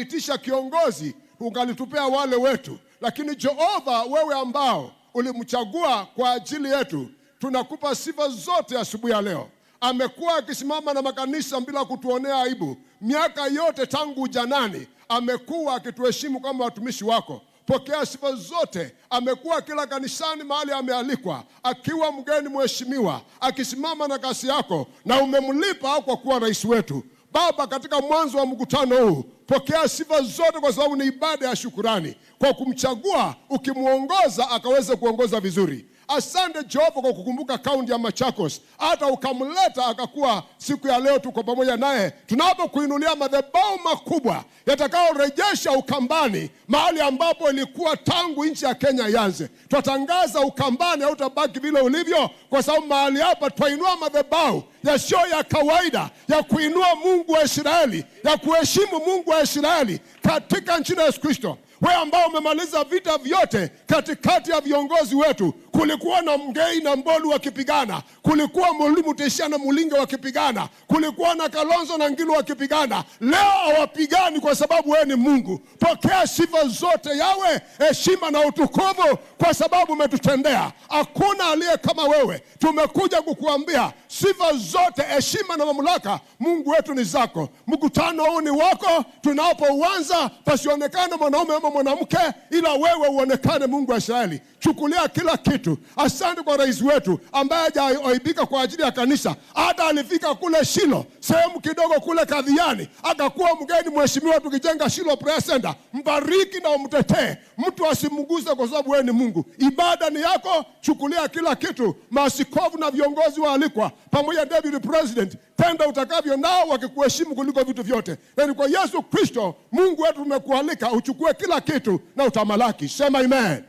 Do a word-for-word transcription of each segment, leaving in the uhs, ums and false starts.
itisha kiongozi, ungalitupea wale wetu. Lakini Jehova, wewe ambao ulimchagua kwa ajili yetu, tunakupa sifa zote asubuhi ya leo. Amekuwa akisimama na makanisa bila kutuonea aibu. Miaka yote tangu ujanani, amekuwa akituheshimu kama watumishi wako. Pokea sifa zote. Amekuwa kila kanisani mahali amealikwa, akiwa mgeni mheshimiwa, akisimama na kazi yako, na umemlipa kwa kuwa rais wetu. Baba, katika mwanzo wa mkutano huu, pokea sifa zote, kwa sababu ni ibada ya shukurani kwa kumchagua, ukimwongoza akaweze kuongoza vizuri. Asante Jehova kwa kukumbuka kaunti ya Machakos, hata ukamleta akakuwa siku ya leo tuko pamoja naye, tunapokuinulia madhabahu makubwa yatakayorejesha Ukambani mahali ambapo ilikuwa tangu nchi ya Kenya ianze. Twatangaza Ukambani hautabaki vile ulivyo, kwa sababu mahali hapa twainua madhabahu yasiyo ya kawaida ya kuinua Mungu wa Israeli, ya kuheshimu Mungu wa Israeli katika jina la Yesu Kristo. Wewe ambao umemaliza vita vyote katikati ya viongozi wetu, kulikuwa na Mgei na Mbolu wakipigana, kulikuwa Mulu Mutisya na Mulinge wakipigana, kulikuwa na Kalonzo na Ngilu wakipigana. Leo hawapigani kwa sababu wewe ni Mungu. Pokea sifa zote Yawe, heshima na utukufu kwa sababu umetutendea. Hakuna aliye kama wewe. Tumekuja kukuambia sifa zote, heshima na mamlaka, Mungu wetu, ni zako. Mkutano huu ni wako. Tunapouanza, pasionekane mwanaume ama mwanamke, ila wewe uonekane, Mungu wa Israeli. Chukulia kila kitu. Asante kwa rais wetu ambaye hajaaibika kwa ajili ya kanisa, hata alifika kule Shilo, sehemu kidogo kule Kadhiani, akakuwa mgeni mheshimiwa tukijenga Shilo Prayer Center. Mbariki na umtetee, mtu asimguse kwa sababu wewe ni Mungu. Ibada ni yako, chukulia kila kitu. Maaskofu na viongozi waalikwa pamoja na deputy president, tenda utakavyo nao wakikuheshimu kuliko vitu vyote. Na ni kwa Yesu Kristo, Mungu wetu, tumekualika uchukue kila kitu na utamalaki. Sema amen.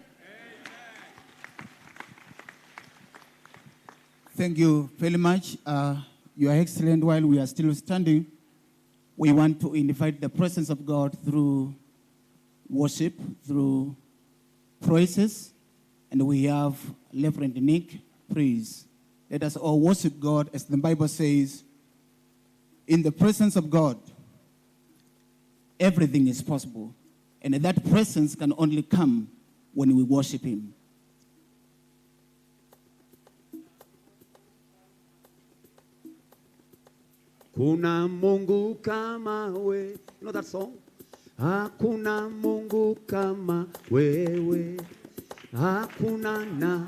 Thank you very much, uh, Your Excellency. While we are still standing, we want to invite the presence of God through worship, through praises, and we have Reverend Nick. Please, let us all worship God, as the Bible says, in the presence of God, everything is possible. And that presence can only come when we worship Him. Kuna Mungu kama we. You know that song? Hakuna Mungu kama wewe. Hakuna na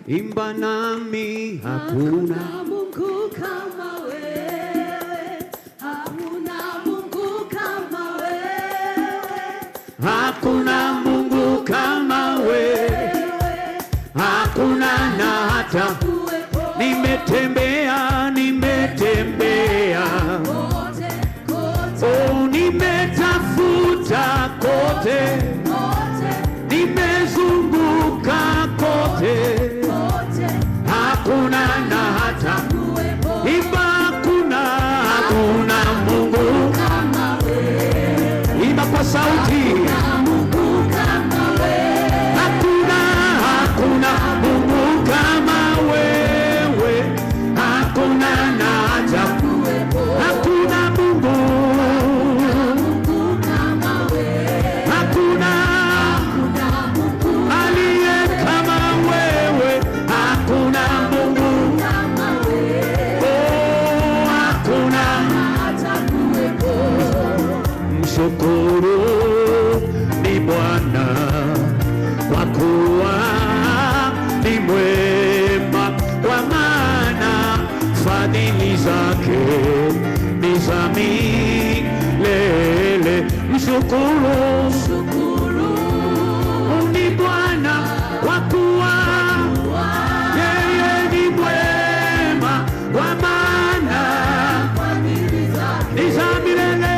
imba nami, hakuna. Hakuna Mungu kama wewe. Hakuna Mungu kama wewe. Hakuna Mungu kama wewe. Hakuna na hata. Nimetembea, nimetembea. Oh, nimetafuta kote, nimezunguka kote, hakuna na hata. Imba, hakuna, hakuna Mungu. Imba kwa sauti. Hakuna, hakuna Mungu kama wewe. Hakuna na hata. Hakuna Mungu. Hakuna aliye kama wewe. Hakuna Mungu. Oh, hakuna. Mshukuru ni Bwana, kwa kuwa ni mwema, kwa maana fadhili zake ni za milele. Mshukuru ni Bwana, kwa kuwa yeye ni mwema, kwa maana ni za milele.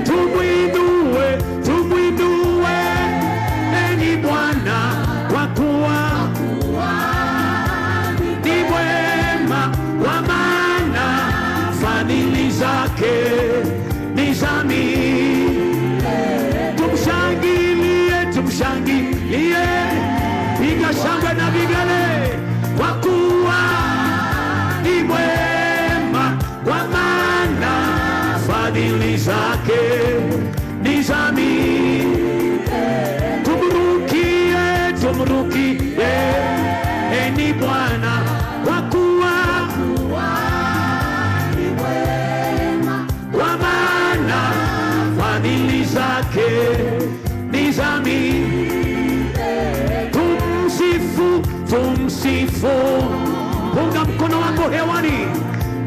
Tumwinue, tumwinue, enyi Bwana, kwa kuwa ni mwema, kwa maana fadhili zake ni za milele. Tumshangilie, tumshangilie. Piga shangwe na vigelegele, kwa kuwa ni mwema, kwa maana Fadhili zake ni za milele. Tumrukie, tumrukie, eni Bwana, kwa kuwa ni mwema, kwa maana fadhili zake ni za milele. Tumsifu, tumsifu. Punga mkono wako hewani.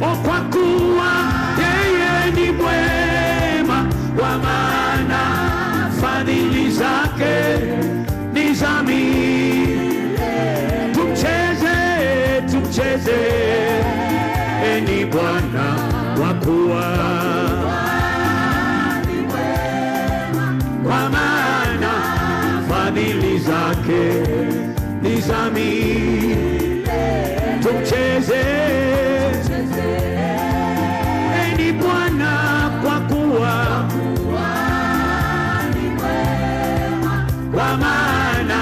O, kwa kuwa yeye ni mwema, kwa maana fadhili zake ni za milele. Tumcheze, tumcheze, eni Bwana, kwa kuwa, kwa maana fadhili zake ni za milele. Tumcheze, eni Bwana, kwa kuwa, kwa maana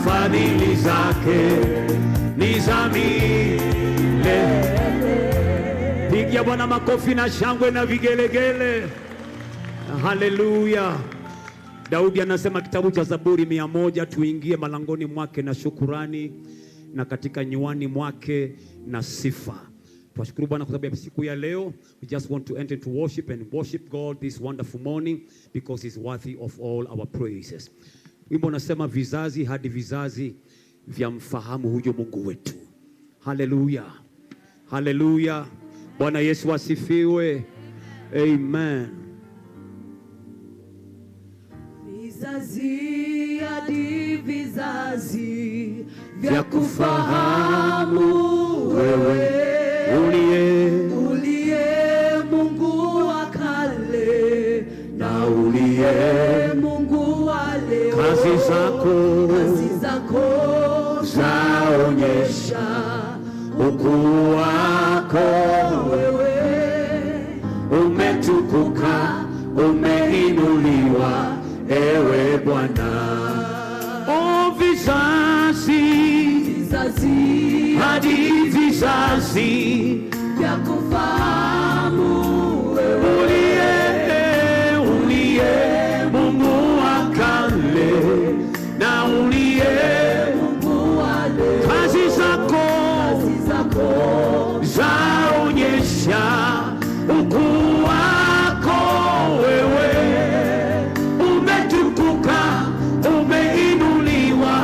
fadhili zake ni za milele. Pigia Bwana makofi na shangwe na vigelegele. Haleluya. Daudi anasema, kitabu cha Zaburi mia moja, tuingie malangoni mwake na shukurani, na katika nywani mwake na sifa. Twashukuru Bwana kwa sababu ya siku ya leo. We just want to enter into worship and worship God this wonderful morning, because he's worthy of all our praises. Wimbo unasema, vizazi hadi vizazi vya mfahamu huyu Mungu wetu. Haleluya. Haleluya. Bwana Yesu asifiwe. Amen. Vizazi hadi vizazi vya kufahamu wewe, uliye, uliye Mungu wa kale na uliye Mungu wa leo. Kazi zako, kazi zako zaonyesha ukuu wako wewe. Umetukuka, umeinuliwa, ewe Bwana. O vizazi, vizazi hadi vizazi vya kufahamu wewe. Uliye, uliye Mungu wa kale na uliye Mungu wa leo. Kazi zako, kazi zako zaonyesha ukuu wako wewe. Umetukuka, umeinuliwa,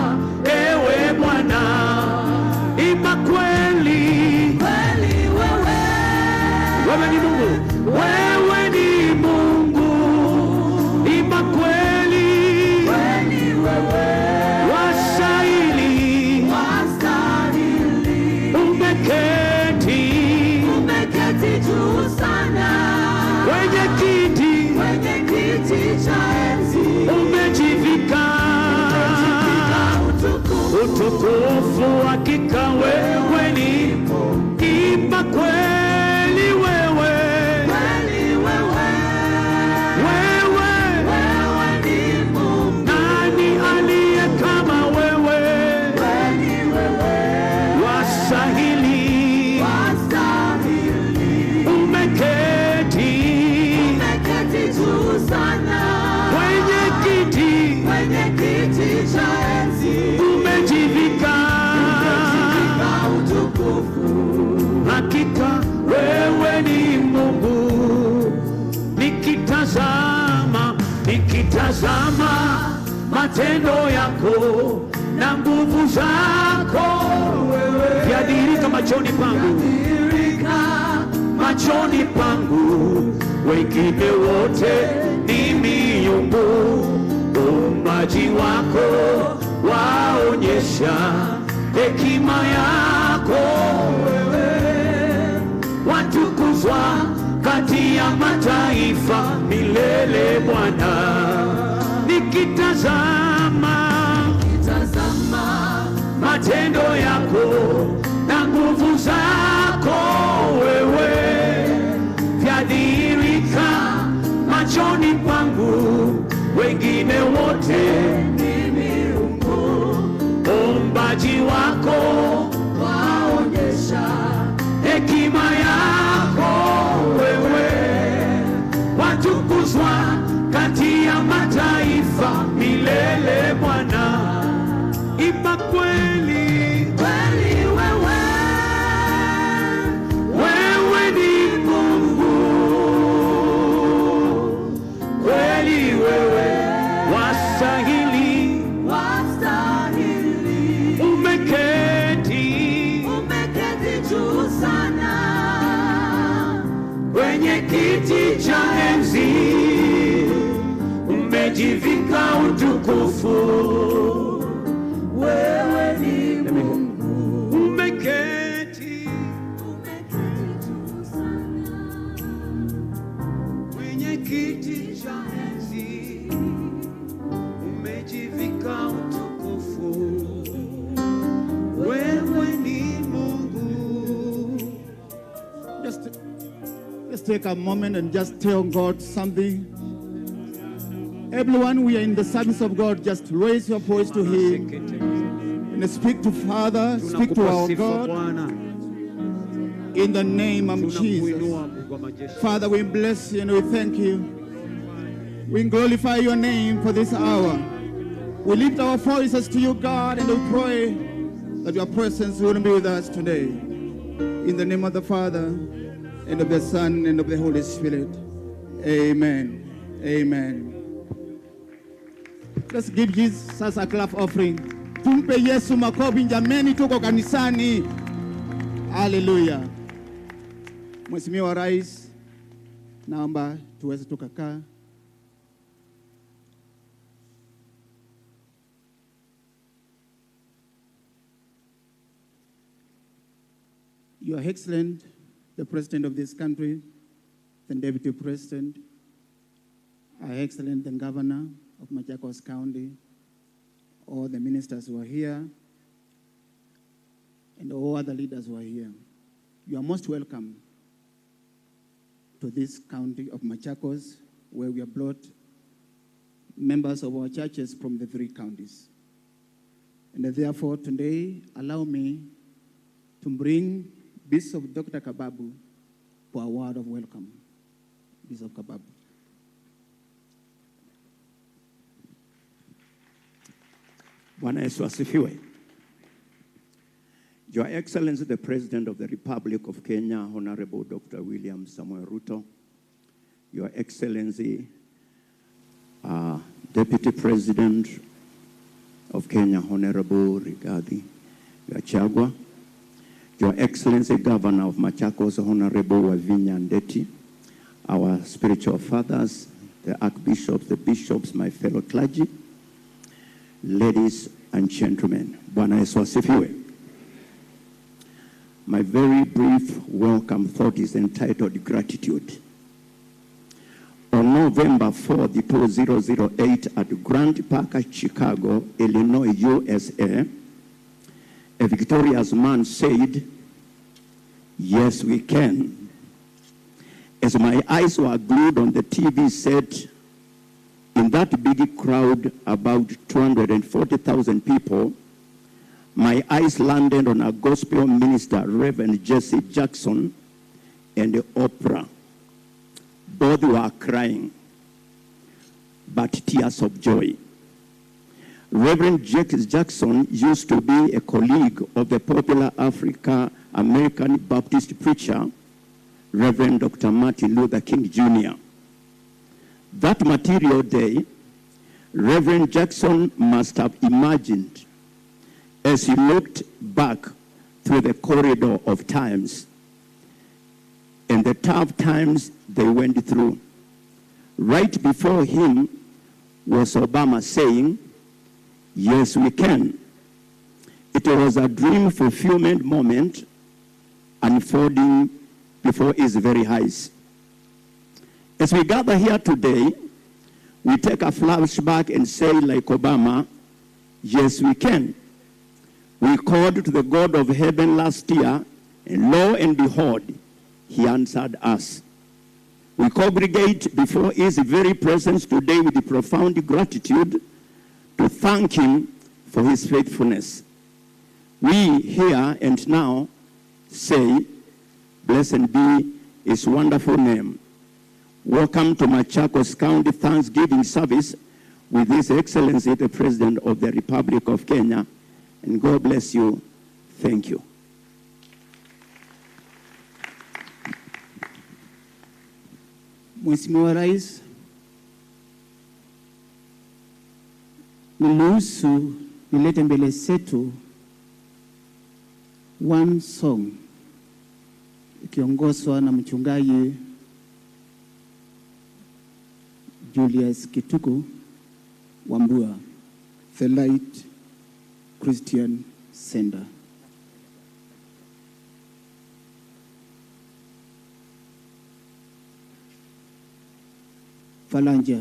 ewe Bwana. Imba kweli. Kweli wewe. Wewe ni Mungu. Wewe ni Mungu. Imba kweli. Kweli wewe. Wastahili. Wastahili. Umeketi. Umeketi juu sana. Kwenye kiti. Kwenye kiti cha enzi. Umejivika. Umejivika utukufu. Utukufu, hakika wewe ni Mungu. Imba kweli wewe. Kweli wewe. Wewe. Wewe ni Mungu. Nani aliye kama wewe? Kweli wewe. Wastahili. Wastahili. Umeketi. Umeketi juu sana. Kwenye kiti. Kwenye kiti cha enzi. Umejivika. Umejivika utukufu. Hakika wewe ni Mungu. Nikitazama, nikitazama matendo yako na nguvu zako wewe. Vyadhihirika machoni pangu. Vyadhihirika machoni pangu, wengine wote ni miungu. Uumbaji wako waonyesha hekima yako wewe. Watukuzwa kati ya mataifa milele, Bwana. Nikitazama, nikitazama matendo yako na nguvu zako wewe, vyadhihirika machoni pangu, wengine wote ni miungu. Uumbaji wako waonyesha hekima yako wewe. Tukuzwa kati ya mataifa milele, Bwana. Imba kweli. Kweli wewe, wewe ni Mungu. Kweli wewe wastahili. Wastahili. Umeketi. Umeketi juu sana kwenye kiti cha enzi. Umejivika utukufu. Wewe ni Mungu. Umeketi. Umeketi juu sana kwenye kiti cha enzi. Umejivika utukufu. Wewe ni Mungu. Just, just take a moment and just tell God something. Everyone, we are in the service of God. Just raise your voice to Him and speak to Father, speak to our God. In the name of Jesus. Father, we bless you and we thank you. We glorify your name for this hour. We lift our voices to you, God, and we pray that your presence will be with us today. In the name of the Father, and of the Son, and of the Holy Spirit. Amen. Amen. Let's give Jesus a clap offering. Tumpe Yesu makofi jameni, tuko kanisani. Hallelujah. Mheshimiwa Rais, naomba tuweze tukakaa. Your Excellency, the President of this country, the Deputy President, Her Excellency the Governor of Machakos County, all the ministers who are here, and all other leaders who are here, you are most welcome to this county of Machakos, where we have brought members of our churches from the three counties. And therefore, today, allow me to bring Bishop Doctor Kababu for a word of welcome. Bishop Kababu. Bwana Yesu asifiwe. Your Excellency, the President of the Republic of Kenya, Honorable Doctor William Samoei Ruto, Your Excellency, uh, Deputy President of Kenya, Honorable Rigathi Gachagua, Your Excellency, Governor of Machakos, Honorable Wavinya Ndeti, our spiritual fathers, the archbishops, the bishops, my fellow clergy, ladies and gentlemen, Bwana Yesu asifiwe. My very brief welcome thought is entitled Gratitude. On November fourth, two thousand eight, at Grant Park, Chicago, Illinois, U S A, a victorious man said, "Yes, we can." As my eyes were glued on the T V set, in that big crowd, about two hundred forty thousand people, my eyes landed on a gospel minister, Reverend Jesse Jackson, and Oprah. Both were crying, but tears of joy. Reverend Jesse Jackson used to be a colleague of the popular African American Baptist preacher, Reverend Doctor Martin Luther King Junior That material day, Reverend Jackson must have imagined, as he looked back through the corridor of times and the tough times they went through. Right before him was Obama saying, "Yes, we can." It was a dream fulfillment moment unfolding before his very eyes. As we gather here today, we take a flashback and say, like Obama, "Yes, we can." We called to the God of heaven last year, and lo and behold, he answered us. We congregate before his very presence today with profound gratitude to thank him for his faithfulness. We here and now say, "Blessed be his wonderful name." Welcome to Machakos County Thanksgiving Service with His Excellency the President of the Republic of Kenya, and God bless you. Thank you. Mheshimiwa Rais, niruhusu nilete mbele zetu one song ikiongozwa na mchungaji Julius Kituku Wambua, The Light Christian Center. Falanja,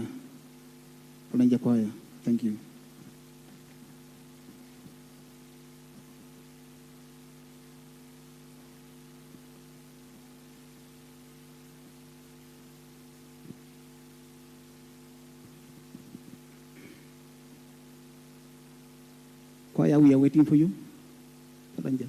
Falanja Choir. Thank you. Choir, we are waiting for you. Falanja.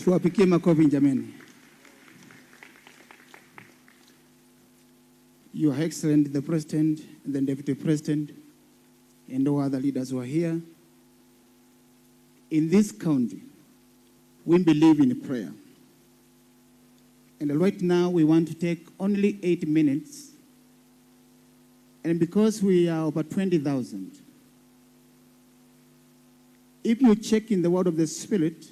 Tuwapigie makofi jameni. Your Excellency the President and the Deputy President and all other leaders who are here. In this county, we believe in prayer. And right now, we want to take only eight minutes. And because we are over twenty thousand, if you check in the world of the Spirit,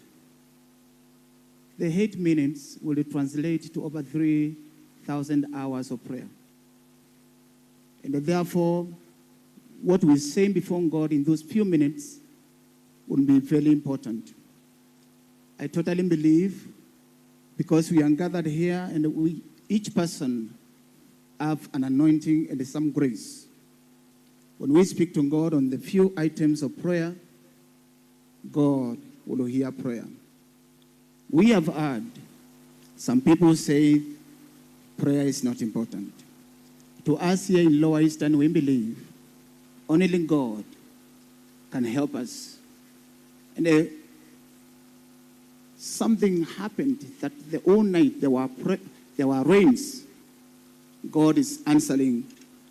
the eight minutes will translate to over three thousand hours of prayer. And therefore, what we say before God in those few minutes will be very important. I totally believe, because we are gathered here and we, each person have an anointing and some grace. When we speak to God on the few items of prayer, God will hear prayer. We have heard some people say prayer is not important. To us here in Lower Eastern, we believe only God can help us. And, uh, something happened that the whole night there were pra-, there were rains. God is answering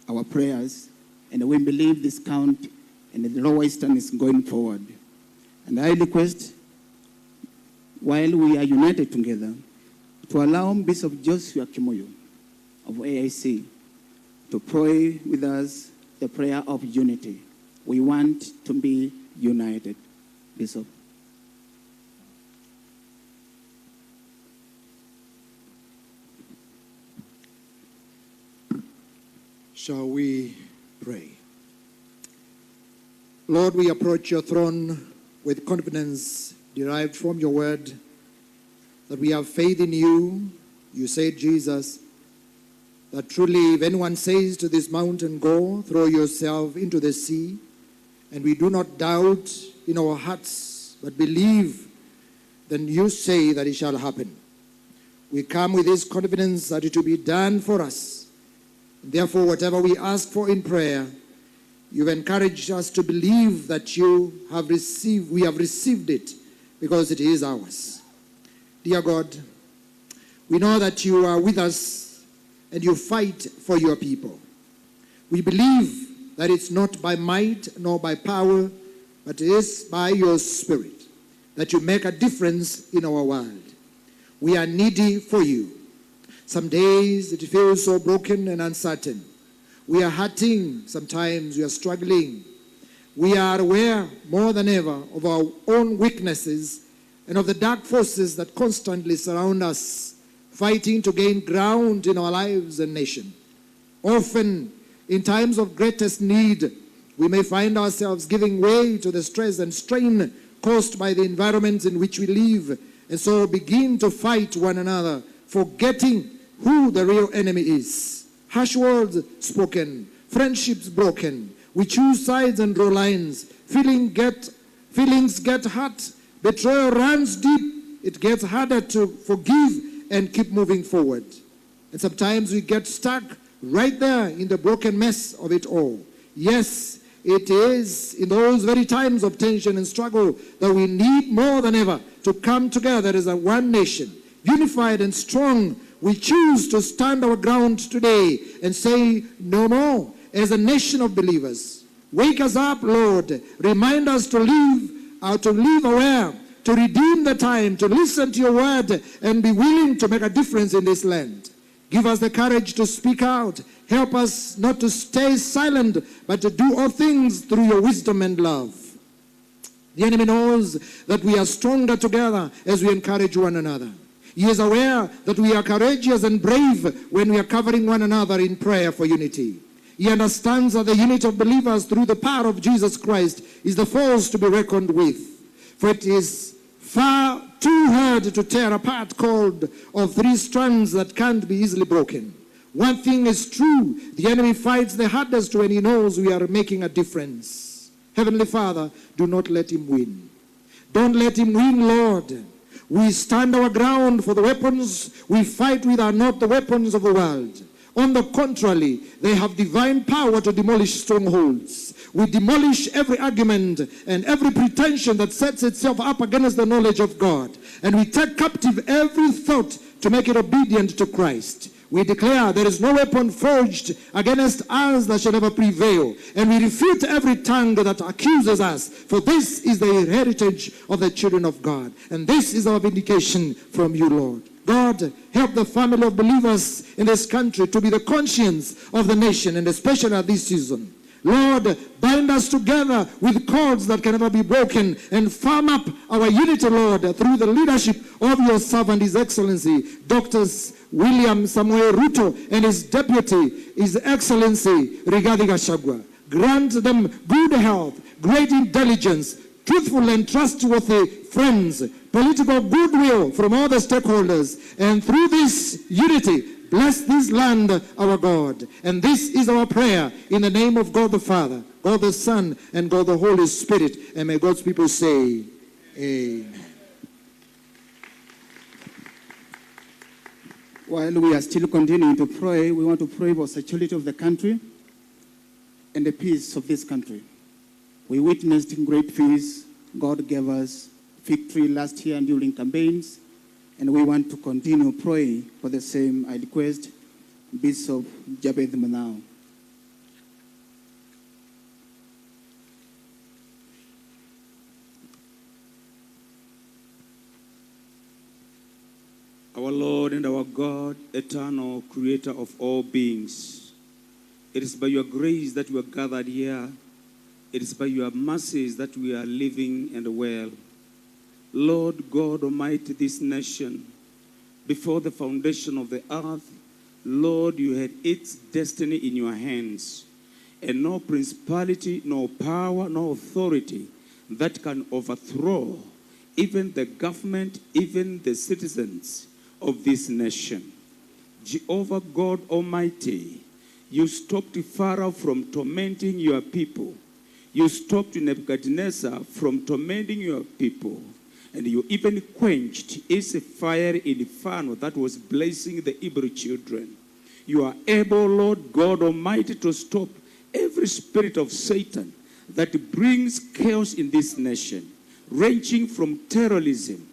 our prayers, and we believe this county and the Lower Eastern is going forward. And I request, while we are united together, to allow Bishop Joshua Kimuyu of A I C to pray with us the prayer of unity. We want to be united. Bishop. Shall we pray? Lord, we approach your throne with confidence derived from your word, that we have faith in you. You said, Jesus, that truly, if anyone says to this mountain, "Go, throw yourself into the sea," and we do not doubt in our hearts, but believe, then you say that it shall happen. We come with this confidence that it will be done for us. Therefore, whatever we ask for in prayer, you've encouraged us to believe that you have received, we have received it, because it is ours. Dear God, we know that you are with us and you fight for your people. We believe that it's not by might nor by power, but it is by your Spirit that you make a difference in our world. We are needy for you. Some days it feels so broken and uncertain. We are hurting, sometimes we are struggling. We are aware more than ever of our own weaknesses and of the dark forces that constantly surround us, fighting to gain ground in our lives and nation. Often, in times of greatest need, we may find ourselves giving way to the stress and strain caused by the environments in which we live, and so begin to fight one another, forgetting who the real enemy is. Harsh words spoken, friendships broken. We choose sides and draw lines. Feeling get, feelings get hurt. Betrayal runs deep. It gets harder to forgive and keep moving forward. And sometimes we get stuck right there in the broken mess of it all. Yes, it is in those very times of tension and struggle that we need more than ever to come together as a one nation, unified and strong. We choose to stand our ground today and say, "No more," as a nation of believers. Wake us up, Lord. Remind us to live, uh, to live aware, to redeem the time, to listen to your word, and be willing to make a difference in this land. Give us the courage to speak out. Help us not to stay silent, but to do all things through your wisdom and love. The enemy knows that we are stronger together as we encourage one another. He is aware that we are courageous and brave when we are covering one another in prayer for unity. He understands that the unity of believers through the power of Jesus Christ is the force to be reckoned with. For it is far too hard to tear apart cord of three strands that can't be easily broken. One thing is true, the enemy fights the hardest when he knows we are making a difference. Heavenly Father, do not let him win. Don't let him win, Lord. We stand our ground, for the weapons we fight with are not the weapons of the world. On the contrary, they have divine power to demolish strongholds. We demolish every argument and every pretension that sets itself up against the knowledge of God, and we take captive every thought to make it obedient to Christ. We declare there is no weapon forged against us that shall ever prevail, and we refute every tongue that accuses us, for this is the heritage of the children of God, and this is our vindication from you, Lord. God, help the family of believers in this country to be the conscience of the nation, and especially at this season. Lord, bind us together with cords that can never be broken and firm up our unity, Lord, through the leadership of your servant, His Excellency Doctor William Samoei Ruto and his deputy, His Excellency Rigathi Gachagua. Grant them good health, great intelligence, truthful and trustworthy friends, political goodwill from all the stakeholders, and through this unity, bless this land, our God. And this is our prayer in the name of God the Father, God the Son, and God the Holy Spirit. And may God's people say, Amen. While we are still continuing to pray, we want to pray for security of the country and the peace of this country. We witnessed great peace. God gave us victory last year during campaigns, and we want to continue praying for the same. I request Bishop Jabeth Manao. Our Lord and our God, eternal creator of all beings, it is by your grace that we are gathered here. It is by your mercies that we are living and well. Lord God Almighty, this nation, before the foundation of the earth, Lord, you had its destiny in your hands, and no principality, no power, no authority that can overthrow even the government, even the citizens of this nation. Jehovah God Almighty, you stopped Pharaoh from tormenting your people. You stopped Nebuchadnezzar from tormenting your people. And you even quenched his fiery inferno that was blazing the Hebrew children. You are able, Lord God Almighty, to stop every spirit of Satan that brings chaos in this nation, ranging from terrorism,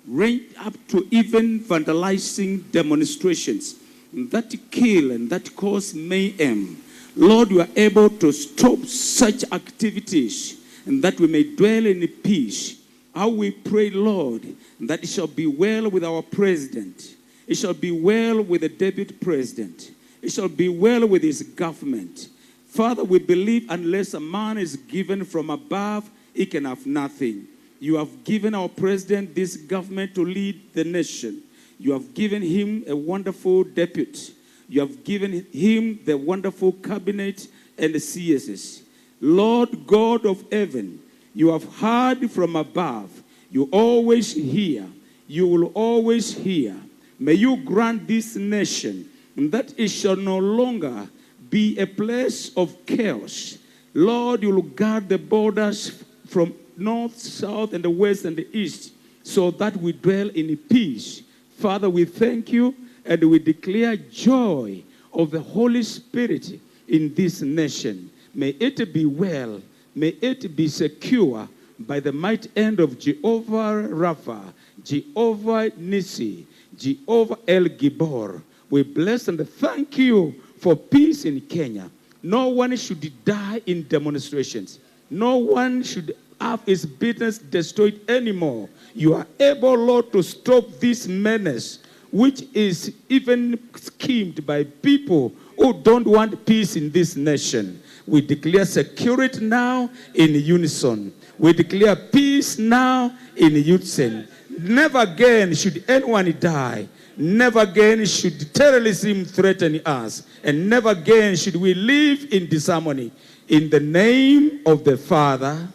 right up to even vandalizing demonstrations that kill and that cause mayhem. Lord, you are able to stop such activities and that we may dwell in peace. How we pray, Lord, that it shall be well with our president. It shall be well with the deputy president. It shall be well with his government. Father, we believe unless a man is given from above, he can have nothing. You have given our president this government to lead the nation. You have given him a wonderful deputy. You have given him the wonderful cabinet and the C S S. Lord God of heaven, you have heard from above. You always hear. You will always hear. May you grant this nation that it shall no longer be a place of chaos. Lord, you will guard the borders from north, south, and the west and the east, so that we dwell in peace. Father, we thank you and we declare joy of the Holy Spirit in this nation. May it be well. May it be secure by the might hand of Jehovah Rapha, Jehovah Nissi, Jehovah El Gibor. We bless and thank you for peace in Kenya. No one should die in demonstrations. No one should have his business destroyed anymore. You are able, Lord, to stop this menace, which is even schemed by people who don't want peace in this nation. We declare security now in unison. We declare peace now in unison. Never again should anyone die. Never again should terrorism threaten us. And never again should we live in disharmony. In the name of the Father,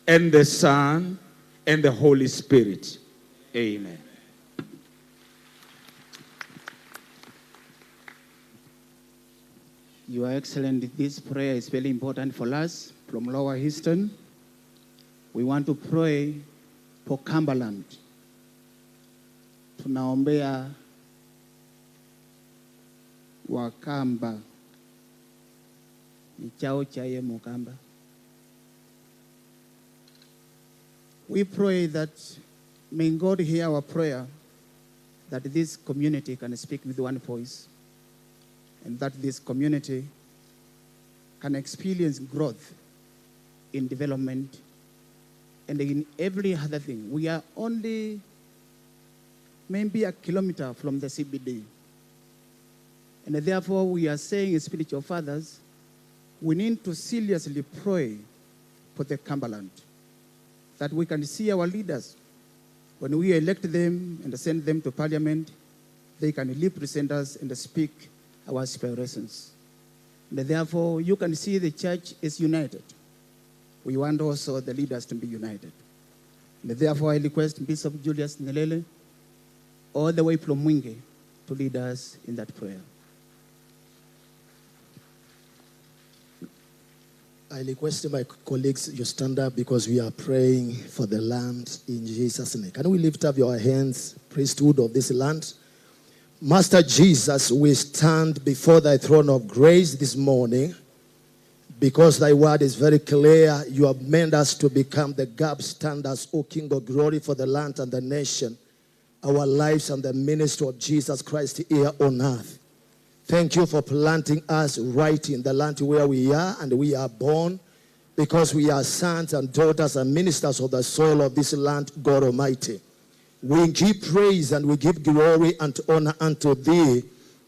and the Son, and the Holy Spirit. Amen. Your Excellency, this prayer is very important for us from Lower Eastern. We want to pray for Cumberland. Tunaombea Wakamba. Nĩ kyaũ kyaĩe Mũkamba? We pray that may God hear our prayer, that this community can speak with one voice, and that this community can experience growth in development and in every other thing. We are only maybe a kilometer from the C B D. And therefore, we are saying, spiritual fathers, we need to seriously pray for the Cumberland, that we can see our leaders, when we elect them and send them to parliament, they can represent us and speak our aspirations. And therefore, you can see the church is united. We want also the leaders to be united. And therefore, I request Bishop Julius Nyerere, all the way from Mwingi, to lead us in that prayer. I request my colleagues, you stand up because we are praying for the land in Jesus' name. Can we lift up your hands, priesthood of this land? Master Jesus, we stand before thy throne of grace this morning because thy word is very clear. You have made us to become the gap standers, O King of glory, for the land and the nation, our lives and the ministry of Jesus Christ here on earth. Thank you for planting us right in the land where we are and we are born, because we are sons and daughters and ministers of the soil of this land, God Almighty. We give praise and we give glory and honor unto thee,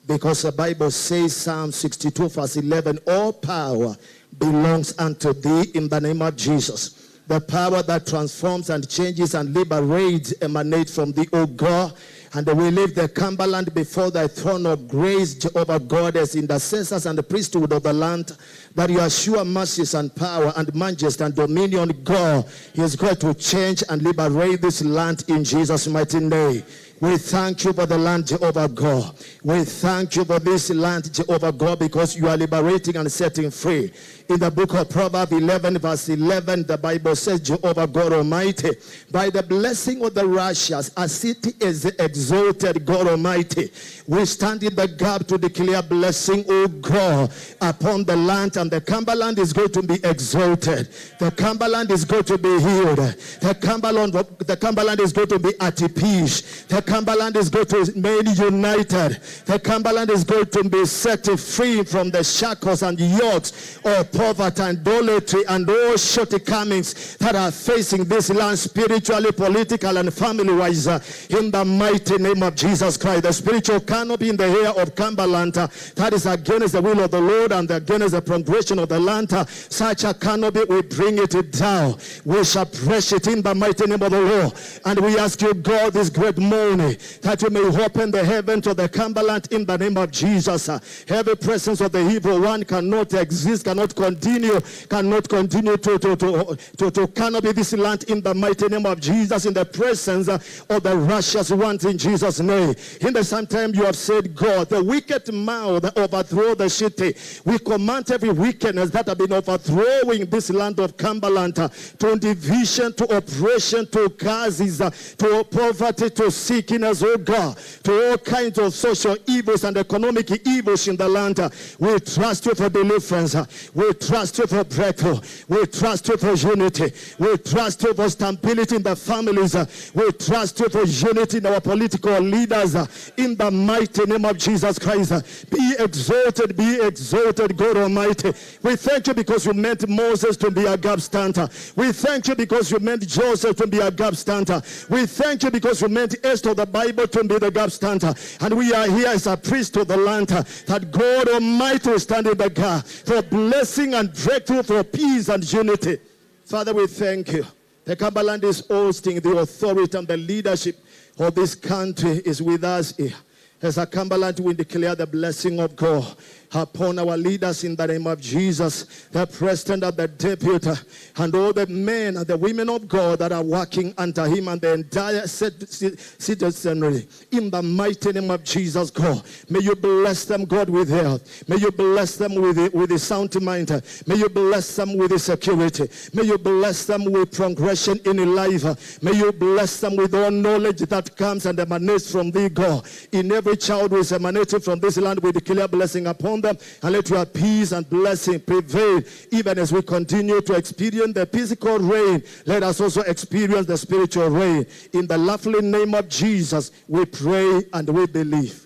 because the Bible says, Psalm sixty-two verse eleven, all power belongs unto thee in the name of Jesus. The power that transforms and changes and liberates emanate from thee, O God. And we lift the Cumberland before thy throne of grace, Jehovah God, as intercessors and the priesthood of the land, that your sure mercies and power and majesty and dominion, God, is going to change and liberate this land in Jesus' mighty name. We thank you for the land, Jehovah God. We thank you for this land, Jehovah God, because you are liberating and setting free. In the book of Proverbs eleven, verse eleven, the Bible says, Jehovah God Almighty, by the blessing of the righteous, a city is exalted, God Almighty. We stand in the gap to declare blessing, O God, upon the land, and the Cumberland is going to be exalted. The Cumberland is going to be healed. The Cumberland, the Cumberland is going to be at peace. The Cumberland is going to remain united. The Cumberland is going to be set free from the shackles and yokes of poverty and idolatry and all shortcomings that are facing this land spiritually, political, and family-wise, uh, in the mighty name of Jesus Christ. The spiritual canopy in the air of Cumberland, uh, that is against the will of the Lord and against the progression of the land, uh, such a canopy, we bring it down. We shall brush it in the mighty name of the Lord. And we ask you, God, this great morning, that you may open the heaven to the Cumberland in the name of Jesus. Uh, every presence of the evil one cannot exist, cannot continue, cannot continue to, to, to, to, to canopy this land in the mighty name of Jesus, in the presence, uh, of the righteous ones in Jesus' name. In the same time, you have said, God, the wicked mouth overthrow the city. We command every wickedness that have been overthrowing this land of Cumberland, uh, to division, to oppression, to curses, uh, to poverty, to sickness, oh God, to all kinds of social evils and economic evils in the land. Uh, we trust you for deliverance. Uh, we trust you for breakthrough. We trust you for unity. We trust you for stability in the families. Uh, we trust you for unity in our political leaders. Uh, in the mighty name of Jesus Christ, uh, be exalted, be exalted, God Almighty. We thank you because you meant Moses to be a gap standard. We thank you because you meant Joseph to be a gap standard. We thank you because you meant Esther, the Bible, to be the gap standard. And we are here as a priest of the land, uh, that God Almighty will stand in the gap for blessing and breakthrough, for peace and unity. Father, we thank you. The Cumberland is hosting the authority and the leadership of this country is with us here. As a Cumberland, we declare the blessing of God upon our leaders in the name of Jesus, the president and the deputy, and all the men and the women of God that are working under him and the entire cit-, ci-, citizenry. In the mighty name of Jesus, God, may you bless them, God, with health. May you bless them with the, with the sound mind. May you bless them with the security. May you bless them with progression in life. May you bless them with all knowledge that comes and emanates from thee, God. In every child who is emanating from this land, we declare blessing upon them, and let your peace and blessing prevail. Even as we continue to experience the physical rain, let us also experience the spiritual rain. In the lovely name of Jesus, we pray and we believe.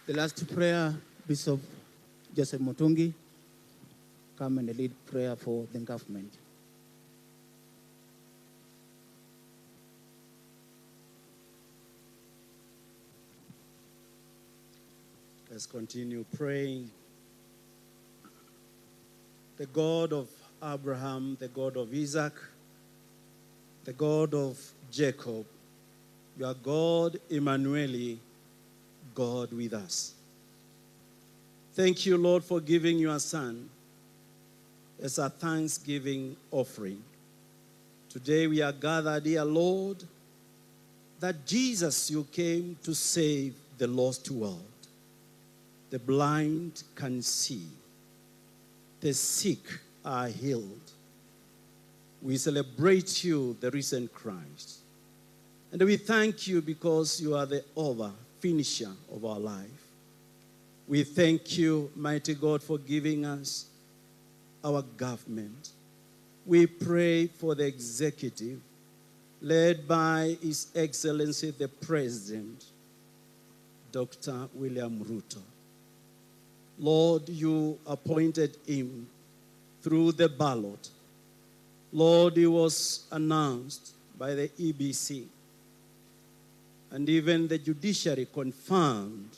The last prayer, Bishop Joseph Mutungi, come and lead prayer for the government. Let's continue praying. The God of Abraham, the God of Isaac, the God of Jacob, you are God, Emmanuel, God with us. Thank you, Lord, for giving your Son as a thanksgiving offering. Today we are gathered here, Lord, that Jesus, you came to save the lost world. The blind can see, the sick are healed. We celebrate you, the risen Christ. And we thank you because you are the author, finisher of our life. We thank you, mighty God, for giving us our government. We pray for the executive, led by His Excellency the President, Doctor William Ruto. Lord, you appointed him through the ballot. Lord, he was announced by the E B C, and even the judiciary confirmed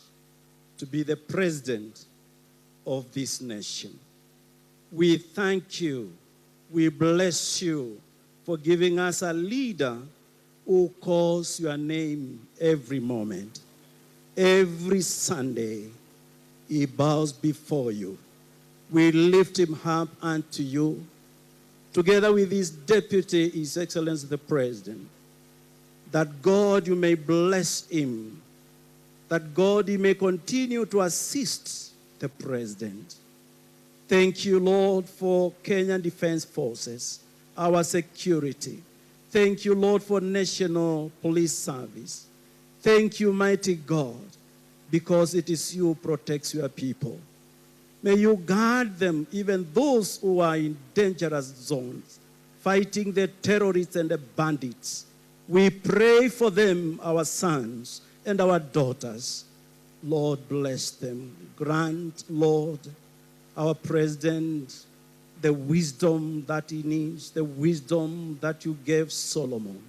to be the president of this nation. We thank you. We bless you for giving us a leader who calls your name every moment. Every Sunday, he bows before you. We lift him up unto you, together with his deputy, His Excellency the President, that God, you may bless him, that God, he may continue to assist the President. Thank you, Lord, for Kenyan Defense Forces, our security. Thank you, Lord, for National Police Service. Thank you, mighty God, because it is you who protects your people. May you guard them, even those who are in dangerous zones, fighting the terrorists and the bandits. We pray for them, our sons and our daughters. Lord, bless them. Grant, Lord, our president the wisdom that he needs, the wisdom that you gave Solomon.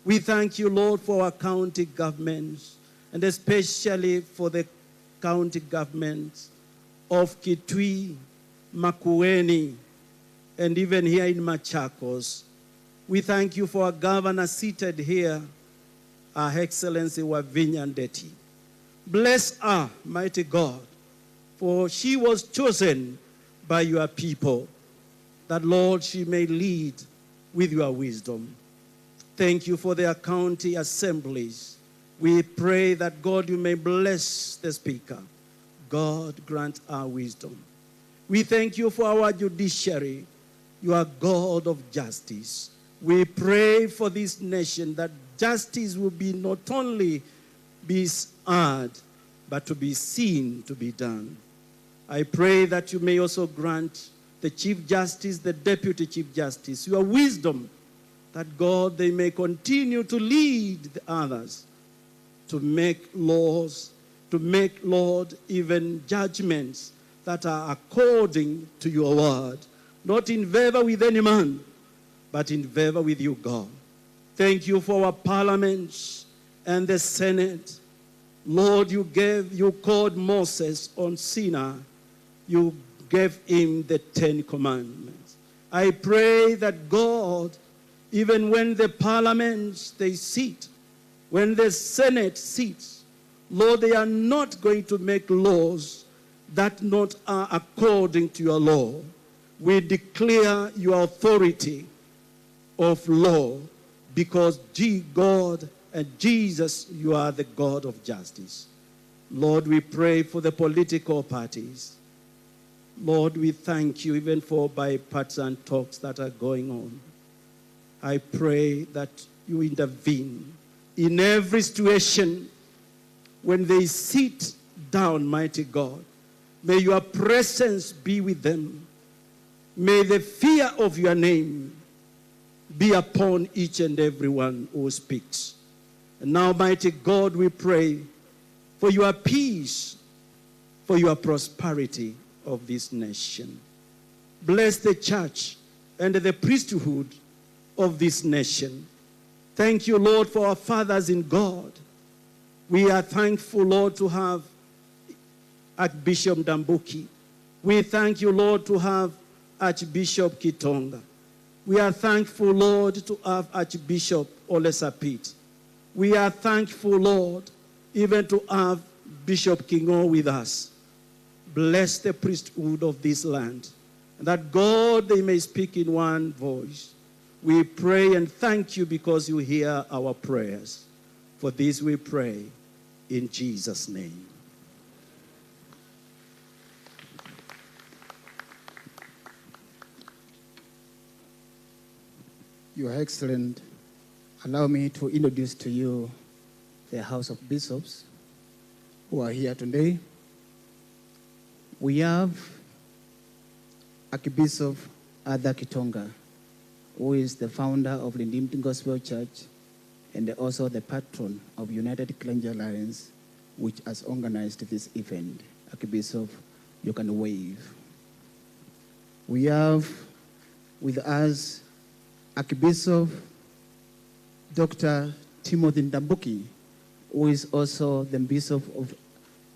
We thank you, Lord, for our county governments, and especially for the county governments of Kitui, Makueni, and even here in Machakos. We thank you for our governor seated here, Her Excellency Wavinya Ndeti. Bless her, mighty God, for she was chosen by your people, that, Lord, she may lead with your wisdom. Thank you for their county assemblies. We pray that, God, you may bless the speaker. God, grant her wisdom. We thank you for our judiciary. You are God of justice. We pray for this nation that justice will be not only be heard, but to be seen to be done. I pray that you may also grant the Chief Justice, the Deputy Chief Justice, your wisdom, that, God, they may continue to lead the others to make laws, to make, Lord, even judgments that are according to your word, not in favor with any man, but in favor with you, God. Thank you for our parliament and the Senate. Lord, you gave, you called Moses on Sinai. You gave him the Ten Commandments. I pray that, God, even when the parliaments, they sit, when the Senate sits, Lord, they are not going to make laws that not are according to your law. We declare your authority of law, because G-, God and Jesus, you are the God of justice. Lord, we pray for the political parties. Lord, we thank you even for bipartisan talks that are going on. I pray that you intervene in every situation When they sit down, mighty God, may your presence be with them. May the fear of your name be upon each and every one who speaks. And now, mighty God, we pray for your peace, for your prosperity of this nation. Bless the church and the priesthood of this nation. Thank you, Lord, for our fathers in God. We are thankful, Lord, to have Archbishop Ndambuki. We thank you, Lord, to have Archbishop Kitonga. We are thankful, Lord, to have Archbishop Ole Sapit. We are thankful, Lord, even to have Bishop Kingo with us. Bless the priesthood of this land, and that, God, they may speak in one voice. We pray and thank you because you hear our prayers. For this we pray in Jesus' name. Your Excellency, allow me to introduce to you the House of Bishops who are here today. We have Archbishop Arthur Kitonga, who is the founder of Redeemed Gospel Church and also the patron of United Clergy Alliance, which has organized this event. Archbishop, you can wave. We have with us Archbishop Doctor Timothy Ndambuki, who is also the Bishop of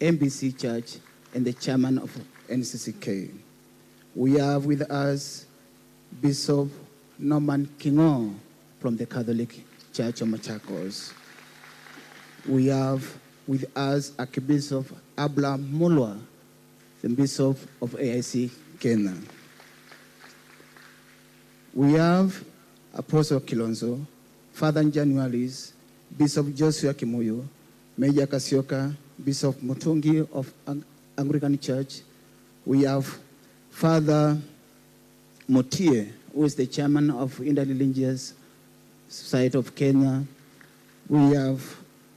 M B C Church and the chairman of N C C K. We have with us Bishop Norman Kingo from the Catholic Church of Machakos. We have with us Archbishop Abraham Mulwa, the Bishop of A I C Kenya. We have Apostle Kilonzo, Father Januaries, Bishop Joshua Kimuyu, Major Kasioka, Bishop Mutungi of Ang-, Anglican Church. We have Father Mutie, who is the chairman of Interreligious Society of Kenya. We have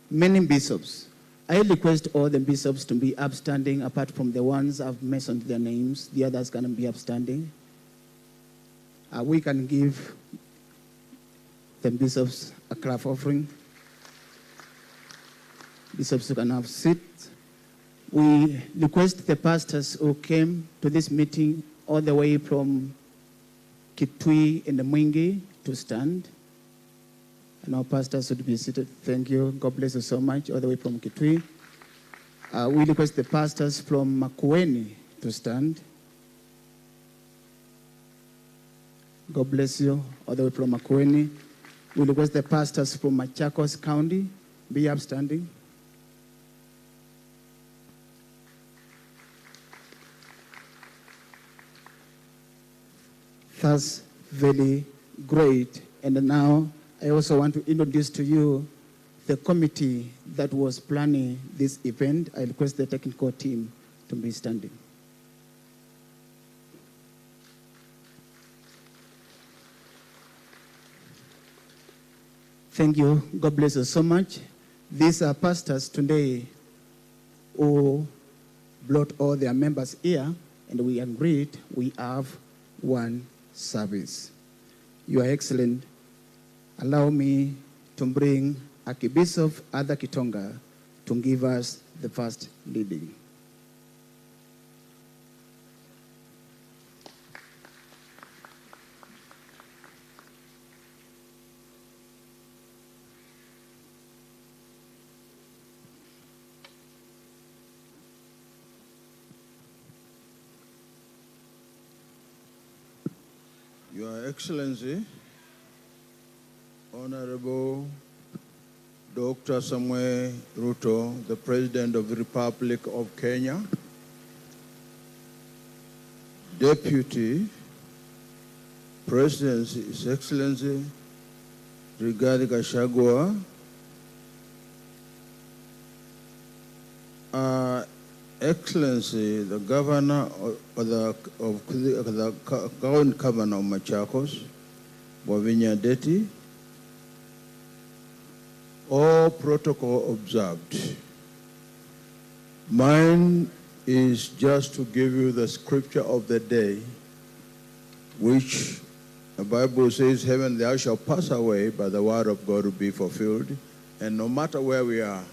many bishops. I request all the bishops to be upstanding, apart from the ones I've mentioned their names. The others can be upstanding. Uh, we can give the bishops a clap offering. Bishops, you can have seat. We request the pastors who came to this meeting all the way from Kitui and Mwingi to stand. And our pastors should be seated. Thank you. God bless you so much, all the way from Kitui. Uh, we request the pastors from Makueni to stand. God bless you, all the way from Makueni. We request the pastors from Machakos County be upstanding. That's very great. And now I also want to introduce to you the committee that was planning this event. I request the technical team to be standing. Thank you. God bless you so much. These are pastors today who brought all their members here, and we agreed we have one service. Your Excellency, allow me to bring Archbishop Arthur Kitonga to give us the first reading. Your Excellency, Honorable Doctor Samuel Ruto, the President of the Republic of Kenya, Deputy President, His Excellency Rigathi Gachagua, uh, Excellency, the Governor of, of the, of the County Governor of Machakos, Wavinya Ndeti, all protocol observed. Mine is just to give you the scripture of the day, which the Bible says, "Heaven and the earth shall pass away, but the word of God will be fulfilled." And no matter where we are,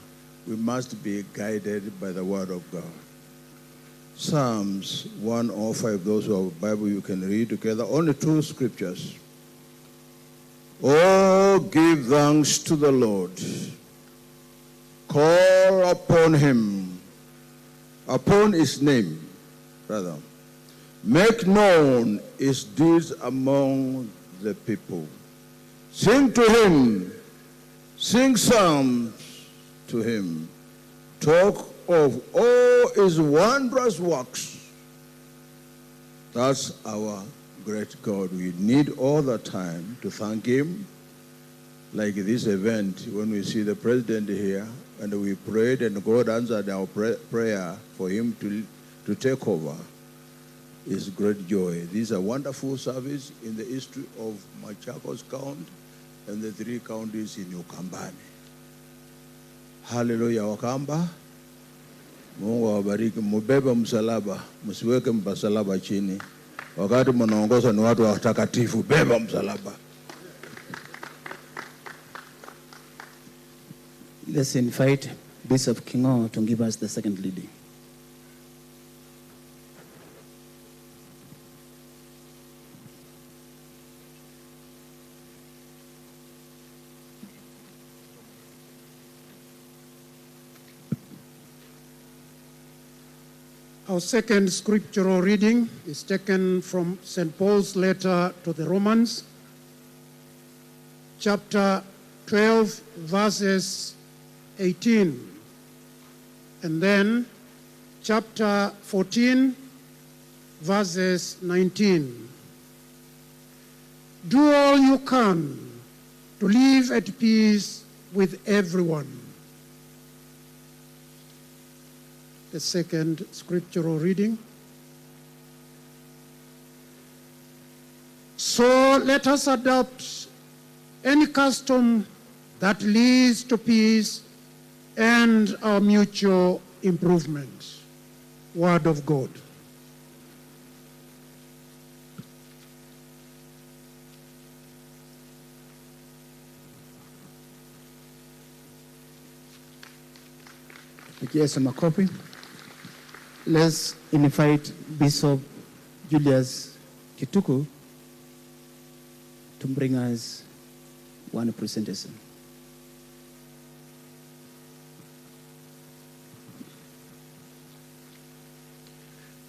we must be guided by the word of God. Psalms one oh five, those who have a Bible, you can read together. Only two scriptures. Oh, give thanks to the Lord. Call upon him, upon his name, rather. Make known his deeds among the people. Sing to him, sing psalms to him. Talk of all his wondrous works. That's our great God. We need all the time to thank him. Like this event, when we see the president here, and we prayed, and God answered our pray-, prayer for him to, to take over, is great joy. This is a wonderful service in the history of Machakos County and the three counties in Ukambani. Hallelujah, Wakamba. Mungu awabariki. Mubebe msalaba, msiweke msalaba chini. Wakati mnaongozwa ni watu watakatifu, beba msalaba. Let's invite Bishop Kingo to give us the second reading. Our second scriptural reading is taken from Saint Paul's letter to the Romans, chapter twelve, verses eighteen, and then chapter fourteen, verses nineteen. Do all you can to live at peace with everyone. The second scriptural reading. So let us adopt any custom that leads to peace and our mutual improvement. Word of God. Tukiweka makofi. Let's invite Bishop Julius Kituku to bring us one presentation.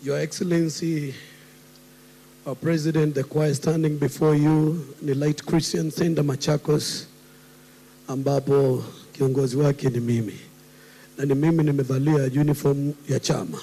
Your Excellency, our President, the choir standing before you, ni Light Christian Center Machakos, ambapo kiongozi wake ni mimi. Na ni mimi nimevalia uniform ya chama.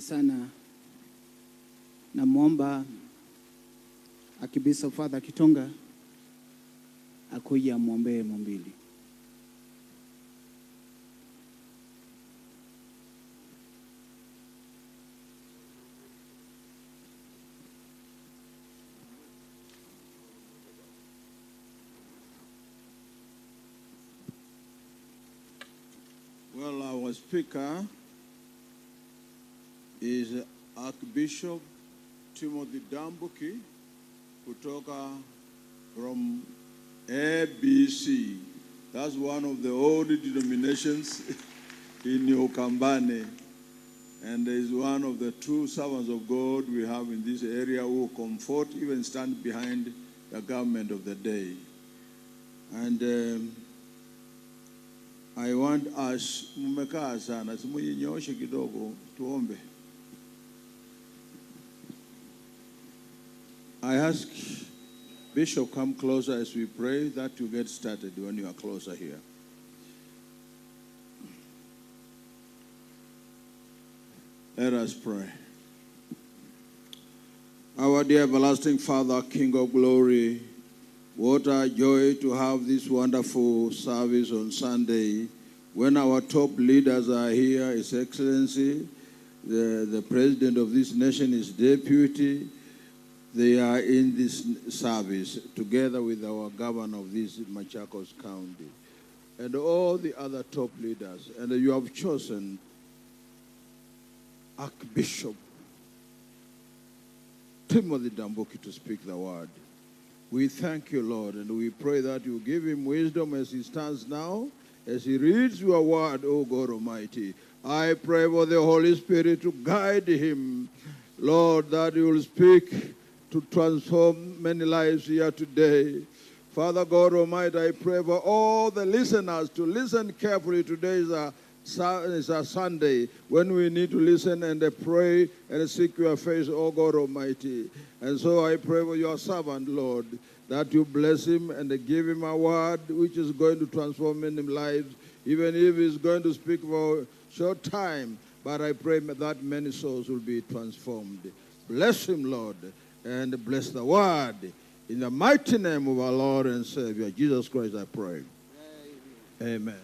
Sana. Namwomba Archbishop Father Kitonga akuje amwombee mhubiri. Well, our speaker is Archbishop Timothy Ndambuki kutoka from A B C. That's one of the old denominations in Ukambani, and is one of the true servants of God we have in this area who comfort, even stand behind the government of the day. And, um, I want us, mmekaa sana, simujinyooshe kidogo, tuombe. I ask Bishop come closer as we pray, that you get started when you are closer here. Let us pray. Our dear everlasting Father, King of glory, what a joy to have this wonderful service on Sunday when our top leaders are here, His Excellency, the, the President of this nation, his deputy, they are in this service together with our governor of this Machakos County and all the other top leaders. And you have chosen Archbishop Timothy Ndambuki to speak the word. We thank you, Lord, and we pray that you give him wisdom as he stands now, as he reads your word, O God Almighty. I pray for the Holy Spirit to guide him, Lord, that he will speak to transform many lives here today. Father God Almighty, I pray for all the listeners to listen carefully. Today is a Sa-, it's a Sunday when we need to listen and, uh, pray and seek your face, O God Almighty. And so I pray for your servant, Lord, that you bless him and give him a word which is going to transform many lives, even if he's going to speak for a short time. But I pray that many souls will be transformed. Bless him, Lord, and bless the word. In the mighty name of our Lord and Savior, Jesus Christ, I pray. Amen.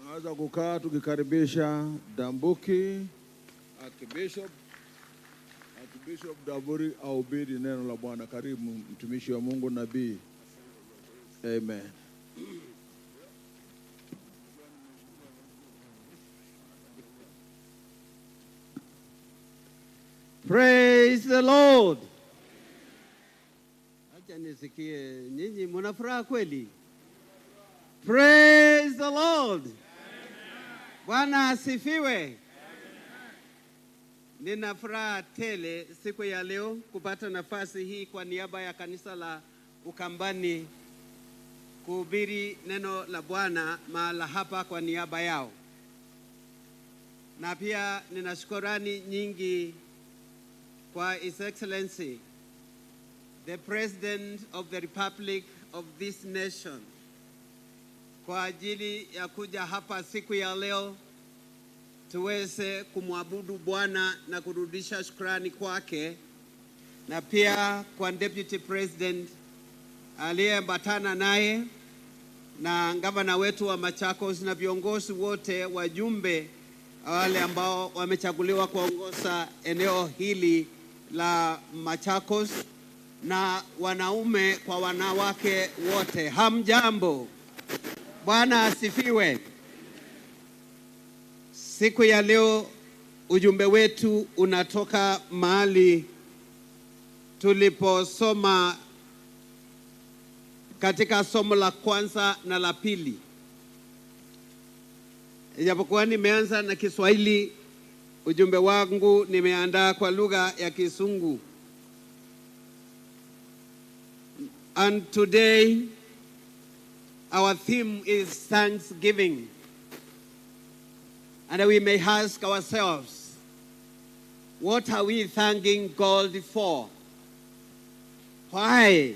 Tunaweza kukaa tukikaribisha Ndambuki, Archbishop, Archbishop Ndambuki ahubiri neno la Bwana. Karibu, mtumishi wa Mungu, nabii. Amen. Praise the Lord. Acha nisikie, nyinyi mna furaha kweli? Praise the Lord. Bwana asifiwe. Nina furaha tele siku ya leo kupata nafasi hii kwa niaba ya kanisa la Ukambani kuhubiri neno la Bwana mahala hapa kwa niaba yao. Na pia nina shukrani nyingi kwa His Excellency, the President of the Republic of this nation, kwa ajili ya kuja hapa siku ya leo tuweze kumwabudu Bwana na kurudisha shukrani kwake, na pia kwa Deputy President aliyeambatana naye na gavana wetu wa Machakos na viongozi wote, wajumbe wale ambao wamechaguliwa kuongoza eneo hili la Machakos, na wanaume kwa wanawake wote. Hamjambo? Bwana asifiwe. Siku ya leo ujumbe wetu unatoka mahali tuliposoma katika somo la kwanza na la pili. Ijapokuwa nimeanza na Kiswahili, ujumbe wangu nimeandaa kwa lugha ya Kizungu. And today, our theme is thanksgiving. And we may ask ourselves, what are we thanking God for? Why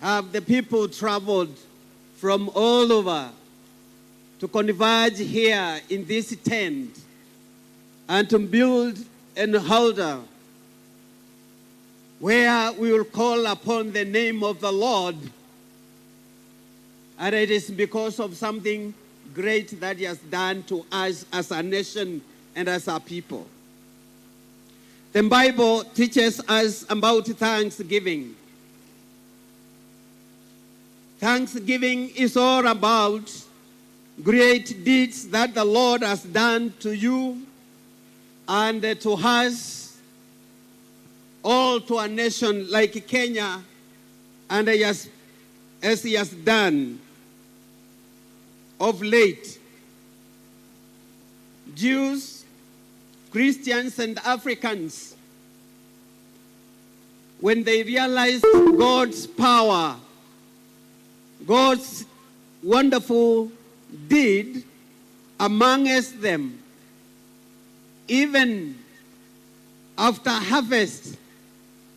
have the people traveled from all over to converge here in this tent? and to build an altar where we will call upon the name of the Lord, and it is because of something great that He has done to us as a nation and as a people. The Bible teaches us about thanksgiving. Thanksgiving is all about great deeds that the Lord has done to you and to us, all to a nation like Kenya, and he has, as he has done of late. Jews, Christians, and Africans, when they realized God's power, God's wonderful deed amongst them, even after harvest,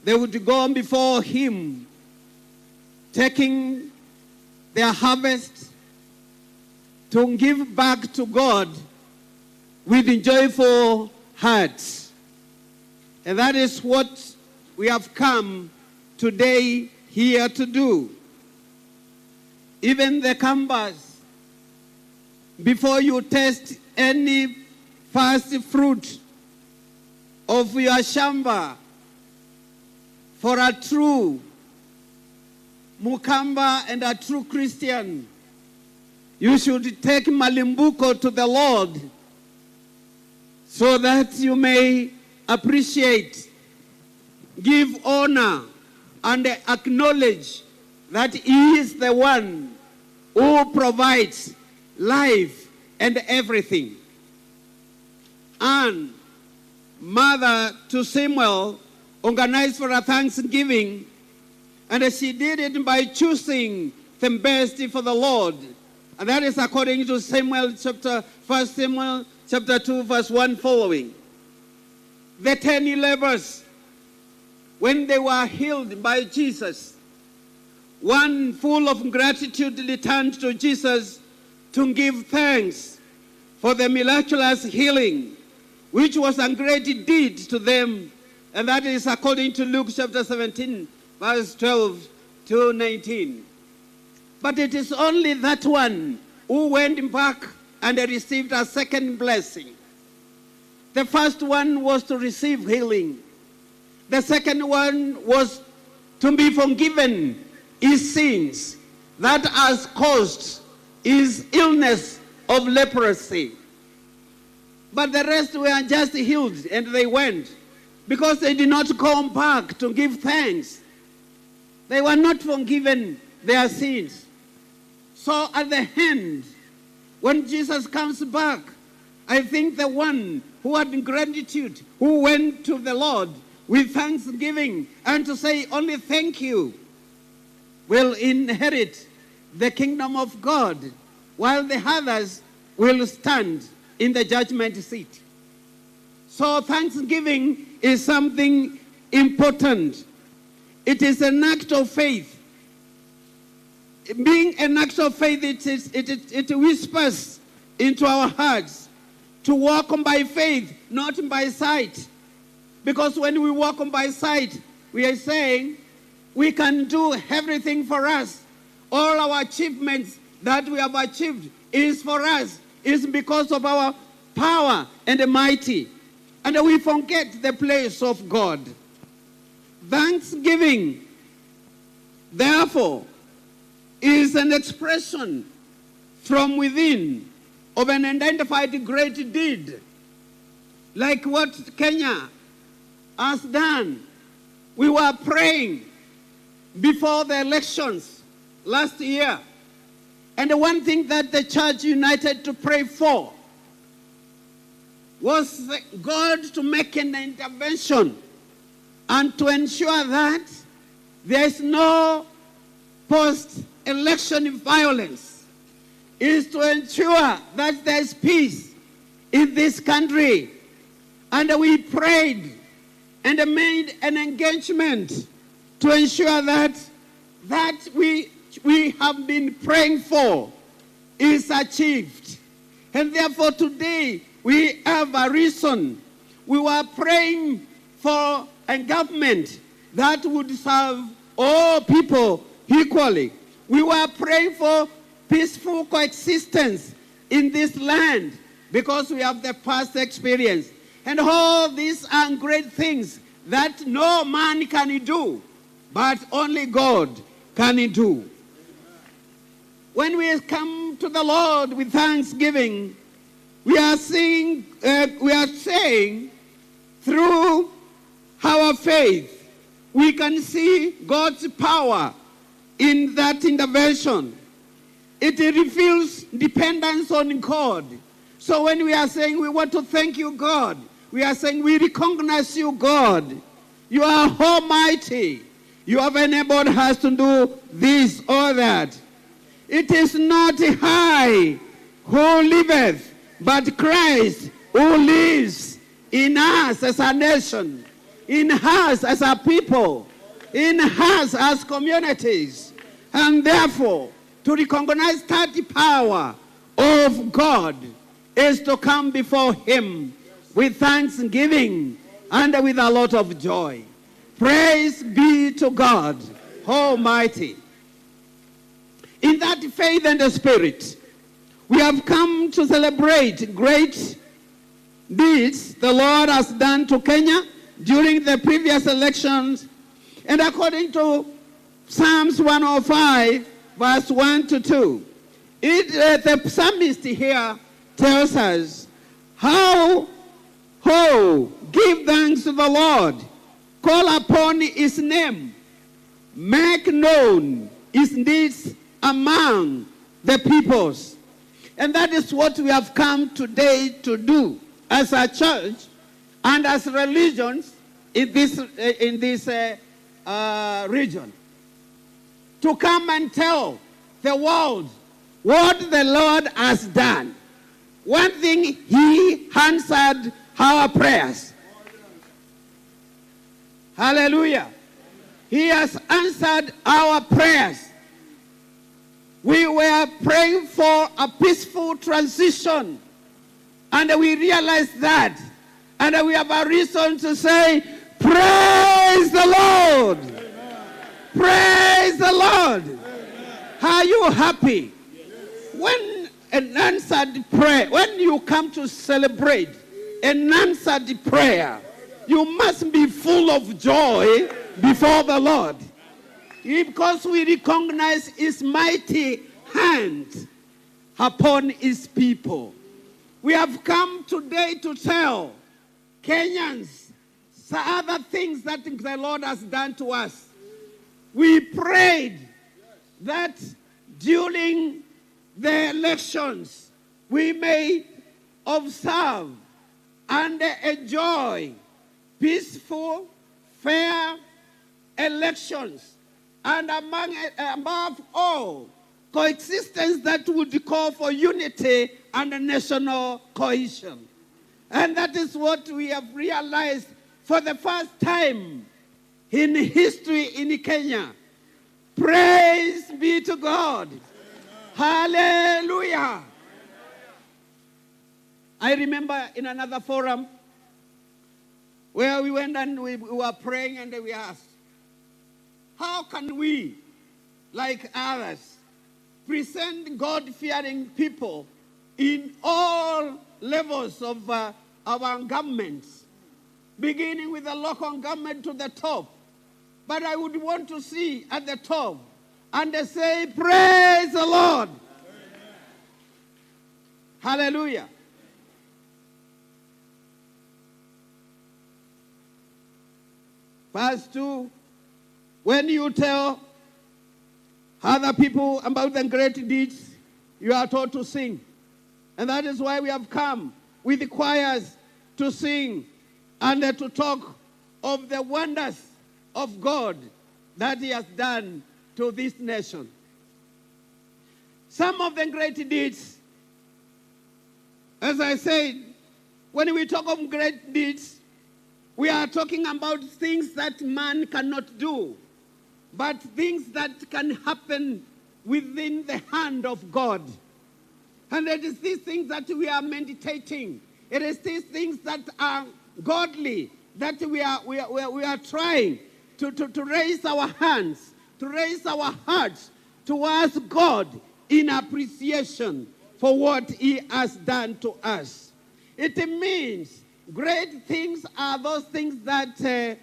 they would go before him, taking their harvest to give back to God with joyful hearts. And that is what we have come today here to do. Even the Kambas, before you test any first fruit of your shamba, for a true Mukamba and a true Christian, you should take malimbuko to the Lord so that you may appreciate, give honor, and acknowledge that He is the one who provides life and everything. Anne, mother to Samuel, organized for a thanksgiving, and she did it by choosing the best for the Lord. And that is according to Samuel chapter, First Samuel chapter two, verse one following. The ten lepers, when they were healed by Jesus, one full of gratitude returned to Jesus to give thanks for the miraculous healing, which was a great deed to them, and that is according to Luke chapter seventeen, verse twelve to nineteen. But it is only that one who went back and received a second blessing. The first one was to receive healing. The second one was to be forgiven his sins that has caused his illness of leprosy. But the rest were just healed and they went, because they did not come back to give thanks. They were not forgiven their sins. So at the end, when Jesus comes back, I think the one who had gratitude, who went to the Lord with thanksgiving and to say only thank you, will inherit the kingdom of God, while the others will stand in the judgment seat. So thanksgiving is something important. It is an act of faith. Being an act of faith, it, is, it, it, it whispers into our hearts to walk by faith, not by sight. Because when we walk by sight, we are saying we can do everything for us. All our achievements that we have achieved is for us, is because of our power and mighty. And we forget the place of God. Thanksgiving, therefore, is an expression from within of an identified great deed, like what Kenya has done. We were praying before the elections last year, and the one thing that the church united to pray for was God to make an intervention and to ensure that there is no post-election violence, is to ensure that there is peace in this country. And we prayed and made an engagement to ensure that that we, we have been praying for is achieved. And therefore today, We have a reason. We were praying for a government that would serve all people equally. We were praying for peaceful coexistence in this land because we have the past experience. And all these are great things that no man can do, but only God can do. When we come to the Lord with thanksgiving, we are seeing, uh, we are saying, through our faith, we can see God's power in that intervention. It reveals dependence on God. So when we are saying we want to thank you, God, we are saying we recognize you, God. You are almighty. You have enabled us to do this or that. It is not I who liveth, but Christ who lives in us as a nation, in us as a people, in us as communities. And therefore, to recognize that power of God is to come before Him with thanksgiving and with a lot of joy. Praise be to God Almighty. In that faith and the spirit, we have come to celebrate great deeds the Lord has done to Kenya during the previous elections. And according to Psalms one oh five, verse one to two, it, uh, the psalmist here tells us how, "Oh, give thanks to the Lord, call upon his name, make known his deeds among the peoples." And that is what we have come today to do as a church and as religions in this, uh, in this, uh, uh, region. To come and tell the world what the Lord has done. One thing, He answered our prayers. Hallelujah. He has answered our prayers. We were praying for a peaceful transition, and we realized that. And we have a reason to say, "Praise the Lord! Praise the Lord!" Are you happy? When an answered prayer, when you come to celebrate an answered prayer, you must be full of joy before the Lord, because we recognize His mighty hand upon His people. We have come today to tell Kenyans some other things that the Lord has done to us. We prayed that during the elections, we may observe and enjoy peaceful, fair elections, and among, above all, coexistence that would call for unity and national cohesion. And that is what we have realized for the first time in history in Kenya. Praise be to God. Hallelujah. I remember in another forum where we went and we, we were praying and we asked, "How can we, like others, present God-fearing people in all levels of, uh, our governments, beginning with the local government to the top?" But I would want to see at the top and they say, "Praise the Lord." Hallelujah. Verse two, when you tell other people about the great deeds, you are taught to sing. And that is why we have come with the choirs to sing and, uh, to talk of the wonders of God that He has done to this nation. Some of the great deeds, as I said, when we talk of great deeds, we are talking about things that man cannot do, but things that can happen within the hand of God. And it is these things that we are meditating It is these things that are godly that we are, we are, we are, we are trying to, to, to raise our hands, to raise our hearts towards God in appreciation for what He has done to us. It means great things are those things that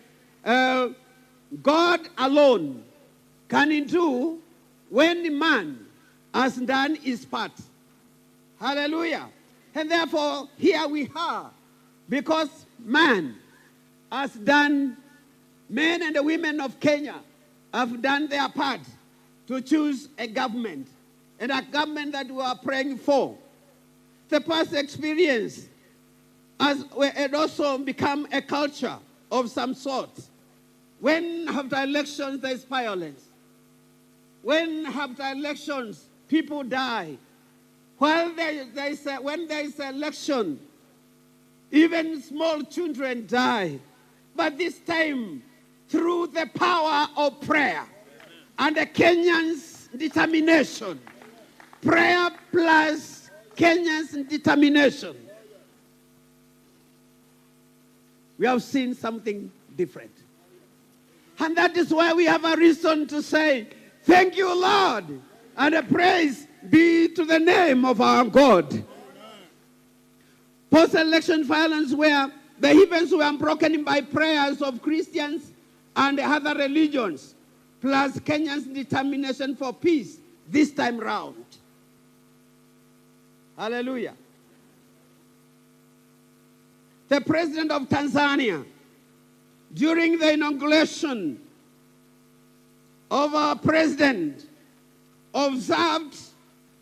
uh, uh, God alone can do when man has done his part. Hallelujah. And therefore, here we are, because man has done, men and women of Kenya have done their part to choose a government, and a government that we are praying for. The past experience has, had also become a culture of some sort. When after elections there is violence, when after elections people die, while there, there is a, when there is election, even small children die. But this time, through the power of prayer and the Kenyans' determination, prayer plus Kenyans' determination, we have seen something different. And that is why we have a reason to say, "Thank you, Lord, and a praise be to the name of our God." Post-election violence, where the heavens were broken by prayers of Christians and other religions, plus Kenyans' determination for peace this time round. Hallelujah. The president of Tanzania, during the inauguration of our president, observed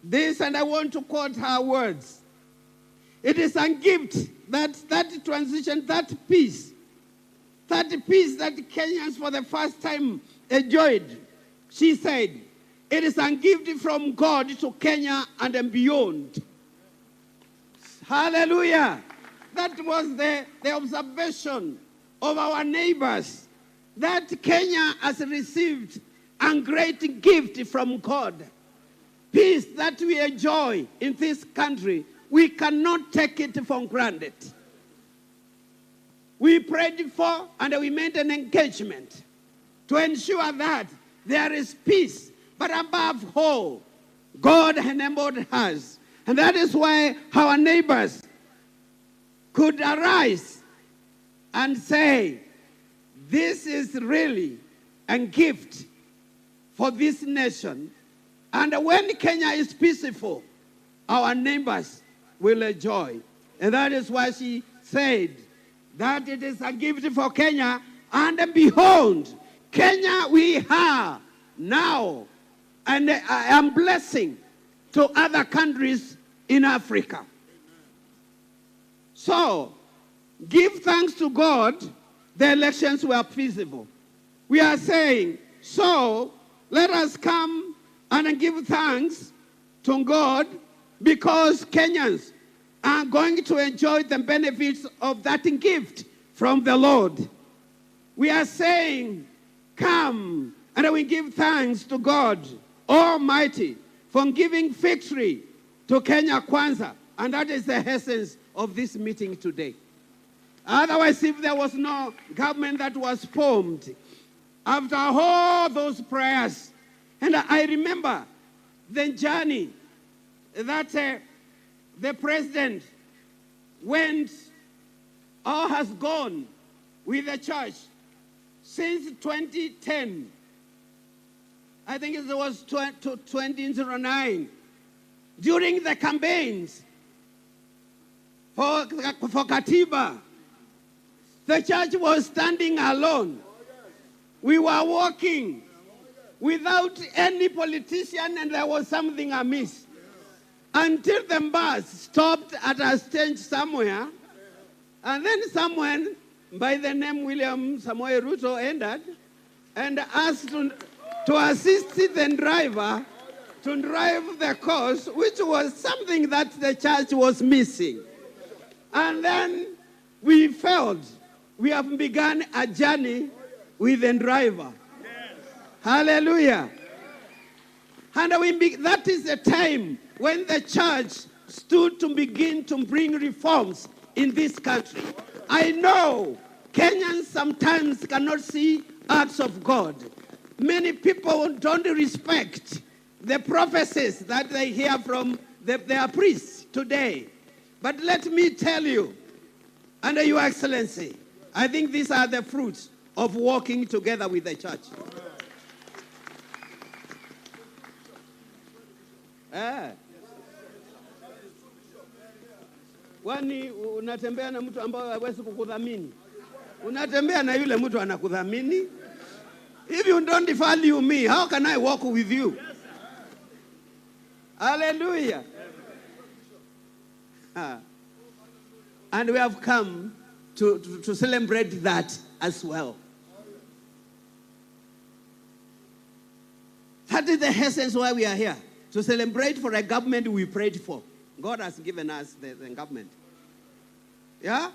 this, and I want to quote her words. "It is a gift that, that transition, that peace, that peace that Kenyans for the first time enjoyed," she said, "it is a gift from God to Kenya and beyond." Hallelujah. That was the, the observation of our neighbors, that Kenya has received a great gift from God. Peace that we enjoy in this country, we cannot take it for granted. We prayed for and we made an engagement to ensure that there is peace. But above all, God enabled us. And that is why our neighbors could arise and say, "This is really a gift for this nation." And when Kenya is peaceful, our neighbors will enjoy. And that is why she said that it is a gift for Kenya. And behold, Kenya, we are now and a, a blessing to other countries in Africa. So, give thanks to God, the elections were peaceful. We are saying, so let us come and give thanks to God, because Kenyans are going to enjoy the benefits of that gift from the Lord. We are saying, come, and we give thanks to God Almighty for giving victory to Kenya Kwanza, and that is the essence of this meeting today. Otherwise, if there was no government that was formed, after all those prayers, and I remember the journey that uh, the president went or has gone with the church since twenty ten. I think it was twenty, twenty oh nine, during the campaigns for, for Katiba. The church was standing alone. We were walking without any politician, and there was something amiss. Until the bus stopped at a stage somewhere, and then someone by the name William Samoei Ruto entered and asked to, to assist the driver to drive the course, which was something that the church was missing. And then we felt we have begun a journey with the driver. Hallelujah. And we be, that is the time when the church stood to begin to bring reforms in this country. I know Kenyans sometimes cannot see acts of God. Many people don't respect the prophecies that they hear from the, their priests today. But let me tell you, under Your Excellency, I think these are the fruits of walking together with the church. Eh. Kwani unatembea na mtu ambaye hawezi kukudhamini? Unatembea na yule mtu anakudhamini. If you don't value me, how can I walk with you? Hallelujah. Ah. And we have come to, to, to celebrate that as well. That is the essence why we are here, to celebrate for a government we prayed for. God has given us the, the government. Yeah?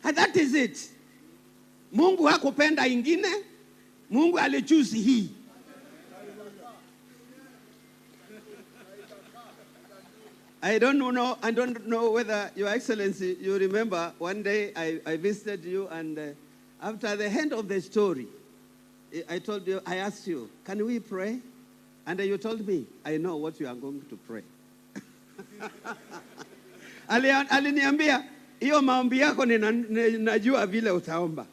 And that is it. Mungu hakupenda ingine, Mungu alichoose hii. I don't know, I don't know whether, Your Excellency, you remember one day I, I visited you, and, uh, after the end of the story, I, I told you, I asked you, "Can we pray?" And you told me, "I know what you are going to pray." Ali-, aliniambia, "Hiyo maombi yako nina-, ninajua vile utaomba,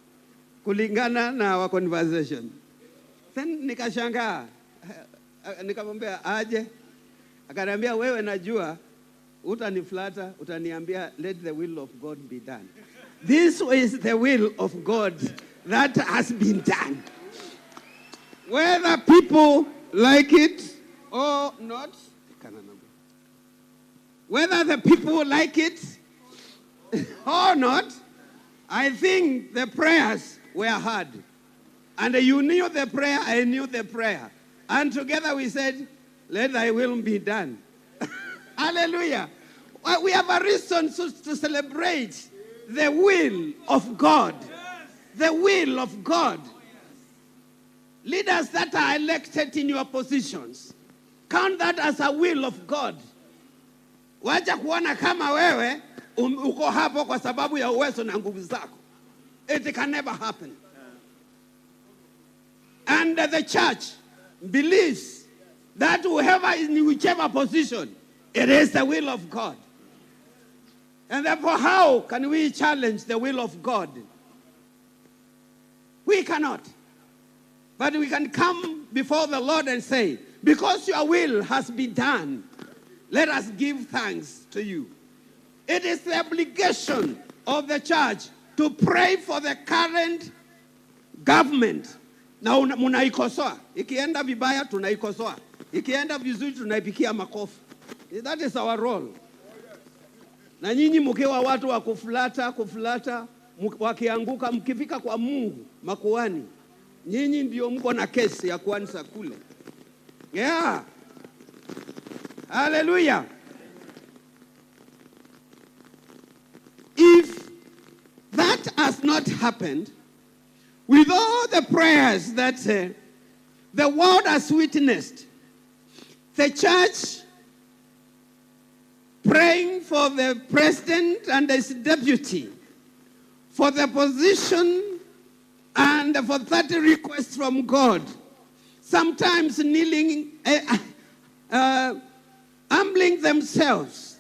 kulingana na our conversation." Then nikashangaa, nikamwambia, "Aje?" Akaniambia, "Wewe najua, utaniflatter, utaniambia, 'Let the will of God be done.'" This is the will of God that has been done. Whether people like it or not, whether the people like it or not, I think the prayers were heard. And you knew the prayer, I knew the prayer. And together we said, "Let thy will be done." Hallelujah. Uh, we have a reason to, to celebrate the will of God. The will of God. Leaders that are elected in your positions, count that as a will of God. Wacha kuona kama wewe, um, uko hapo kwa sababu ya uwezo na nguvu zako. It can never happen. And the church believes that whoever is in whichever position, it is the will of God. And therefore, how can we challenge the will of God? We cannot. But we can come before the Lord and say, "Because your will has been done, let us give thanks to you." It is the obligation of the church to pray for the current government. Na una-, munaikosoa. Ikienda vibaya, tunaikosoa. Ikienda vizuri, tunaipigia makofi. That is our role. Na nyinyi mkiwa watu wa kuflatter, kuflatter, mk-, wakianguka, mkifika kwa Mungu, makuhani, nyinyi ndio mko na kesi ya kwanza kule. Yeah. Hallelujah. If that has not happened, with all the prayers that, uh, the world has witnessed, the church praying for the president and his deputy, for the position and for that request from God, sometimes kneeling, uh, uh, humbling themselves,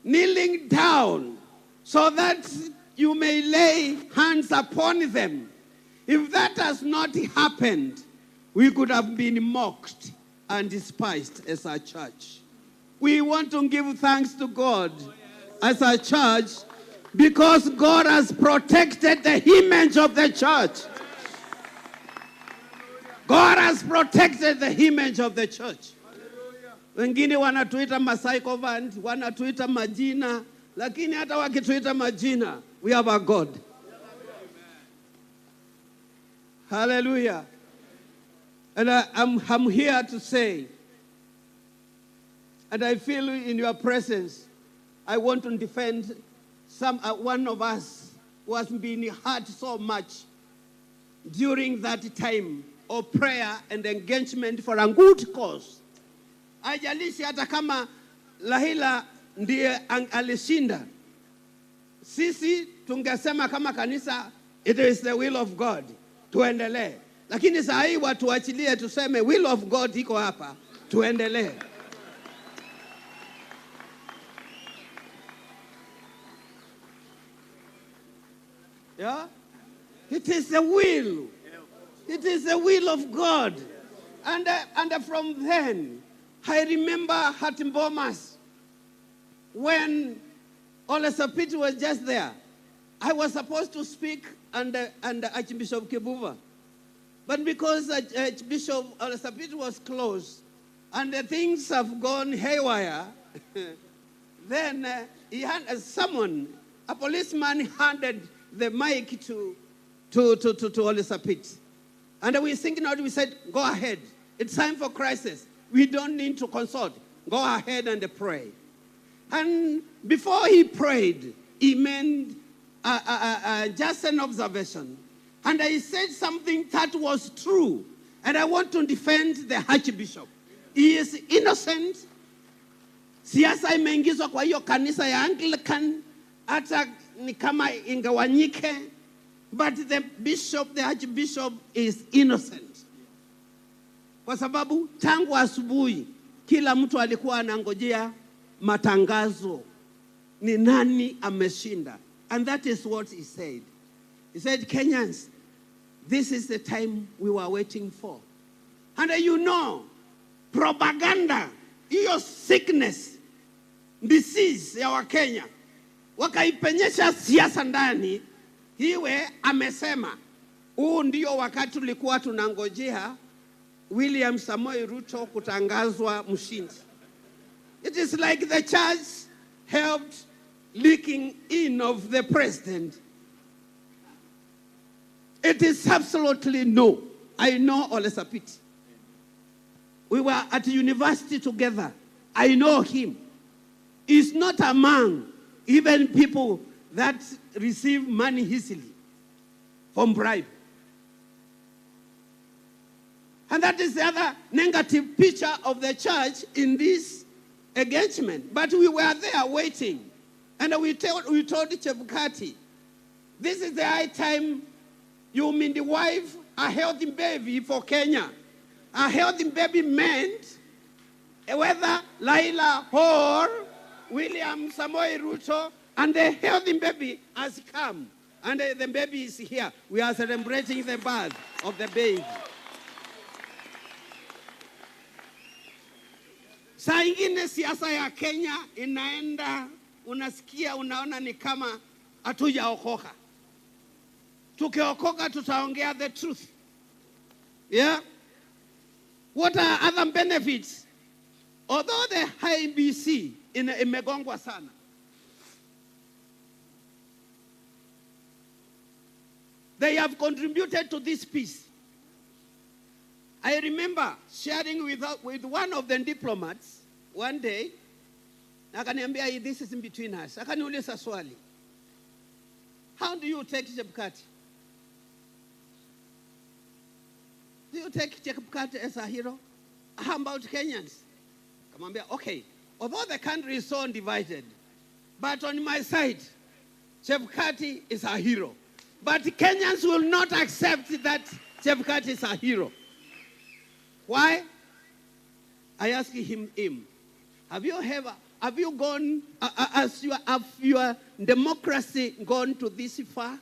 kneeling down, so that you may lay hands upon them. If that has not happened, we could have been mocked and despised as a church. We want to give thanks to God as a church because God has protected the image of the church. God has protected the image of the church. Wengine wanatuita masycophant, wanatuita majina, lakini hata wakituita majina, we have a God. Hallelujah. And I, I'm, I'm here to say, and I feel in your presence, I want to defend some, uh, one of us who has been hurt so much during that time of prayer and engagement for a good cause. Haijalishi hata kama Laila ndiye ang-, alishinda. Sisi tungesema kama kanisa, it is the will of God, tuendelee. Lakini saa hii watuachilie tuseme, will of God iko hapa, tuendelee. Yeah? It is the will. It is the will of God. And, uh, and from then, I remember at Bomas, when Ole Sapit was just there, I was supposed to speak and, uh, and Archbishop Kivuva. But because Arch-, Archbishop Ole Sapit was close and the things have gone haywire, then, uh, he had a summon, a policeman handed the mic to, to, to, to, to Ole Sapit. And we singing out, we said, "Go ahead. It's time for crisis. We don't need to consult. Go ahead and pray." And before he prayed, he made, uh, uh, uh, uh, just an observation. And he said something that was true. And I want to defend the Archbishop. He is innocent. Siasa imeingizwa kwa hiyo kanisa ya Anglican, hata ni kama ingewanyike, but the bishop, the archbishop is innocent. Kwa sababu tangu asubuhi, kila mtu alikuwa anangojea matangazo, ni nani ameshinda. And that is what he said. He said, "Kenyans, this is the time we were waiting for." And, uh, you know, propaganda, hiyo sickness, disease ya Wakenya, wakaipenyesha siasa ndani. Iwe amesema, huu ndio wakati tulikuwa tunangojea William Samoei Ruto kutangazwa mshindi. It is like the church helped leaking in of the president. It is absolutely no. I know Ole Sapit. We were at university together. I know him. He's not among even people that receive money easily from bribe. And that is the other negative picture of the church in this engagement. But we were there waiting. And we told, we told Chebukati, "This is the high time you midwife a healthy baby for Kenya." A healthy baby meant, eh, whether Laila or William Samoei Ruto, and the healthy baby has come. And, uh, the baby is here. We are celebrating the birth of the baby. Saa ingine siasa ya Kenya inaenda, unasikia, unaona ni kama hatujaokoka. Tukiokoka, tutaongea the truth. Yeah? What are other benefits? Although the I E B C ina-, imegongwa sana, they have contributed to this peace. I remember sharing with, with one of the diplomats one day, na akaniambia, "This is in between us." Akaniuliza swali, "How do you take Chebukati? Do you take Chebukati as a hero? How about Kenyans?" Kamwambia, "Okay, although the country is so divided, but on my side, Chebukati is a hero. But Kenyans will not accept that Chebukati is a hero." Why? I asked him, him, "Have you ever, have you gone, uh, uh, as your, have your democracy gone to this far?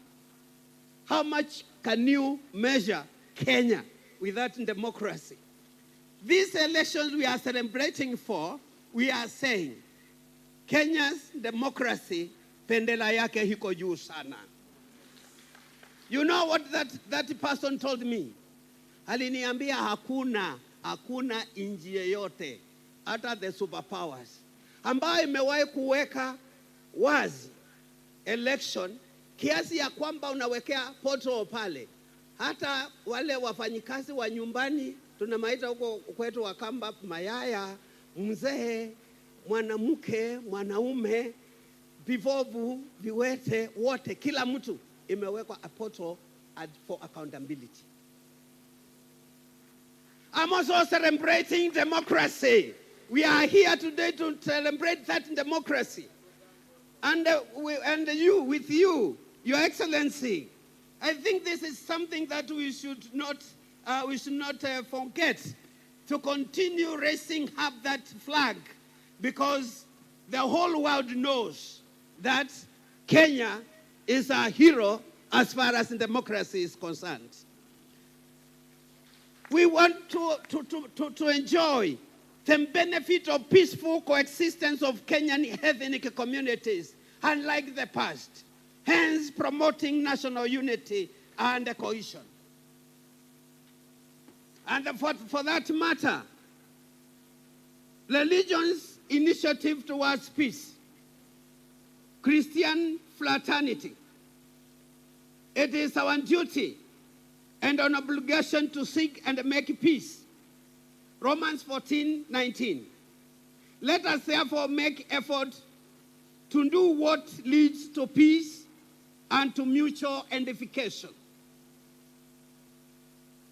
How much can you measure Kenya with that democracy?" These elections we are celebrating for, we are saying Kenya's democracy, bendera yake iko juu sana. You know what that, that person told me? Aliniambia, "Hakuna, hakuna nchi yeyote, hata the superpowers, ambayo imewahi kuweka wazi election kiasi ya kwamba unawekea portal pale, hata wale wafanyikazi wa nyumbani, tunamaita huko kwetu Wakamba, mayaya, mzee, mwanamke, mwanaume, vipofu, viwete, wote, kila mtu imewekwa a portal ad-, for accountability." I'm also celebrating democracy. We are here today to celebrate that democracy. And, uh, we, and you, with you, Your Excellency, I think this is something that we should not, uh, we should not, uh, forget to continue raising up that flag, because the whole world knows that Kenya is a hero as far as democracy is concerned. We want to, to, to, to, to enjoy the benefit of peaceful coexistence of Kenyan ethnic communities, unlike the past, hence promoting national unity and cohesion. And for, for that matter, religions' initiative towards peace, Christian fraternity. It is our duty and an obligation to seek and make peace. Romans fourteen nineteen. Let us therefore make effort to do what leads to peace and to mutual edification.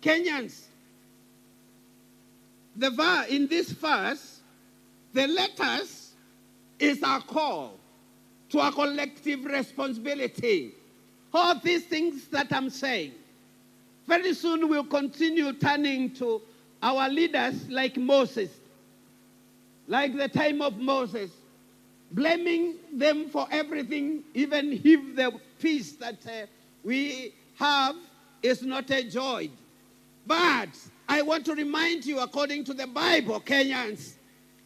Kenyans, the ver-, in this verse, the letters is a call to a collective responsibility. All these things that I'm saying, very soon we'll continue turning to our leaders like Moses, like the time of Moses, blaming them for everything, even if the peace that, uh, we have is not enjoyed. But I want to remind you, according to the Bible, Kenyans,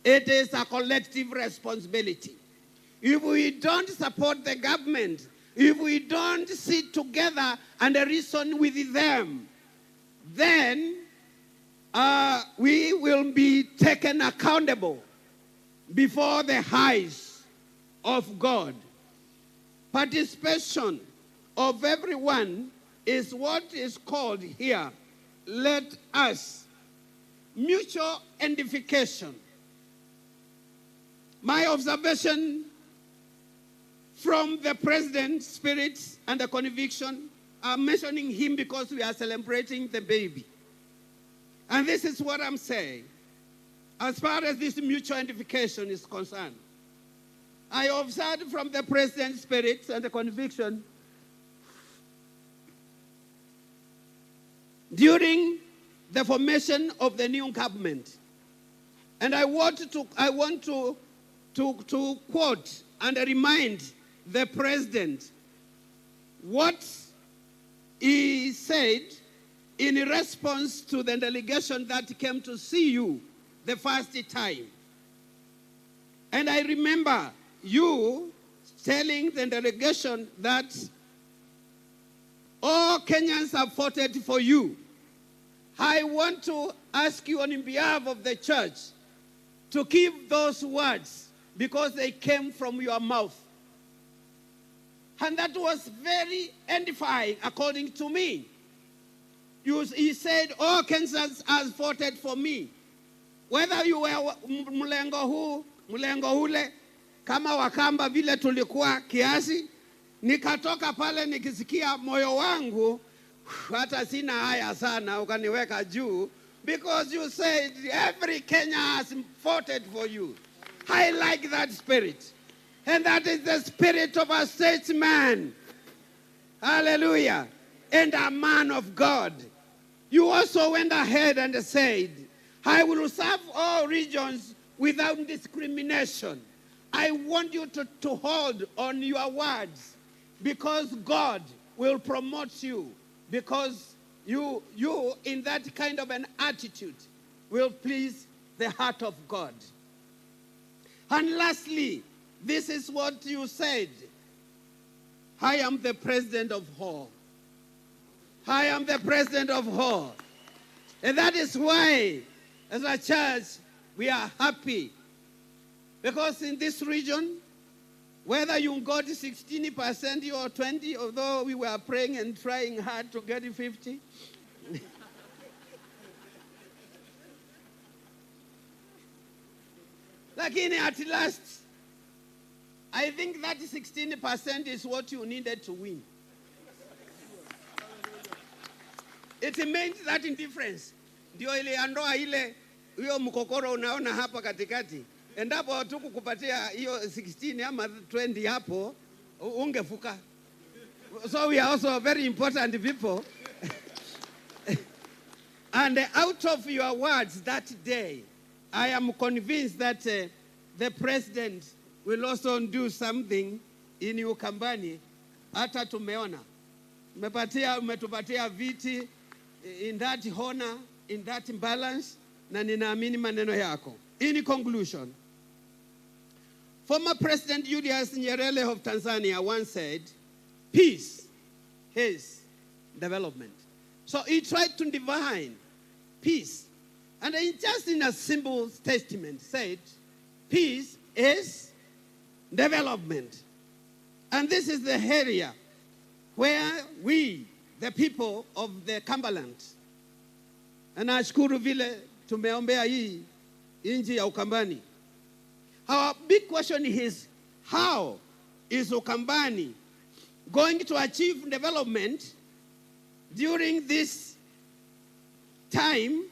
it is a collective responsibility. If we don't support the government, if we don't sit together and reason with them, then, uh, we will be taken accountable before the eyes of God. Participation of everyone is what is called here. Let us. Mutual edification. My observation from the president's spirit and the conviction, I'm mentioning him because we are celebrating the baby. And this is what I'm saying. As far as this mutual edification is concerned, I observed from the president's spirit and the conviction during the formation of the new government. And I want to, I want to, to, to quote and remind the president what he said in response to the delegation that came to see you the first time. And I remember you telling the delegation that all Kenyans have voted for you. I want to ask you on behalf of the church to keep those words because they came from your mouth. And that was very edifying, according to me. You, he said, "All Kenyans has voted for me." Whether you were wa-, m-, mlengo huu, mlengo ule, kama Wakamba vile tulikuwa kiasi, nikatoka pale nikisikia moyo wangu, hata sina haya sana, ukaniweka juu, because you said, "Every Kenya has voted for you." I like that spirit. And that is the spirit of a statesman. Hallelujah. And a man of God. You also went ahead and said, "I will serve all regions without discrimination." I want you to, to hold on your words, because God will promote you, because you, you in that kind of an attitude will please the heart of God. And lastly, this is what you said. "I am the president of all. I am the president of all." And that is why, as a church, we are happy. Because in this region, whether you got sixteen percent or twenty, although we were praying and trying hard to get fifty, lakini at last, I think that sixteen percent is what you needed to win. It meant that difference. Ndio iliandoa ile Huyo mkokoro unaona hapa katikati, endapo tukukupatia hiyo sixteen ama twenty hapo, u-, ungefuka. So we are also very important people. And out of your words that day, I am convinced that, uh, the president will also do something in Ukambani. Hata tumeona. Umepatia, umetupatia viti in that honor, in that balance, na ninaamini maneno yako. In conclusion, former President Julius Nyerere of Tanzania once said, "Peace is development." So he tried to define peace. And in just in a simple statement said, "Peace is development." And this is the area where we, the people of the Cumberland, na nashukuru vile tumeombea hii nchi ya Ukambani. Our big question is, how is Ukambani going to achieve development during this time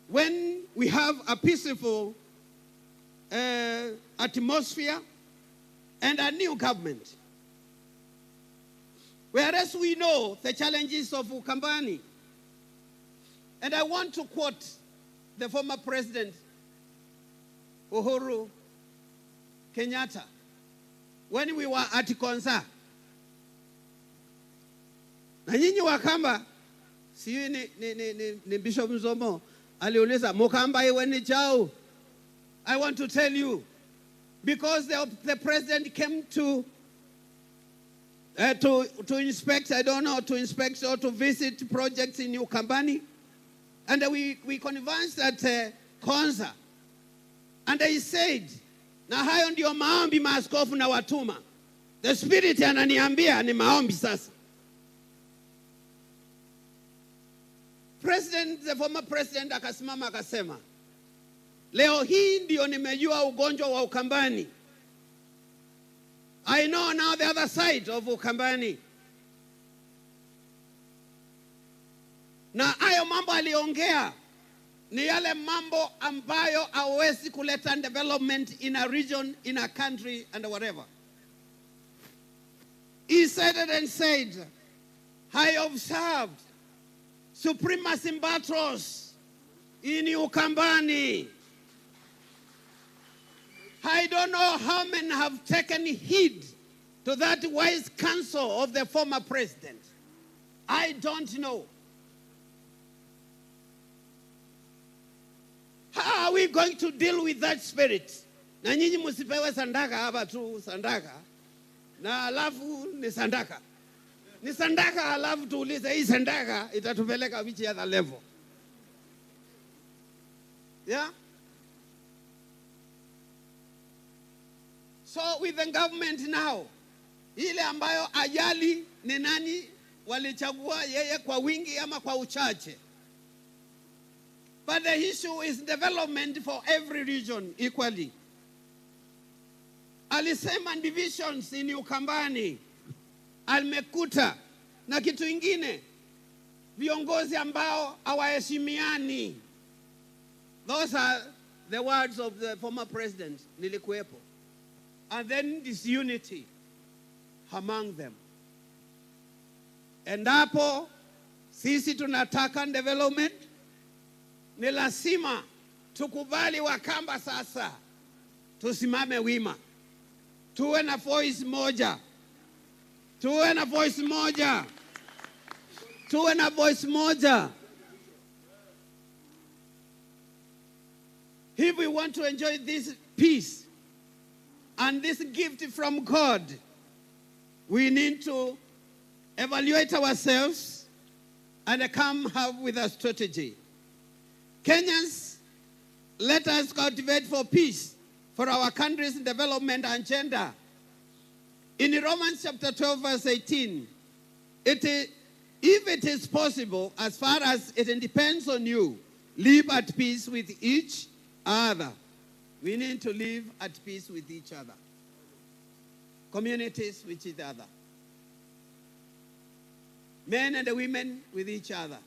when we have a peaceful, uh, atmosphere and a new government? Whereas we know the challenges of Ukambani, and I want to quote the former president, Uhuru Kenyatta, when we were at Konza. Na nyinyi Wakamba, sijui ni, ni, ni, ni, ni Bishop Nzomo aliuliza, "Mukamba iwe ni chau?" I want to tell you, because the, the president came to, uh, to, to inspect, I don't know, to inspect or to visit projects in Ukambani. And we, we conversed at, uh, Konza. And I said, "Na hayo ndio maombi maaskofu na watuma." The spirit ananiambia ni maombi sasa. President, the former president akasimama akasema, "Leo hii ndio nimejua ugonjwa wa Ukambani. I know now the other side of Ukambani." Na hayo mambo aliongea ni yale mambo ambayo hawezi kuleta development in a region, in a country and whatever. He said it and said, "I observed supremacy battles in Ukambani." I don't know how many have taken heed to that wise counsel of the former president. I don't know. How are we going to deal with that spirit? Na nyinyi msipewe sandaka hapa tu, sandaka. Na alafu ni sandaka. Ni sandaka, alafu tuulize, hii sandaka itatupeleka which other level? Yeah? So with the government now, ile ambayo ajali ni nani walichagua, yeye kwa wingi ama kwa uchache. But the issue is development for every region equally. Alisema divisions in Ukambani, amekuta na kitu ingine, viongozi ambao hawaheshimiani. Those are the words of the former president, nilikuwepo. And then disunity among them. Endapo sisi tunataka development, ni lazima tukubali Wakamba sasa, tusimame wima, tuwe na voice moja, tuwe na voice moja, tuwe na voice moja. If we want to enjoy this peace and this gift from God, we need to evaluate ourselves and come up with a strategy. Kenyans, let us cultivate for peace, for our country's development agenda. In Romans chapter twelve, verse eighteen, it i-, "If it is possible, as far as it depends on you, live at peace with each other." We need to live at peace with each other. Communities with each other. Men and women with each other.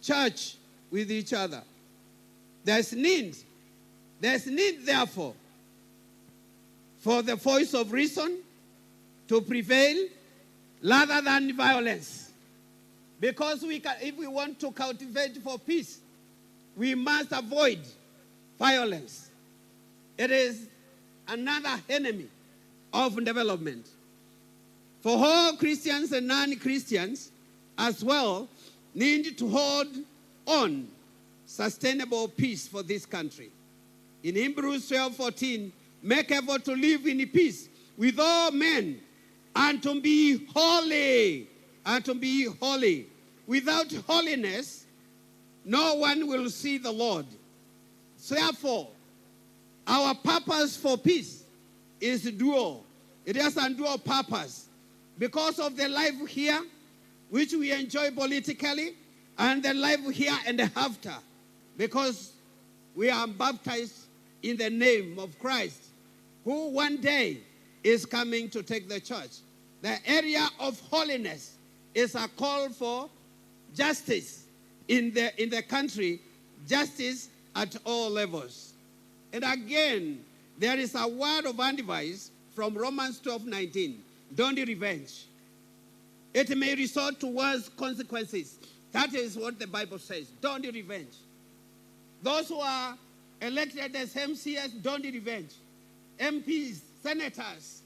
church with each other. There's need, there's need, therefore, for the voice of reason to prevail rather than violence. Because we can, if we want to cultivate for peace, we must avoid violence. It is another enemy of development. For all Christians and non-Christians as well need to hold on sustainable peace for this country. In Hebrews twelve fourteen, make effort to live in peace with all men and to be holy, and to be holy. Without holiness, no one will see the Lord. Therefore, our purpose for peace is dual. It has a dual purpose because of the life here, which we enjoy politically, and the life here and after, because we are baptized in the name of Christ, who one day is coming to take the church. The area of holiness is a call for justice in the, in the country, justice at all levels. And again, there is a word of advice from Romans twelve nineteen. Don't revenge. It may result to worse consequences. That is what the Bible says. Don't revenge. Those who are elected as M C As, don't revenge. M Ps, senators,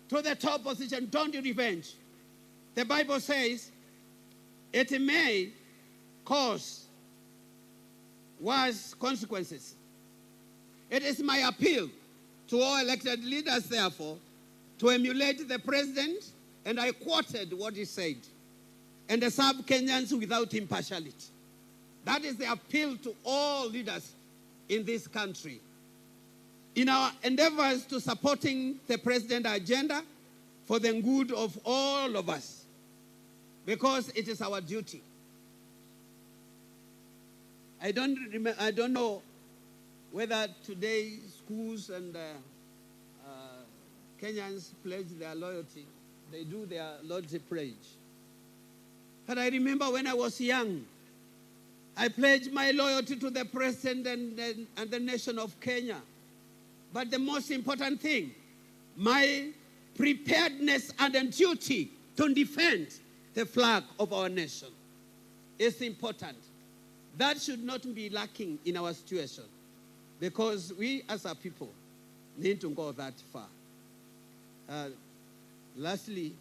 to the top position, don't revenge. The Bible says it may cause worse consequences. It is my appeal to all elected leaders, therefore, to emulate the president, and I quoted what he said, and serve Kenyans without impartiality. That is the appeal to all leaders in this country. In our endeavors to supporting the president's agenda for the good of all of us, because it is our duty. I don't remem- I don't know whether today schools and, uh, uh, Kenyans pledge their loyalty. They do their loyalty pledge. But I remember when I was young, I pledged my loyalty to the president and, and, and the nation of Kenya. But the most important thing, my preparedness and duty to defend the flag of our nation is important. That should not be lacking in our situation, because we as a people need to go that far. Uh, lastly,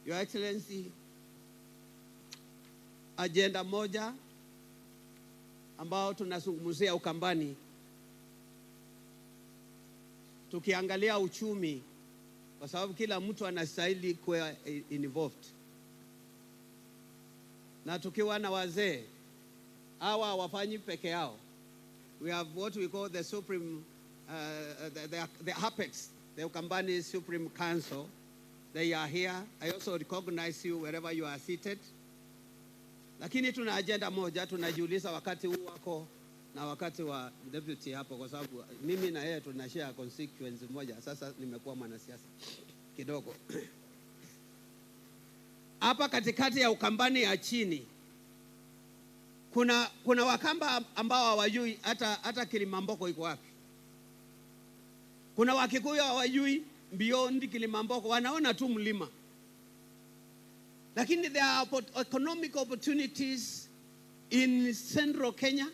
Your Excellency, agenda moja ambao tunazungumzia Ukambani, tukiangalia uchumi, kwa sababu kila mtu anastahili kuwa involved, na tukiwa na wazee, hawa hawafanyi peke yao. We have what we call the Supreme, uh, the, the, the Apex, the Ukambani Supreme Council. They are here. I also recognize you wherever you are seated. Lakini tuna agenda moja, tunajiuliza wakati huu wako na wakati wa deputy hapo, kwa sababu mimi na yeye tunashare constituency moja. Sasa nimekuwa mwanasiasa kidogo. Hapa katikati ya Ukambani ya chini, kuna, kuna Wakamba ambao hawajui hata, hata Kilimamboko iko wapi. Kuna Wakikuyu hawajui beyond Kilimamboko, wanaona tu mlima. Lakini there are oppor- economic opportunities in central Kenya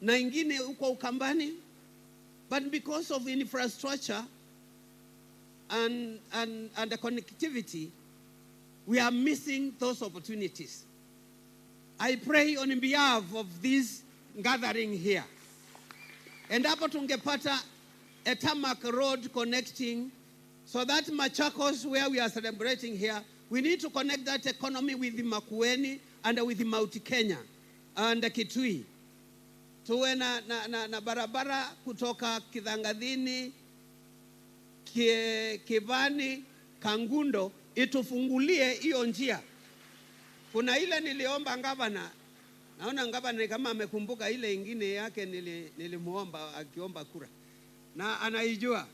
na ingine huko Ukambani, but because of infrastructure and, and, and the connectivity, we are missing those opportunities. I pray on behalf of this gathering here, endapo tungepata a tarmac road connecting, so that Machakos, where we are celebrating here, we need to connect that economy with Makueni and with Mount Kenya and Kitui. Tuwe na, na, na, na barabara kutoka Kithangathini, Ki- Kivani, Kangundo, itufungulie hiyo njia. Kuna ile niliomba gavana, naona gavana ni kama amekumbuka ile ingine yake nili, nilimuomba akiomba kura. Na anaijua.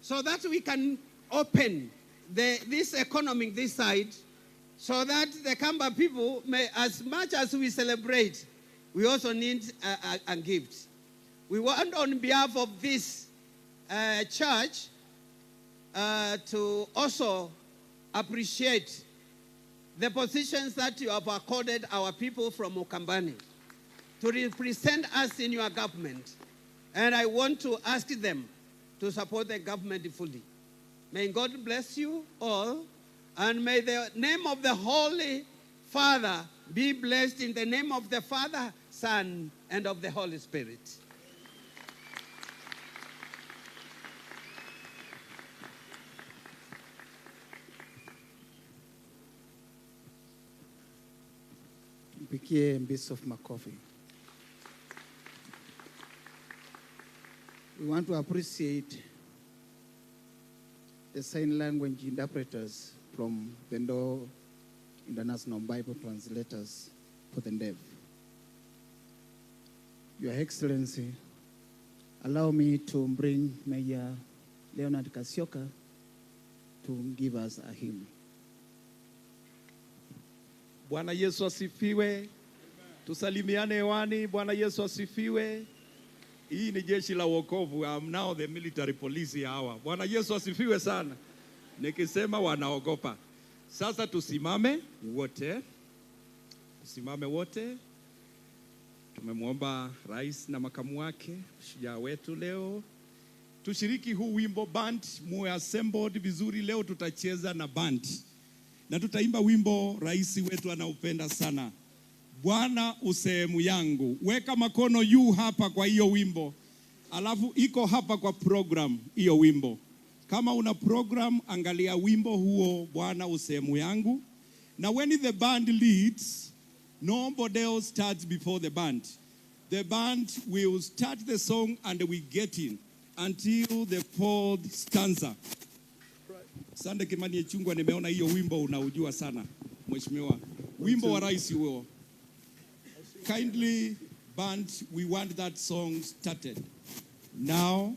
So that we can open the, this economy this side so that the Kamba people may, as much as we celebrate, we also need a, a, a gift. We want, on behalf of this, uh, church, uh, to also appreciate the positions that you have accorded our people from Ukambani to represent us in your government. And I want to ask them to support the government fully. May God bless you all, and may the name of the Holy Father be blessed in the name of the Father, Son, and of the Holy Spirit. Mpigie Bishop makofi. We want to appreciate the sign language interpreters from the Ndoo International Bible Translators for the Deaf. Your Excellency, allow me to bring Major Leonard Kasioka to give us a hymn. Bwana Yesu asifiwe. Tusalimiane hewani. Bwana Yesu asifiwe. Hii ni jeshi la wokovu. I'm now the military police ya hawa. Bwana Yesu asifiwe sana. Nikisema wanaogopa. Sasa tusimame wote. Tusimame wote. Tumemwomba rais na makamu wake, shujaa wetu leo. Tushiriki huu wimbo band, muwe assembled vizuri. Leo tutacheza na band. Na tutaimba wimbo rais wetu anaupenda sana. Bwana u sehemu yangu. Weka makono juu hapa kwa hiyo wimbo. Alafu iko hapa kwa program hiyo wimbo. Kama una program, angalia wimbo huo, Bwana u sehemu yangu. Now when the band leads, nobody else starts before the band. The band will start the song and we get in until the fourth stanza. Sande Kimani Ichung'wah, nimeona hiyo wimbo unaujua sana, Mheshimiwa. Wimbo wa rais huo. Kindly, band, we want that song started now.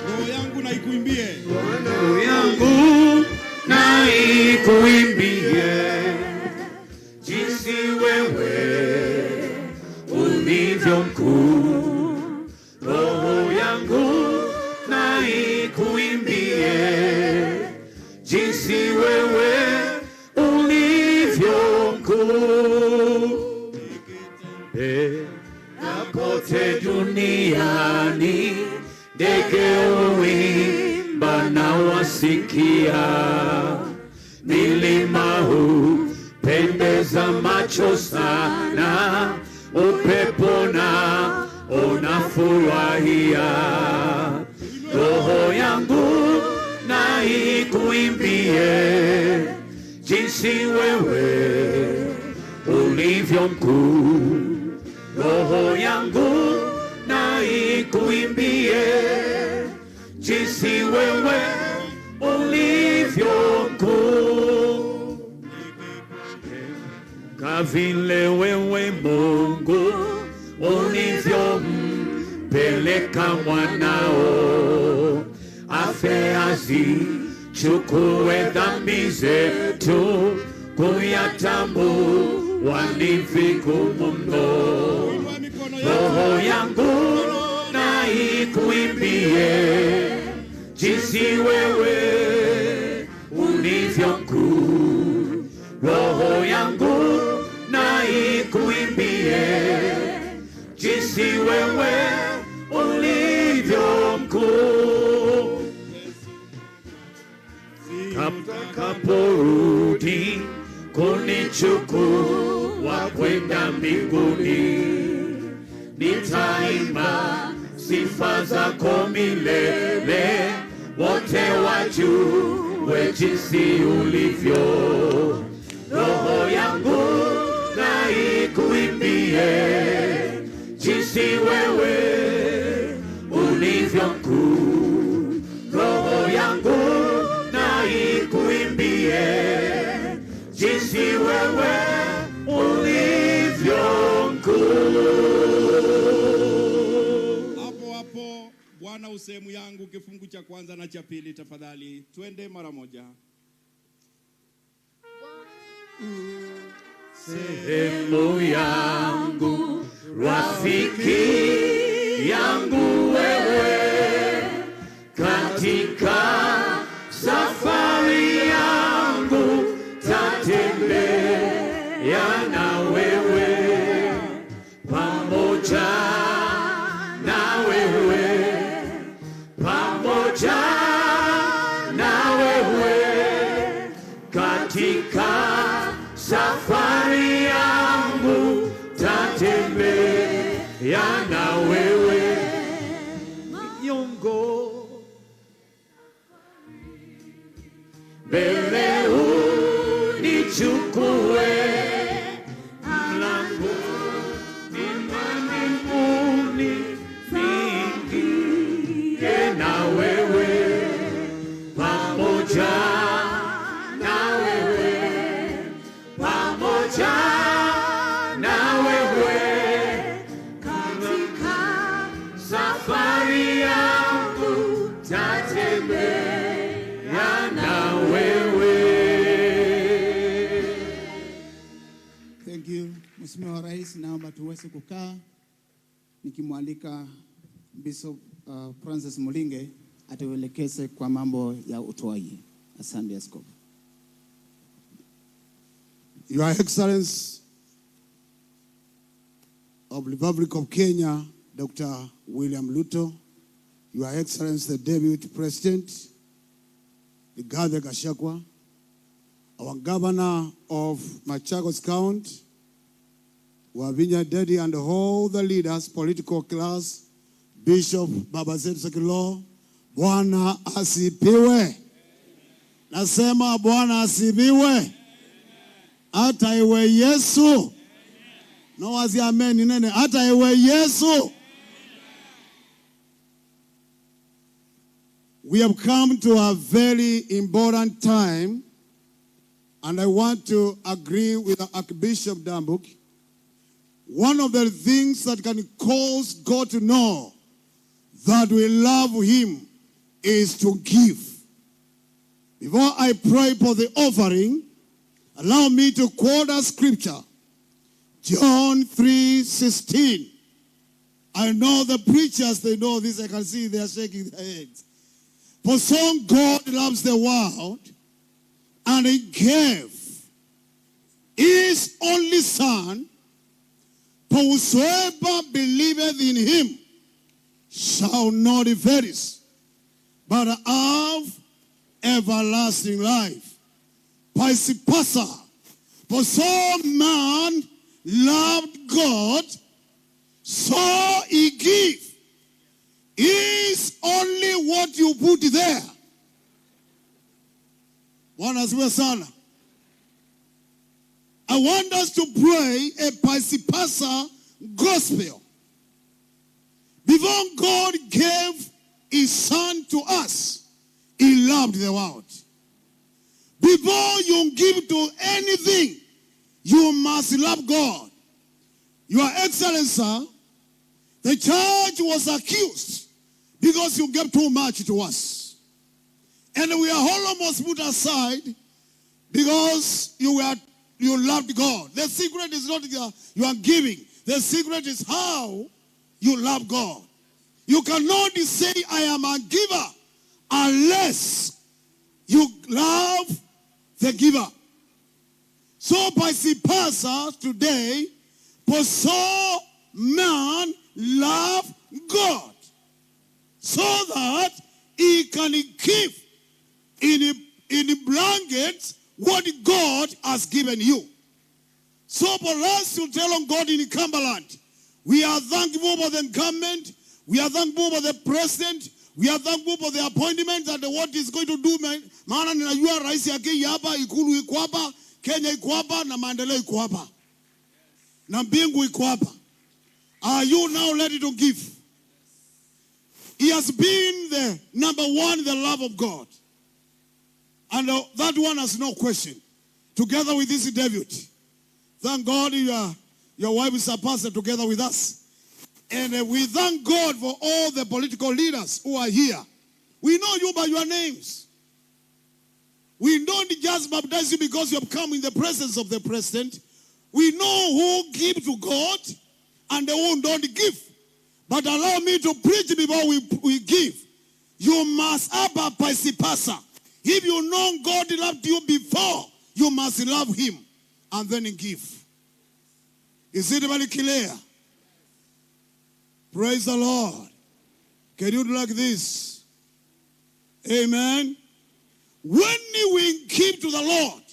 Roho yangu na ikuimbie. Roho yangu na ikuimbie, jinsi wewe ulivyo mkuu. Roho yangu na ikuimbie, jinsi wewe ulivyo mkuu. Na kote duniani, ndege huimba na wasikia. Milima hupendeza macho sana, upepo na unafurahia. Roho yangu na ikuimbie, jinsi wewe ulivyo mkuu. Roho yangu na ikuimbie, jinsi wewe ulivyo mkuu. Kwa vile wewe Mungu ulivyompeleka mwanao afe azichukue dhambi zetu, kuu ya taabu ni vigumu mno. Roho yangu na ikuimbie, jinsi wewe ulivyo mkuu. Roho yangu na ikuimbie, jinsi wewe ulivyo mkuu. Utakaporudi kunichukua kwenda mbinguni, nitaimba sifa zako milele, wote wajue jinsi ulivyo. Jinsi wewe ulivyo mkuu, roho yangu na ikuimbie. Jinsi wewe ulivyo mkuu. Hapo hapo, Bwana u sehemu yangu, kifungu cha kwanza na cha pili, tafadhali. Twende mara moja. Sehemu yangu, rafiki yangu wewe, katika safari yangu tatembea na wewe, pamoja na wewe, pamoja na wewe, katika safari yangu tatembea na wewe. Nyongo mbele unichukue, mlangoni mwa mbinguni niingie na wewe, pamoja na wewe, pamoja na wewe, katika safari yangu tatembea na wewe. Thank you. Mheshimiwa Rais, naomba tuweze kukaa nikimwalika Bishop, uh, Francis Mulinge atuelekeze kwa mambo ya utoaji. Asante, Askofu. Your Excellency of Republic of Kenya, Doctor William Ruto, Your Excellency the Deputy President, Rigathi Gachagua, our Governor of Machakos County, Wavinya Ndeti and all the leaders, political class, Bishop, Baba zetu za kiroho, Bwana asifiwe. Nasema Bwana asifiwe. Hata iwe Yesu. No wasi amen nene. Hata iwe Yesu. We have come to a very important time, and I want to agree with Archbishop Ndambuki. One of the things that can cause God to know that we love him is to give. Before I pray for the offering, allow me to quote a scripture, John three sixteen. I know the preachers, they know this. I can see they are shaking their heads. For so God loves the world, and he gave his only Son, for whosoever believeth in him shall not perish, but have everlasting life. Vice versa, for so man loved God, so he give. Is only what you put there. Bwana asifiwe sana. I want us to pray a vice versa gospel. Before God gave his son to us, he loved the world. Before you give to anything, you must love God. Your Excellency, the church was accused because you gave too much to us. And we are almost put aside because you were, you loved God. The secret is not your, your giving. The secret is how you love God. You cannot say, "I am a giver," unless you love the giver. So vice versa today, for so man love God, so that he can give in, in blanket what God has given you. So for us to tell on God in Cumberland, we are thankful for the government, we are thankful for the president, we are thankful for the appointment and what is going to do, man. Maana ninajua rais akija hapa, ikulu iko hapa, Kenya iko hapa, na maendeleo iko hapa. Na mbingu iko hapa. Are you now ready to give? He has been the number one in the love of God. And, uh, that one has no question. Together with this David. Thank God you are, your wife is a pastor together with us. And, uh, we thank God for all the political leaders who are here. We know you by your names. We don't just baptize you because you have come in the presence of the president. We know who give to God and who don't give. But allow me to preach before we, we give. You must have a vice versa. If you know God loved you before, you must love him and then give. Is it very clear? Praise the Lord. Can you do like this? Amen. When we give to the Lord,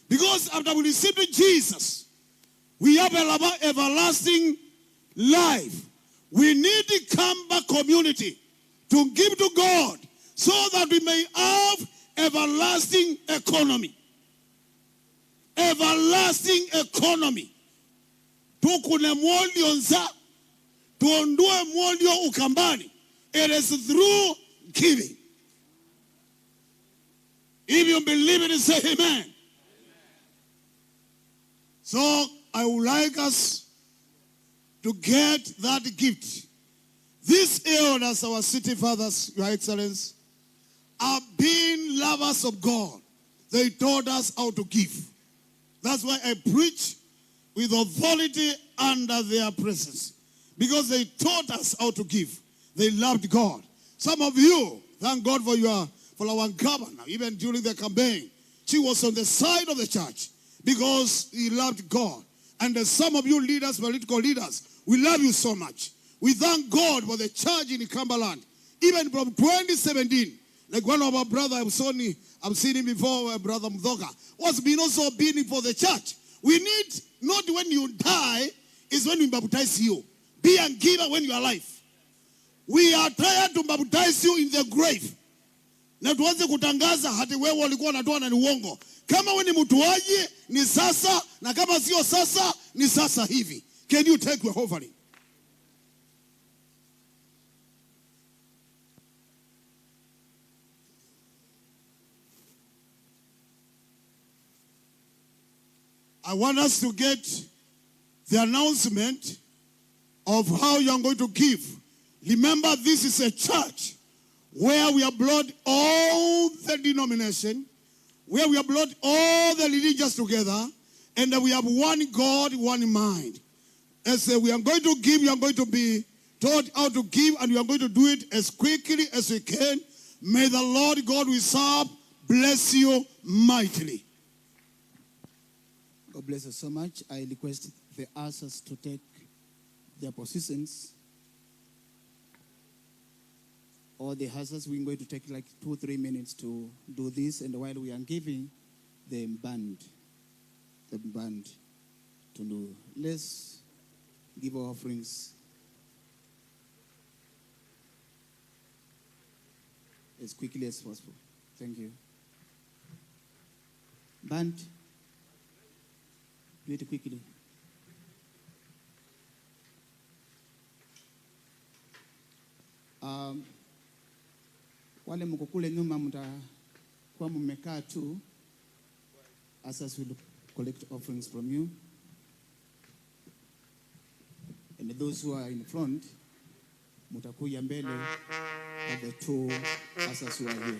because after we received Jesus, we have a lava-, everlasting life. We need to come back community to give to God so that we may have everlasting economy. Everlasting economy. Tũkũne mwolyo nza, tũndũe mwolyo ũkambanĩ. It is through giving. If you believe it, say amen. So I would like us to get that gift. These elders, our city fathers, Your Excellency, have been lovers of God. They taught us how to give. That's why I preach with authority under their presence, because they taught us how to give. They loved God. Some of you, thank God for your, for our governor, even during the campaign, she was on the side of the church because he loved God. And, uh, some of you leaders, political leaders, we love you so much. We thank God for the church in Cumberland. Even from twenty seventeen, like one of our brother, I've seen, I've seen him before, uh, Brother Mudhoka, was been also been for the church. We need, not when you die, is when we baptize you. Be a giver when you are alive. We are tired to baptize you in the grave. Na tuanze kutangaza hati wewe ulikuwa unatoa na ni uongo. Kama wewe ni mtoaji, ni sasa, na kama sio sasa, ni sasa hivi. Can you take your offering? I want us to get the announcement of how you are going to give. Remember, this is a church where we have brought all the denomination, where we have brought all the religions together, and we have one God, one mind. As, uh, we are going to give, we are going to be taught how to give, and we are going to do it as quickly as we can. May the Lord God we serve bless you mightily. God bless you so much. I request the ushers to take their positions. All the ushers, we're going to take, like, two, three minutes to do this, and while we are giving, the band, the band to do. Let's give our offerings as quickly as possible. Thank you. Band, do it quickly. Um, wale mko kule nyuma mtakuwa mmekaa tu. Ushers will collect offerings from you. And those who are in front, mutakuja mbele of the two ushers who are here.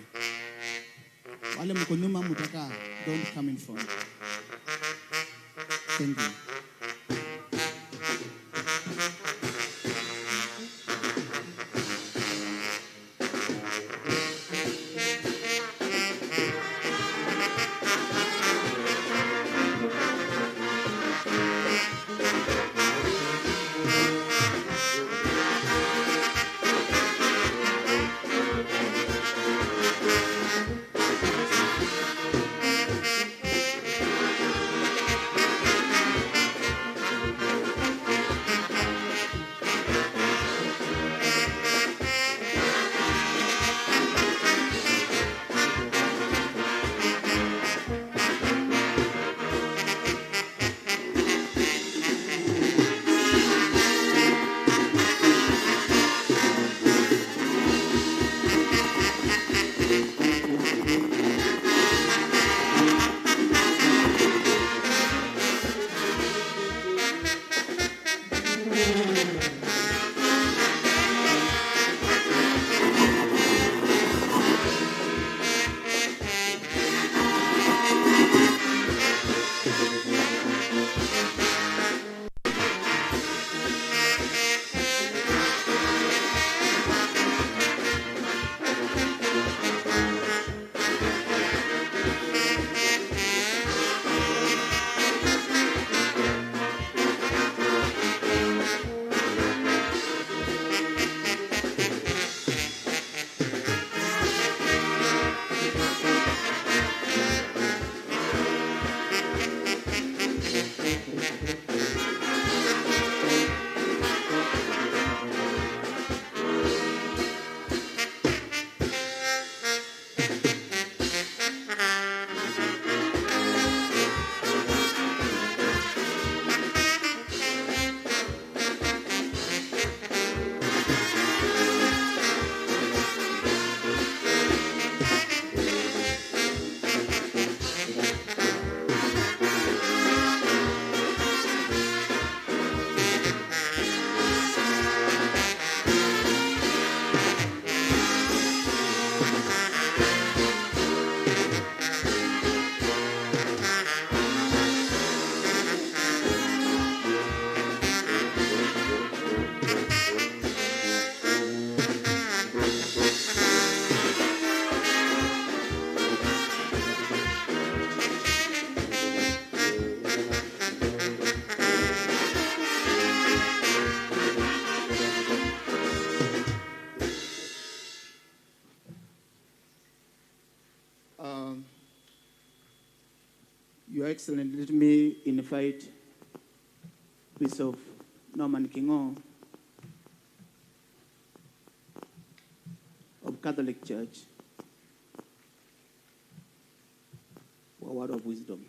Wale mko nyuma mtakaa, don't come in front. Thank you. Um, Your Excellency, let me invite Bishop Norman Kingo of Catholic Church for a word of wisdom.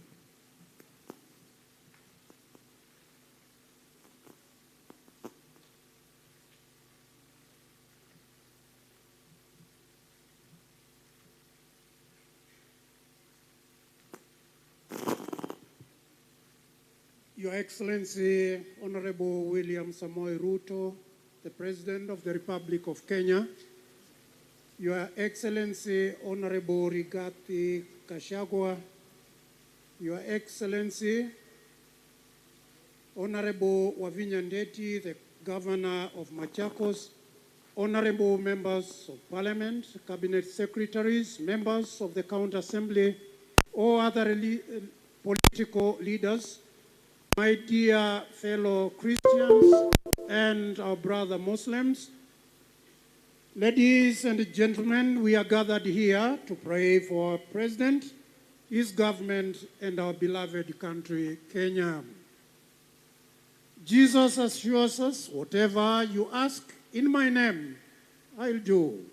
Your Excellency, Honorable William Samoei Ruto, the President of the Republic of Kenya, Your Excellency, Honorable Rigathi Gachagua, Your Excellency, Honorable Wavinya Ndeti, the Governor of Machakos, Honorable Members of Parliament, Cabinet Secretaries, members of the County Assembly, all other reli-, political leaders, my dear fellow Christians and our brother Muslims, ladies and gentlemen, we are gathered here to pray for our President, his government, and our beloved country, Kenya. Jesus assures us, "Whatever you ask in my name, I'll do,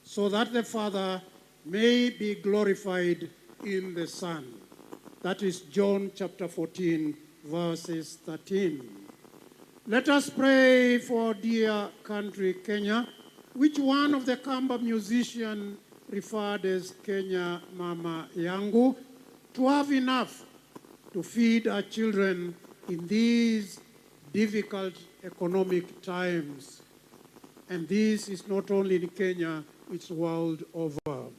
so that the Father may be glorified in the Son." That is John chapter fourteen, verses thirteen. Let us pray for our dear country, Kenya, which one of the Kamba musician referred as Kenya Mama Yangu, to have enough to feed our children in these difficult economic times. And this is not only in Kenya, it's world over.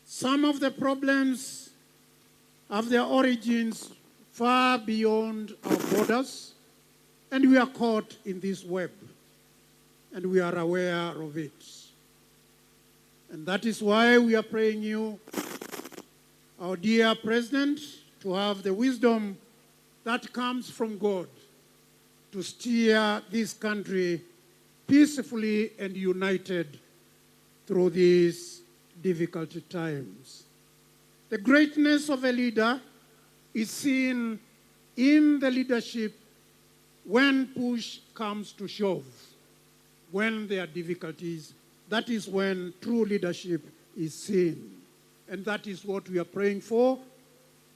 Some of the problems have their origins far beyond our borders, and we are caught in this web, and we are aware of it. And that is why we are praying you, our dear President, to have the wisdom that comes from God to steer this country peacefully and united through these difficult times. The greatness of a leader is seen in the leadership when push comes to shove, when there are difficulties. That is when true leadership is seen. And that is what we are praying for,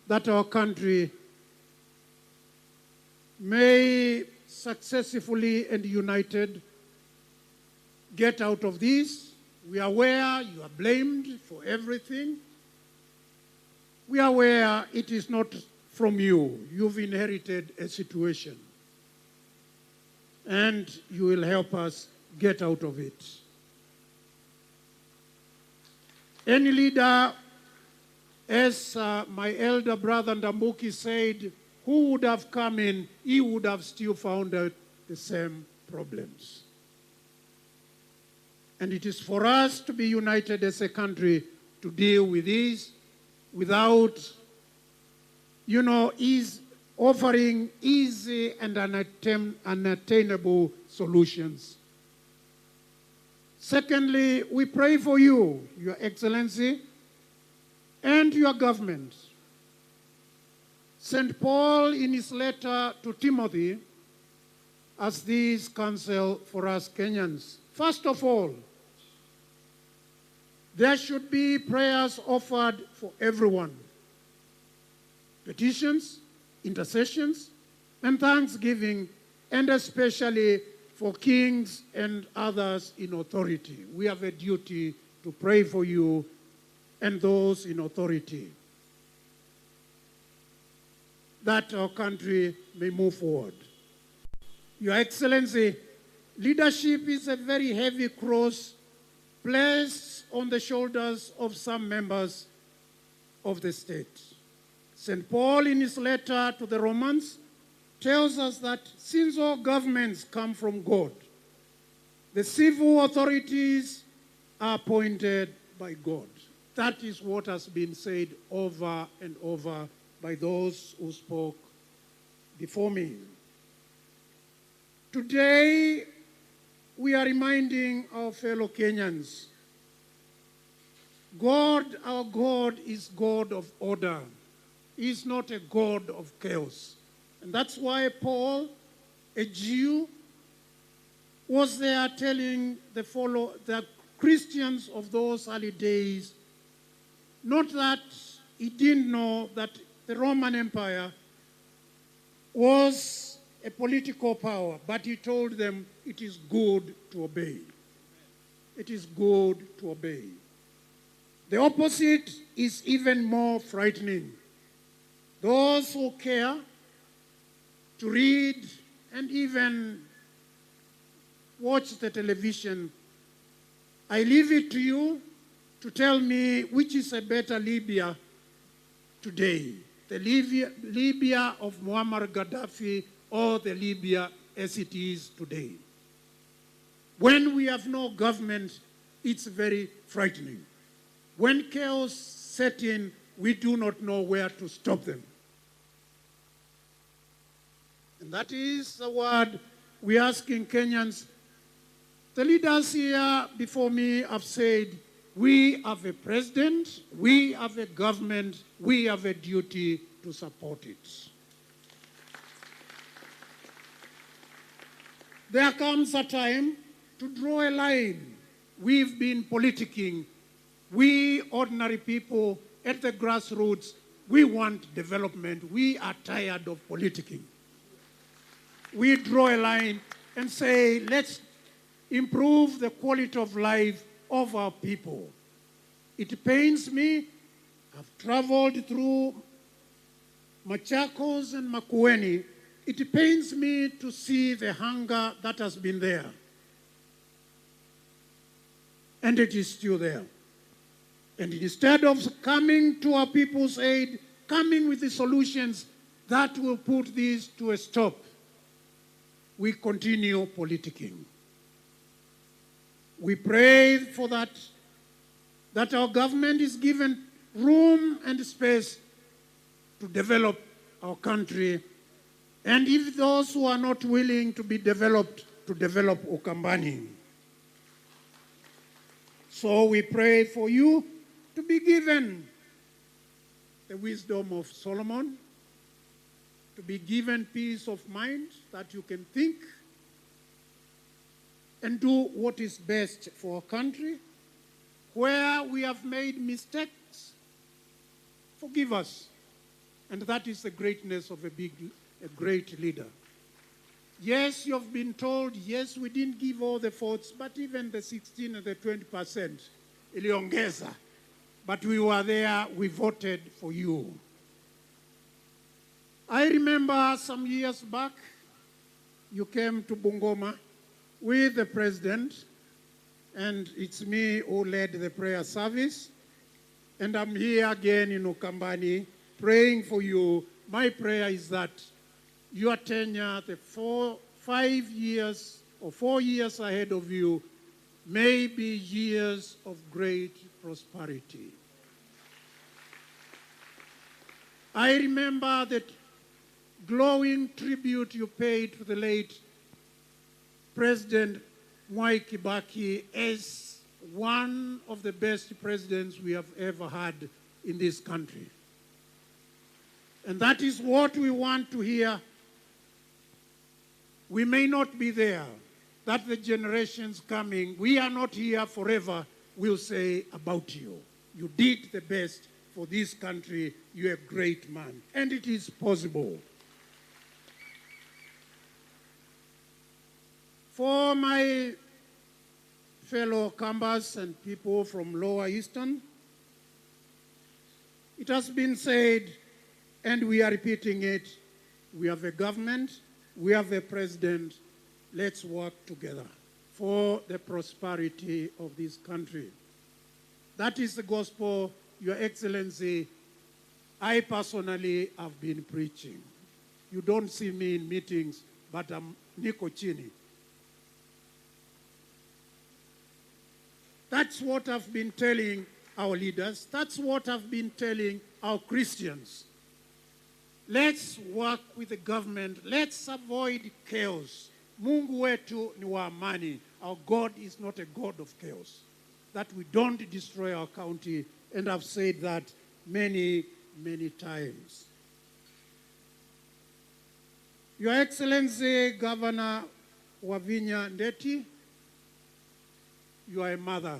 that our country may successfully and united get out of this. We are aware you are blamed for everything. We are aware it is not from you. You've inherited a situation. And you will help us get out of it. Any leader, as, uh, my elder brother Ndambuki said, who would have come in, he would have still found out the same problems. And it is for us to be united as a country to deal with this without, you know, is offering easy and unattain-, unattainable solutions. Secondly, we pray for you, Your Excellency, and your government. Saint Paul, in his letter to Timothy, has this counsel for us Kenyans. First of all, there should be prayers offered for everyone, petitions, intercessions, and thanksgiving, and especially for kings and others in authority. We have a duty to pray for you and those in authority, that our country may move forward. Your Excellency, leadership is a very heavy cross placed on the shoulders of some members of the state. Saint Paul, in his letter to the Romans, tells us that since all governments come from God, the civil authorities are appointed by God. That is what has been said over and over by those who spoke before me. Today, we are reminding our fellow Kenyans God, our God, is God of order. He is not a God of chaos. And that's why Paul, a Jew, was there telling the follow the Christians of those early days, not that he didn't know that the Roman Empire was a political power, but he told them it is good to obey. It is good to obey. The opposite is even more frightening. Those who care to read and even watch the television, I leave it to you to tell me which is a better Libya today, the Libya, Libya of Muammar Gaddafi or the Libya as it is today. When we have no government, it's very frightening. When chaos set in, we do not know where to stop them. And that is the word we're asking Kenyans. The leaders here before me have said, we have a president, we have a government, we have a duty to support it. There comes a time to draw a line. We've been politicking. We ordinary people at the grassroots, we want development. We are tired of politicking. We draw a line and say, let's improve the quality of life of our people. It pains me. I've traveled through Machakos and Makueni. It pains me to see the hunger that has been there. And it is still there. And instead of coming to our people's aid, coming with the solutions that will put this to a stop, we continue politicking. We pray for that, that our government is given room and space to develop our country, and if those who are not willing to be developed, to develop Ukambani. So we pray for you to be given the wisdom of Solomon, to be given peace of mind that you can think and do what is best for our country. Where we have made mistakes, forgive us. And that is the greatness of a big, a great leader. Yes, you have been told, yes, we didn't give all the votes, but even the sixteen and the twenty percent, iliongeza. But we were there, we voted for you. I remember some years back, you came to Bungoma with the president, and it's me who led the prayer service. And I'm here again in Ukambani praying for you. My prayer is that your tenure, the four, five years or four years ahead of you, may be years of great prosperity. I remember that glowing tribute you paid to the late President Mwai Kibaki as one of the best presidents we have ever had in this country. And that is what we want to hear. We may not be there, that the generations coming, we are not here forever, will say about you. You did the best for this country. You're a great man. And it is possible. For my fellow Kambas and people from Lower Eastern, it has been said, and we are repeating it, we have a government, we have a president, let's work together for the prosperity of this country. That is the gospel, Your Excellency, I personally have been preaching. You don't see me in meetings, but I'm niko chini. That's what I've been telling our leaders. That's what I've been telling our Christians. Let's work with the government. Let's avoid chaos. Mungu wetu ni wa amani. Our God is not a God of chaos. that we don't destroy our county, and I've said that many, many times. Your Excellency Governor Wavinya Ndeti, you are a mother.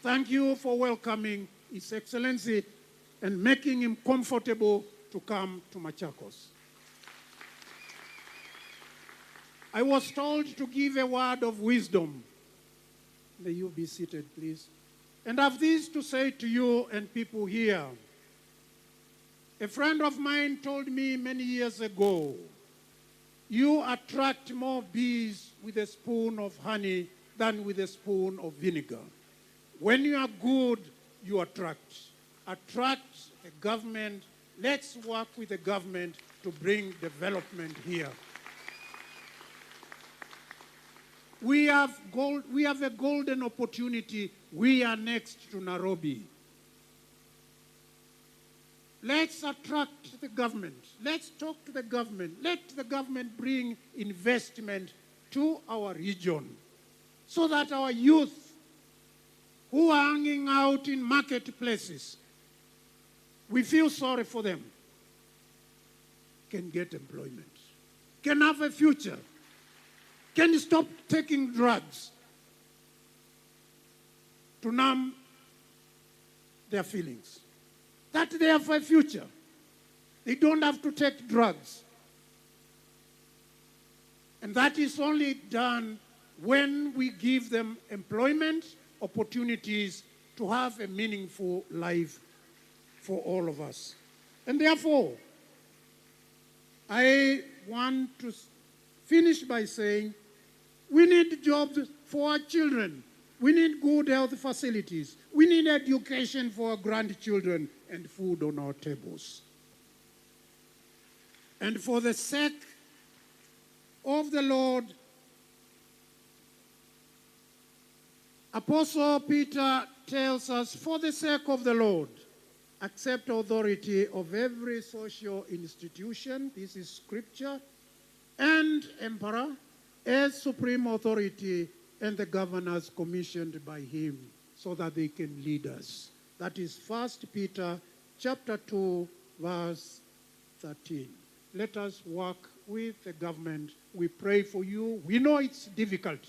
Thank you for welcoming His Excellency and making him comfortable to come to Machakos. I was told to give a word of wisdom. May you be seated, please. And I have this to say to you and people here. A friend of mine told me many years ago, "You attract more bees with a spoon of honey than with a spoon of vinegar." When you are good, you attract. Attract the government. Let's work with the government to bring development here. We have gold, we have a golden opportunity. We are next to Nairobi. Let's attract the government. Let's talk to the government. Let the government bring investment to our region so that our youth who are hanging out in marketplaces, we feel sorry for them, can get employment, can have a future, can stop taking drugs to numb their feelings, that they have a future. They don't have to take drugs. And that is only done when we give them employment opportunities to have a meaningful life for all of us. And therefore, I want to s- finish by saying we need jobs for our children. We need good health facilities. We need education for our grandchildren and food on our tables. And for the sake of the Lord, Apostle Peter tells us, "For the sake of the Lord, accept authority of every social institution," this is scripture, "and emperor as supreme authority, and the governors commissioned by him, so that they can lead us." That is First Peter chapter two, verse thirteen. Let us work with the government. We pray for you. We know it's difficult.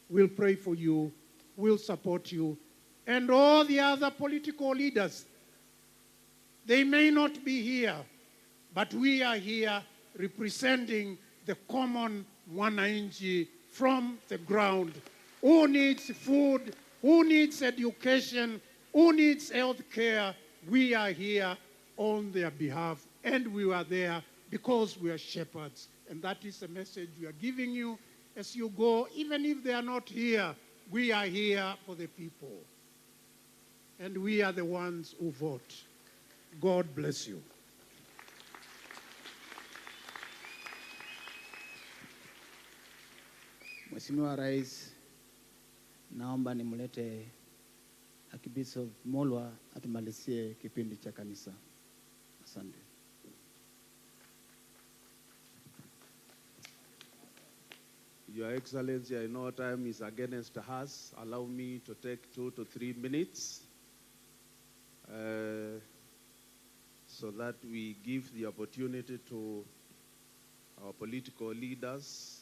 We'll pray for you. We'll support you. And all the other political leaders, they may not be here, but we are here representing the common mwananchi from the ground, who needs food, who needs education, who needs health care. We are here on their behalf, and we were there because we are shepherds. And that is the message we are giving you as you go. Even if they are not here, we are here for the people. And we are the ones who vote. God bless you. Mheshimiwa Rais, naomba nimlete Archbishop Mulwa atumalizie kipindi cha kanisa. Asante. Your Excellency, I know time is against us. Allow me to take two to three minutes, uh, so that we give the opportunity to our political leaders,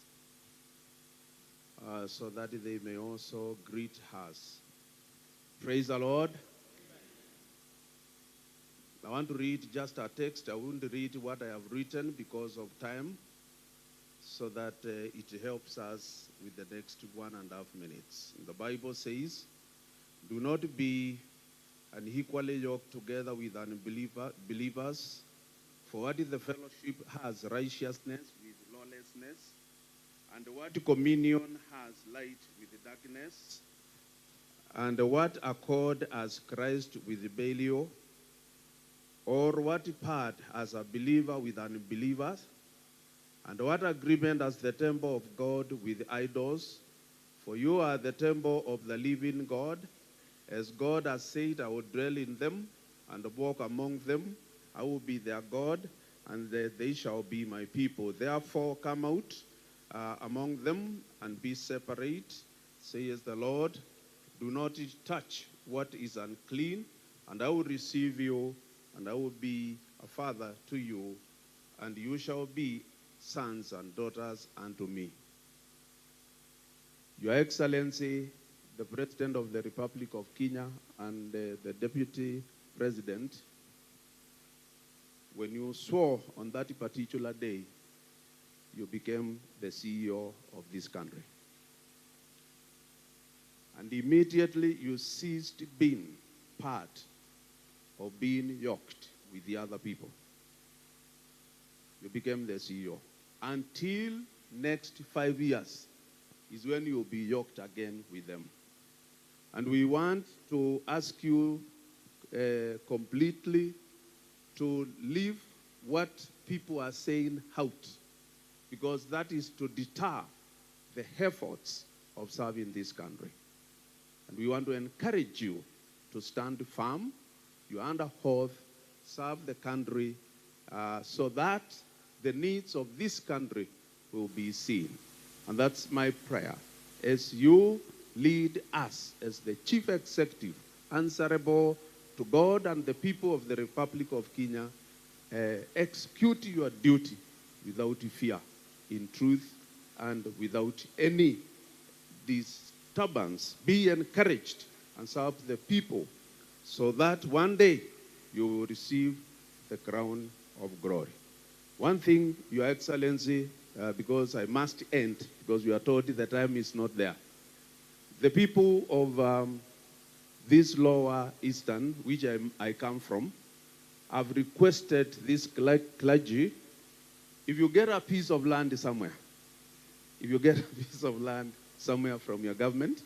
uh, so that they may also greet us. Praise the Lord. I want to read just a text. I won't read what I have written because of time, so that, uh, it helps us with the next one and a half minutes. The Bible says, "Do not be unequally yoked together with unbeliever, believers. For what the fellowship has righteousness with lawlessness? And what communion has light with darkness? And what accord has Christ with Belial? Or what part has a believer with unbelievers? And what agreement has the temple of God with idols? For you are the temple of the living God. As God has said, I will dwell in them and walk among them. I will be their God, and they, they shall be my people. Therefore, come out uh, among them and be separate, says the Lord. Do not touch what is unclean, and I will receive you, and I will be a father to you, and you shall be sons and daughters unto me. Your Excellency, the President of the Republic of Kenya and uh, the Deputy President, when you swore on that particular day, you became the C E O of this country. And immediately you ceased being part of being yoked with the other people. You became the C E O. Until next five years is when you'll be yoked again with them. And we want to ask you uh, completely to leave what people are saying out, because that is to deter the efforts of serving this country. And we want to encourage you to stand firm, you under oath, serve the country uh, so that the needs of this country will be seen. And that's my prayer. As you lead us as the chief executive, answerable to God and the people of the Republic of Kenya, uh, execute your duty without fear, in truth, and without any disturbance. Be encouraged and serve the people so that one day you will receive the crown of glory. One thing, Your Excellency, uh, because I must end, because you are told the time is not there. The people of um, this lower eastern, which I, I come from, have requested this cler- clergy, if you get a piece of land somewhere, if you get a piece of land somewhere from your government,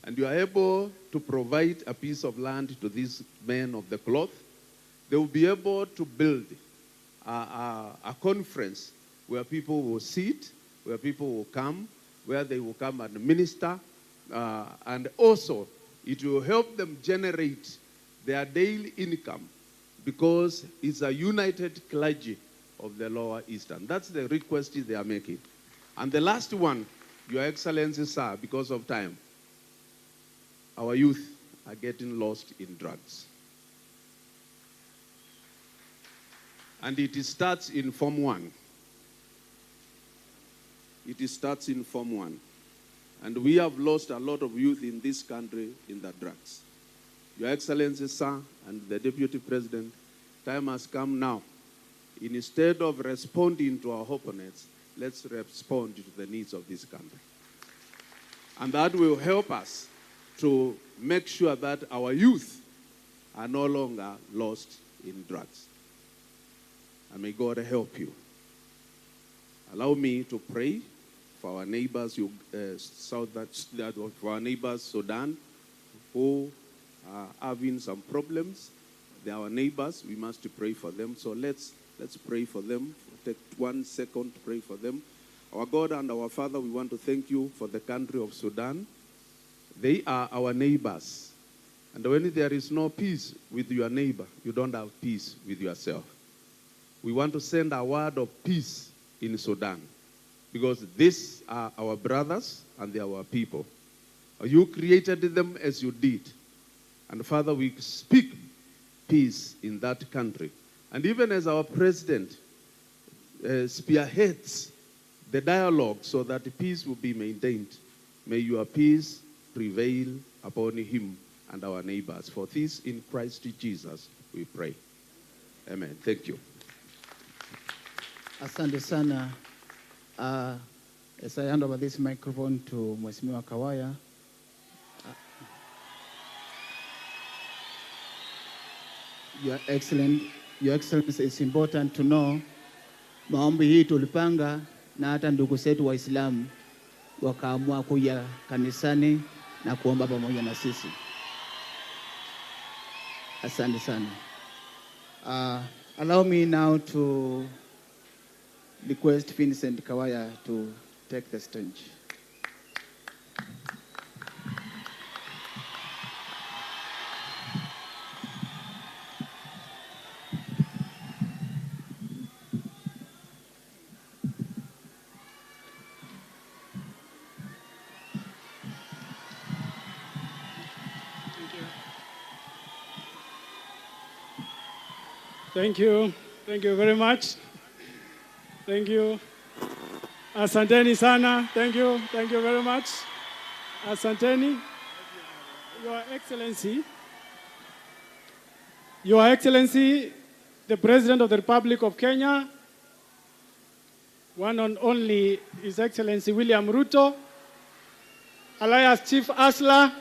and you are able to provide a piece of land to these men of the cloth, they will be able to build a, a, a conference where people will sit, where people will come, where they will come and minister, uh, and also it will help them generate their daily income because it's a united clergy of the Lower Eastern. That's the request they are making. And the last one, Your Excellency, sir, because of time, our youth are getting lost in drugs. And it starts in Form one. It starts in Form one. And we have lost a lot of youth in this country in the drugs. Your Excellency, sir, and the Deputy President, time has come now. Instead of responding to our opponents, let's respond to the needs of this country. And that will help us to make sure that our youth are no longer lost in drugs. And may God help you. Allow me to pray for our neighbors, uh, South, that, that for our neighbors Sudan, who are having some problems. They are our neighbors. We must pray for them. So let's let's pray for them. Take one second to pray for them. Our God and our Father, we want to thank you for the country of Sudan. They are our neighbors. And when there is no peace with your neighbor, you don't have peace with yourself. We want to send a word of peace in Sudan, because these are our brothers and they are our people. You created them as you did. And Father, we speak peace in that country. And even as our president uh, spearheads the dialogue so that peace will be maintained, may your peace prevail upon him and our neighbors. For this in Christ Jesus we pray. Amen. Thank you. Asante sana. Uh, as I hand over this microphone to Mheshimiwa Kawaya. Your Excellent, Your Excellency, it's important to know maombi hii tulipanga na hata ndugu zetu Waislamu wakaamua kuja kanisani na kuomba pamoja na sisi. Asante sana. Uh, allow me now to request Vincent Kawaya to take the stage. Thank you. Thank you very much. Thank you. Asanteni sana. Thank you. Thank you very much. Asanteni. Your Excellency, Your Excellency, the President of the Republic of Kenya, one and only His Excellency William Ruto, Alliance Chief Hustler,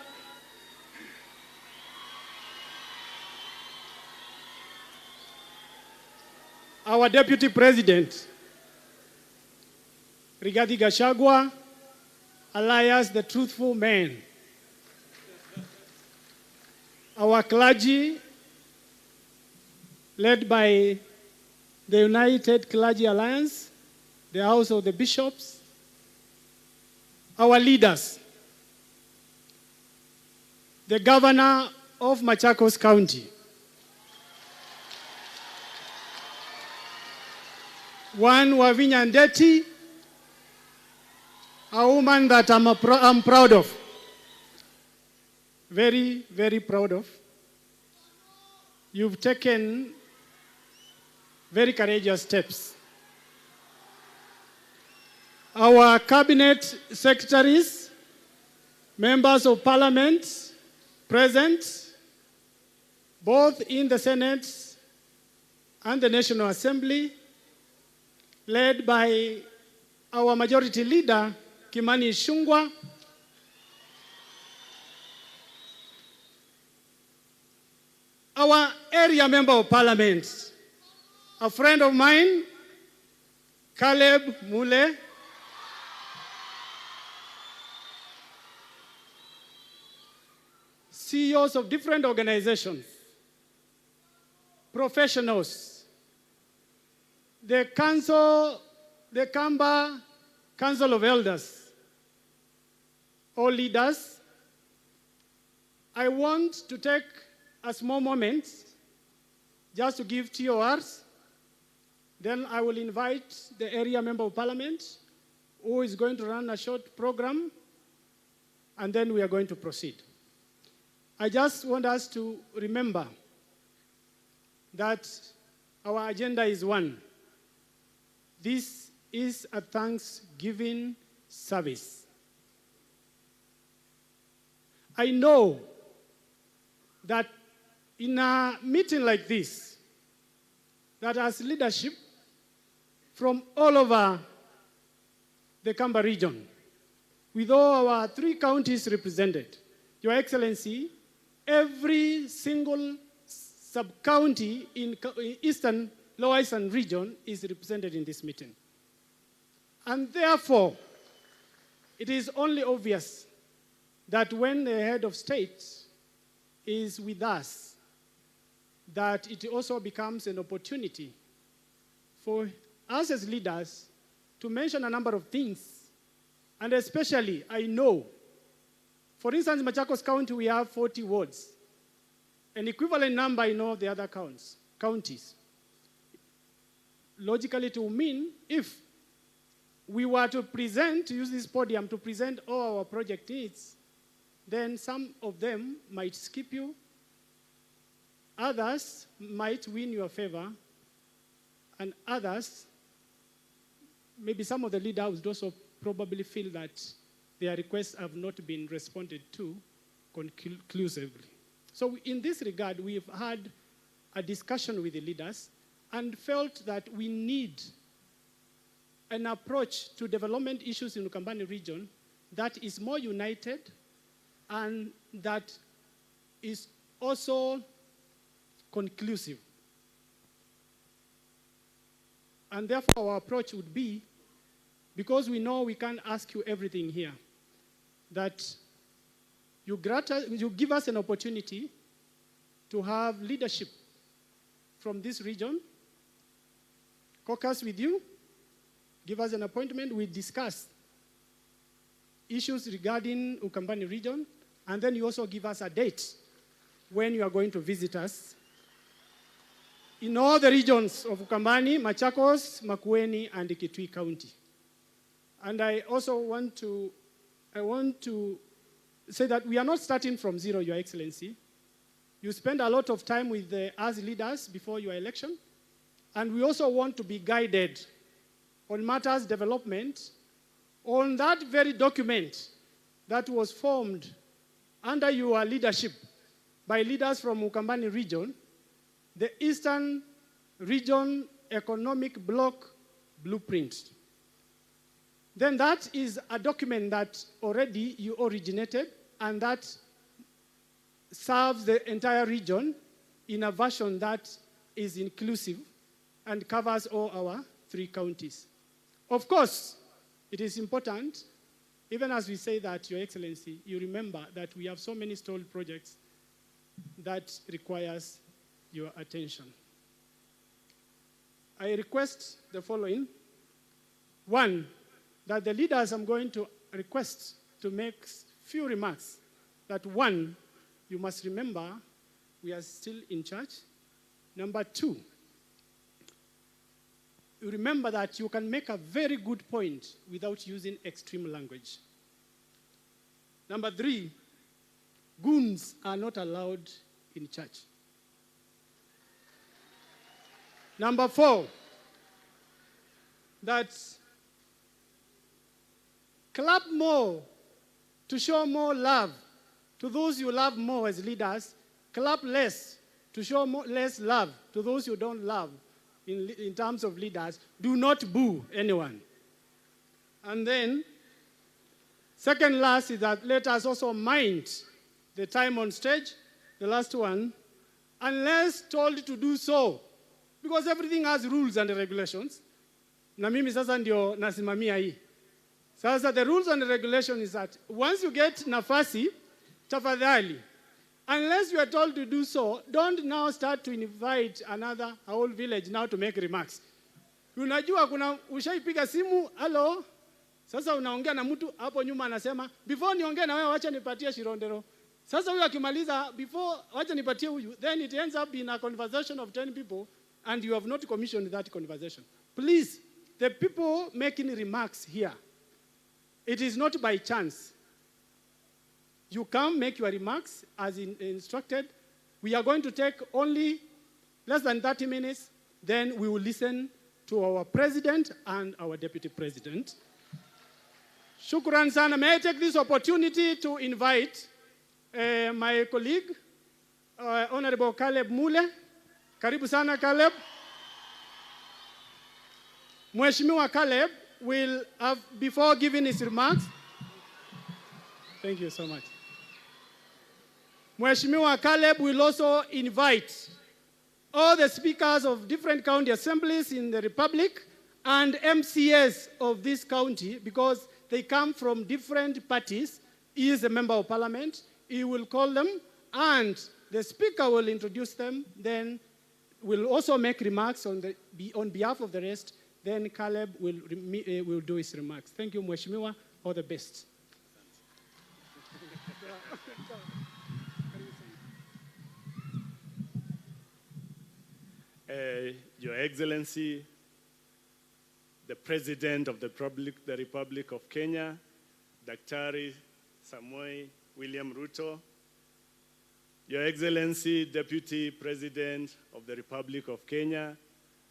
our Deputy President, Rigathi Gachagua, Alliance the Truthful Man, our clergy, led by the United Clergy Alliance, the House of the Bishops, our leaders, the Governor of Machakos County, one Wavinya Ndeti, a woman that I'm, a pro- I'm proud of. Very, very proud of. You've taken very courageous steps. Our cabinet secretaries, members of parliament present, both in the Senate and the National Assembly, led by our majority leader, Kimani Ichung'wah, our area member of parliament, a friend of mine, Caleb Mule, C E Os of different organizations, professionals, the council, the Kamba Council of Elders, all leaders, I want to take a small moment just to give T O Rs. Then I will invite the area member of parliament who is going to run a short program, and then we are going to proceed. I just want us to remember that our agenda is one. This is a thanksgiving service. I know that in a meeting like this, that has leadership from all over the Kamba region, with all our three counties represented. Your Excellency, every single sub-county in co- in Eastern, Lower Eastern region is represented in this meeting. And therefore, it is only obvious that when the head of state is with us, that it also becomes an opportunity for us as leaders to mention a number of things. And especially, I know, for instance, Machakos County, we have forty wards, an equivalent number in all the other counts, counties. Logically, it will mean if we were to present, to use this podium to present all our project needs, then some of them might skip you, others might win your favor, and others, maybe some of the leaders would also probably feel that their requests have not been responded to conclusively. So in this regard, we've had a discussion with the leaders and felt that we need an approach to development issues in Ukambani region that is more united and that is also conclusive. And therefore, our approach would be, because we know we can't ask you everything here, that you grant us, you give us an opportunity to have leadership from this region caucus with you, give us an appointment, we discuss issues regarding Ukambani region, and then you also give us a date when you are going to visit us in all the regions of Ukambani, Machakos, Makueni, and Kitui County. And I also want to, I want to say that we are not starting from zero, Your Excellency. You spend a lot of time with the, us leaders before your election. And we also want to be guided on matters development on that very document that was formed under your leadership by leaders from Ukambani region, the Eastern Region Economic Bloc Blueprint. Then that is a document that already you originated and that serves the entire region in a version that is inclusive and covers all our three counties. Of course, it is important, even as we say that, Your Excellency, you remember that we have so many stalled projects that requires your attention. I request the following. One, that the leaders I'm going to request to make s-, few remarks. That one, you must remember we are still in church. Number two, you remember that you can make a very good point without using extreme language. Number three, goons are not allowed in church. Number four, that clap more to show more love to those you love more as leaders, clap less to show more, less love to those you don't love in, in terms of leaders. Do not boo anyone. And then, second last is that let us also mind the time on stage, the last one, unless told to do so, because everything has rules and regulations. Na mimi sasa ndio nasimamia hii. Sasa the rules and regulation is that once you get nafasi, tafadhali, unless you are told to do so, don't now start to invite another, a whole village now to make remarks. Unajua kuna ushaipiga simu, "Hello." Sasa unaongea na mtu hapo nyuma anasema, "Before niongee na wewe, wacha nipatie Shirondero." Sasa huyo akimaliza, "Before, wacha nipatie huyu," then it ends up in a conversation of ten people and you have not commissioned that conversation. Please, the people making remarks here, it is not by chance. You come, make your remarks as in, instructed. We are going to take only less than thirty minutes, then we will listen to our president and our deputy president. Shukran sana. May I take this opportunity to invite, eh, my colleague, uh, Honorable Caleb Mule. Karibu sana, Caleb. Mheshimiwa Caleb will have, before giving his remarks, thank you so much. Mheshimiwa Caleb will also invite all the speakers of different county assemblies in the republic and M C As of this county, because they come from different parties. He is a member of parliament. He will call them, and the speaker will introduce them. Then will also make remarks on the, be-, on behalf of the rest. Then Caleb will, remi-, eh, will do his remarks. Thank you, Mheshimiwa. All the best. Eh, Your Excellency, the President of the Republic, the Republic of Kenya, Daktari Samoei William Ruto, Your Excellency, Deputy President of the Republic of Kenya,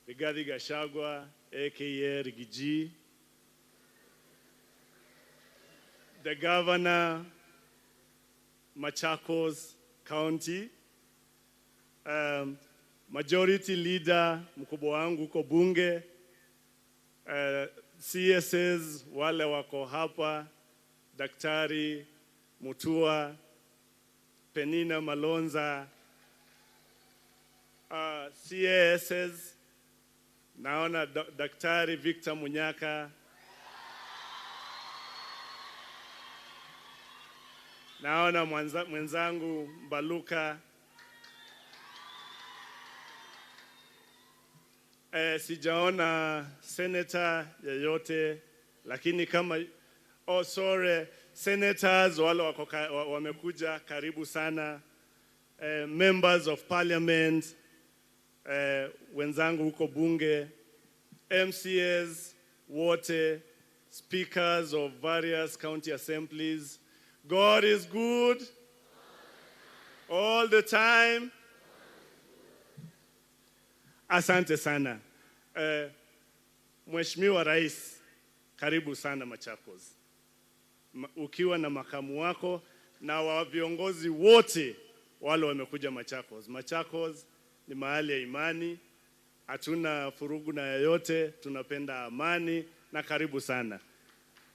Rigathi Gachagua, A K A Riggy G, the Governor, Machakos County, um, Majority Leader, mkubwa wangu huko bunge, uh, C S As wale wako hapa, Daktari Mutua, Penina Malonza, uh, C A S S, naona Do-, Daktari Victor Munyaka, naona mwanza-, mwenzangu Mbaluka. Eh, sijaona senator yeyote, lakini kama, oh, sorry, senators wale wako ka-, wa-, wamekuja, karibu sana. Eh, members of parliament, eh, wenzangu huko bunge, M C As wote, speakers of various county assemblies, God is good all the time. Asante sana. Eh, Mheshimiwa Rais, karibu sana Machakos. Ma-, ukiwa na makamu wako na wa viongozi wote wale wamekuja Machakos. Machakos ni mahali ya imani, hatuna furugu na yeyote, tunapenda amani na karibu sana.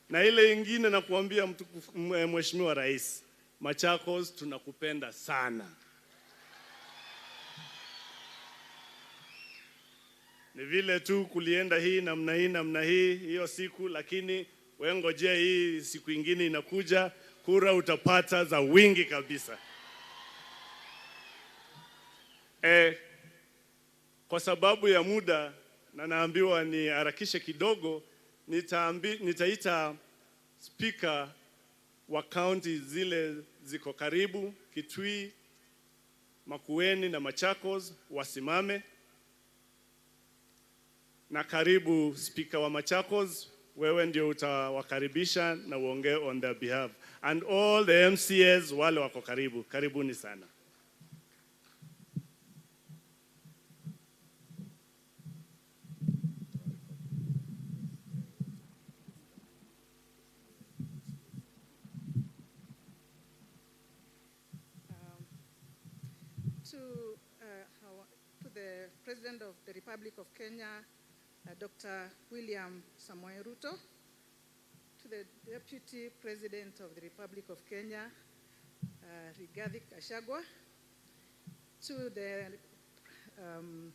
Na ile ingine nakuambia mtukufu, m-, Mheshimiwa Rais, Machakos tunakupenda sana. Ni vile tu kulienda hii namna hii namna hii hiyo siku, lakini we ngojea hii siku ingine inakuja, kura utapata za wingi kabisa. Eh, kwa sababu ya muda na naambiwa niharakishe kidogo, nitaambi-, nitaita spika wa kaunti zile ziko karibu, Kitui, Makueni na Machakos wasimame. Na karibu spika wa Machakos, wewe ndio utawakaribisha na uongee on their behalf. And all the M C As wale wako karibu, karibuni sana. Um, to, uh, our, to the President of the Republic of Kenya, uh, Doctor William Samoei Ruto, to the Deputy President of the Republic of Kenya, uh, Rigathi Gachagua, to the, um,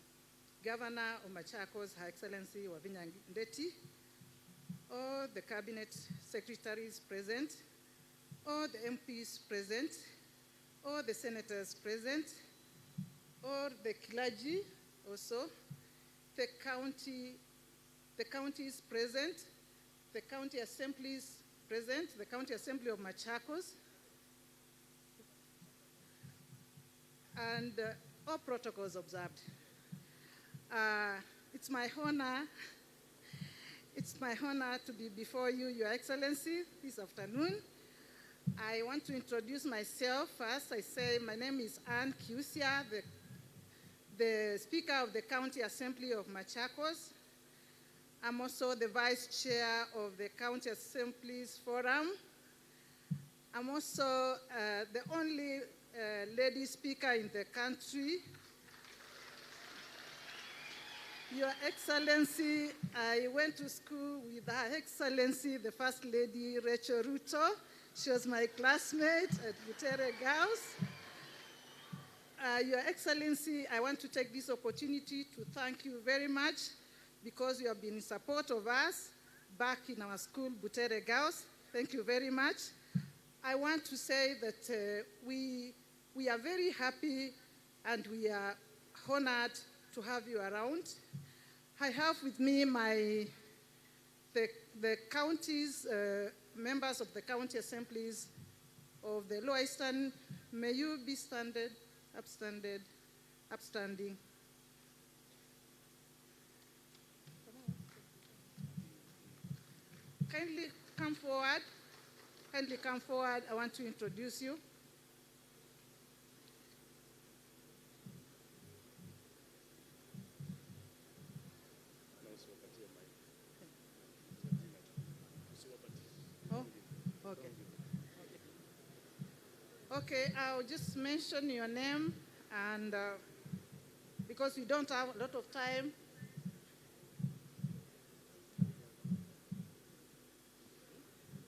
Governor of Machakos, Her Excellency Wavinya Ndeti, all the Cabinet Secretaries present, all the M Ps present, all the senators present, all the clergy also, the county, the counties present, the county assemblies present, the County Assembly of Machakos, and, uh, all protocols observed. Uh, it's my honor, it's my honor to be before you, Your Excellency, this afternoon. I want to introduce myself first. I say my name is Anne Kiusya, the, the Speaker of the County Assembly of Machakos. I'm also the Vice Chair of the County Assemblies Forum. I'm also, uh, the only, uh, lady speaker in the country. Your Excellency, I went to school with Her Excellency, the First Lady Rachel Ruto. She was my classmate at Butere Girls. Uh, Your Excellency, I want to take this opportunity to thank you very much because you have been in support of us back in our school, Butere Girls. Thank you very much. I want to say that, uh, we, we are very happy and we are honored to have you around. I have with me my, the, the counties, uh, members of the county assemblies of the Lower Eastern. May you be standard, upstanded, upstanding. Kindly come forward. Kindly come forward. I want to introduce you. Oh, okay. Okay, I'll just mention your name and, uh, because we don't have a lot of time,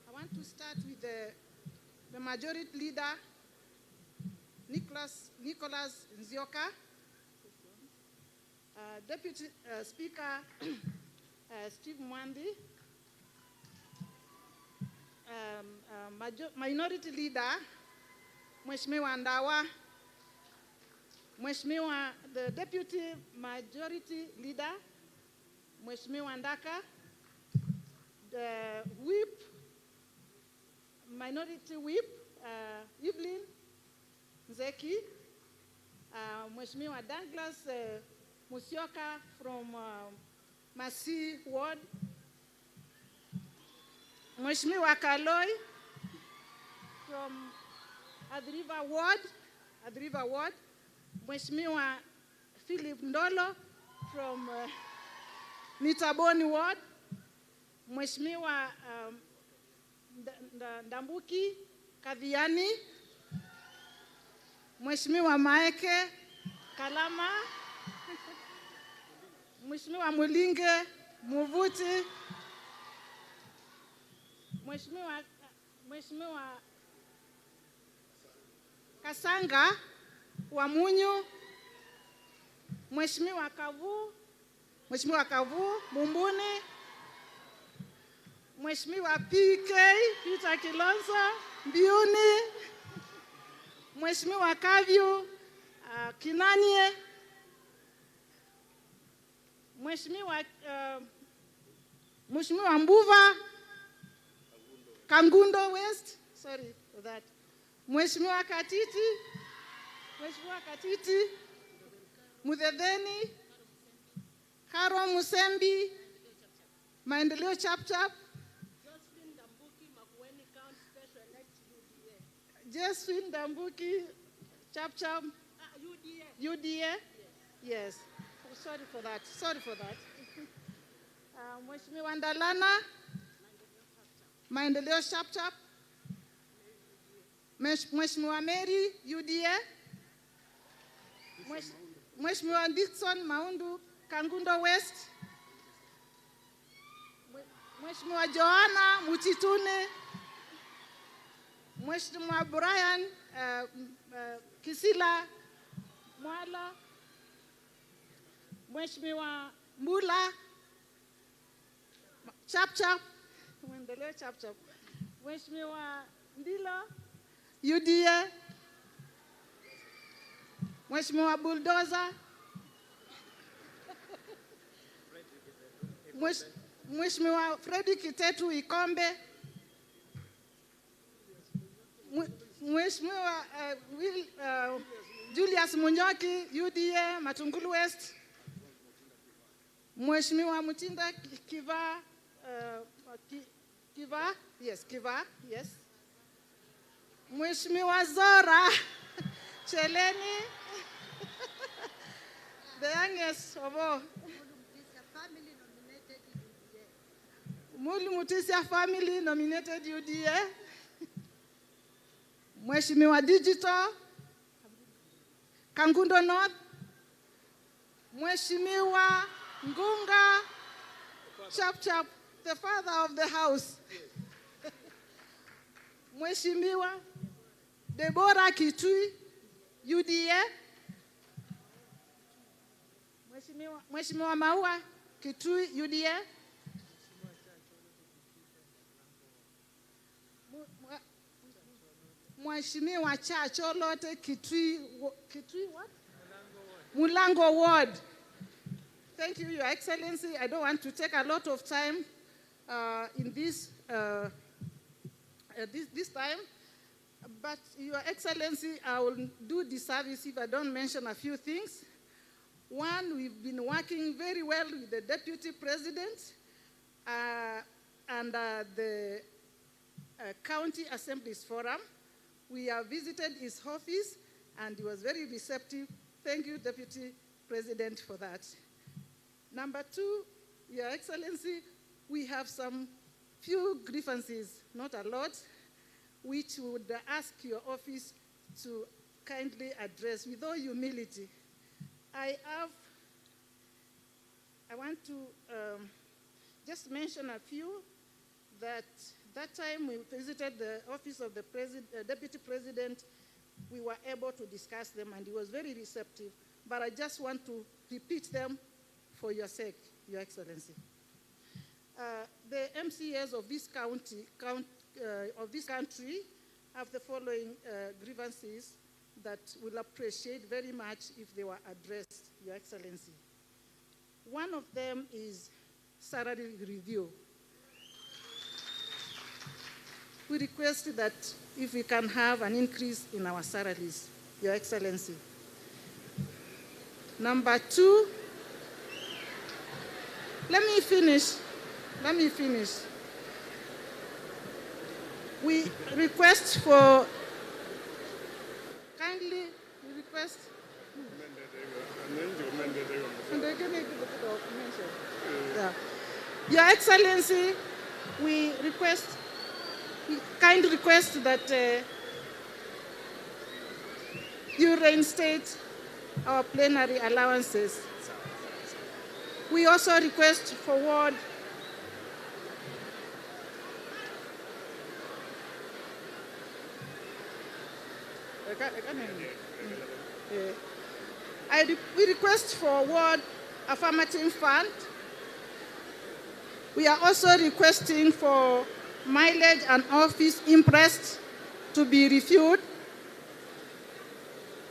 I want to start with the, the majority leader, Nicholas, Nicholas Nzioka, uh, Deputy, uh, Speaker, uh, Steve Mwandi, um, uh, majo-, Minority Leader, Mheshimiwa Ndawa, Mheshimiwa, the Deputy Majority Leader, Mheshimiwa Ndaka, the Whip, Minority Whip, uh, Evelyn Nzeki, uh, Mheshimiwa Douglas, uh, Musyoka from, uh, Masii Ward, Mheshimiwa Kaloi from Athi River Ward, Athi River Ward, Mheshimiwa Philip Ndolo from, uh, Mitaboni Ward, Mheshimiwa, um, Nda-, Nda-, Ndambuki Kathiani, Mheshimiwa Maeke Kalama, Mheshimiwa Mulinge Muvuti, Mheshimiwa, Mheshimiwa Kasanga Wamunyu, Mheshimiwa Kavu, Mheshimiwa Kavu Mumbuni, Mheshimiwa P K Peter Kilonzo Mbiuni, Mheshimiwa Kavyu, uh, Kinanie, Mheshimiwa, uh, Mheshimiwa Mbuva, Kangundo West, sorry for that. Mheshimiwa Katiti, Mheshimiwa Katiti, Muthetheni, Karo Musembi, Maendeleo Chap Chap. Josephine Ndambuki, Makueni County Special Elect, U D A. Josephine Ndambuki, Chap Chap. Ah, U D A. U D A? Yes. Yes. Oh, sorry for that. Sorry for that. Uh, Mheshimiwa Ndalana, Maendeleo Chap Chap. Mhesh-, Mheshimiwa Mary, U D A. Mhesh-, Mheshimiwa Dickson Maundu, Kangundo West. Mhe-, Mheshimiwa Joanna Muchituni. Mheshimiwa Brian, uh, m-, uh, Kisila Mwala. Mheshimiwa Mbula. Chap Chap. Maendeleo Chap Chap. Mheshimiwa Ndilo, U D A. Mheshimiwa Bulldozer. Mhesh-, Mheshimiwa Freddy Kitetu Ikombe. Mwe-, Mheshimiwa, uh, Will, uh, Julius Munyoki, U D A, Matungulu West. Mheshimiwa Mutinda Ki-, Kiva, uh, Ki-, Kiva, yes, Kiva, yes. Mheshimiwa Zora Cheleni, the youngest of all. Mulu Mutisya family nominated U D A. Mheshimiwa Digital, Kangundo North. Mheshimiwa Ngunga Chap Chap, the father of the house. Mheshimiwa Deborah Kitui, U D A. Mheshimiwa, Mheshimiwa Maua Kitui, U D A. Mu-, mwa-, Mheshimiwa Chacholote Kitui, wo-, Kitui what? Mulango Ward. Thank you, Your Excellency. I don't want to take a lot of time, uh, in this, uh, uh, this, this time. But, Your Excellency, I will do disservice if I don't mention a few things. One, we've been working very well with the Deputy President, uh, and, uh, the, uh, County Assemblies Forum. We have visited his office and he was very receptive. Thank you, Deputy President, for that. Number two, Your Excellency, we have some few grievances, not a lot, which we would ask your office to kindly address with all humility. I have, I want to, um, just mention a few that, that time we visited the office of the presid-, uh, deputy president, we were able to discuss them and he was very receptive. But I just want to repeat them for your sake, Your Excellency. Uh, the M C As of this county, count-, uh, of this country have the following, uh, grievances that we'll appreciate very much if they were addressed, Your Excellency. One of them is salary review. We request that if we can have an increase in our salaries, Your Excellency. Number two, let me finish. Let me finish. We request for, kindly, we request Yeah. Your Excellency, we request, we kind request that uh, you reinstate our plenary allowances. We also request for ward. Eh, I re- we request for ward affirmative fund. We are also requesting for mileage and office imprest to be reviewed.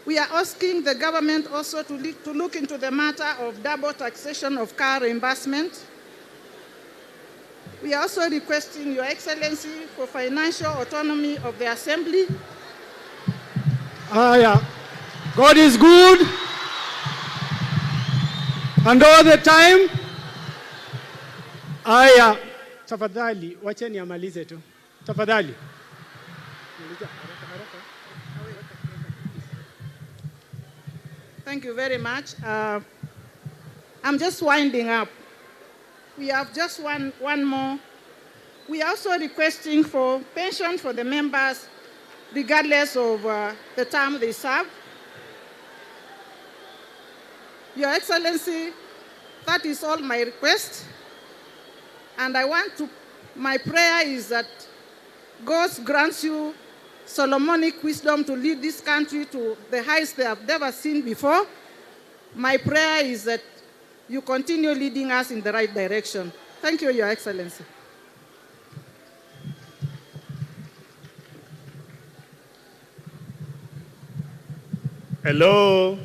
We are asking the government also to, li- to look into the matter of double taxation of car reimbursement. We are also requesting, Your Excellency, for financial autonomy of the Assembly. Aya. God is good. And all the time. Aya. Tafadhali, wacheni amalize tu. Tafadhali. Maliza haraka, haraka. Thank you very much. Uh, I'm just winding up. We have just one, one more. We are also requesting for pension for the members, regardless of uh, the term they serve. Your Excellency, that is all my request. And I want to, my prayer is that God grants you Solomonic wisdom to lead this country to the heights they have never seen before. My prayer is that you continue leading us in the right direction. Thank you, Your Excellency. Hello.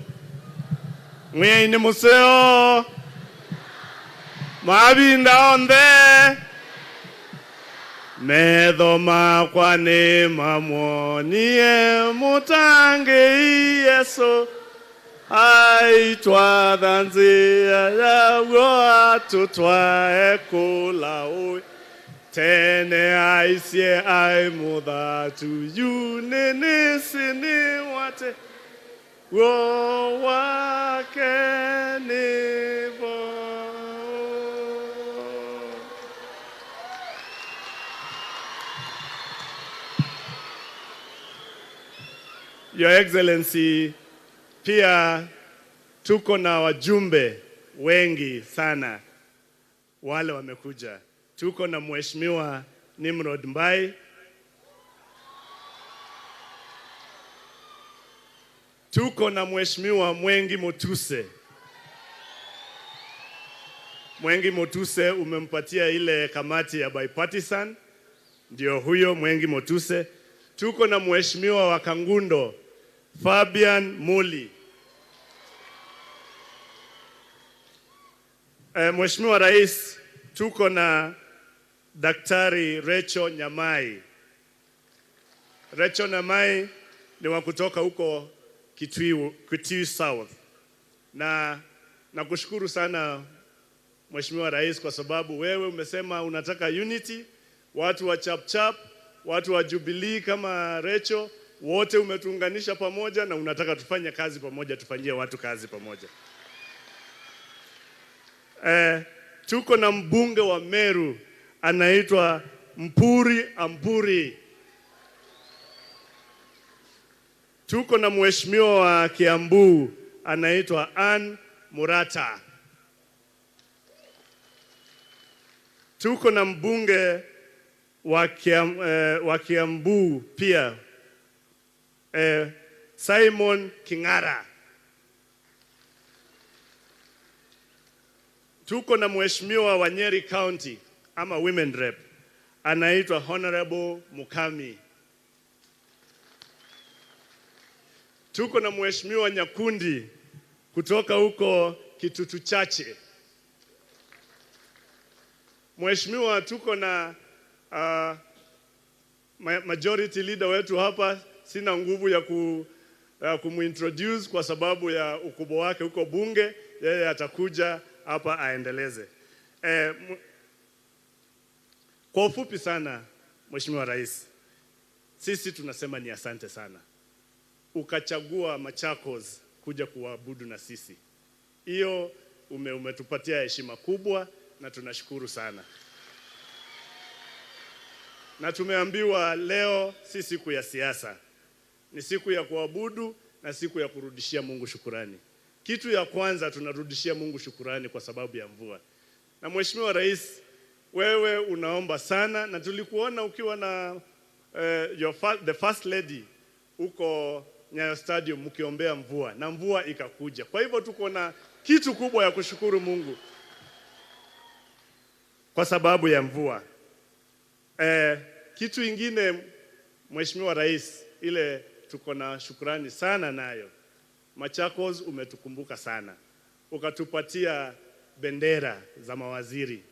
Mwĩai nĩ mũseo. Mavinda onthe. Metho makwa nĩ mamwonie mũtangĩĩi Yesũ. Aitwatha nzĩa ya w'o atũtwae kũla ũĩ. Tene aisye aĩ mũthatu, yu nĩnĩsĩ nĩwate w'o wake nĩ vo. Your Excellency, pia tuko na wajumbe wengi sana wale wamekuja. Tuko na Mheshimiwa Nimrod Mbai. Tuko na Mheshimiwa Mwengi Mutuse. Mwengi Mutuse umempatia ile kamati ya bipartisan. Ndio huyo Mwengi Mutuse. Tuko na Mheshimiwa wa Kangundo, Fabian Muli. Eh, Mheshimiwa Rais, tuko na Daktari Rachel Nyamai. Rachel Nyamai ni wa kutoka huko Kitui, Kitui South. Na nakushukuru sana Mheshimiwa Rais, kwa sababu wewe umesema unataka unity, watu wa Chapchap, watu wa Jubilee kama Rachel, wote umetuunganisha pamoja na unataka tufanye kazi pamoja, tufanyie watu kazi pamoja. Eh, tuko na mbunge wa Meru anaitwa Mpuri Ampuri. Tuko na mheshimiwa wa Kiambu anaitwa Ann Murata. Tuko na mbunge wa Kiam-, eh, wa Kiambu pia, eh, Simon King'ara. Tuko na mheshimiwa wa Nyeri County ama Women Rep anaitwa Honorable Mukami. Tuko na mheshimiwa Nyakundi kutoka huko Kitutu Chache. Mheshimiwa, tuko na, ah, ma-, majority leader wetu hapa, sina nguvu ya ku-, ya kumuintroduce kwa sababu ya ukubwa wake huko bunge, yeye atakuja hapa aendeleze. Eh, mu-, kwa ufupi sana, Mheshimiwa Rais, sisi tunasema ni asante sana. Ukachagua Machakos kuja kuabudu na sisi. Hiyo ume-, umetupatia heshima kubwa na tunashukuru sana. Na tumeambiwa leo si siku ya siasa. Ni siku ya kuabudu na siku ya kurudishia Mungu shukurani. Kitu ya kwanza, tunarudishia Mungu shukurani kwa sababu ya mvua. Na Mheshimiwa Rais, wewe unaomba sana, na tulikuona ukiwa na, eh, your fir-, the first lady huko Nyayo Stadium mkiombea mvua, na mvua ikakuja. Kwa hivyo tuko na kitu kubwa ya kushukuru Mungu kwa sababu ya mvua. Eh, kitu ingine, Mheshimiwa Rais, ile tuko na shukrani sana nayo, Machakos umetukumbuka sana, ukatupatia bendera za mawaziri.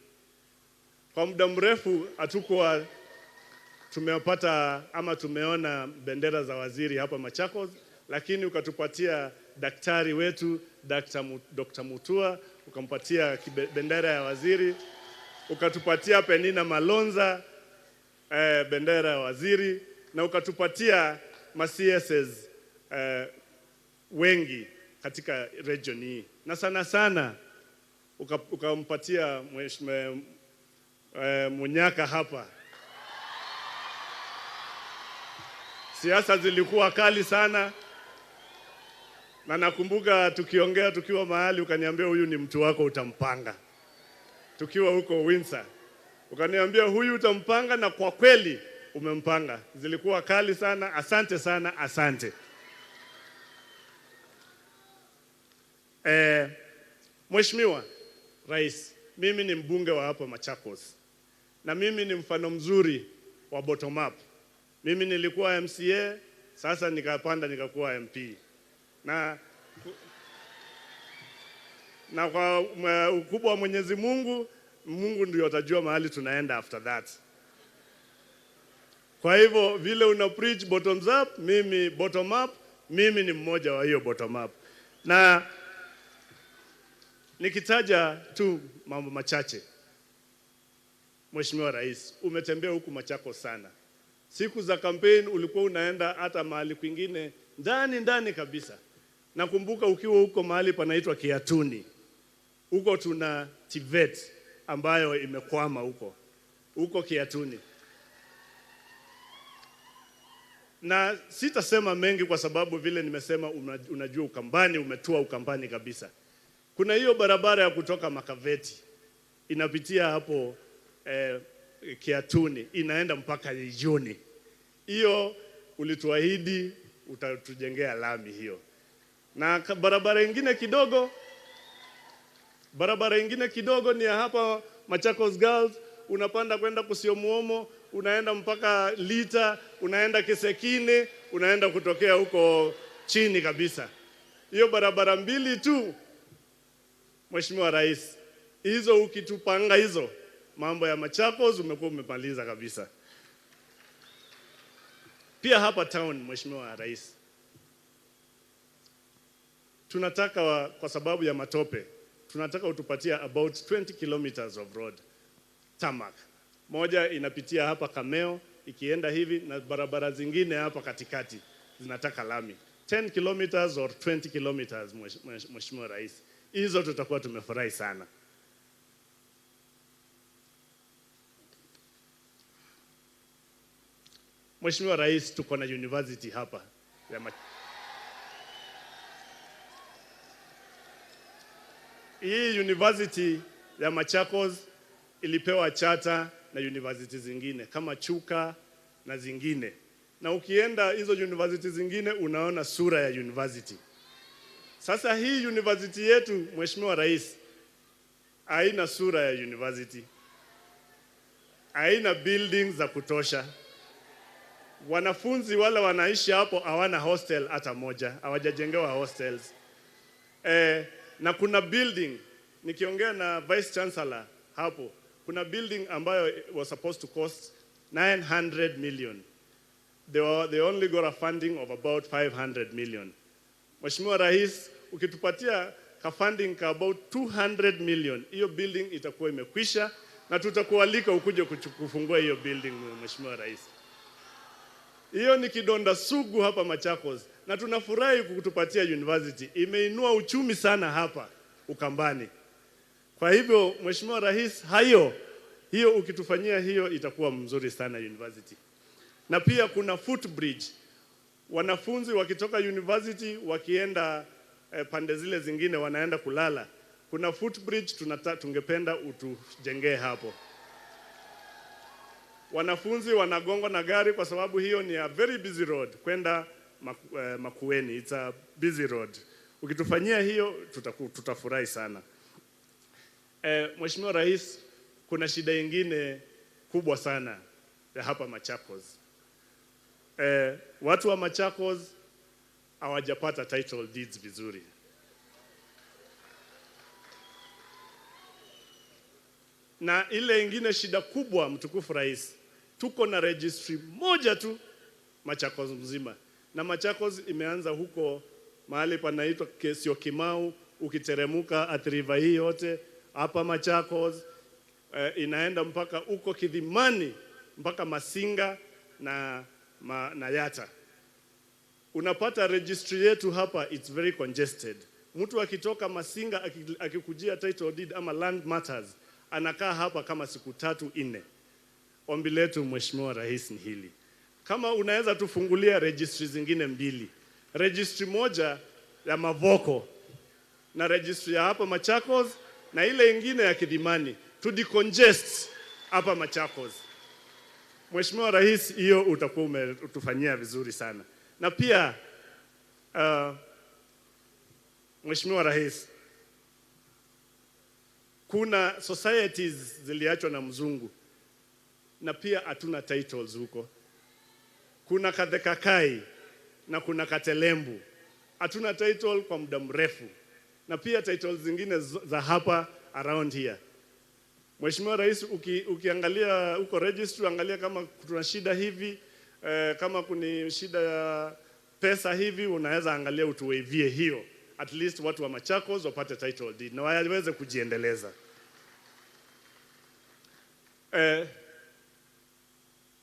Kwa muda mrefu hatukuwa tumepata ama tumeona bendera za waziri hapa Machakos, lakini ukatupatia daktari wetu, Doctor Mu-, Doctor Mutua, ukampatia kibe-, bendera ya waziri, ukatupatia Penina Malonza, eh, bendera ya waziri, na ukatupatia ma C S As, eh, wengi katika region hii. Na sana sana uka-, ukampatia mheshimiwa, eh, Munyaka hapa. Siasa zilikuwa kali sana, na nakumbuka tukiongea tukiwa mahali, ukaniambia, "Huyu ni mtu wako, utampanga." Tukiwa huko Windsor, ukaniambia, "Huyu utampanga," na kwa kweli umempanga. Zilikuwa kali sana. Asante sana, asante. Eh, Mheshimiwa Rais, mimi ni mbunge wa hapa Machakos, na mimi ni mfano mzuri wa bottom up. Mimi nilikuwa M C A, sasa nikapanda nikakuwa M P. Na, na kwa mwe-, ukubwa wa Mwenyezi Mungu, Mungu ndio atajua mahali tunaenda after that. Kwa hivyo, vile una preach bottoms up, mimi bottom up, mimi ni mmoja wa hiyo bottom up. Na nikitaja tu mambo machache, Mheshimiwa Rais, umetembea huku Machakos sana. Siku za campaign ulikuwa unaenda hata mahali kwingine, ndani, ndani kabisa. Nakumbuka ukiwa huko mahali panaitwa Kiatuni. Huko tuna TVET ambayo imekwama huko. Huko Kiatuni. Na sitasema mengi kwa sababu vile nimesema, una-, unajua Ukambani, umetua Ukambani kabisa. Kuna hiyo barabara ya kutoka Makaveti, inapitia hapo, eh, Kiatuni, inaenda mpaka Ijuni. Hiyo ulituahidi utatujengea lami hiyo. Na ka-, barabara ingine kidogo, barabara ingine kidogo ni ya hapa Machakos Girls, unapanda kwenda Kusiomuomo, unaenda mpaka Lita, unaenda Kisekine, unaenda kutokea huko chini kabisa. Hiyo barabara mbili tu, Mheshimiwa Rais, hizo ukitupanga hizo, mambo ya Machakos umekuwa umemaliza kabisa. Pia hapa town, Mheshimiwa Rais, tunataka wa-, kwa sababu ya matope, tunataka utupatia about twenty kilometers of road, tarmac. Moja inapitia hapa Kameo, ikienda hivi, na barabara zingine hapa katikati zinataka lami. Ten kilometers or twenty kilometers, Mwesh-, Mwesh-, Mheshimiwa Rais. Hizo tutakuwa tumefurahi sana. Mheshimiwa Rais, tuko na university hapa ya Ma-, hii university ya Machakos ilipewa charter na university zingine kama Chuka na zingine. Na ukienda hizo university zingine, unaona sura ya university. Sasa hii university yetu, Mheshimiwa Rais, haina sura ya university. Haina buildings za kutosha. Wanafunzi wale wanaishi hapo hawana hostel hata moja, hawajajengewa hostels. Eh, na kuna building, nikiongea na Vice Chancellor hapo, kuna building ambayo was supposed to cost nine hundred million. They were, they only got a funding of about five hundred million. Mheshimiwa Rais, ukitupatia ka funding ka about two hundred million, hiyo building itakuwa imekwisha, na tutakualika ukuje kuchu-, kufungua hiyo building, Mheshimiwa Rais. Hiyo ni kidonda sugu hapa Machakos. Na tunafurahi kukutupatia university. Imeinua uchumi sana hapa Ukambani. Kwa hivyo, Mheshimiwa Rais, hayo, hiyo ukitufanyia hiyo itakuwa mzuri sana university. Na pia kuna footbridge. Wanafunzi wakitoka university wakienda, eh, pande zile zingine wanaenda kulala. Kuna footbridge tunata-, tungependa utujengee hapo. Wanafunzi wanagongwa na gari kwa sababu hiyo ni a very busy road kwenda Maku-, eh, Makueni. It's a busy road. Ukitufanyia hiyo tutaku-, tutafurahi sana. Eh, Mheshimiwa Rais, kuna shida ingine kubwa sana ya hapa Machakos. Eh, watu wa Machakos hawajapata title deeds vizuri. Na ile ingine shida kubwa, mtukufu Rais, tuko na registry moja tu Machakos mzima. Na Machakos imeanza huko mahali panaitwa Syokimau, ukiteremuka Athi River hii yote, hapa Machakos, eh, inaenda mpaka huko Kidhimani, mpaka Masinga na, ma, na Yatta. Unapata registry yetu hapa, it's very congested. Mtu akitoka Masinga aki-, akikujia title deed ama land matters, anakaa hapa kama siku tatu, nne. Ombi letu, Mheshimiwa Rais, ni hili. Kama unaweza tufungulia registry zingine mbili. Registry moja ya Mavoko na registry ya hapa Machakos na ile ingine ya Kidhimani. To decongest hapa Machakos. Mheshimiwa Rais, hiyo utakuwa umetufanyia vizuri sana. Na pia, uh, Mheshimiwa Rais, kuna societies ziliachwa na mzungu, na pia hatuna titles huko. Kuna Kathekakai na kuna Katelembu. Hatuna title kwa muda mrefu. Na pia titles zingine z-, za hapa around here. Mheshimiwa Rais, uki-, ukiangalia huko registry, angalia kama kuna shida hivi, eh, kama kuna shida ya pesa hivi, unaweza angalia utuwaivie hiyo. At least watu wa Machakos wapate title deed na waweze kujiendeleza. Eh,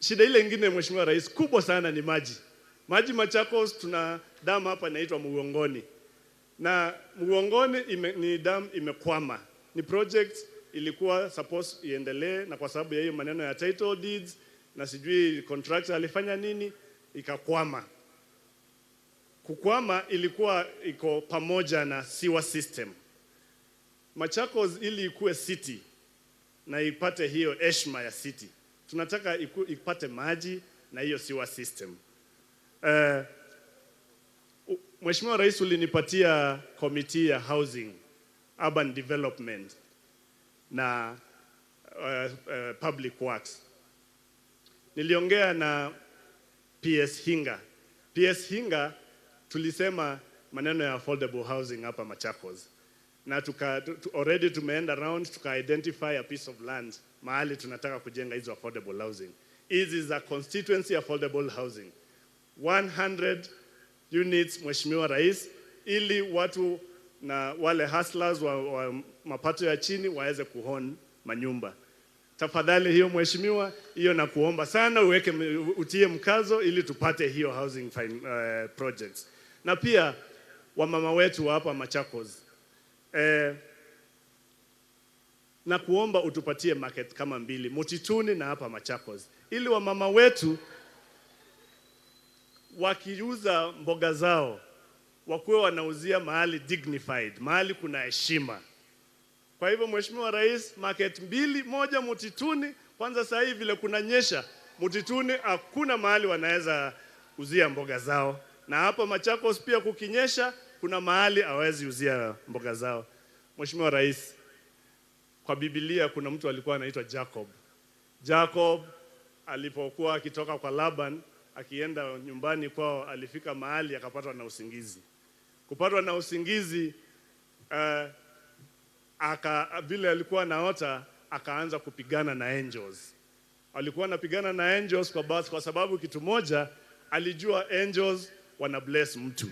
shida ile ingine, Mheshimiwa Rais, kubwa sana ni maji. Maji Machakos, tuna dam hapa inaitwa Mugongoni. Na Mugongoni ime-, ni dam imekwama. Ni project ilikuwa supposed iendelee, na kwa sababu ya hiyo maneno ya title deeds, na sijui contractor alifanya nini, ikakwama. Kukwama ilikuwa iko pamoja na sewer system. Machakos ili ikuwe city na ipate hiyo heshima ya city, tunataka iku-, ipate maji na hiyo sewer system. Eh, u-, Mheshimiwa Rais, ulinipatia committee ya housing, urban development na, eh, eh, public works. Niliongea na P S Hinga. P S Hinga, tulisema maneno ya affordable housing hapa Machakos. Na tuka, tu, tu, already tumeenda round, tuka identify a piece of land mahali tunataka kujenga hizo affordable housing. Hizi za constituency affordable housing. One hundred units, Mheshimiwa Rais, ili watu na wale hustlers wa, wa mapato ya chini waweze kuown manyumba. Tafadhali hiyo, Mheshimiwa, hiyo nakuomba sana uweke m-, utie mkazo ili tupate hiyo housing fin-, eh, projects. Na pia wamama wetu wa hapa Machakos. Eh, na kuomba utupatie market kama mbili, Mutituni na hapa Machakos, ili wamama wetu wakiuza mboga zao wakuwe wanauzia mahali dignified, mahali kuna heshima. Kwa hivyo, Mheshimiwa Rais, market mbili, moja Mutituni, kwanza saa hii vile kunanyesha, Mutituni hakuna mahali wanaweza uzia mboga zao. Na hapa Machakos pia kukinyesha, kuna mahali hawezi uzia mboga zao. Mheshimiwa Rais, kwa Biblia kuna mtu alikuwa anaitwa Jacob. Jacob alipokuwa akitoka kwa Laban, akienda nyumbani kwao, alifika mahali akapatwa na usingizi. Kupatwa na usingizi, eh, aka-, vile alikuwa anaota, akaanza kupigana na angels. Alikuwa anapigana na angels kwa bas-, kwa sababu kitu moja, alijua angels wana bless mtu.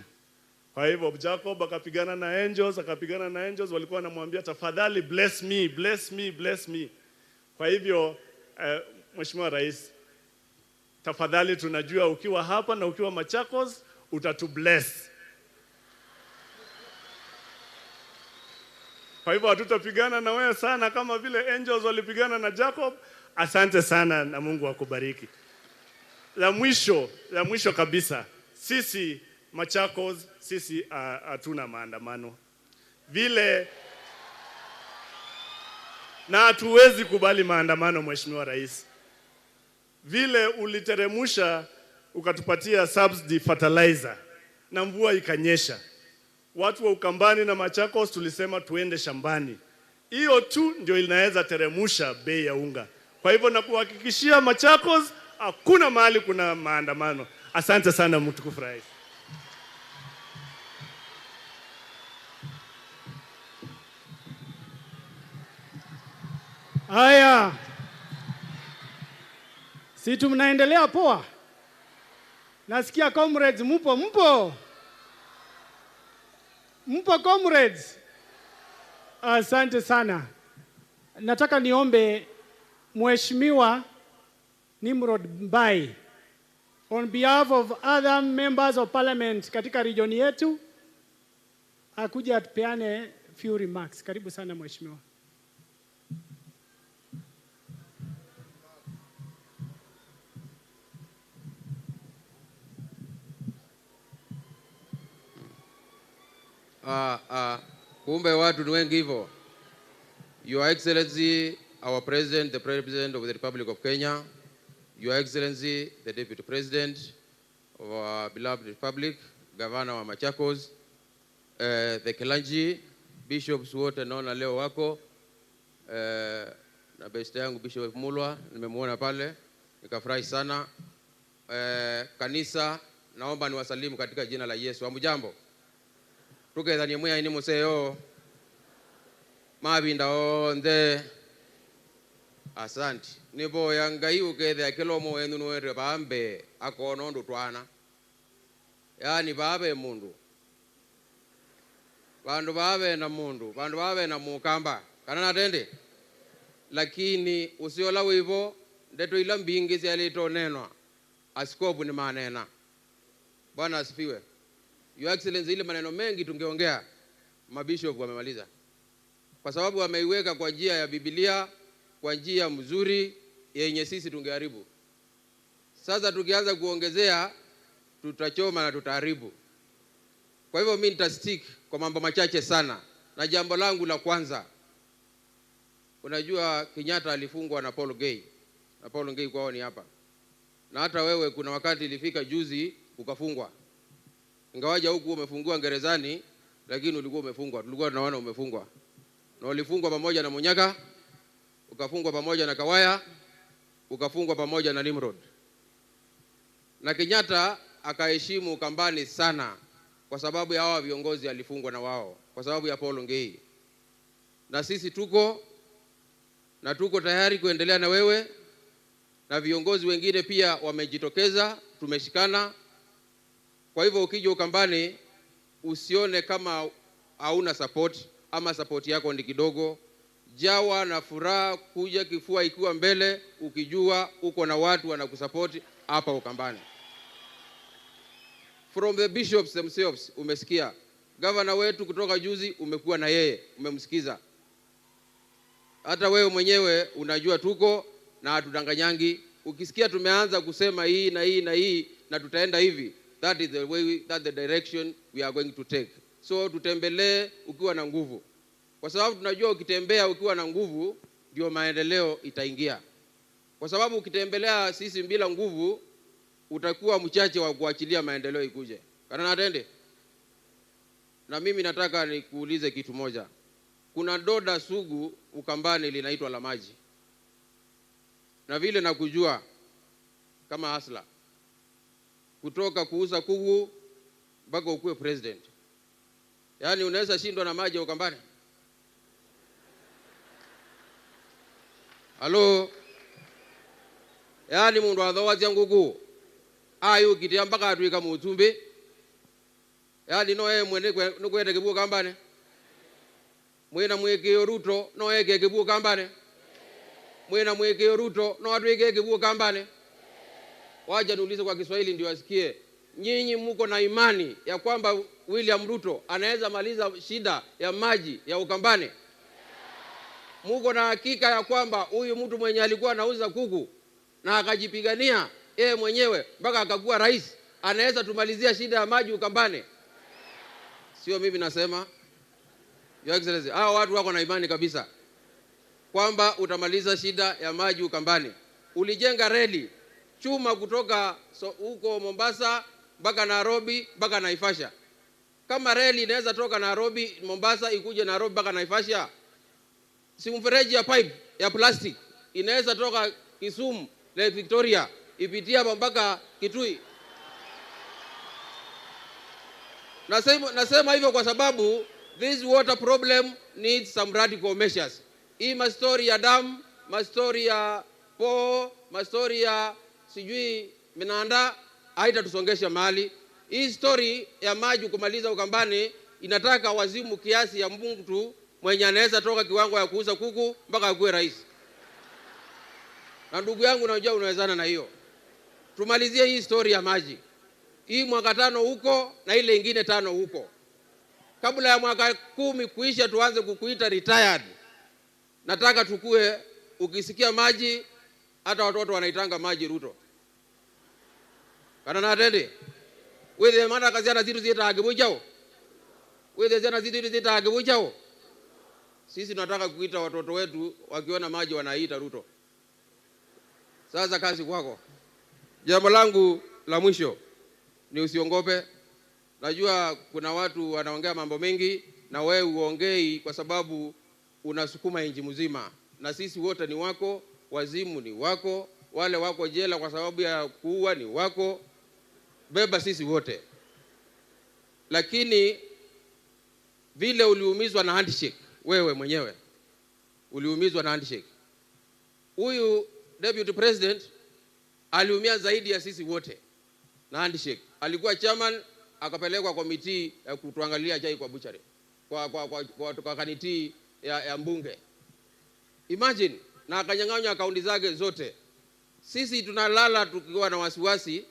Kwa hivyo Jacob akapigana na angels, akapigana na angels, walikuwa wanamwambia, "Tafadhali bless me, bless me, bless me." Kwa hivyo, eh, Mheshimiwa Rais, tafadhali, tunajua ukiwa hapa na ukiwa Machakos, Utatubless. Kwa hivyo hatutapigana na wewe sana kama vile angels walipigana na Jacob. Asante sana na Mungu akubariki. La mwisho, la mwisho kabisa, sisi Machakos, sisi, ah, hatuna maandamano. Vile, na hatuwezi kubali maandamano, Mheshimiwa Rais. Vile uliteremusha ukatupatia subsidy fertilizer na mvua ikanyesha, watu wa Ukambani na Machakos tulisema tuende shambani. Hiyo tu ndio inaweza teremusha bei ya unga. Kwa hivyo nakuhakikishia Machakos, hakuna mahali kuna maandamano. Asante sana, mtukufu Rais. Haya. Si tu mnaendelea poa? Nasikia comrades mpo, mpo? Mpo comrades? Asante sana. Nataka niombe Mheshimiwa Nimrod Mbai, on behalf of other members of parliament katika region yetu, akuje atupeane few remarks. Karibu sana, Mheshimiwa. Ah, ah, kumbe watu ni wengi hivyo. Your Excellency, our President, the President of the Republic of Kenya, Your Excellency, the Deputy President of our beloved Republic, Governor wa Machakos, eh, the clergy, bishops wote naona leo wako, eh, na beste yangu Bishop Mulwa, nimemuona pale, nikafurahi sana. Eh, kanisa, naomba niwasalimu katika jina la Yesu. Hamujambo? Tũkethanie Mwĩaĩi nĩ mũseo mavinda onthe. Asante. Nĩvoya Ngai ũkethĩa kĩla ũmwe wenyu nũete vaa mbee akoona ũndũ twaana. Yaani, vaa ve mũndũ. Vandũ vaa ve na mũndũ. Vandũ vaa ve na mũkamba. Kana natendĩ? Lakini ũseo ũla wĩ vo, ndeto ila mbingĩ syaĩlĩte ũneenwa, asikovu nĩmaneena. Bwana asifiwe. Your Excellency, ile maneno mengi tungeongea, mabishop wamemaliza. Kwa sababu wameiweka kwa njia ya Biblia, kwa njia mzuri yenye sisi tungeharibu. Sasa tukianza kuongezea, tutachoma na tutaharibu. Kwa hivyo mimi nitastick kwa mambo machache sana. Na jambo langu la kwanza, unajua Kenyatta alifungwa na Paul Ngei. Na Paul Ngei kwao ni hapa. Na hata wewe kuna wakati ilifika juzi ukafungwa. Ingawaja hukuwa umefungiwa gerezani, lakini ulikuwa umefungwa. Tulikuwa tunaona umefungwa. Na ulifungwa pamoja na Munyaka, ukafungwa pamoja na Kawaya, ukafungwa pamoja na Nimrod. Na Kenyatta akaheshimu Ukambani sana kwa sababu ya hawa viongozi alifungwa na wao, kwa sababu ya Paul Ngei. Na sisi tuko, na tuko tayari kuendelea na wewe, na viongozi wengine pia wamejitokeza, tumeshikana. Kwa hivyo ukija Ukambani, usione kama hauna support ama support yako ni kidogo. Jawa na furaha, kuja kifua ikiwa mbele, ukijua uko na watu wanakusupport hapa Ukambani. From the bishops themselves, umesikia. Gavana wetu kutoka juzi, umekuwa na yeye, umemsikiza. Hata wewe mwenyewe unajua tuko na hatudanganyangi. Ukisikia tumeanza kusema hii na hii na hii na tutaenda hivi, that is the way we, that's the direction we are going to take. So tutembelee ukiwa na nguvu, kwa sababu tunajua ukitembea ukiwa na nguvu ndio maendeleo itaingia, kwa sababu ukitembelea sisi bila nguvu utakuwa mchache wa kuachilia maendeleo ikuje. Kana natende? Na mimi nataka nikuulize kitu moja. Kuna doda sugu Ukambani linaitwa la maji. Na vile nakujua kama hustler, kutoka kuuza kuku mpaka ukuwe president. Yaani unaweza shindwa na maji ya Ukambani? Halo? Yaani mũndũ athoasya ngũkũ, ayũkitĩa mpaka atw'ĩka mũsumbĩ. Yaani no emwe nĩkwe-, nĩkwete kĩw'ũ Ukambani? Mwĩna mũĩkĩĩo Ruto no eke kĩw'ũ Ukambani? Mwĩna mũĩkĩĩo Ruto no atw'ĩke kĩw'ũ Ukambani? Wacha niulize kwa Kiswahili ndio asikie. Nyinyi muko na imani ya kwamba William Ruto anaweza maliza shida ya maji ya Ukambani? Muko na hakika ya kwamba huyu mtu mwenye alikuwa anauza kuku na akajipigania yeye mwenyewe mpaka akakuwa rais anaweza tumalizia shida ya maji Ukambani? Sio mimi nasema, Your Excellency, hao watu wako na imani kabisa kwamba utamaliza shida ya maji Ukambani. Ulijenga reli chuma kutoka so, huko Mombasa mpaka Nairobi mpaka Naivasha. Kama reli inaweza toka Nairobi, Mombasa, ikuje Nairobi mpaka Naivasha, si mfereji ya pipe ya plastic inaweza toka Kisumu, Lake Victoria, ipitie hapa mpaka Kitui? Nasema, nasema hivyo kwa sababu this water problem needs some radical measures. Hii mastori ya dam, mastori ya poo, mastori ya sijui minanda haitatusongesha mahali. Hii story ya maji kumaliza Ukambani inataka wazimu kiasi ya mtu mwenye anaweza toka kiwango ya kuuza kuku mpaka akuwe rais. Na ndugu yangu, najua unawezana na hiyo. Tumalizie hii story ya maji. Hii mwaka tano huko na ile ingine tano huko. Kabla ya mwaka kumi kuisha, tuanze kukuita retired. Nataka tukue, ukisikia maji, hata watoto wanaitanga maji Ruto. Kana natendi? Wĩthĩe mana ka syana sitũ syĩtaa kĩvũ kyaũ? Wĩthĩe syana sitũ syĩtaa kĩvũ kyaũ? Sisi tunataka kuita watoto wetu wakiona maji wanaita Ruto. Sasa kazi kwako. Jambo langu la mwisho ni usiongope. Najua kuna watu wanaongea mambo mengi na wewe uongei kwa sababu unasukuma nchi mzima, na sisi wote ni wako, wazimu ni wako, wale wako jela kwa sababu ya kuua ni wako. Beba sisi wote. Lakini vile uliumizwa na handshake, wewe mwenyewe uliumizwa na handshake. Huyu deputy president aliumia zaidi ya sisi wote na handshake. Alikuwa chairman, akapelekwa committee ya kutuangalia chai kwa butchery, kwa, kwa, kwa, kwa, kwa kaniti ya, ya mbunge. Imagine, na akanyang'anywa akaunti zake zote. Sisi tunalala tukiwa na wasiwasi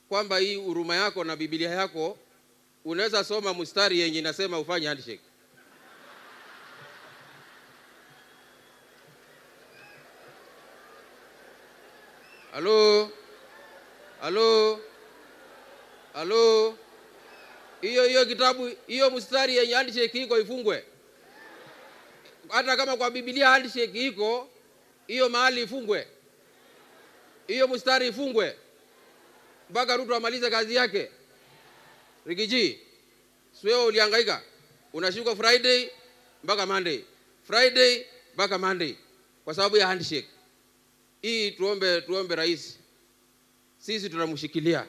kwamba hii huruma yako na Biblia yako, unaweza soma mstari yenye inasema ufanye handshake. Halo? Halo? Halo? Hiyo, hiyo kitabu, hiyo mstari yenye handshake iko ifungwe. Hata kama kwa Biblia handshake iko, hiyo mahali ifungwe. Hiyo mstari ifungwe. Mpaka Ruto amalize kazi yake. Rigiji, si wewe ulihangaika? Unashuka Friday mpaka Monday. Friday mpaka Monday. Kwa sababu ya handshake. Hii tuombe, tuombe rais. Sisi tunamshikilia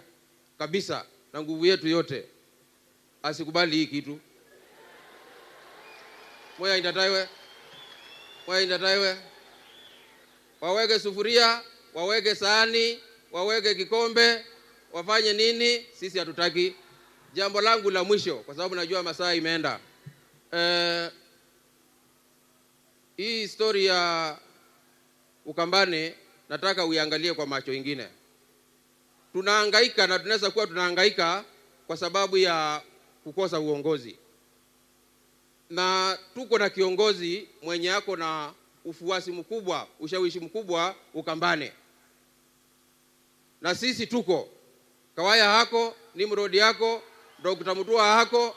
kabisa na nguvu yetu yote. Asikubali hii kitu. Moya indataiwe. Moya indataiwe. Waweke sufuria, waweke sahani, waweke kikombe, wafanye nini? Sisi hatutaki. Jambo langu la mwisho, kwa sababu najua masaa imeenda. Eh, hii story ya Ukambani nataka uiangalie kwa macho ingine. Tunahangaika na tunaweza kuwa tunahangaika kwa sababu ya kukosa uongozi. Na tuko na kiongozi mwenye ako na ufuasi mkubwa, ushawishi mkubwa Ukambani. Na sisi tuko. Kawaya hako, Nimrod hako, Dokta Mutua hako.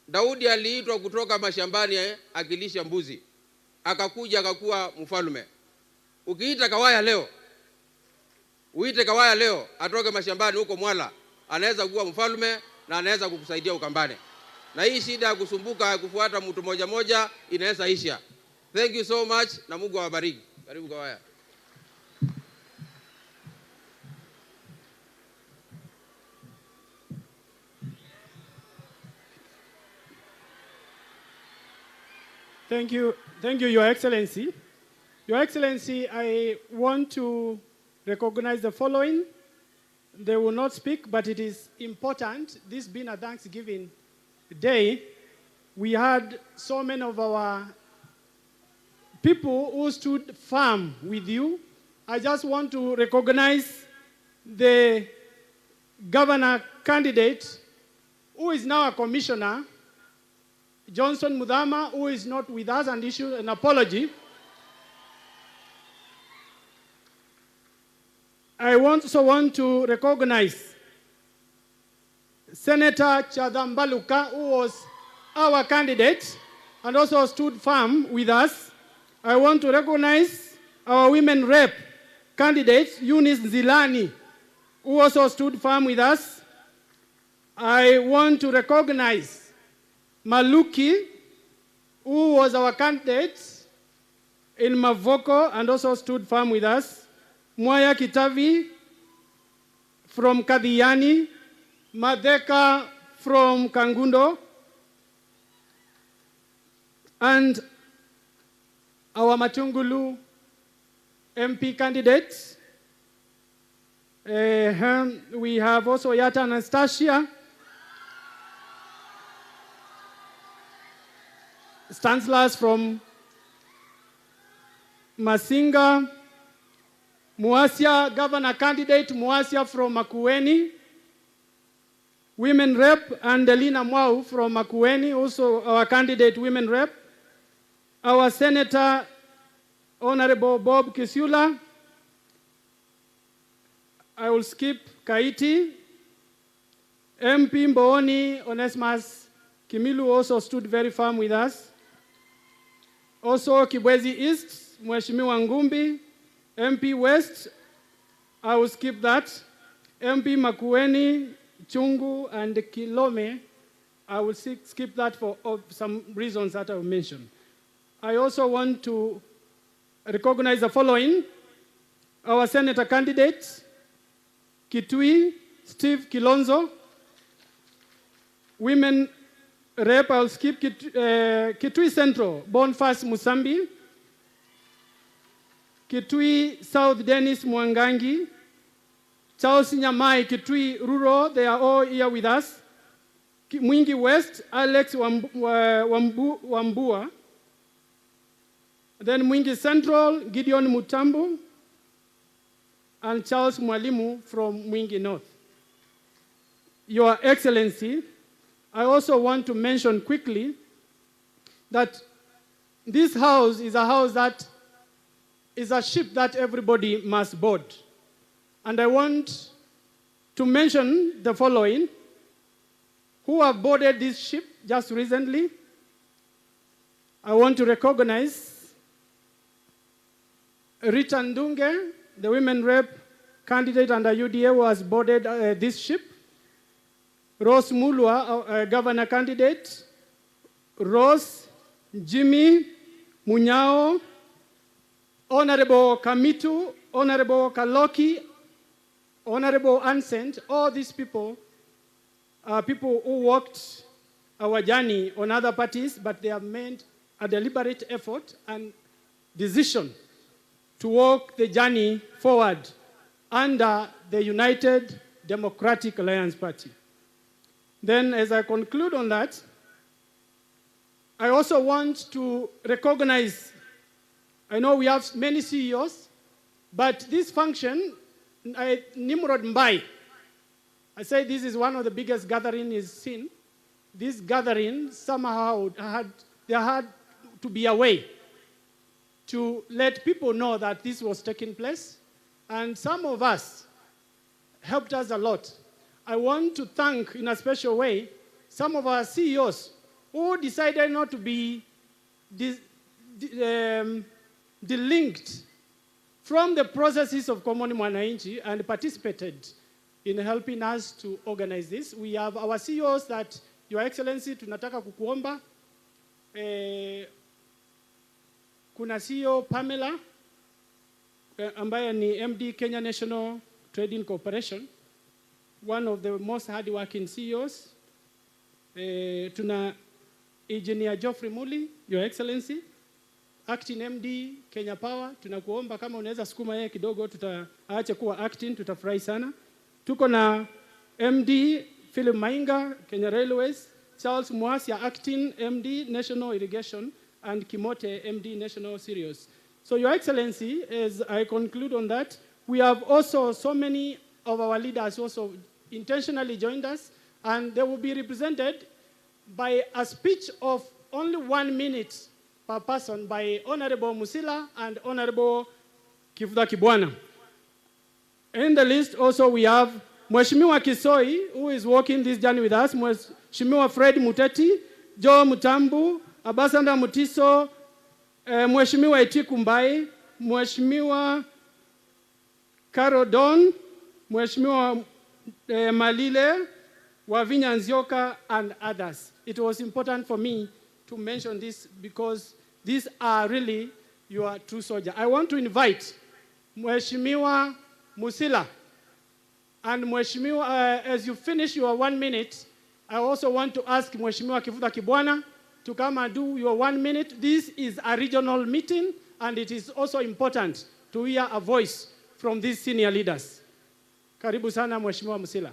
Daudi aliitwa kutoka mashambani, eh, akilisha mbuzi. Akakuja akakuwa mfalme. Ukiita Kawaya leo, uite Kawaya leo atoke mashambani huko Mwala, anaweza kuwa mfalme na anaweza kukusaidia Ukambani. Na hii shida ya kusumbuka ya kufuata mtu moja moja inaweza isha. Thank you so much na Mungu awabariki. Karibu Kawaya. Thank you. Thank you, Your Excellency. Your Excellency, I want to recognize the following. They will not speak, but it is important, this being a Thanksgiving day, we had so many of our people who stood firm with you. I just want to recognize the governor candidate, who is now a commissioner, Johnson Muthama, who is not with us and issue an apology. I also want to recognize Senator Chatha Mbaluka, who was our candidate and also stood firm with us. I want to recognize our women rep candidate, Eunice Nzilani, who also stood firm with us. I want to recognize Maluki, who was our candidate in Mavoko and also stood firm with us. Mwaya Kitavi from Kathiani, Matheka from Kangundo, and our Matungulu M P candidate. Eh, um, we have also Yata Anastasia, Stanislaus from Masinga, Muasia, governor candidate Muasia from Makueni, women rep, Andelina Mwau from Makueni, also our candidate women rep, our senator, Honorable Bob Kisiula, I will skip Kaiti. M P Mbooni, Onesmus Kimilu also stood very firm with us. Also Kibwezi East, Mheshimiwa Ngumbi, M P West, I will skip that. M P Makueni, Chungu, and Kilome, I will si- skip that for of some reasons that I will mention. I also want to recognize the following. Our senator candidate, Kitui, Steve Kilonzo. Women rep, I'll skip Kit- uh, Kitui Central, Boniface Musambi. Kitui South, Dennis Mwangangi. Charles Nyamai, Kitui Rural, they are all here with us. Ki- Mwingi West, Alex Wambu- Wa- Wambu- Wambua. Then Mwingi Central, Gideon Mutambu and Charles Mwalimu from Mwingi North. Your Excellency, I also want to mention quickly that this house is a house that is a ship that everybody must board. And I want to mention the following who have boarded this ship just recently. I want to recognize Rita Ndunge, the women rep candidate under U D A, who has boarded uh, this ship. Rose Mulwa, uh, uh, governor candidate. Rose, Jimmy, Munyao, Honorable Kamitu, Honorable Kaloki, Honorable Ansent, all these people are people who walked our journey on other parties, but they have made a deliberate effort and decision to walk the journey forward under the United Democratic Alliance Party. Then, as I conclude on that, I also want to recognize, I know we have many C E Os, but this function, I, Nimrod Mbai, I say this is one of the biggest gathering he's seen. This gathering somehow had, there had to be a way to let people know that this was taking place. And some of us helped us a lot. I want to thank in a special way some of our C E Os who decided not to be de- de- um, delinked from the processes of Komoni Mwananchi and participated in helping us to organize this. We have our C E Os that, Your Excellency, tunataka kukuomba eh, kuna C E O Pamela eh, ambaye ni M D Kenya National Trading Corporation, one of the most hardworking C E Os. Eh, tuna Engineer Geoffrey Muli, Your Excellency, Acting M D Kenya Power, tunakuomba kama unaweza sukuma yeye kidogo, tutaache kuwa acting, tutafurahi sana. Tuko na M D Philip Mainga, Kenya Railways, Charles Mwasia, Acting M D National Irrigation, and Kimote, M D National Cereals. So, Your Excellency, as I conclude on that, we have also so many of our leaders also intentionally joined us, and they will be represented by a speech of only one minute per person by Honorable Musila and Honorable Kivutha Kibwana. In the list also we have Mheshimiwa Kisoi, who is walking this journey with us, Mheshimiwa Fred Muteti, Joe Mutambu, Ambassador Mutiso, eh, Mheshimiwa Etiku Mbai, Mheshimiwa Carol Don, Mheshimiwa, eh, Malile, Wavinya Nzioka, and others. It was important for me to mention this because these are really your true soldier. I want to invite Mheshimiwa Musila and Mheshimiwa, uh, as you finish your one minute, I also want to ask Mheshimiwa Kivutha Kibwana to come and do your one minute. This is a regional meeting and it is also important to hear a voice from these senior leaders. Karibu sana Mheshimiwa Musila.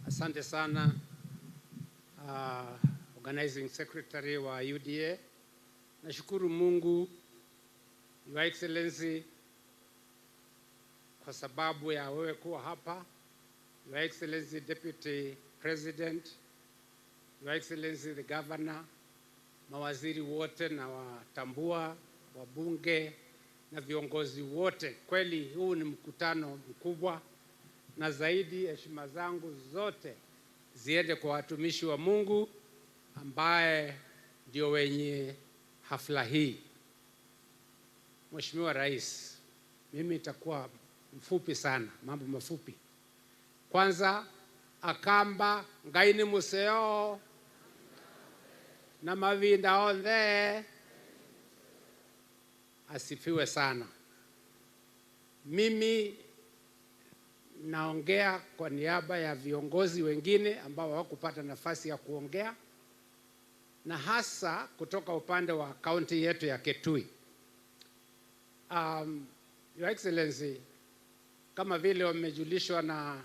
Asante sana, uh, organizing secretary wa U D A. Nashukuru Mungu, Your Excellency, kwa sababu ya wewe kuwa hapa, Your Excellency Deputy President, Your Excellency the Governor, mawaziri wote na watambua, wabunge na viongozi wote. Kweli huu ni mkutano mkubwa, na zaidi heshima zangu zote ziende kwa watumishi wa Mungu ambaye ndio wenye hafla hii. Mheshimiwa Rais, mimi nitakuwa mfupi sana, mambo mafupi. Kwanza, Akamba, Ngai nĩ mũseo na mavinda onthe. Asifiwe sana. Mimi naongea kwa niaba ya viongozi wengine ambao hawakupata nafasi ya kuongea, na hasa kutoka upande wa kaunti yetu ya Kitui. Um, Your Excellency, kama vile wamejulishwa na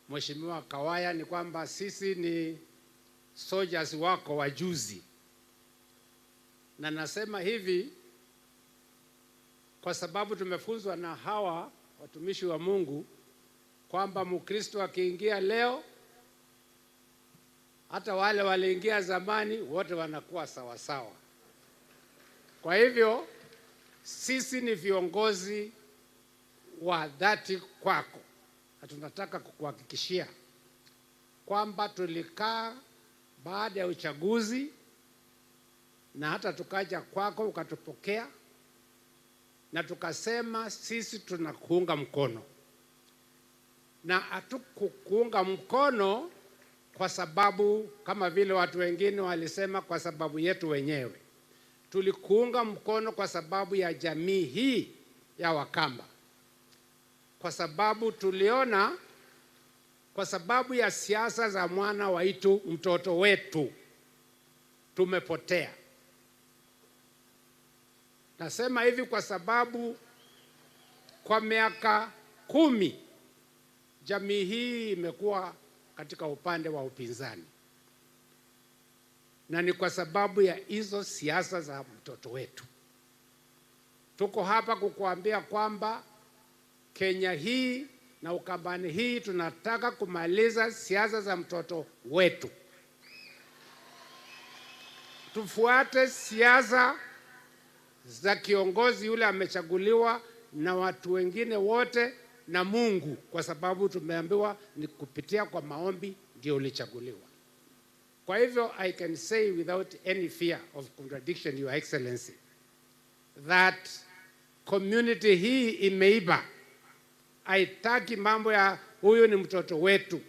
Mheshimiwa Kawaya, ni kwamba sisi ni soldiers wako wa juzi. Na nasema hivi kwa sababu tumefunzwa na hawa watumishi wa Mungu kwamba Mkristo akiingia leo, hata wale waliingia zamani, wote wanakuwa sawasawa. Kwa hivyo, sisi ni viongozi wa dhati kwako, na tunataka kukuhakikishia kwamba tulikaa baada ya uchaguzi, na hata tukaja kwako ukatupokea, na tukasema, "Sisi tunakuunga mkono." Na hatukukuunga mkono kwa sababu, kama vile watu wengine walisema, kwa sababu yetu wenyewe. Tulikuunga mkono kwa sababu ya jamii hii ya Wakamba. Kwa sababu tuliona, kwa sababu ya siasa za mwana waitu, mtoto wetu, tumepotea. Nasema hivi kwa sababu kwa miaka kumi, jamii hii imekuwa katika upande wa upinzani. Na ni kwa sababu ya hizo siasa za mtoto wetu. Tuko hapa kukuambia kwamba Kenya hii na Ukambani hii tunataka kumaliza siasa za mtoto wetu. Tufuate siasa za kiongozi yule amechaguliwa na watu wengine wote na Mungu, kwa sababu tumeambiwa ni kupitia kwa maombi ndio ulichaguliwa. Kwa hivyo, I can say without any fear of contradiction, Your Excellency, that community hii imeiba. Haitaki mambo ya "huyu ni mtoto wetu."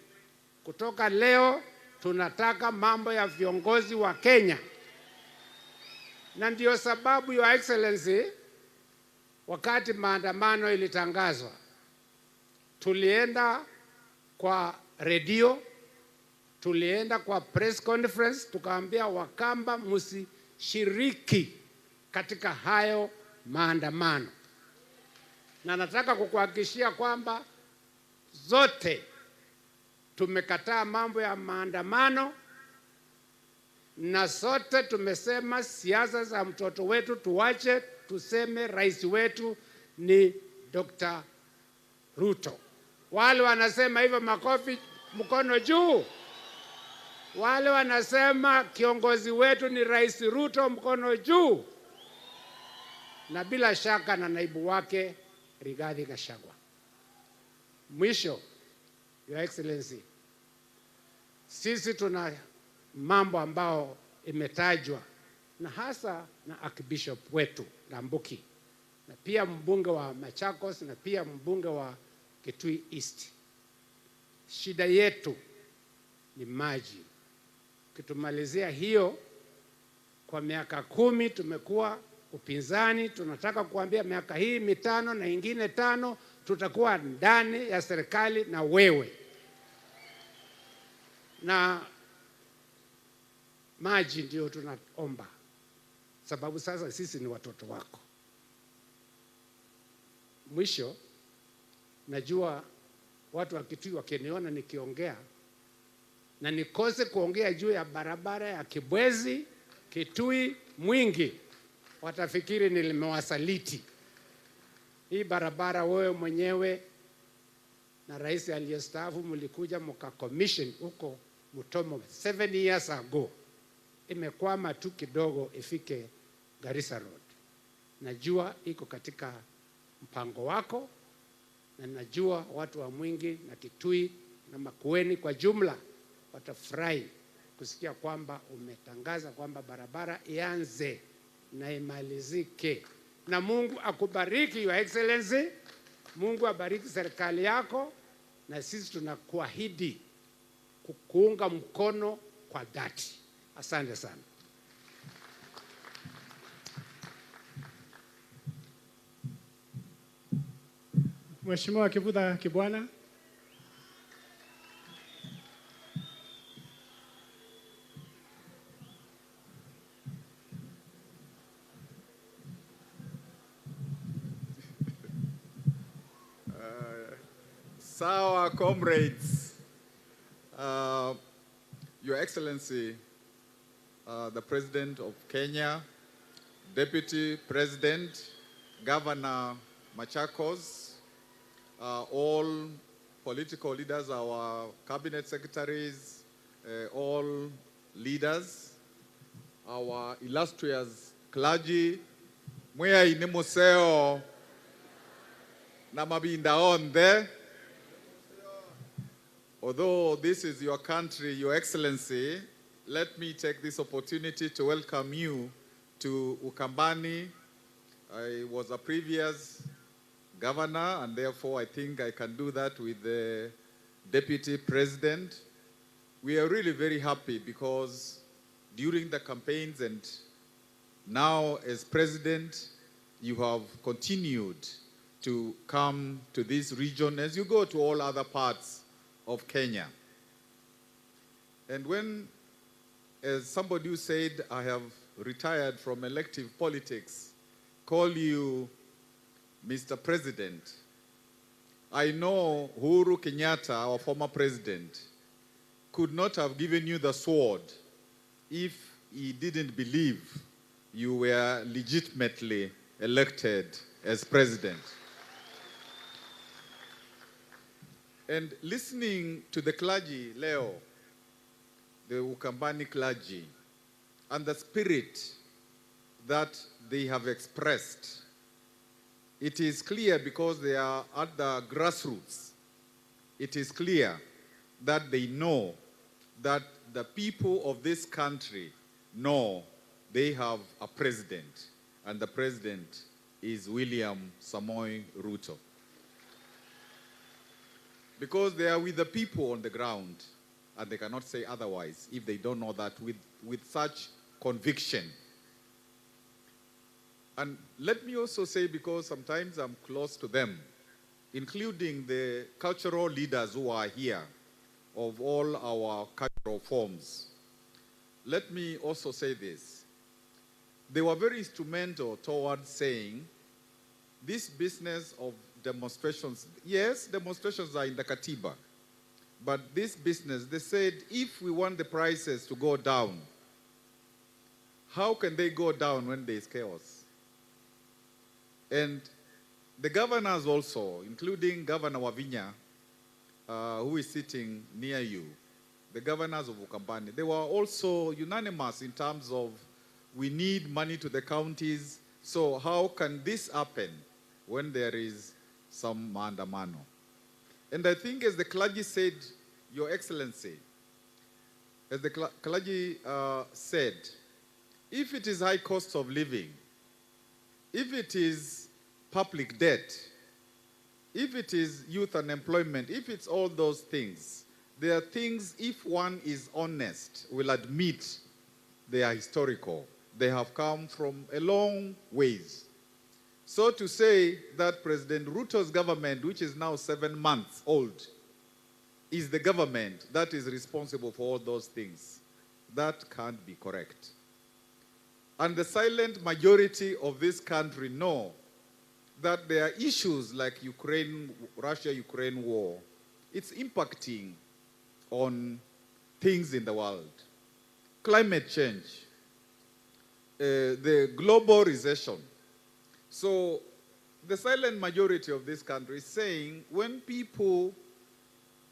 Kutoka leo, tunataka mambo ya viongozi wa Kenya. Na ndio sababu, Your Excellency, wakati maandamano ilitangazwa, tulienda kwa redio, tulienda kwa press conference, tukaambia Wakamba, "Msishiriki katika hayo maandamano. Na nataka kukuhakikishia kwamba zote tumekataa mambo ya maandamano, na sote tumesema siasa za mtoto wetu tuache, tuseme rais wetu ni Doctor Ruto. Wale wanasema hivyo, makofi, mkono juu. Wale wanasema kiongozi wetu ni Rais Ruto, mkono juu. Na bila shaka na naibu wake Rigathi Gachagua. Mwisho, Your Excellency, sisi tuna mambo ambao imetajwa na hasa na Archbishop wetu Ndambuki, na pia mbunge wa Machakos na pia mbunge wa Kitui East. Shida yetu ni maji. Ukitumalizia hiyo, kwa miaka kumi tumekuwa upinzani, tunataka kuambia miaka hii mitano na ingine tano tutakuwa ndani ya serikali na wewe. Na maji ndio tunaomba, sababu sasa sisi ni watoto wako. Mwisho, najua watu wa Kitui wakiniona nikiongea na nikose kuongea juu ya barabara ya Kibwezi, Kitui, Mwingi, watafikiri nimewasaliti. Hii barabara wewe mwenyewe na rais aliyestaafu mlikuja mka commission huko Mutomo seven years ago. Imekwama tu kidogo ifike Garissa Road. Najua iko katika mpango wako, na najua watu wa Mwingi na Kitui na Makueni kwa jumla watafurahi kusikia kwamba umetangaza kwamba barabara ianze na imalizike. Na Mungu akubariki, Your Excellency. Mungu abariki serikali yako, na sisi tunakuahidi kukuunga mkono kwa dhati. Asante sana. Mheshimiwa Kivutha Kibwana. Uh, sawa, comrades. Uh, Your Excellency, uh, the President of Kenya, Deputy President, Governor Machakos, uh, all political leaders, our cabinet secretaries, uh, all leaders, our illustrious clergy, Mwĩai nĩ mũseo na mavinda onthe. Although this is your country, Your Excellency, let me take this opportunity to welcome you to Ukambani. I was a previous governor, and therefore I think I can do that with the deputy president. We are really very happy because during the campaigns and now, as president, you have continued to come to this region as you go to all other parts of Kenya. And when, as somebody who said, I have retired from elective politics, call you Mister President, I know Uhuru Kenyatta, our former president, could not have given you the sword if he didn't believe you were legitimately elected as president. And listening to the clergy leo, the Ukambani clergy, and the spirit that they have expressed, it is clear because they are at the grassroots. It is clear that they know that the people of this country know they have a president, and the president is William Samoei Ruto. Because they are with the people on the ground, and they cannot say otherwise if they don't know that with, with such conviction. And let me also say, because sometimes I'm close to them, including the cultural leaders who are here of all our cultural forms, let me also say this. They were very instrumental towards saying This business of demonstrations, yes, demonstrations are in the Katiba, but this business, they said if we want the prices to go down, how can they go down when there is chaos? And the governors also, including Governor Wavinya, uh, who is sitting near you, the governors of Ukambani, they were also unanimous in terms of we need money to the counties. So how can this happen when there is some maandamano? And I think, as the clergy said, Your Excellency, as the cl- clergy uh, said, if it is high cost of living, if it is public debt, if it is youth unemployment, if it's all those things, there are things, if one is honest, will admit they are historical. They have come from a long ways. So to say that President Ruto's government, which is now seven months old, is the government that is responsible for all those things, that can't be correct. And the silent majority of this country know that there are issues like Ukraine, Russia-Ukraine war. It's impacting on things in the world. Climate change, uh, the global recession. So the silent majority of this country is saying when people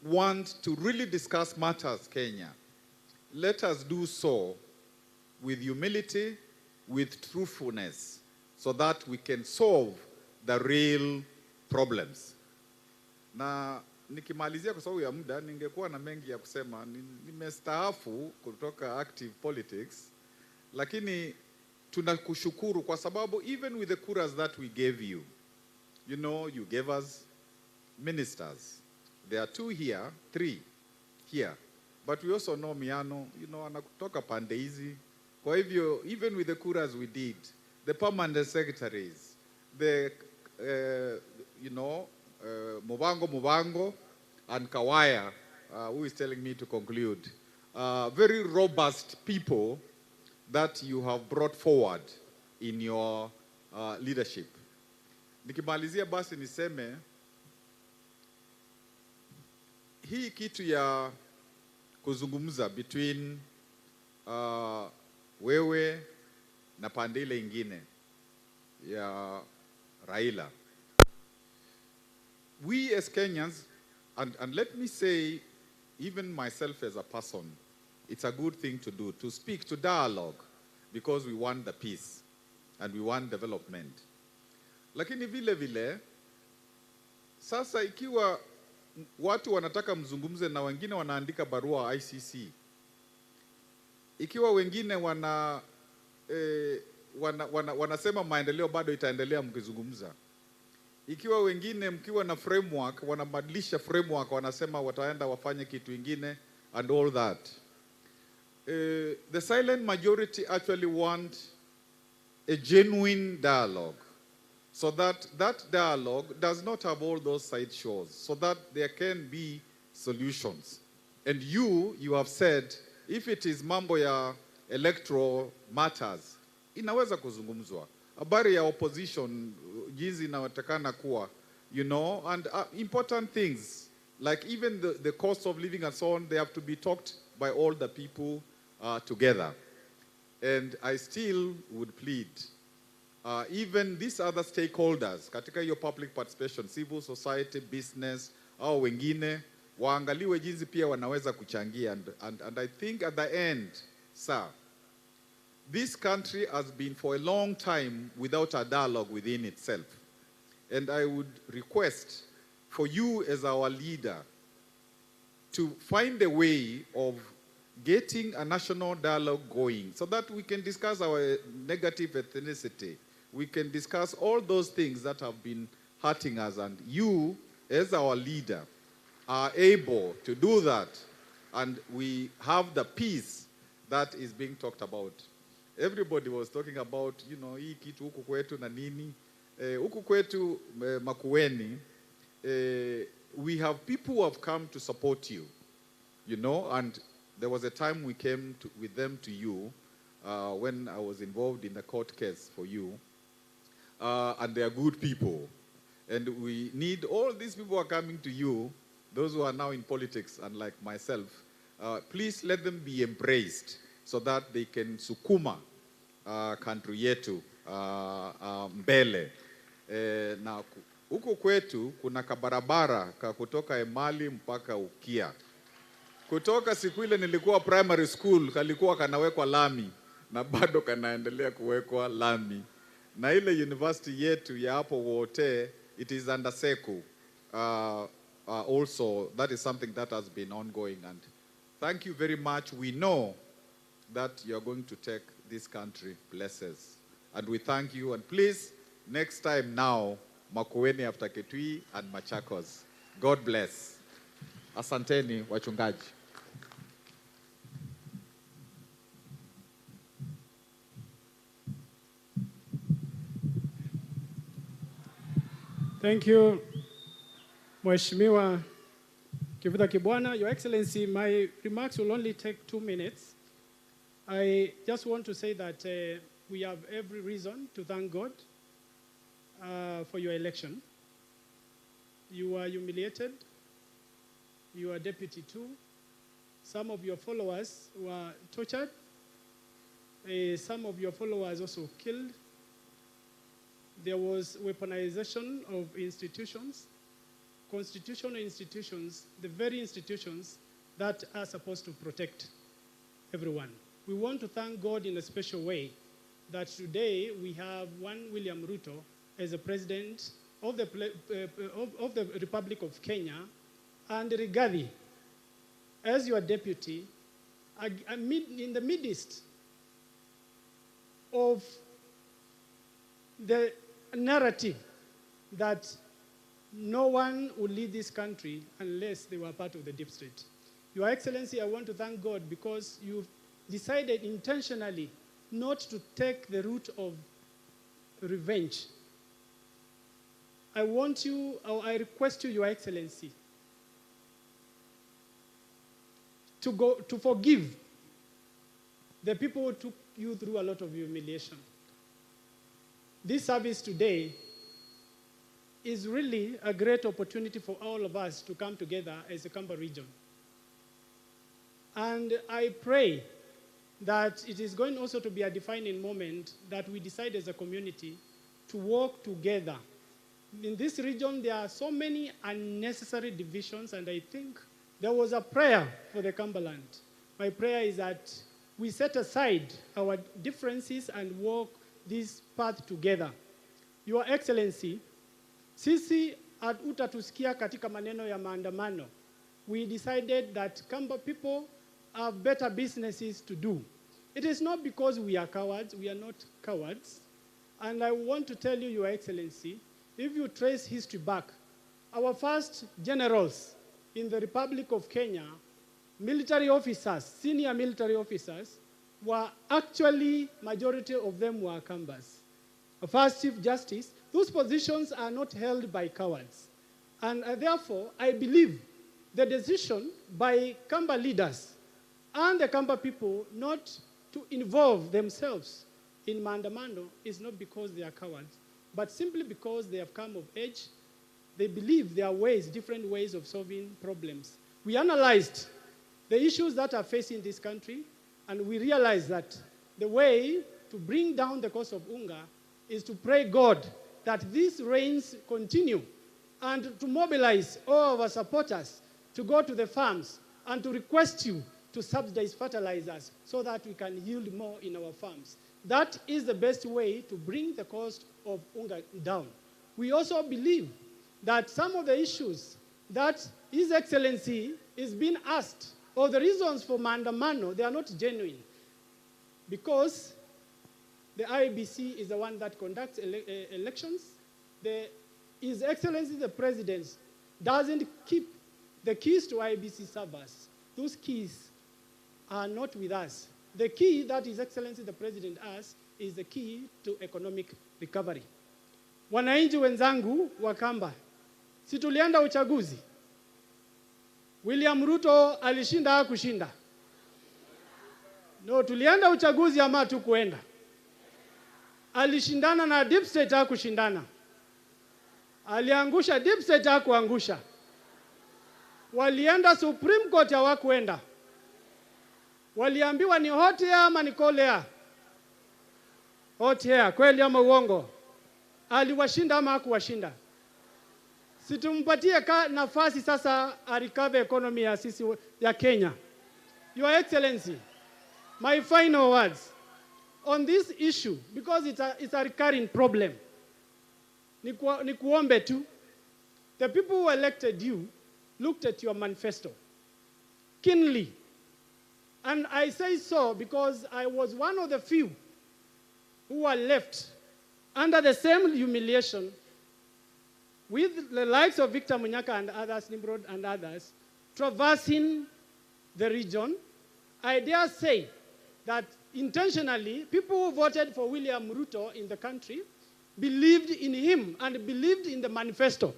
want to really discuss matters, Kenya, let us do so with humility, with truthfulness, so that we can solve the real problems. Na nikimalizia, kwa sababu ya muda, ningekuwa na mengi ya kusema. Ni- Nimestaafu kutoka active politics, lakini tunakushukuru kwa sababu even with the kuras that we gave you, you know, you gave us ministers. There are two here, three here. But we also know Miano, you know, anatoka pande hizi. Kwa hivyo, even with the kuras we did, the permanent secretaries, the, uh, you know, uh, Muvango Muvango and Kawaya, uh, who is telling me to conclude, uh, very robust people that you have brought forward in your uh, leadership. Nikimalizia basi niseme hii kitu ya kuzungumza between uh, wewe na pande ile ingine ya Raila. We as Kenyans, and, and let me say, even myself as a person, it's a good thing to do, to speak, to dialogue, because we want the peace and we want development. Lakini vile vile, sasa ikiwa watu wanataka mzungumze na wengine wanaandika barua I C C, ikiwa wengine wana, eh, wana, wana, wanasema maendeleo bado itaendelea mkizungumza, ikiwa wengine mkiwa na framework, wanabadilisha framework, wanasema wataenda wafanye kitu ingine and all that. Eh, the silent majority actually want a genuine dialogue, so that that dialogue does not have all those side shows, so that there can be solutions. And you, you have said, if it is mambo ya electoral matters, inaweza kuzungumzwa. Habari ya opposition, jinsi inatakana kuwa, you know, and uh, important things like even the, the cost of living and so on, they have to be talked by all the people uh, together. And I still would plead, uh, even these other stakeholders katika hiyo public participation, civil society, business, au wengine, waangaliwe jinsi pia wanaweza kuchangia. And, and, and I think at the end, sir, this country has been for a long time without a dialogue within itself. And I would request for you as our leader to find a way of getting a national dialogue going so that we can discuss our negative ethnicity. We can discuss all those things that have been hurting us, and you, as our leader, are able to do that, and we have the peace that is being talked about. Everybody was talking about, you know, hii kitu huku kwetu na nini. Eh, huku kwetu, eh, Makueni, eh, we have people who have come to support you, you know, and there was a time we came to, with them to you uh, when I was involved in the court case for you. Uh, and they are good people. And we need all these people who are coming to you, those who are now in politics, unlike myself, uh, please let them be embraced so that they can sukuma uh, country yetu uh, uh, mbele. Eh, na ku- huku kwetu kuna kabarabara ka kutoka Emali mpaka Ukia. Kutoka siku ile nilikuwa primary school, kalikuwa kanawekwa lami na bado kanaendelea kuwekwa lami, na ile university yetu ya hapo Wote, it is under Seku. Uh, uh, also, that is something that has been ongoing, and thank you very much. We know that you are going to take this country places. And we thank you. And please, next time now, Makueni after Kitui and Machakos. God bless. Asanteni, wachungaji. Thank you, Mheshimiwa Kivutha Kibwana. Your Excellency, my remarks will only take two minutes. I just want to say that uh, we have every reason to thank God uh, for your election. You were humiliated. You are deputy too. Some of your followers were tortured. Uh, some of your followers also killed. There was weaponization of institutions, constitutional institutions, the very institutions that are supposed to protect everyone. We want to thank God in a special way that today we have one William Ruto as the president of the, pla- uh, of, of the Republic of Kenya, and Rigathi as your deputy, ag- amid, in the midst of the narrative that no one will lead this country unless they were part of the deep state. Your Excellency, I want to thank God because you decided intentionally not to take the route of revenge. I want you, or I request you, Your Excellency, to go to forgive the people who took you through a lot of humiliation. This service today is really a great opportunity for all of us to come together as a Kamba region. And I pray that it is going also to be a defining moment that we decide as a community to work together. In this region, there are so many unnecessary divisions, and I think there was a prayer for the Cumberland. My prayer is that we set aside our differences and walk this path together. Your Excellency, sisi hat- hutatusikia katika maneno ya maandamano. We decided that Kamba people have better businesses to do. It is not because we are cowards, we are not cowards. And I want to tell you, Your Excellency, if you trace history back, our first generals in the Republic of Kenya, military officers, senior military officers, were actually, majority of them were Kambas. A first Chief Justice, those positions are not held by cowards. And uh, therefore, I believe the decision by Kamba leaders and the Kamba people not to involve themselves in maandamano is not because they are cowards, but simply because they have come of age. They believe there are ways, different ways of solving problems. We analyzed the issues that are facing this country, and we realized that the way to bring down the cost of unga is to pray God that these rains continue and to mobilize all our supporters to go to the farms and to request you to subsidize fertilizers so that we can yield more in our farms. That is the best way to bring the cost of unga down. We also believe that some of the issues that His Excellency is being asked, or the reasons for maandamano, they are not genuine, because the I E B C is the one that conducts ele- eh, elections. The, His Excellency the President doesn't keep the keys to I E B C servers. Those keys are not with us. The key that His Excellency the President has is the key to economic recovery. Wananchi wenzangu wa Kamba, si tulienda uchaguzi? William Ruto alishinda, hakushinda? No, tulienda uchaguzi ama hatukuenda? Alishindana na deep state, hakushindana. Aliangusha deep state, hakuangusha. Walienda Supreme Court, hawakuenda. Waliambiwa ni hot air ama ni cold air? Hot air. Kweli ama uongo? Aliwashinda ama hakuwashinda? Situmpatie ka nafasi sasa a recover economy ya sisi ya Kenya. Your Excellency, my final words on this issue, because it's a, it's a recurring problem. Ni kuo-, ni kuombe tu. The people who elected you looked at your manifesto keenly. And I say so because I was one of the few who were left under the same humiliation with the likes of Victor Munyaka and others, Nimrod and others, traversing the region. I dare say that intentionally, people who voted for William Ruto in the country believed in him and believed in the manifesto.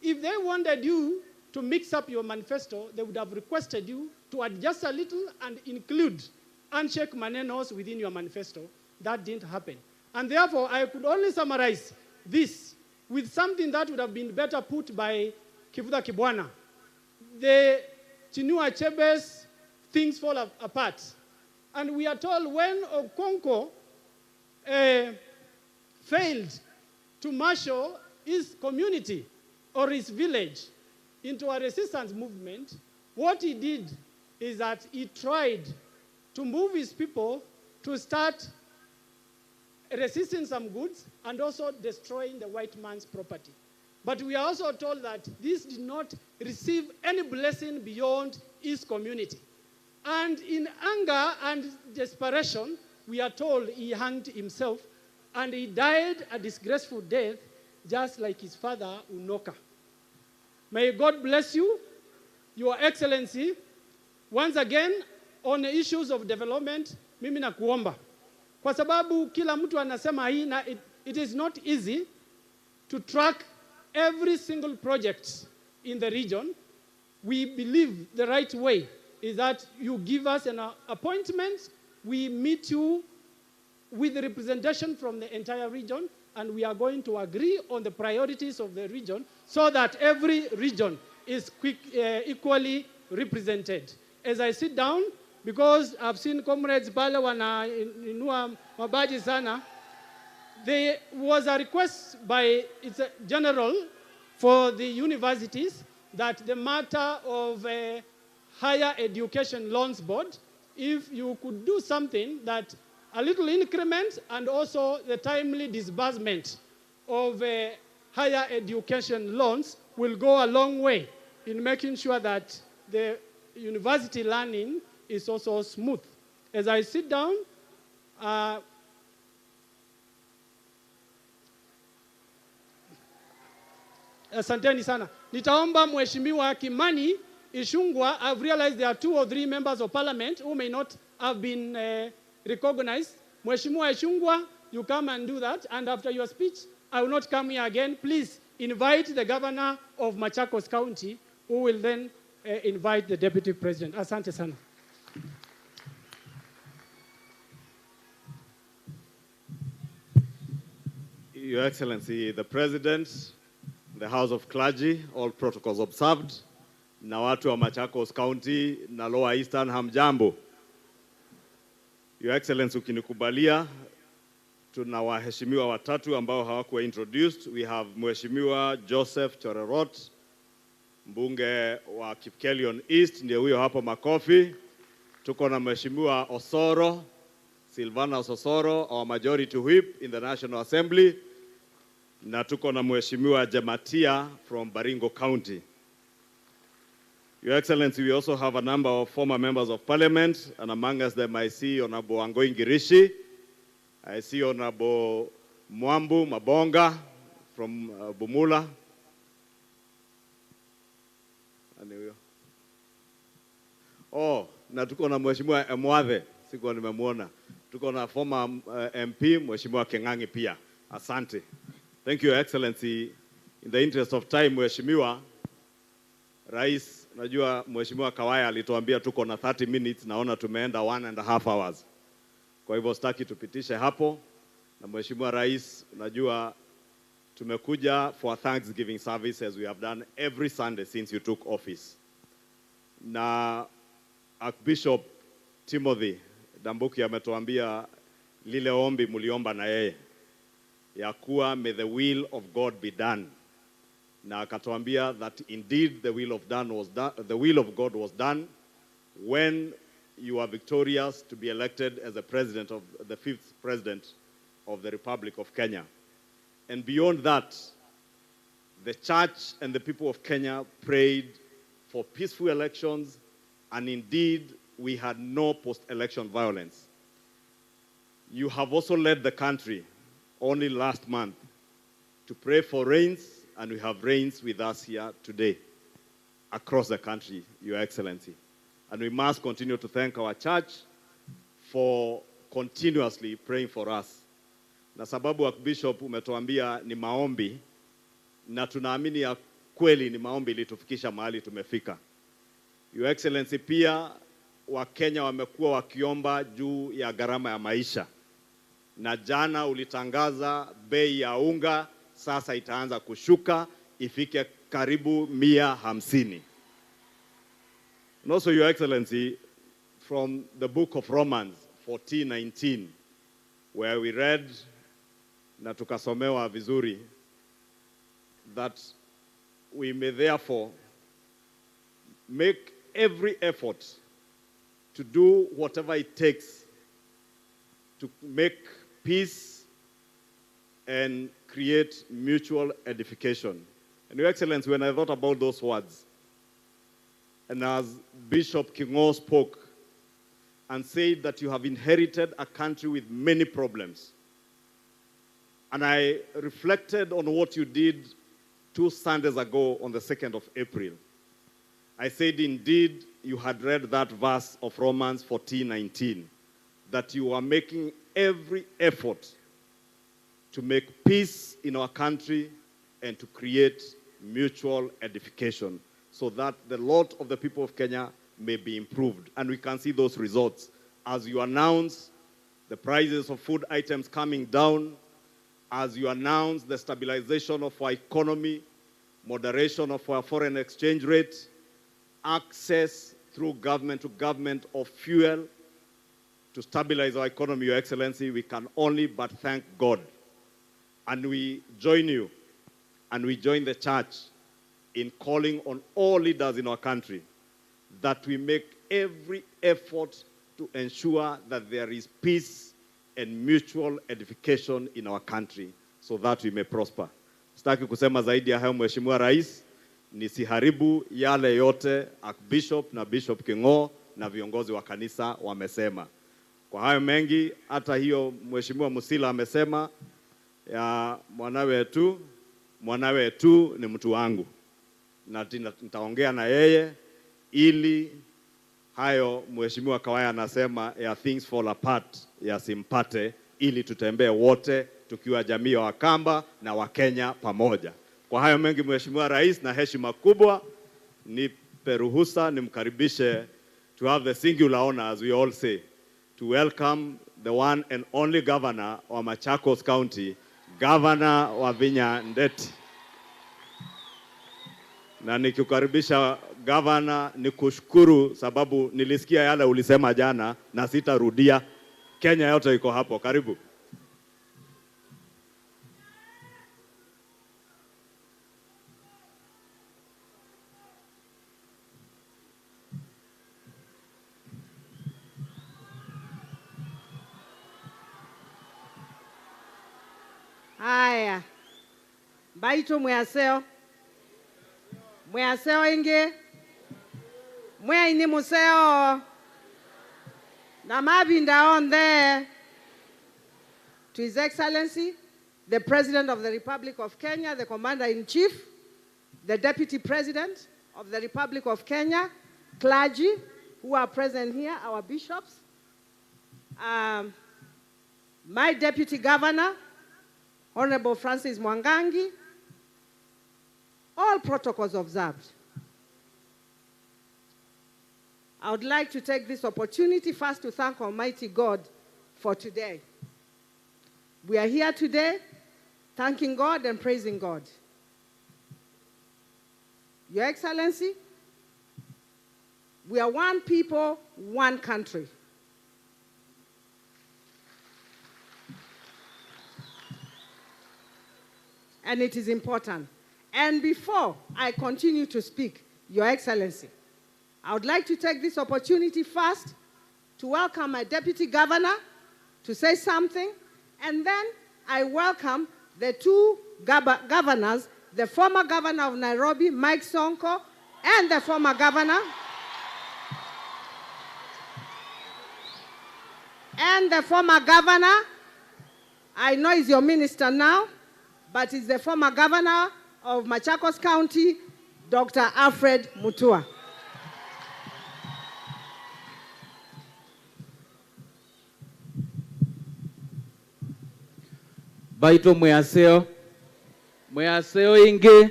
If they wanted you to mix up your manifesto, they would have requested you to adjust a little and include handshake manenos within your manifesto. That didn't happen. And therefore, I could only summarize this with something that would have been better put by Kivutha Kibwana. The Chinua Achebe's things fall a-, apart. And we are told when Okonkwo, eh, failed to marshal his community or his village into a resistance movement, what he did is that he tried to move his people to start resisting some goods and also destroying the white man's property. But we are also told that this did not receive any blessing beyond his community. And in anger and desperation, we are told he hanged himself and he died a disgraceful death, just like his father, Unoka. May God bless you, Your Excellency. Once again, on the issues of development, mimi nakuomba, kwa sababu kila mtu anasema hii na it, it is not easy to track every single project in the region. We believe the right way is that you give us an, uh, appointment, we meet you with representation from the entire region, and we are going to agree on the priorities of the region so that every region is quick, uh, equally represented. As I sit down, because I've seen comrades pale wanainua mabaji sana, there was a request by its a general for the universities that the matter of, uh, Higher Education Loans Board, if you could do something that a little increment and also the timely disbursement of, uh, higher education loans will go a long way in making sure that the university learning is also smooth. As I sit down, uh, Asanteni sana. Nitaomba Mheshimiwa Kimani Ichung'wah, I've realized there are two or three members of parliament who may not have been, uh, recognized. Mheshimiwa Ichung'wah, you come and do that, and after your speech, I will not come here again. Please invite the governor of Machakos County, who will then, uh, invite the deputy president. Asante sana. Your Excellency, the President, the House of Clergy, all protocols observed, na watu wa Machakos County na Lower Eastern, hamjambo? Your Excellency, ukinikubalia, tuna waheshimiwa watatu ambao hawakuwa introduced. We have Mheshimiwa Joseph Cherorot, mbunge wa Kipkelion East, ndiye huyo hapo, makofi. Tuko na Mheshimiwa Osoro, Silvanus Osoro, our majority whip in the National Assembly. Na tuko na Mheshimiwa Jematia from Baringo County. Your Excellency, we also have a number of former members of parliament, and among us them I see Honorable Wangoi Ngirishi, I see Honorable Mwambu Mabonga from, uh, Bumula. Nani huyo? Oh, na tuko na Mheshimiwa Emwathe, sikuwa nimemuona. Tuko na former, uh, M P, Mheshimiwa King'ang'i pia. Asante. Thank you, Your Excellency. In the interest of time, Mheshimiwa Rais, najua Mheshimiwa Kawaya alituambia tuko na thirty minutes, naona tumeenda one and a half hours. Kwa hivyo sitaki tupitishe hapo. Na Mheshimiwa Rais, unajua tumekuja for a Thanksgiving service as we have done every Sunday since you took office. Na Archbishop Timothy Ndambuki ametuambia lile ombi mliomba na yeye, ya kuwa, "May the will of God be done." Na akatuambia that indeed the will of done was done, the will of God was done when you were victorious to be elected as the president of, the fifth president of the Republic of Kenya. And beyond that, the church and the people of Kenya prayed for peaceful elections, and indeed, we had no post-election violence. You have also led the country only last month to pray for rains, and we have rains with us here today across the country, Your Excellency. And we must continue to thank our church for continuously praying for us. Na sababu, Archbishop, umetuambia ni maombi, na tunaamini ya kweli ni maombi ilitufikisha mahali tumefika. Your Excellency, pia Wakenya wamekuwa wakiomba juu ya gharama ya maisha, na jana ulitangaza bei ya unga sasa itaanza kushuka ifike karibu mia hamsini. And also, Your Excellency, from the book of Romans fourteen nineteen, where we read na tukasomewa vizuri that we may therefore make every effort to do whatever it takes to make peace and create mutual edification. And Your Excellency, when I thought about those words, and as Bishop Kingo spoke and said that you have inherited a country with many problems, and I reflected on what you did two Sundays ago on the second of April. I said, indeed, you had read that verse of Romans fourteen nineteen, that you are making every effort to make peace in our country and to create mutual edification so that the lot of the people of Kenya may be improved. And we can see those results as you announce the prices of food items coming down, as you announce the stabilization of our economy, moderation of our foreign exchange rate, access through government to government of fuel, to stabilize our economy, Your Excellency, we can only but thank God. And we join you, and we join the church in calling on all leaders in our country that we make every effort to ensure that there is peace and mutual edification in our country so that we may prosper. Sitaki kusema zaidi ya hayo, Mheshimiwa Rais, nisiharibu yale yote Archbishop na Bishop Kingo na viongozi wa kanisa wamesema. Kwa hayo mengi, hata hiyo Mheshimiwa Musila amesema ya mwana wetu, mwana wetu ni mtu wangu. Na tina-, nitaongea na yeye ili hayo Mheshimiwa Kawaya anasema ya things fall apart yasimpate, ili tutembee wote tukiwa jamii ya Wakamba na Wakenya pamoja. Kwa hayo mengi, Mheshimiwa Rais, na heshima kubwa, nipe ruhusa nimkaribishe, to have the singular honor, as we all say, to welcome the one and only governor wa Machakos County, Governor Wavinya Ndeti. Na nikikukaribisha governor, nikushukuru sababu nilisikia yale ulisema jana na sitarudia. Kenya yote iko hapo. Karibu. Aya. Mbaitũ mwĩ aseo. Mwĩ aseo ĩngĩ. Mwĩai nĩ mũseo. Na mavinda onthe. To His Excellency, the President of the Republic of Kenya, the Commander-in-Chief, the Deputy President of the Republic of Kenya, clergy who are present here, our bishops, um, my Deputy Governor, Honorable Francis Mwangangi, all protocols observed. I would like to take this opportunity first to thank Almighty God for today. We are here today thanking God and praising God. Your Excellency, we are one people, one country. And it is important. And before I continue to speak, Your Excellency, I would like to take this opportunity first to welcome my deputy governor to say something, and then I welcome the two gov- governors, the former governor of Nairobi, Mike Sonko, and the former governor, and the former governor, I know he's your minister now, but he's the former governor of Machakos County, Doctor Alfred Mutua. Mbaitũ mwĩ aseo, mwĩ aseo ĩngĩ,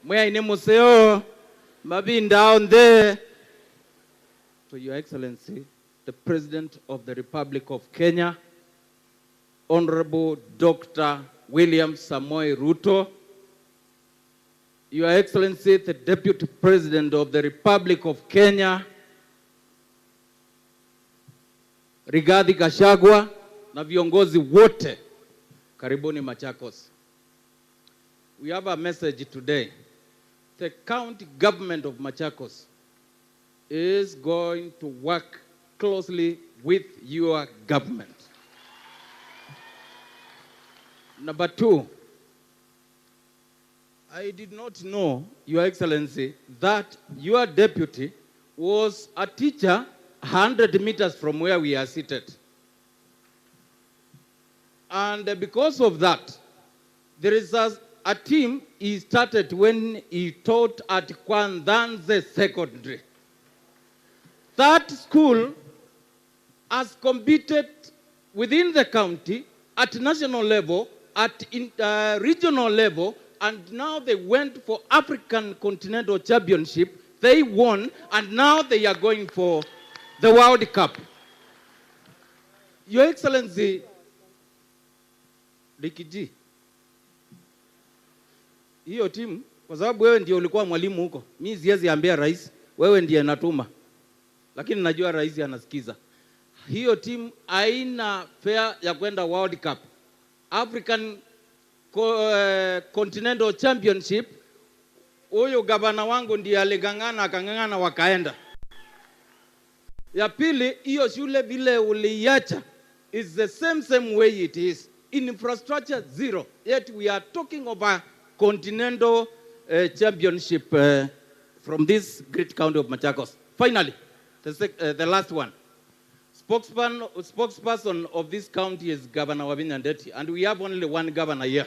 mwĩai nĩ mũseo mavinda onthe. To Your Excellency, the President of the Republic of Kenya, Honorable Doctor William Samoei Ruto, Your Excellency, the Deputy President of the Republic of Kenya, Rigathi Gachagua, na viongozi wote, karibuni Machakos. We have a message today. The county government of Machakos is going to work closely with your government. Number two, I did not know, Your Excellency, that your deputy was a teacher a hundred meters from where we are seated. And because of that, there is a, a team he started when he taught at Kwanzanze Secondary. That school has competed within the county, at national level, at in, uh, regional level, and now they went for African Continental Championship. They won, and now they are going for the World Cup. Your Excellency, Ricky G, hiyo timu, kwa sababu wewe ndiye ulikuwa mwalimu huko, mi siwezi ambia rais, wewe ndiye natuma, lakini najua rais anasikiza. Hiyo timu haina fare ya kwenda World Cup. African Co- eh, Continental Championship, huyu gavana wangu ndiye aling'ang'ana, akang'ang'ana, wakaenda. Ya pili, hiyo shule vile uliiacha is the same, same way it is. Infrastructure zero. Yet we are talking of a continental, uh, championship, uh, from this great county of Machakos. Finally, the, sec- uh, the last one. Spokesman, spokesperson of this county is Governor Wavinya Ndeti, and we have only one governor here.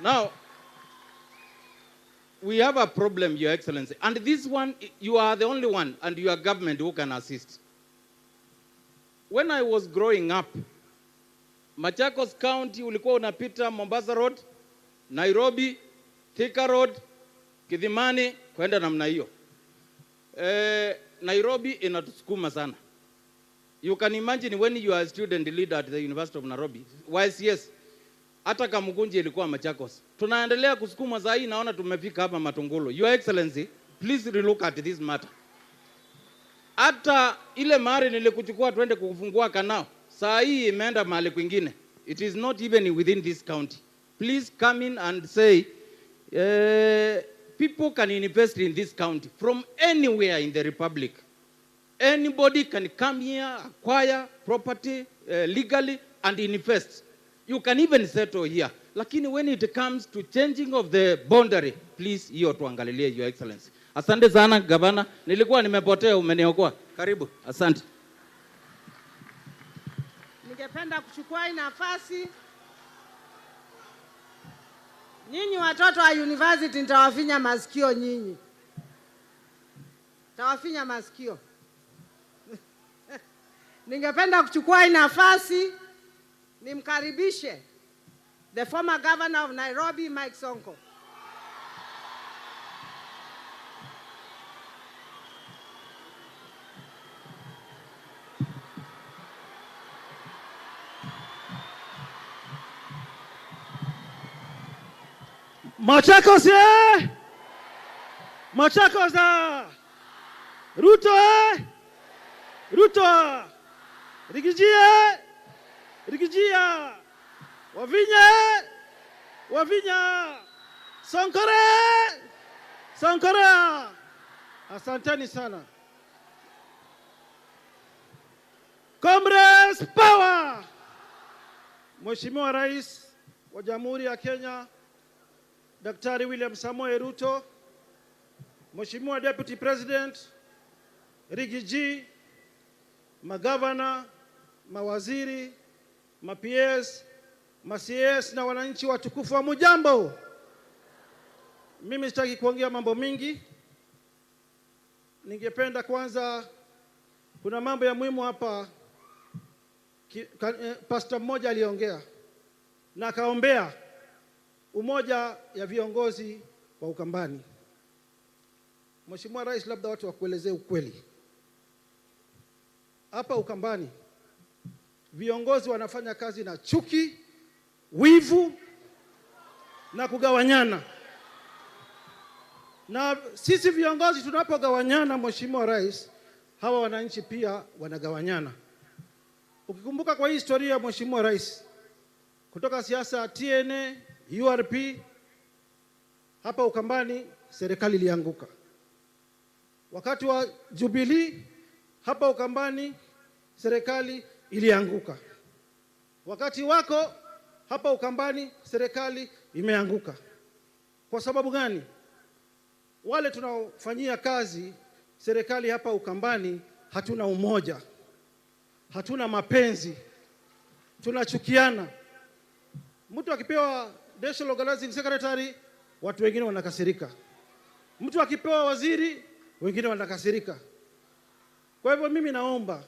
Now, we have a problem, Your Excellency, and this one, you are the only one and your government who can assist. When I was growing up, Machakos County ulikuwa unapita Mombasa Road, Nairobi, Thika Road, Kithimani, kwenda namna hiyo. Eh, Nairobi inatusukuma sana. You can imagine when you are a student leader at the University of Nairobi, Y C S, hata Kamukunji ilikuwa Machakos. Tunaendelea kusukumwa saa hii, naona tumefika hapa Matungulu. Your Excellency, please relook at this matter. Hata ile mahali nilikuchukua twende kufungua kanao, saa hii imeenda mahali kwingine. It is not even within this county. Please come in and say, eh, people can invest in this county from anywhere in the republic. Anybody can come here, acquire property, eh, legally and invest. You can even settle here. Lakini when it comes to changing of the boundary, please, hiyo tuangalilie, Your Excellency. Asante sana, Gavana. Nilikuwa nimepotea, umeniokoa. Karibu. Asante. Ningependa kuchukua hii nafasi. Nyinyi watoto wa university, nitawafinya masikio nyinyi. Nitawafinya masikio. Ningependa kuchukua hii nafasi nimkaribishe the former governor of Nairobi, Mike Sonko. Machakos eh! Machakos ah! Ruto eh! Ruto ah! Rigiji eh! Rigiji ah! Wavinya eh! Wavinya! Sonko eh! Sonko ah! Asanteni sana. Comrades power! Mheshimiwa Rais wa Jamhuri ya Kenya, Daktari William Samoei Ruto, Mheshimiwa Deputy President, Rigiji, magavana, mawaziri, ma P S, ma C S na wananchi watukufu, hamujambo? Mimi sitaki kuongea mambo mingi. Ningependa kwanza, kuna mambo ya muhimu hapa. Ki-, ka-, eh, pastor mmoja aliongea na akaombea umoja ya viongozi wa Ukambani. Mheshimiwa Rais, labda watu wakuelezee ukweli. Hapa Ukambani, viongozi wanafanya kazi na chuki, wivu na kugawanyana. Na sisi viongozi tunapogawanyana, Mheshimiwa Rais, hawa wananchi pia wanagawanyana. Ukikumbuka kwa hii historia, Mheshimiwa Rais, kutoka siasa ya T N A, U R P, hapa Ukambani serikali ilianguka. Wakati wa Jubilee, hapa Ukambani serikali ilianguka. Wakati wako, hapa Ukambani serikali imeanguka. Kwa sababu gani? Wale tunaofanyia kazi serikali hapa Ukambani hatuna umoja, hatuna mapenzi, tunachukiana. Mtu akipewa National Organizing Secretary, watu wengine wanakasirika. Mtu akipewa waziri, wengine wanakasirika. Kwa hivyo mimi naomba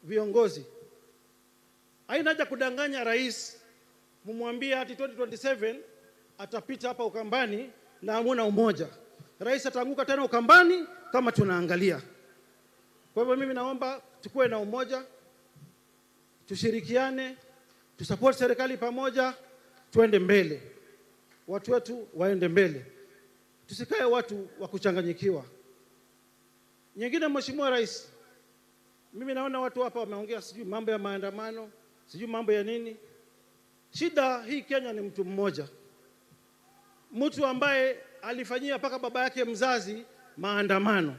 viongozi, haina haja kudanganya rais, mumwambie ati twenty twenty-seven atapita hapa Ukambani na hamuna umoja. Rais ataanguka tena Ukambani kama tunaangalia. Kwa hivyo mimi naomba tukuwe na umoja, tushirikiane, tusupport serikali pamoja, tuende mbele. Watu wetu waende mbele. Tusikae watu wa kuchanganyikiwa. Nyingine, Mheshimiwa Rais, mimi naona watu hapa wameongea sijui mambo ya maandamano, sijui mambo ya nini. Shida hii Kenya ni mtu mmoja. Mtu ambaye alifanyia mpaka baba yake mzazi maandamano.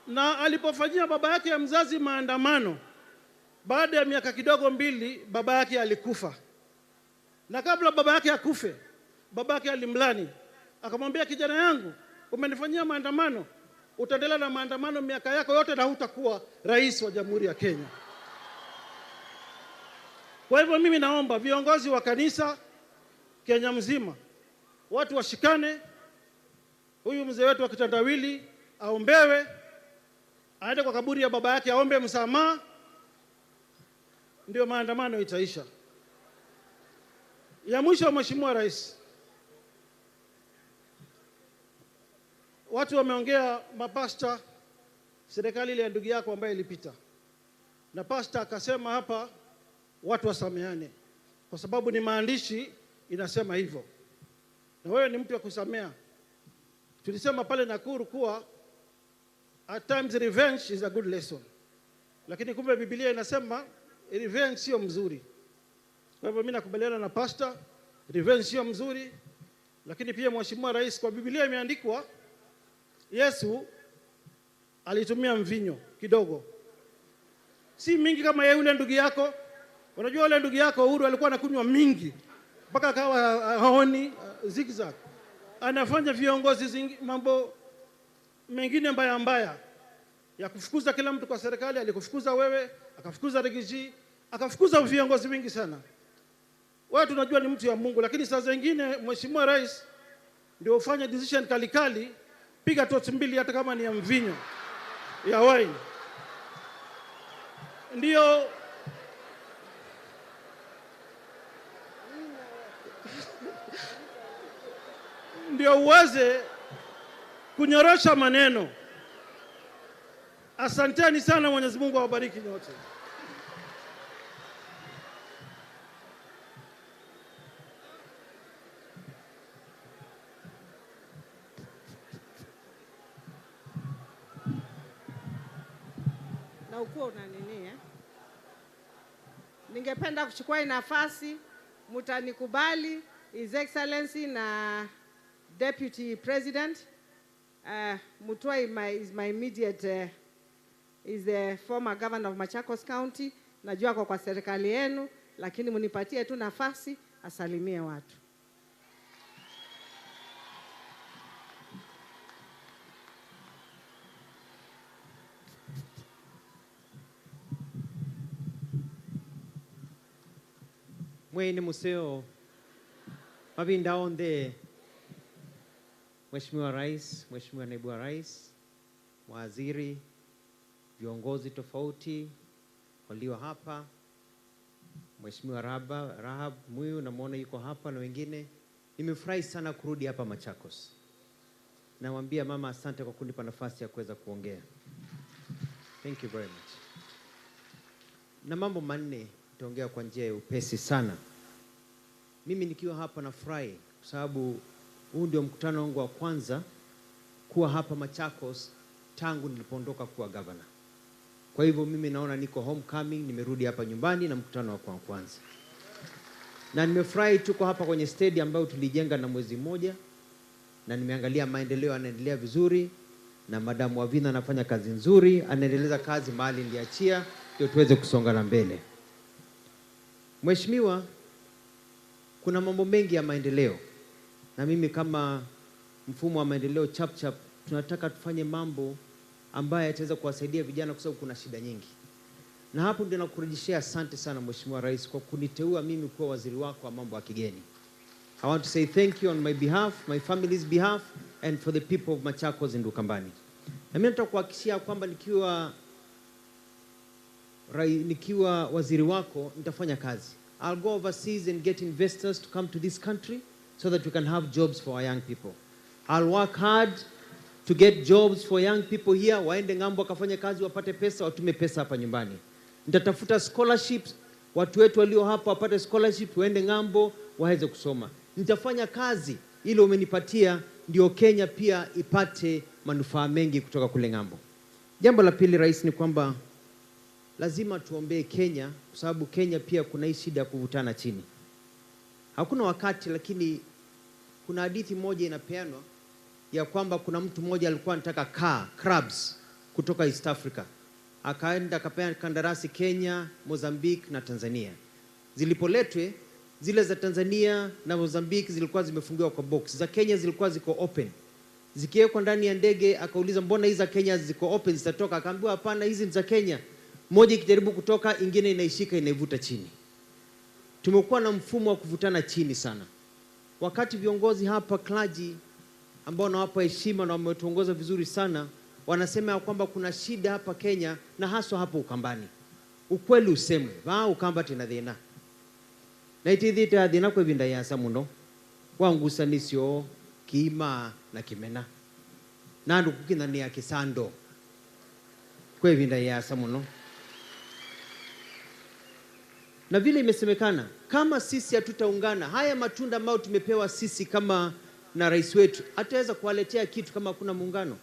Na alipofanyia baba yake ya mzazi maandamano, baada ya miaka kidogo mbili, baba yake alikufa. Na kabla baba yake akufe, baba yake alimlani. Akamwambia, "Kijana yangu, umenifanyia maandamano, utaendelea na maandamano miaka yako yote na hutakuwa rais wa Jamhuri ya Kenya." Kwa hivyo mimi naomba viongozi wa kanisa Kenya mzima, watu washikane, huyu mzee wetu wa kitandawili aombewe, aende kwa kaburi ya baba yake aombe msamaha, ndio maandamano itaisha. Ya mwisho, Mheshimiwa Rais, watu wameongea, mapasta, serikali ile ya ndugu yako ambaye ilipita, na pasta akasema hapa watu wasameane kwa sababu ni maandishi inasema hivyo, na wewe ni mtu wa kusamea. Tulisema pale Nakuru kuwa at times revenge is a good lesson, lakini kumbe Biblia inasema revenge sio mzuri. Kwa hivyo mimi nakubaliana na pastor, revenge sio mzuri, lakini pia Mheshimiwa Rais, kwa Biblia imeandikwa Yesu alitumia mvinyo kidogo, si mingi kama ya yule ndugu yako. Unajua yule ndugu yako Uhuru alikuwa anakunywa mingi mpaka akawa ha-, haoni, uh, zigzag. Anafanya viongozi zingi, mambo mengine mbaya mbaya ya kufukuza kila mtu kwa serikali. Alikufukuza wewe, akafukuza Rigiji, akafukuza viongozi wengi sana. Wewe tunajua ni mtu ya Mungu, lakini saa zingine, Mheshimiwa Rais, ndio ufanye decision kalikali, piga toast mbili hata kama ni ya mvinyo, ya wine. Ndio, ndio uweze kunyorosha maneno. Asanteni sana, Mwenyezi Mungu awabariki nyote. Ukuwa una nini, eh? Ningependa kuchukua hii nafasi, mtanikubali, His Excellency na Deputy President, uh, Mutua is my, is my immediate, uh, is the former governor of Machakos County. Najua ako kwa serikali yenu, lakini munipatie tu nafasi asalimie watu. Mwei nĩ mũseo mavinda onthe. Mheshimiwa Rais, Mheshimiwa Naibu wa Rais, mawaziri, viongozi tofauti walio hapa, Mheshimiwa Rahab, Rahab Mwiu, namwona yuko hapa na wengine. Nimefurahi sana kurudi hapa Machakos. Namwambia mama asante kwa kunipa nafasi ya kuweza kuongea. Thank you very much. Na mambo manne, nitaongea kwa njia ya upesi sana. Mimi nikiwa hapa nafurahi kwa sababu huu ndio mkutano wangu wa kwanza kuwa hapa Machakos tangu nilipoondoka kuwa gavana. Kwa hivyo mimi naona niko homecoming, nimerudi hapa nyumbani na mkutano wa kwa kwanza. Na nimefurahi tuko hapa kwenye stendi ambayo tulijenga na mwezi mmoja, na nimeangalia maendeleo yanaendelea vizuri, na Madam Wavinya anafanya kazi nzuri, anaendeleza kazi mahali niliachia, ndio tuweze kusonga na mbele. Mheshimiwa, kuna mambo mengi ya maendeleo, na mimi kama mfumo wa maendeleo chap chap, tunataka tufanye mambo ambayo yataweza kuwasaidia vijana kwa sababu kuna shida nyingi. Na hapo ndio nakurejeshea asante sana Mheshimiwa Rais kwa kuniteua mimi kuwa waziri wako wa mambo ya kigeni. I want to say thank you on my behalf, my family's behalf, and for the people of Machakos and Ukambani. Na mimi nataka kuhakikishia kwamba nikiwa rai-, nikiwa waziri wako, nitafanya kazi. I'll go overseas and get investors to come to this country so that we can have jobs for our young people. I'll work hard to get jobs for young people here, waende ng'ambo wakafanye kazi, wapate pesa, watume pesa hapa nyumbani. Nitatafuta scholarships, watu wetu walio hapa wapate scholarship, waende ng'ambo, waweze kusoma. Nitafanya kazi ile umenipatia, ndio Kenya pia ipate manufaa mengi kutoka kule ng'ambo. Jambo la pili, Rais, ni kwamba lazima tuombee Kenya, kwa sababu Kenya pia kuna hii shida ya kuvutana chini. Hakuna wakati, lakini kuna hadithi moja inapeanwa ya kwamba kuna mtu mmoja alikuwa anataka car, crabs, kutoka East Africa. Akaenda akapea kandarasi Kenya, Mozambique na Tanzania. Zilipoletwe, zile za Tanzania na Mozambique zilikuwa zimefungiwa kwa box. Za Kenya zilikuwa ziko open. Zikiwekwa ndani ya ndege, akauliza, "Mbona hizi za Kenya ziko open, zitatoka?" Akaambiwa, "Hapana, hizi ni za Kenya. Moja ikijaribu kutoka, ingine inaishika, inaivuta chini." Tumekuwa na mfumo wa kuvutana chini sana. Wakati viongozi hapa, clergy, ambao nawapa heshima na wametuongoza vizuri sana, wanasema ya kwamba kuna shida hapa Kenya na haswa hapa Ukambani. Ukweli usemwe, vaa Ukamba tena thĩna. Na ĩtĩthĩte ya thĩna kwa ĩvinda yĩasa mũno, kwa ngusanĩsyo, kĩima na kĩmena, na andũ kũkinyanĩa kĩsando kwa ĩvinda yĩasa mũno. Na vile imesemekana, kama sisi hatutaungana, haya matunda ambayo tumepewa sisi kama na rais wetu, hataweza kuwaletea kitu kama hakuna muungano.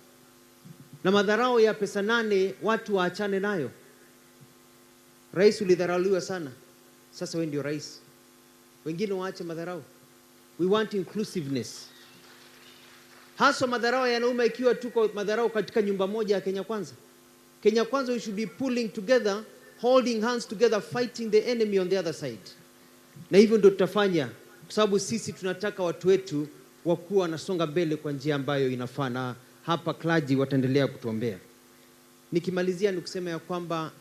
Na madharau ya pesa nane, watu waachane nayo. Rais, ulidharauliwa sana. Sasa wewe ndio rais. Wengine waache madharau. We want inclusiveness. Haswa madharau yanauma ikiwa tuko madharau katika nyumba moja ya Kenya Kwanza. Kenya Kwanza, we should be pulling together, holding hands together, fighting the enemy on the other side. Na hivyo ndio tutafanya, kwa sababu sisi tunataka watu wetu wakuwa wanasonga mbele kwa njia ambayo inafaa, na hapa clergy wataendelea kutuombea. Nikimalizia ni kusema ya kwamba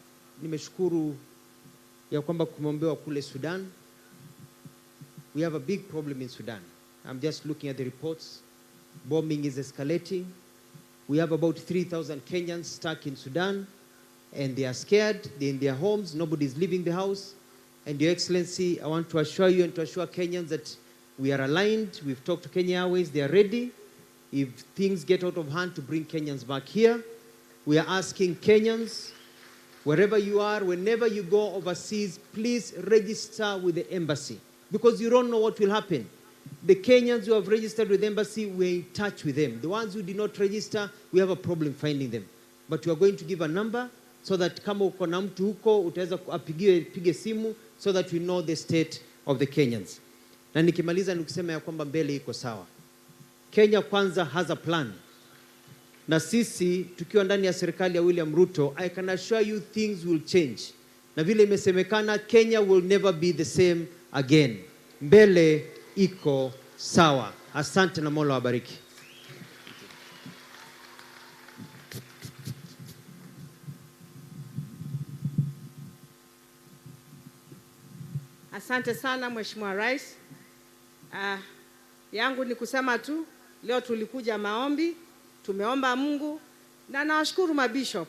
nimeshukuru ya kwamba kumeombewa kule Sudan. We have a big problem in Sudan. I'm just looking at the reports. Bombing is escalating. We have about three thousand Kenyans stuck in Sudan, and they are scared. They're in their homes. Nobody is leaving the house. And Your Excellency, I want to assure you and to assure Kenyans that we are aligned. We've talked to Kenya Airways. They are ready. If things get out of hand, to bring Kenyans back here. We are asking Kenyans, wherever you are, whenever you go overseas, please register with the embassy, because you don't know what will happen. The Kenyans who have registered with embassy, we're in touch with them. The ones who did not register, we have a problem finding them. But we are going to give a number. so that kama uko na mtu huko, utaweza ku-, apigiwe, pige simu, so that we know the state of the Kenyans. Na nikimaliza ni kusema ya kwamba mbele iko sawa. Kenya Kwanza has a plan. Na sisi tukiwa ndani ya serikali ya William Ruto, I can assure you things will change. Na vile imesemekana, Kenya will never be the same again. Mbele iko sawa. Asante na Mola wabariki. Asante sana, Mheshimiwa Rais. Ah, yangu ni kusema tu, leo tulikuja maombi, tumeomba Mungu, na nawashukuru mabishop,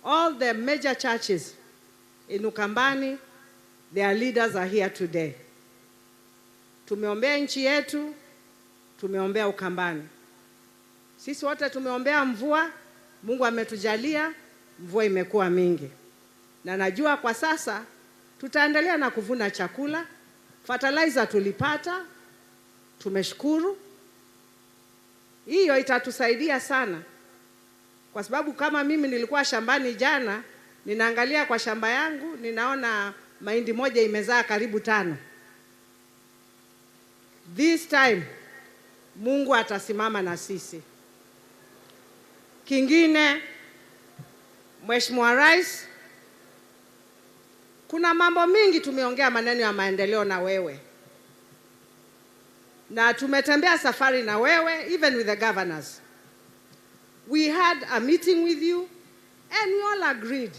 all the major churches in Ukambani, their leaders are here today. Tumeombea nchi yetu, tumeombea Ukambani. Sisi wote tumeombea mvua, Mungu ametujalia, mvua imekuwa mingi. Na najua kwa sasa tutaendelea na kuvuna chakula, fertilizer tulipata, tumeshukuru. Hiyo itatusaidia sana. Kwa sababu kama mimi nilikuwa shambani jana, ninaangalia kwa shamba yangu, ninaona mahindi moja imezaa karibu tano. This time, Mungu atasimama na sisi. Kingine, Mheshimiwa Rais, kuna mambo mingi tumeongea maneno ya maendeleo na wewe. Na tumetembea safari na wewe, even with the governors. We had a meeting with you, and we all agreed,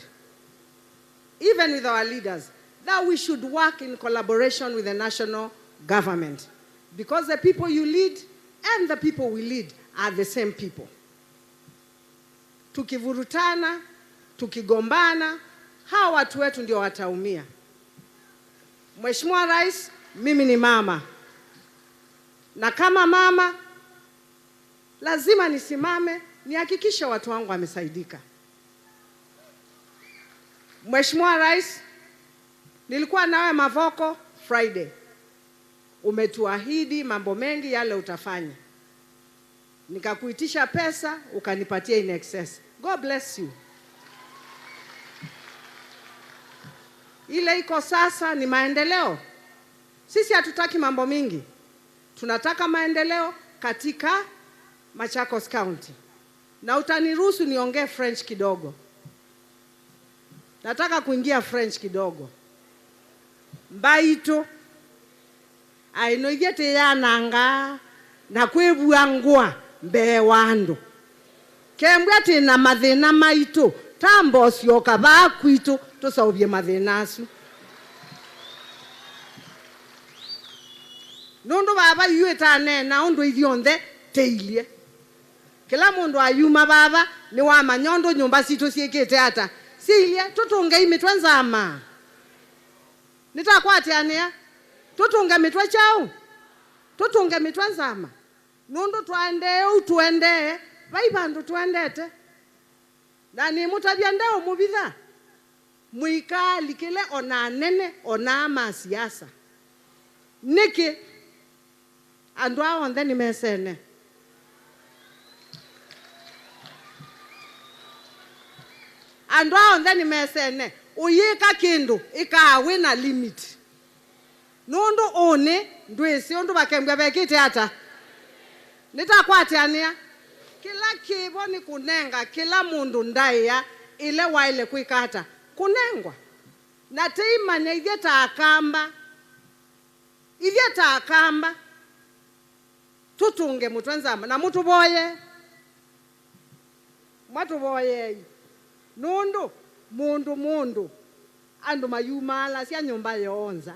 even with our leaders, that we should work in collaboration with the national government, because the people you lead and the people we lead are the same people. Tukivurutana, tukigombana, hawa watu wetu ndio wataumia. Mheshimiwa Rais, mimi ni mama. Na kama mama, lazima nisimame, nihakikishe watu wangu wamesaidika. Mheshimiwa Rais, nilikuwa nawe Mavoko Friday. Umetuahidi mambo mengi yale utafanya. Nikakuitisha pesa, ukanipatia in excess. God bless you. Ile iko sasa ni maendeleo. Sisi hatutaki mambo mingi. Tunataka maendeleo katika Machakos County. Na utaniruhusu niongee French kidogo. Nataka kuingia French kidogo. Mbaitũ. Aĩ no ithyĩ tĩyanangaa na kwĩvua ngũa mbee wa andũ. Kembwa twĩ na mathĩna maitũ, tamba ũsyoka vaa kwitũ tũseũvye mathĩna asu. Nũndũ vava yu ĩtaneena ũndũ ithyonthe tĩilye. Kĩla mũndũ ayuma vava nĩwamanya ũndũ nyũmba sitũ syĩkĩte ata. Syailye, tũtũngei mĩtwe nzama. Nĩtakwatĩanĩa, tũtũnge mĩtwe kyaũ? Tũtũnge mĩtwe nzama. Nũndũ twaendee ũu tũendee, vai vandũ tũendete. Na nĩmũtavya ndeũmũvitha, mũikaalikĩle o na anene o na ma siasa. Nĩkĩ? Andũ aa onthe nĩmesene. Andũ aa onthe nĩmesene. Ũyĩka kĩndũ, ĩkaa wĩ na limit. Nũndũ ũnĩ ndwĩsĩ ũndũ vakembwa vekĩte ata. Nĩtakwatĩanĩa. Kĩla kĩvo nĩ kũnenga kĩla mũndũ ndaĩa ĩla waĩle kwĩka ata. Kũnengwa. Na tĩimanya ithyĩ ta Akamba. Ithyĩ ta Akamba, tũtũnge mũtwe nzama na mũtũvoye. Mwatũvoyei. Nũndũ mũndũ mũndũ andũ mayumaalasya nyũmba yoo nza.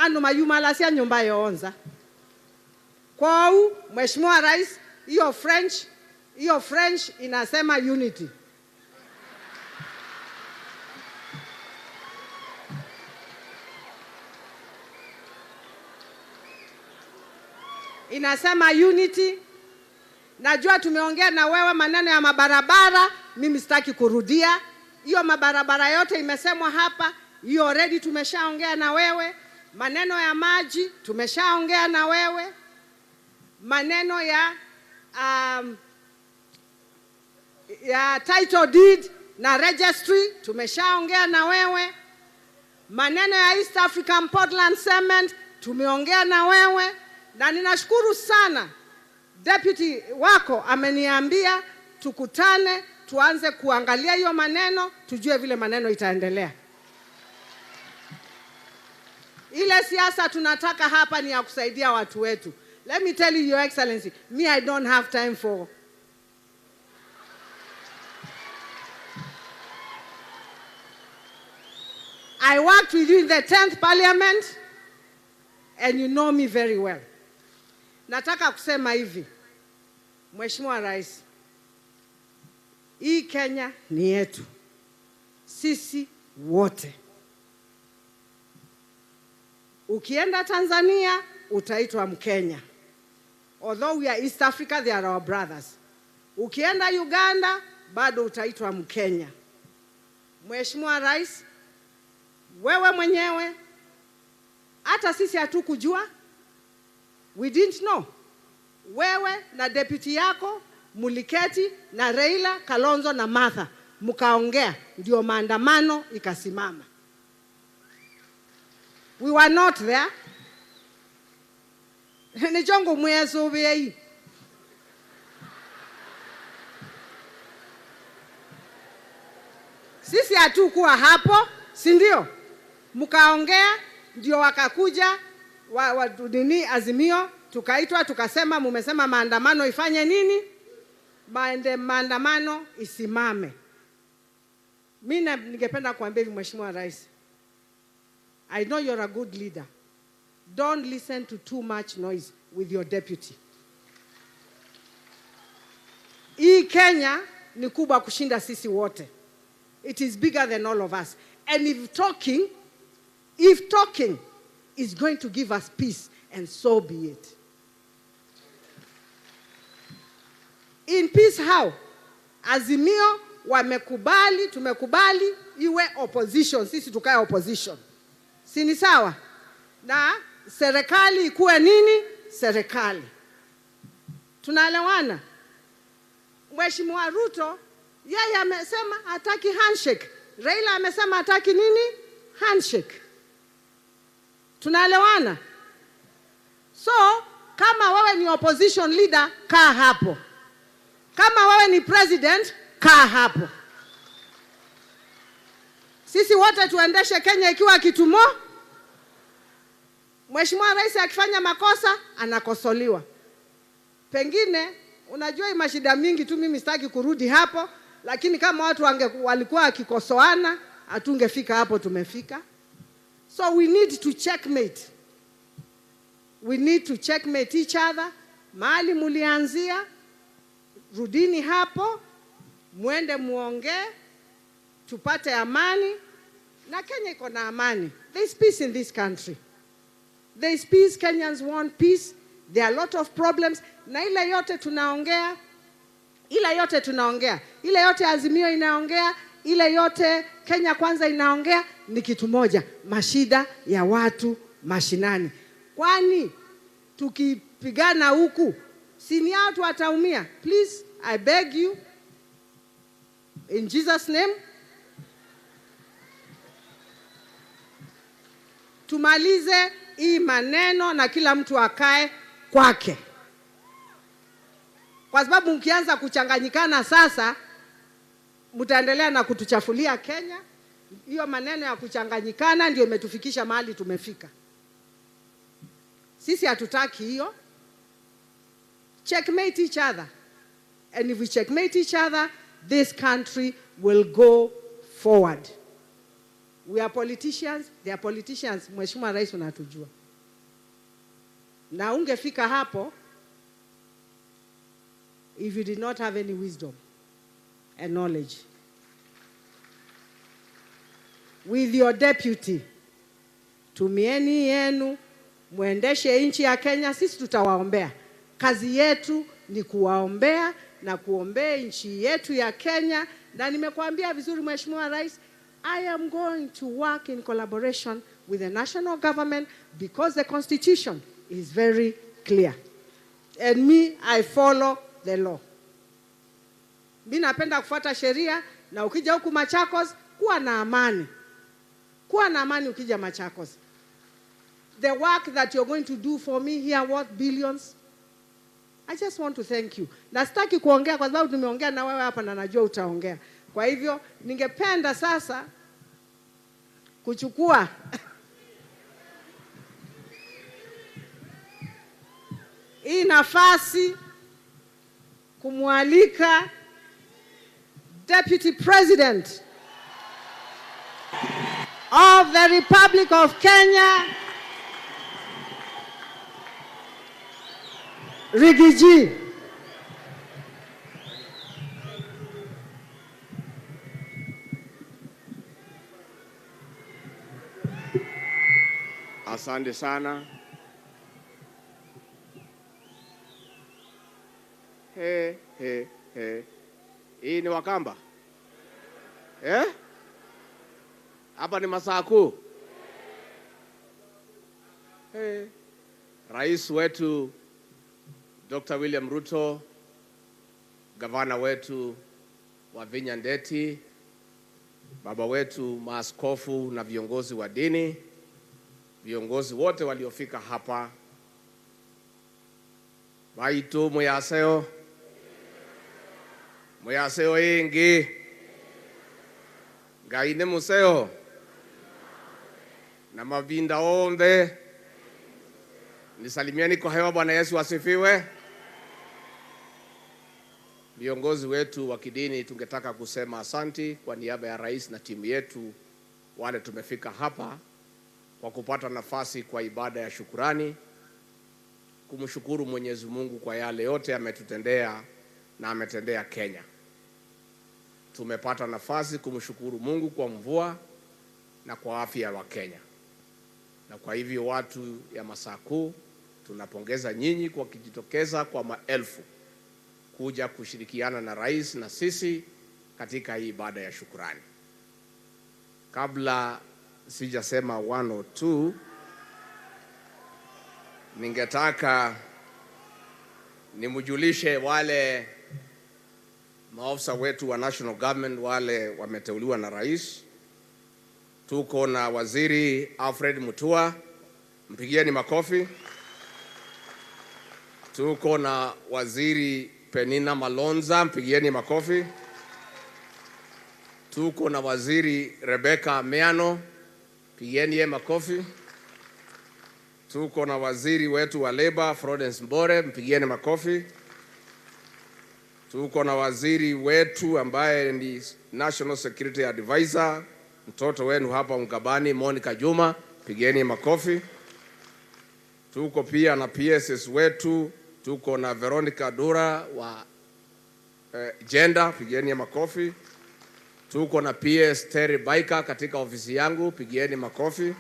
Andũ mayumaalasya nyũmba yoo nza. Kwoou, Mheshimiwa Rais, hiyo French, hiyo French inasema unity. Inasema unity. Najua tumeongea na wewe maneno ya mabarabara, mimi sitaki kurudia. Hiyo mabarabara yote imesemwa hapa, hiyo already tumeshaongea na wewe. Maneno ya maji, tumeshaongea na wewe. Maneno ya, um, ya title deed na registry, tumeshaongea na wewe. Maneno ya East African Portland Cement, tumeongea na wewe. Na ninashukuru sana, deputy wako ameniambia tukutane, tuanze kuangalia hiyo maneno, tujue vile maneno itaendelea. Ile siasa tunataka hapa ni ya kusaidia watu wetu. Let me tell you, Your Excellency, me, I don't have time for I worked with you in the tenth parliament and you know me very well. Nataka kusema hivi, Mheshimiwa Rais, hii Kenya ni yetu. Sisi wote. Ukienda Tanzania, utaitwa Mkenya. Although we are East Africa, they are our brothers. Ukienda Uganda, bado utaitwa Mkenya. Mheshimiwa Rais, wewe mwenyewe, hata sisi hatukujua, we didn't know. Wewe na deputy yako muliketi na Raila, Kalonzo na Martha, mkaongea, ndio maandamano ikasimama. We were not there. Nĩkyo ngũmwĩa, sũvĩai. Sisi hatukuwa hapo, si ndio? Mkaongea, ndio wakakuja wa, wa, nini, Azimio, tukaitwa, tukasema, mumesema maandamano ifanye nini? Maende-, maandamano isimame. Mi na-, ningependa kuambia hivi, Mheshimiwa Rais, I know you're a good leader. Don't listen to too much noise with your deputy. Hii Kenya ni kubwa kushinda sisi wote. It is bigger than all of us. And if talking, if talking is going to give us peace, and so be it. In peace how? Azimio wamekubali, tumekubali iwe opposition, sisi tukae opposition. Si ni sawa? Na serikali ikuwe nini? Serikali. Tunaelewana? Mheshimiwa Ruto, yeye amesema hataki handshake. Raila amesema hataki nini? Handshake. Tunaelewana? So, kama wewe ni opposition leader, kaa hapo. Kama wewe ni president, kaa hapo. Sisi wote tuendeshe Kenya ikiwa kitu mo-, Mheshimiwa Rais akifanya makosa, anakosoliwa. Pengine, unajua hii mashida mingi tu, mimi sitaki kurudi hapo, lakini kama watu wange-, walikuwa wakikosoana, hatungefika hapo tumefika. So we need to checkmate. We need to checkmate each other. Mahali mulianzia, rudini hapo, muende muongee, tupate amani, na Kenya iko na amani. There is peace in this country. There is peace, Kenyans want peace. There are a lot of problems. Na ile yote tunaongea, ile yote tunaongea, ile yote Azimio inaongea, ile yote Kenya Kwanza inaongea, ni kitu moja, mashida ya watu mashinani. Kwani tukipigana huku, si ni watu wataumia? Please, I beg you, in Jesus' name, tumalize hii maneno na kila mtu akae kwake, kwa sababu mkianza kuchanganyikana sasa, mtaendelea na kutuchafulia Kenya. Hiyo maneno ya kuchanganyikana ndio imetufikisha mahali tumefika. Sisi hatutaki hiyo. Checkmate each other. And if we checkmate each other, this country will go forward. We are politicians, they are politicians. Mheshimiwa Rais, unatujua. Na ungefika hapo if you did not have any wisdom and knowledge. With your deputy, tumieni yenu, mwendeshe nchi ya Kenya, sisi tutawaombea. Kazi yetu ni kuwaombea na kuombea nchi yetu ya Kenya. Na nimekuambia vizuri, Mheshimiwa Rais, I am going to work in collaboration with the national government because the constitution is very clear. And me, I follow the law. Mi napenda kufuata sheria, na ukija huku Machakos, kuwa na amani. Kuwa na amani ukija Machakos. The work that you're going to do for me here worth billions. I just want to thank you. Na sitaki kuongea kwa sababu tumeongea na wewe hapa na najua utaongea. Kwa hivyo, ningependa sasa kuchukua hii nafasi kumwalika Deputy President of the Republic of Kenya, Rigiji. Asante sana. He, he, he. Hii ni Wakamba? Eh? Hapa ni Masaku? He. Rais wetu Doctor William Ruto, gavana wetu Wavinya Ndeti, baba wetu maaskofu na viongozi wa dini, viongozi wote waliofika hapa, vaitũ, mwĩ aseo? Mwĩ aseo ĩngĩ? Ngai nĩ mũseo. Na mavinda onthe. Nisalimieni kwa hewa, Bwana Yesu asifiwe. Viongozi wetu wa kidini, tungetaka kusema asanti kwa niaba ya rais na timu yetu, wale tumefika hapa kwa kupata nafasi kwa ibada ya shukurani, kumshukuru Mwenyezi Mungu kwa yale yote ametutendea na ametendea Kenya. Tumepata nafasi kumshukuru Mungu kwa mvua na kwa afya ya Wakenya. Na kwa hivyo, watu ya Masaku, tunapongeza nyinyi kwa kujitokeza kwa maelfu kuja kushirikiana na rais na sisi katika hii ibada ya shukurani. Kabla sijasema one or two, ningetaka nimjulishe wale maofisa wetu wa national government wale wameteuliwa na rais. Tuko na Waziri Alfred Mutua, mpigieni makofi. Tuko na Waziri Penina Malonza, mpigieni makofi. Tuko na Waziri Rebecca Meano, pigieni ye makofi. Tuko na waziri wetu wa labor, Florence Mbore, mpigieni makofi. Tuko na waziri wetu ambaye ni National Security Advisor, mtoto wenu hapa Mkabani, Monica Juma, pigieni makofi. Tuko pia na P Ss wetu, tuko na Veronica Dura wa eh, gender, pigieni makofi. Tuko na P S Terry Baika katika ofisi yangu, pigieni makofi.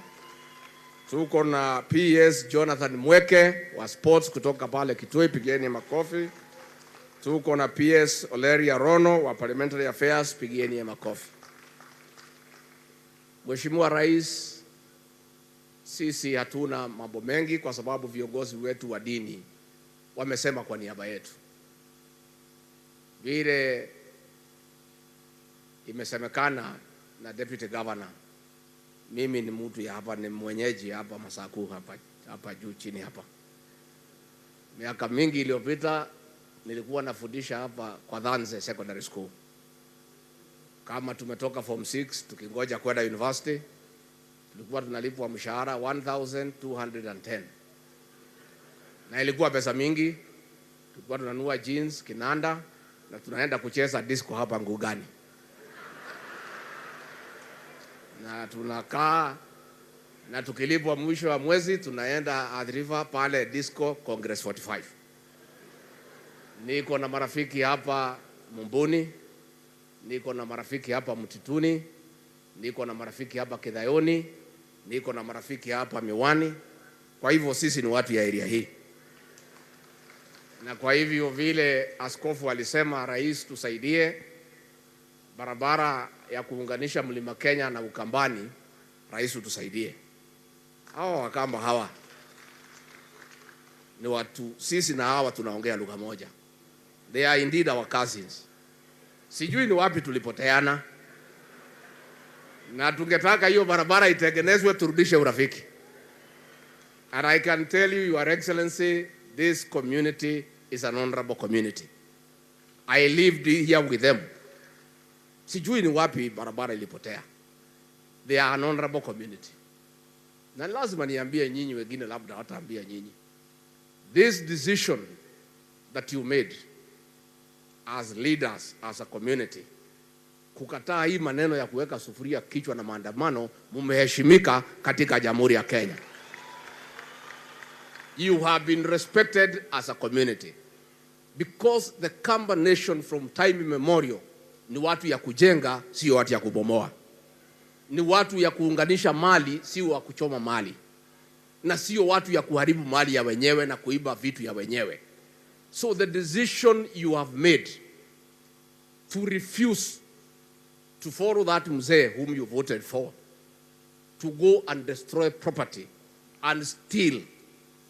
Tuko na P S Jonathan Mweke wa sports kutoka pale Kitui, pigieni makofi. Tuko na P S Oleria Rono wa parliamentary affairs, pigieni makofi. Mheshimiwa Rais, sisi hatuna mambo mengi kwa sababu viongozi wetu wa dini wamesema kwa niaba yetu. Vile imesemekana na deputy governor, mimi ni mtu ya hapa, ni mwenyeji hapa Masaku hapa, hapa juu chini hapa. Miaka mingi iliyopita nilikuwa nafundisha hapa kwa Thanze Secondary School. Kama tumetoka form six, tukingoja kwenda university, tulikuwa tunalipwa mshahara one thousand two hundred and ten. Na ilikuwa pesa mingi. Tulikuwa tunanunua jeans, kinanda, na tunaenda kucheza disco hapa Ngugani. Na tunakaa, na tukilipwa mwisho wa mwezi, tunaenda Athi River pale disco Congress forty-five. Niko na marafiki hapa Mumbuni, niko na marafiki hapa Mtituni, niko na marafiki hapa Kithayoni, niko na marafiki hapa Miwani. Kwa hivyo sisi ni watu ya area hii. Na kwa hivyo vile askofu alisema, Rais, tusaidie barabara ya kuunganisha Mlima Kenya na Ukambani, Rais, utusaidie. Hawa Wakamba hawa ni watu, sisi na hawa tunaongea lugha moja. They are indeed our cousins. Sijui ni wapi tulipoteana. Na tungetaka hiyo barabara itengenezwe, turudishe urafiki. And I can tell you, Your Excellency, this community is an honorable community. I lived here with them. Sijui ni wapi barabara ilipotea. They are an honorable community. Na lazima niambie nyinyi, wengine labda wataambia nyinyi. This decision that you made as leaders, as a community, kukataa hii maneno ya kuweka sufuria kichwa na maandamano, mumeheshimika katika Jamhuri ya Kenya. You have been respected as a community. Because the Kamba nation from time immemorial ni watu ya kujenga, sio watu ya kubomoa. Ni watu ya kuunganisha mali, sio wa kuchoma mali. Na sio watu ya kuharibu mali ya wenyewe na kuiba vitu ya wenyewe. So the decision you have made to refuse to follow that mzee whom you voted for, to go and destroy property and steal,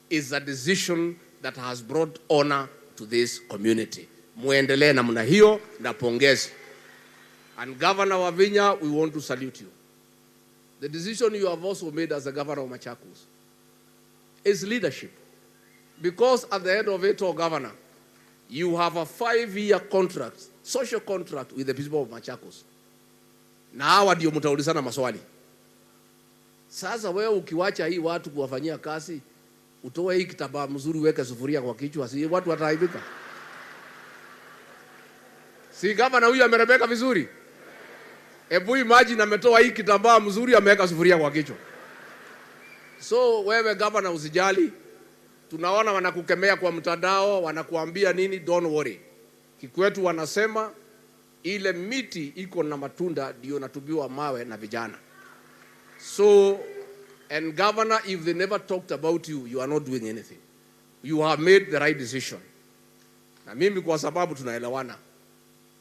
is a decision that has brought honor to this community. Muendelee namna hiyo na pongezi. And Governor Wavinya, we want to salute you. The decision you have also made as the governor of Machakos is leadership. Because at the end of it all, Governor, you have a five-year contract, social contract with the people of Machakos. Na hawa ndio mtaulizana maswali. Sasa wewe ukiwacha hii watu kuwafanyia kazi, utoe hii kitambaa mzuri, uweke sufuria kwa kichwa, si watu wataaibika? Si gavana huyu amerembeka vizuri? Ebu imagine, ametoa hii kitambaa mzuri, ameweka sufuria kwa kichwa. So wewe gavana, usijali. Tunaona wanakukemea kwa mtandao, wanakuambia nini, don't worry. Kikwetu wanasema, ile miti iko na matunda ndio natupiwa mawe na vijana. So, and governor, if they never talked about you, you are not doing anything. You have made the right decision. Na mimi, kwa sababu tunaelewana,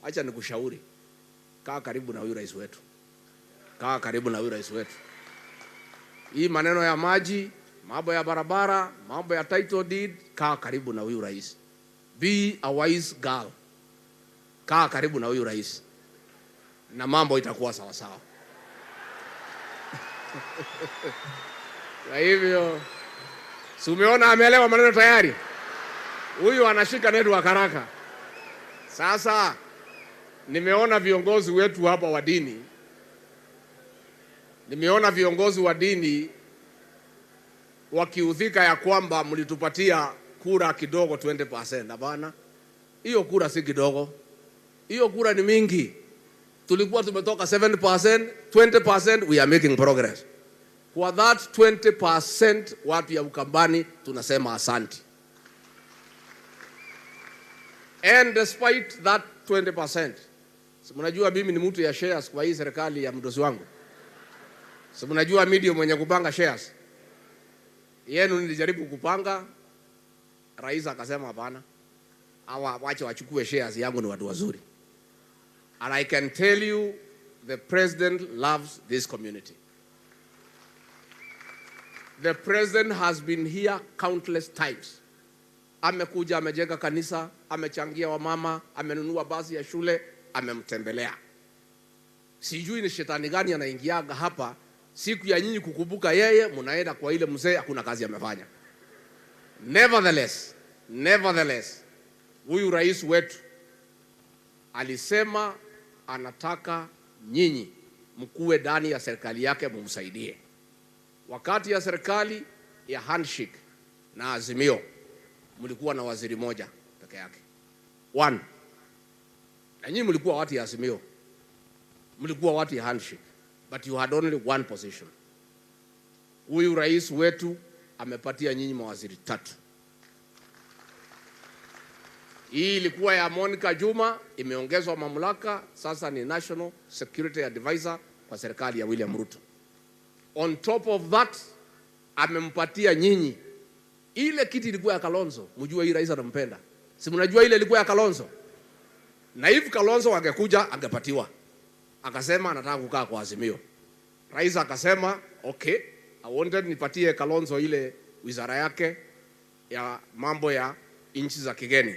acha nikushauri, kaa karibu na huyu rais wetu. Kaa karibu na huyu rais wetu. Hii maneno ya maji, mambo ya barabara, mambo ya title deed, kaa karibu na huyu rais. Be a wise girl. Kaa karibu na huyu rais. Na mambo itakuwa sawa sawa. Kwa hivyo, si umeona ameelewa maneno tayari? Huyu anashika network haraka. Sasa, nimeona viongozi wetu hapa wa dini. Nimeona viongozi wa dini wakiudhika ya kwamba mlitupatia kura kidogo, twenty percent. Hapana. Hiyo kura si kidogo. Hiyo kura ni mingi. Tulikuwa tumetoka seven percent, twenty percent, we are making progress. Kwa that twenty percent, watu ya Ukambani, tunasema asante. And despite that twenty percent, si mnajua mimi ni mtu ya shares kwa hii serikali ya mdosi wangu? Si mnajua mimi ndio mwenye kupanga shares? Yenu nilijaribu kupanga, rais akasema, "Hapana. Hawa wache wachukue shares yangu, ni watu wazuri." And I can tell you, the president loves this community. The president has been here countless times. Amekuja, amejenga kanisa, amechangia wamama, amenunua basi ya shule, amemtembelea. Sijui ni shetani gani anaingiaga hapa. Siku ya nyinyi kukumbuka yeye, mnaenda kwa ile mzee, hakuna kazi amefanya. Nevertheless, nevertheless, huyu rais wetu alisema anataka nyinyi mkuwe ndani ya serikali yake, mumsaidie. Wakati ya serikali ya handshake na Azimio, mlikuwa na waziri moja peke yake. One. Na nyinyi mlikuwa watu ya Azimio. Mlikuwa watu ya handshake. But you had only one position. Huyu rais wetu amepatia nyinyi mawaziri tatu. Hii ilikuwa ya Monica Juma, imeongezwa mamlaka, sasa ni National Security Advisor kwa serikali ya William Ruto. On top of that, amempatia nyinyi ile kiti ilikuwa ya Kalonzo. Mjue hii rais anampenda. Si mnajua ile ilikuwa ya Kalonzo? Na if Kalonzo angekuja, angepatiwa. Akasema anataka kukaa kwa Azimio. Rais akasema, "Okay, I wanted nipatie Kalonzo ile wizara yake ya mambo ya nchi za kigeni."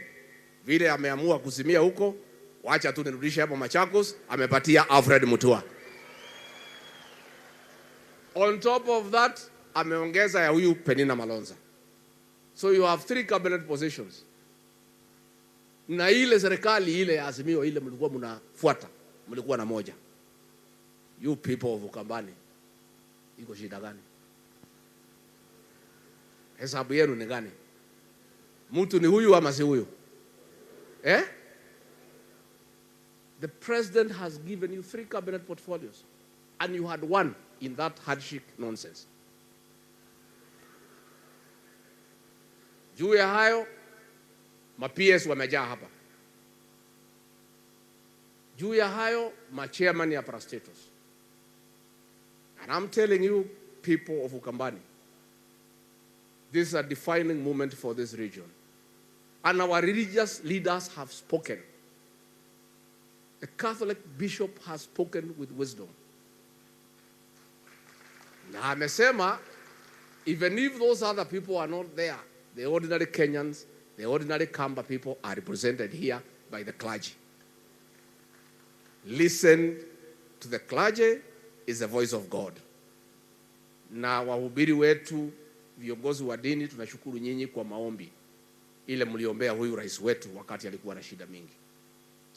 Vile ameamua kuzimia huko, Wacha tu nirudishe hapo Machakos, amepatia Alfred Mutua. On top of that, ameongeza ya huyu Penina Malonza. So you have three cabinet positions. Na ile serikali ile ya Azimio ile mlikuwa mnafuata, mlikuwa na moja. You people of Ukambani, iko shida gani? Hesabu yenu ni gani? Mtu ni huyu ama si huyu? Eh? The president has given you three cabinet portfolios and you had one in that handshake nonsense. Juu ya hayo, ma P S wamejaa hapa. Juu ya hayo, ma chairman ya parastatals. And I'm telling you, people of Ukambani, this is a defining moment for this region. And our religious leaders have spoken. The Catholic bishop has spoken with wisdom. Na amesema, even if those other people are not there, the ordinary Kenyans, the ordinary Kamba people are represented here by the clergy. Listen to the clergy is the voice of God. Na wahubiri wetu, viongozi wa dini, tunashukuru nyinyi kwa maombi ile mliombea huyu rais wetu wakati alikuwa na shida mingi.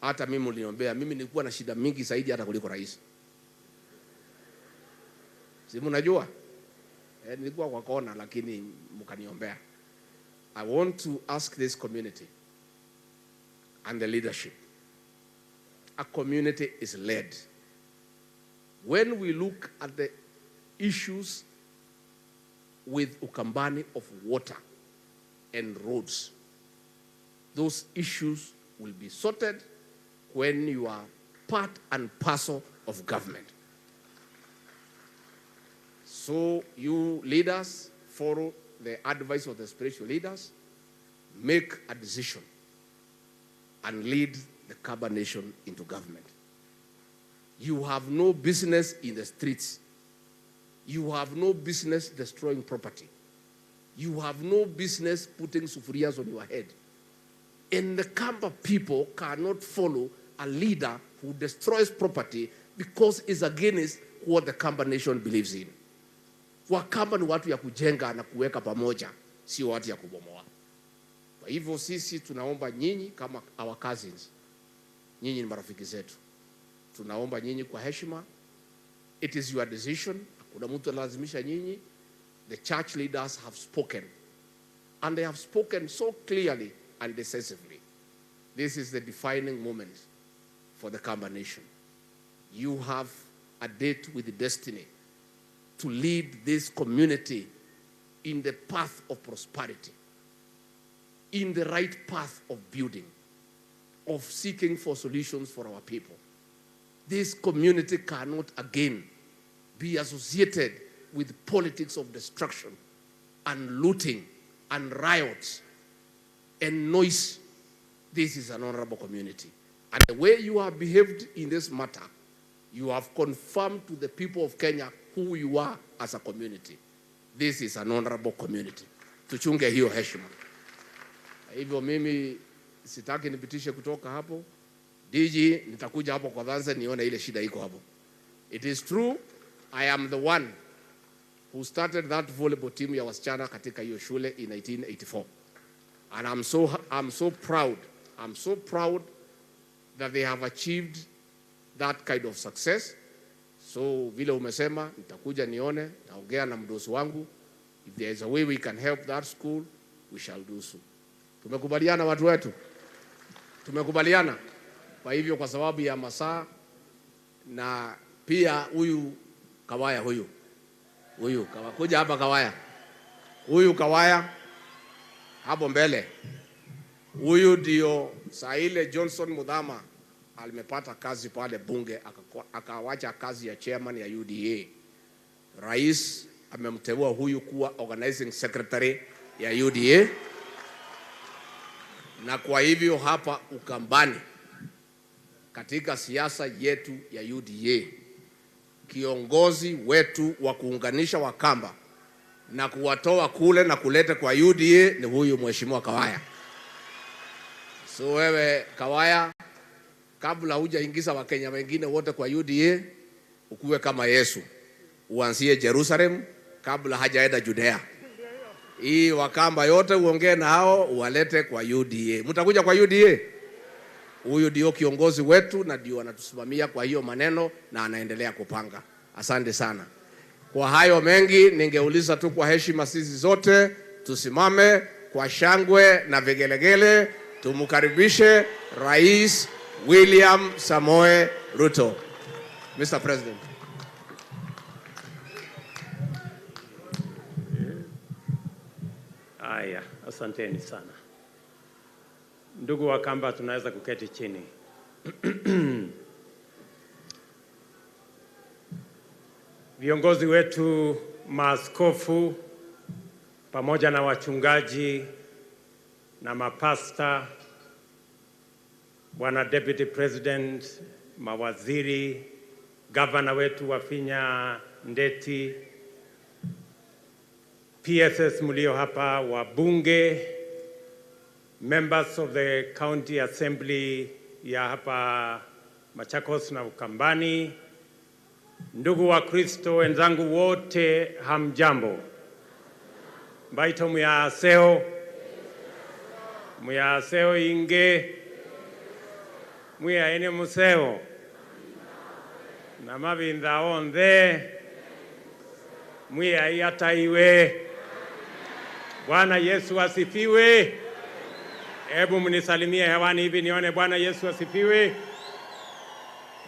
Hata mimi mliniombea, mimi nilikuwa na shida mingi zaidi hata kuliko rais. Si mnajua? Eh, nilikuwa kwa kona lakini mkaniombea. I want to ask this community and the leadership. A community is led. When we look at the issues with Ukambani of water and roads, those issues will be sorted when you are part and parcel of government. So you leaders, follow the advice of the spiritual leaders, make a decision and lead the Kamba nation into government. You have no business in the streets. You have no business destroying property. You have no business putting sufurias on your head. And the Kamba people cannot follow a leader who destroys property because it's against what the Kamba nation believes in. Wakamba ni watu ya kujenga na kuweka pamoja, sio watu ya kubomoa. Kwa hivyo sisi tunaomba nyinyi kama our cousins, nyinyi ni marafiki zetu, tunaomba nyinyi kwa heshima. It is your decision. Hakuna mtu analazimisha nyinyi. The church leaders have spoken and they have spoken so clearly and decisively. This is the defining moment for the Kamba nation. You have a date with destiny to lead this community in the path of prosperity, in the right path of building, of seeking for solutions for our people. This community cannot again be associated with politics of destruction and looting and riots and noise. This is an honorable community. And the way you have behaved in this matter, you have confirmed to the people of Kenya who you are as a community. This is an honorable community. Tuchunge hiyo heshima. Kwa hivyo mimi sitaki nipitishe kutoka hapo. D G, nitakuja hapo kwa Thantse nione ile shida iko hapo. It is true, I am the one who started that volleyball team ya wasichana katika hiyo shule in nineteen eighty-four. And I'm so, I'm so proud. I'm so proud that they have achieved that kind of success. So vile umesema, nitakuja nione, nitaongea na mdosi wangu. If there is a way we can help that school, we shall do so. Tumekubaliana watu wetu? Tumekubaliana? Kwa hivyo kwa sababu ya masaa, na pia huyu Kawaya huyu. Huyu Kawa-, kuja hapa Kawaya. Huyu Kawaya hapo mbele. Huyu ndio saa ile Johnson Muthama alimepata kazi pale bunge, akakwa-, akawacha kazi ya chairman ya U D A. Rais amemteua huyu kuwa organizing secretary ya U D A. Na kwa hivyo hapa Ukambani, katika siasa yetu ya U D A, kiongozi wetu wa kuunganisha Wakamba na kuwatoa kule na kuleta kwa U D A ni huyu Mheshimiwa Kawaya. So wewe Kawaya, Kabla hujaingiza Wakenya wengine wote kwa U D A, ukuwe kama Yesu. Uanzie Jerusalem kabla hajaenda Judea. Hii Wakamba yote uongee na hao, uwalete kwa U D A. Mtakuja kwa U D A? Huyu ndio kiongozi wetu na ndio anatusimamia kwa hiyo maneno na anaendelea kupanga. Asante sana. Kwa hayo mengi, ningeuliza tu kwa heshima sisi zote tusimame kwa shangwe na vigelegele, tumkaribishe Rais William Samoei Ruto. Mister President. Haya, asanteni sana. Ndugu Wakamba, tunaweza kuketi chini. Viongozi wetu, maaskofu, pamoja na wachungaji na mapasta, Bwana Deputy President, mawaziri, gavana wetu Wavinya Ndeti, P S S mlio hapa, wabunge, members of the County Assembly ya hapa Machakos na Ukambani, ndugu wa Kristo wenzangu wote, hamjambo? Mbaitũ mwĩaaseo, mwĩaaseo ingĩ, mwĩaĩnĩ mũseo, na mavinda onthe. Mwĩai ataiwe. Bwana Yesu asifiwe. Hebu mnisalimie hewani hivi nione, Bwana Yesu asifiwe.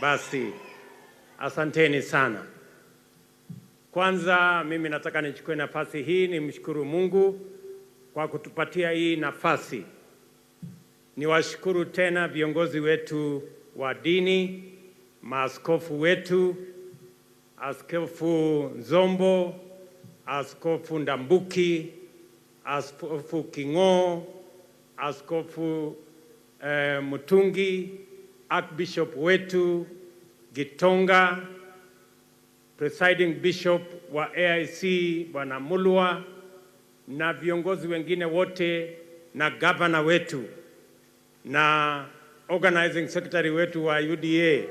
Basi, asanteni sana. Kwanza, mimi nataka nichukue nafasi hii nimshukuru Mungu kwa kutupatia hii nafasi. Niwashukuru tena viongozi wetu wa dini, maaskofu wetu, Askofu Nzombo, Askofu Ndambuki, Askofu King'oo, Askofu, eh, Mutungi, Archbishop wetu Gitonga, Presiding Bishop wa A I C, Bwana Mulwa, na viongozi wengine wote, na gavana wetu, na organizing secretary wetu wa U D A,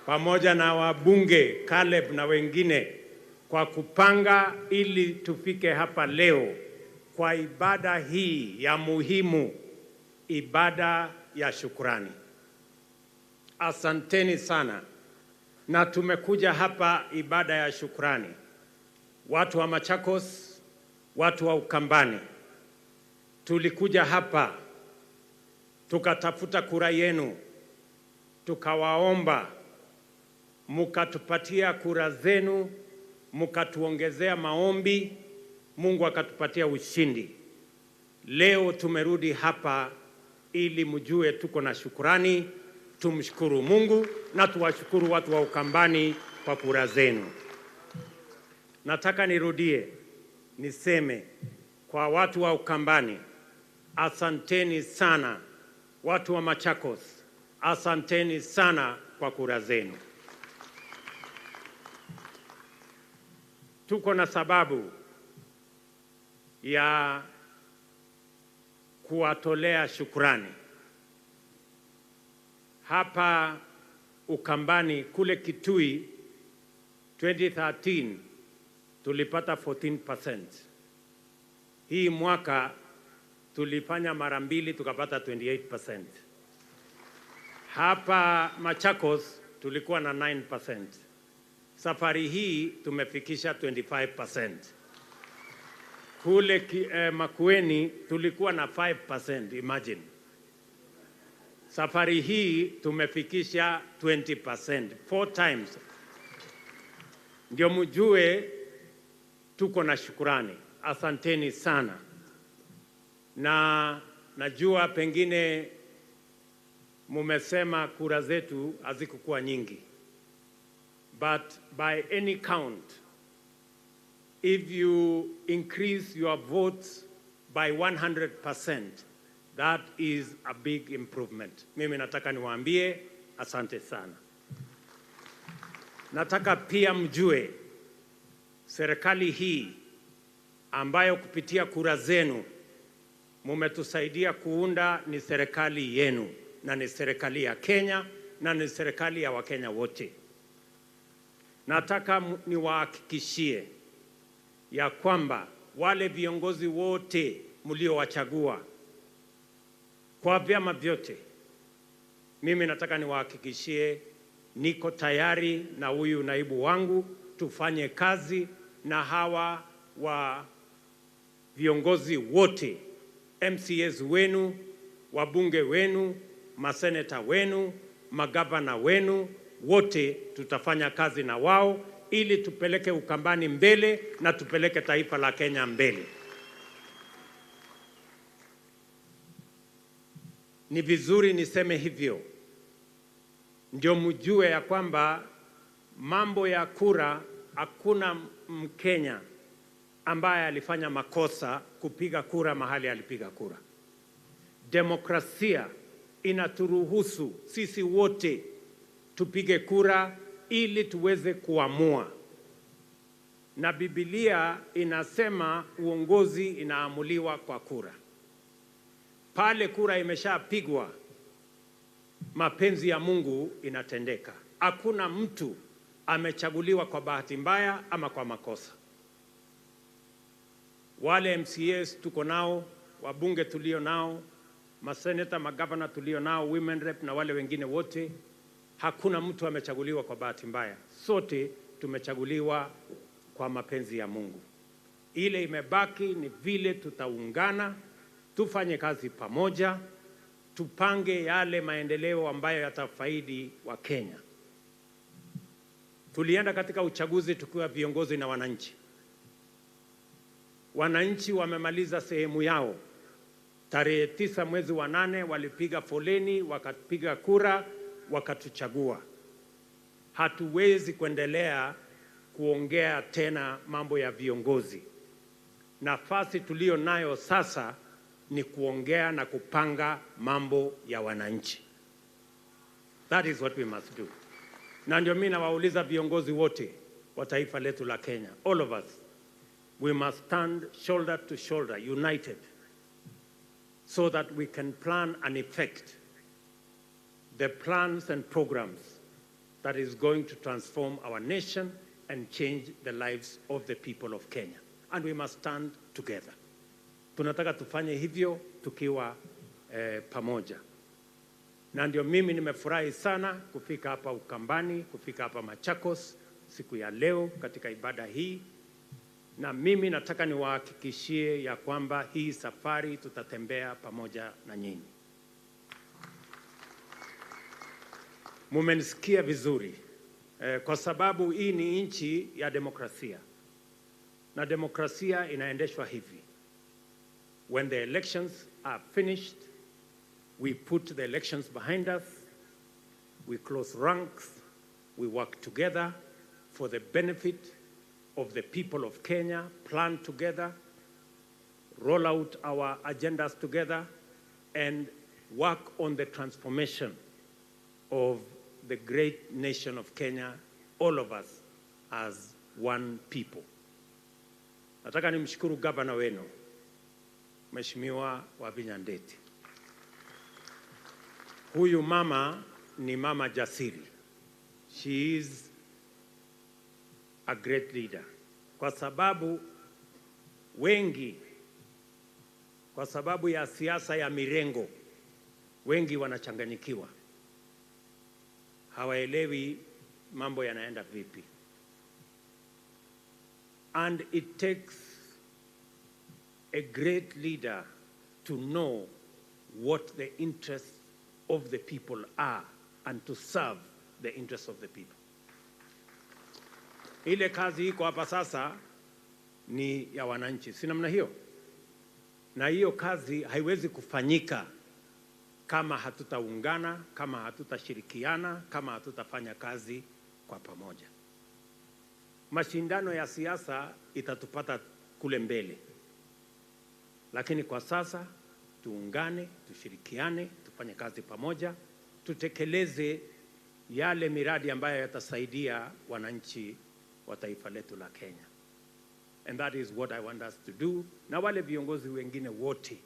pamoja na wabunge Caleb na wengine, kwa kupanga ili tufike hapa leo kwa ibada hii ya muhimu, ibada ya shukrani. Asanteni sana. Na tumekuja hapa ibada ya shukrani. Watu wa Machakos, watu wa Ukambani, tulikuja hapa, tukatafuta kura yenu, tukawaomba, mukatupatia kura zenu, mukatuongezea maombi, Mungu akatupatia ushindi. Leo tumerudi hapa ili mjue tuko na shukurani, tumshukuru Mungu na tuwashukuru watu wa Ukambani kwa kura zenu. Nataka nirudie, niseme kwa watu wa Ukambani, asanteni sana. Watu wa Machakos, asanteni sana kwa kura zenu. Tuko na sababu ya kuwatolea shukurani. Hapa Ukambani, kule Kitui, twenty thirteen tulipata fourteen percent. Hii mwaka tulifanya mara mbili, tukapata twenty-eight percent. Hapa Machakos tulikuwa na nine percent. Safari hii tumefikisha twenty-five percent. Kule ki-, eh, Makueni tulikuwa na five percent, imagine. Safari hii tumefikisha twenty percent, four times. Ndio mjue tuko na shukurani. Asanteni sana. Na najua pengine mumesema kura zetu hazikukuwa nyingi. But by any count, if you increase your votes by one hundred percent, that is a big improvement. Mimi nataka niwaambie asante sana. Nataka pia mjue serikali hii ambayo kupitia kura zenu mumetusaidia kuunda ni serikali yenu na ni serikali ya Kenya na ni serikali ya Wakenya wote. Nataka mu-, niwahakikishie ya kwamba wale viongozi wote mliowachagua kwa vyama vyote, mimi nataka niwahakikishie niko tayari na huyu naibu wangu tufanye kazi na hawa wa viongozi wote, M C As wenu, wabunge wenu, maseneta wenu, magavana wenu, wote tutafanya kazi na wao ili tupeleke Ukambani mbele na tupeleke taifa la Kenya mbele. Ni vizuri niseme hivyo, ndio mjue ya kwamba mambo ya kura, hakuna Mkenya ambaye alifanya makosa kupiga kura mahali alipiga kura. Demokrasia inaturuhusu sisi wote tupige kura ili tuweze kuamua. Na Biblia inasema uongozi inaamuliwa kwa kura. Pale kura imeshapigwa, mapenzi ya Mungu inatendeka. Hakuna mtu amechaguliwa kwa bahati mbaya ama kwa makosa. Wale M C As tuko nao, wabunge tulio nao, maseneta, magavana tulio nao, women rep na wale wengine wote, hakuna mtu amechaguliwa kwa bahati mbaya. Sote tumechaguliwa kwa mapenzi ya Mungu. Ile imebaki ni vile tutaungana, tufanye kazi pamoja, tupange yale maendeleo ambayo yatafaidi wa Kenya. Tulienda katika uchaguzi tukiwa viongozi na wananchi. Wananchi wamemaliza sehemu yao. Tarehe tisa mwezi wa nane walipiga foleni, wakapiga kura, wakatuchagua. Hatuwezi kuendelea kuongea tena mambo ya viongozi. Nafasi tulio nayo sasa ni kuongea na kupanga mambo ya wananchi. That is what we must do. Na ndio mimi nawauliza viongozi wote wa taifa letu la Kenya, all of us, we must stand shoulder to shoulder, united, so that we can plan and effect the plans and programs that is going to transform our nation and change the lives of the people of Kenya. And we must stand together. Tunataka tufanye hivyo tukiwa, eh, pamoja. Na ndio mimi nimefurahi sana kufika hapa Ukambani, kufika hapa Machakos siku ya leo katika ibada hii. Na mimi nataka niwahakikishie ya kwamba hii safari tutatembea pamoja na nyinyi. Mumenisikia vizuri, eh, kwa sababu hii ni nchi ya demokrasia. Na demokrasia inaendeshwa hivi. When the elections are finished, we put the elections behind us, we close ranks, we work together for the benefit of the people of Kenya, plan together, roll out our agendas together, and work on the transformation of the great nation of Kenya, all of us as one people. Nataka nimshukuru gavana wenu, Mheshimiwa Wavinya Ndeti. Huyu mama ni mama jasiri. She is a great leader. Kwa sababu wengi, kwa sababu ya siasa ya mirengo, wengi wanachanganyikiwa. Hawaelewi mambo yanaenda vipi. And it takes a great leader to know what the interests of the people are and to serve the interests of the people. Ile kazi iko hapa sasa ni ya wananchi, si namna hiyo? Na hiyo kazi haiwezi kufanyika kama hatutaungana, kama hatutashirikiana, kama hatutafanya kazi kwa pamoja. Mashindano ya siasa itatupata kule mbele. Lakini kwa sasa, tuungane, tushirikiane, tufanye kazi pamoja, tutekeleze yale miradi ambayo yatasaidia wananchi wa taifa letu la Kenya. And that is what I want us to do. Na wale viongozi wengine wote,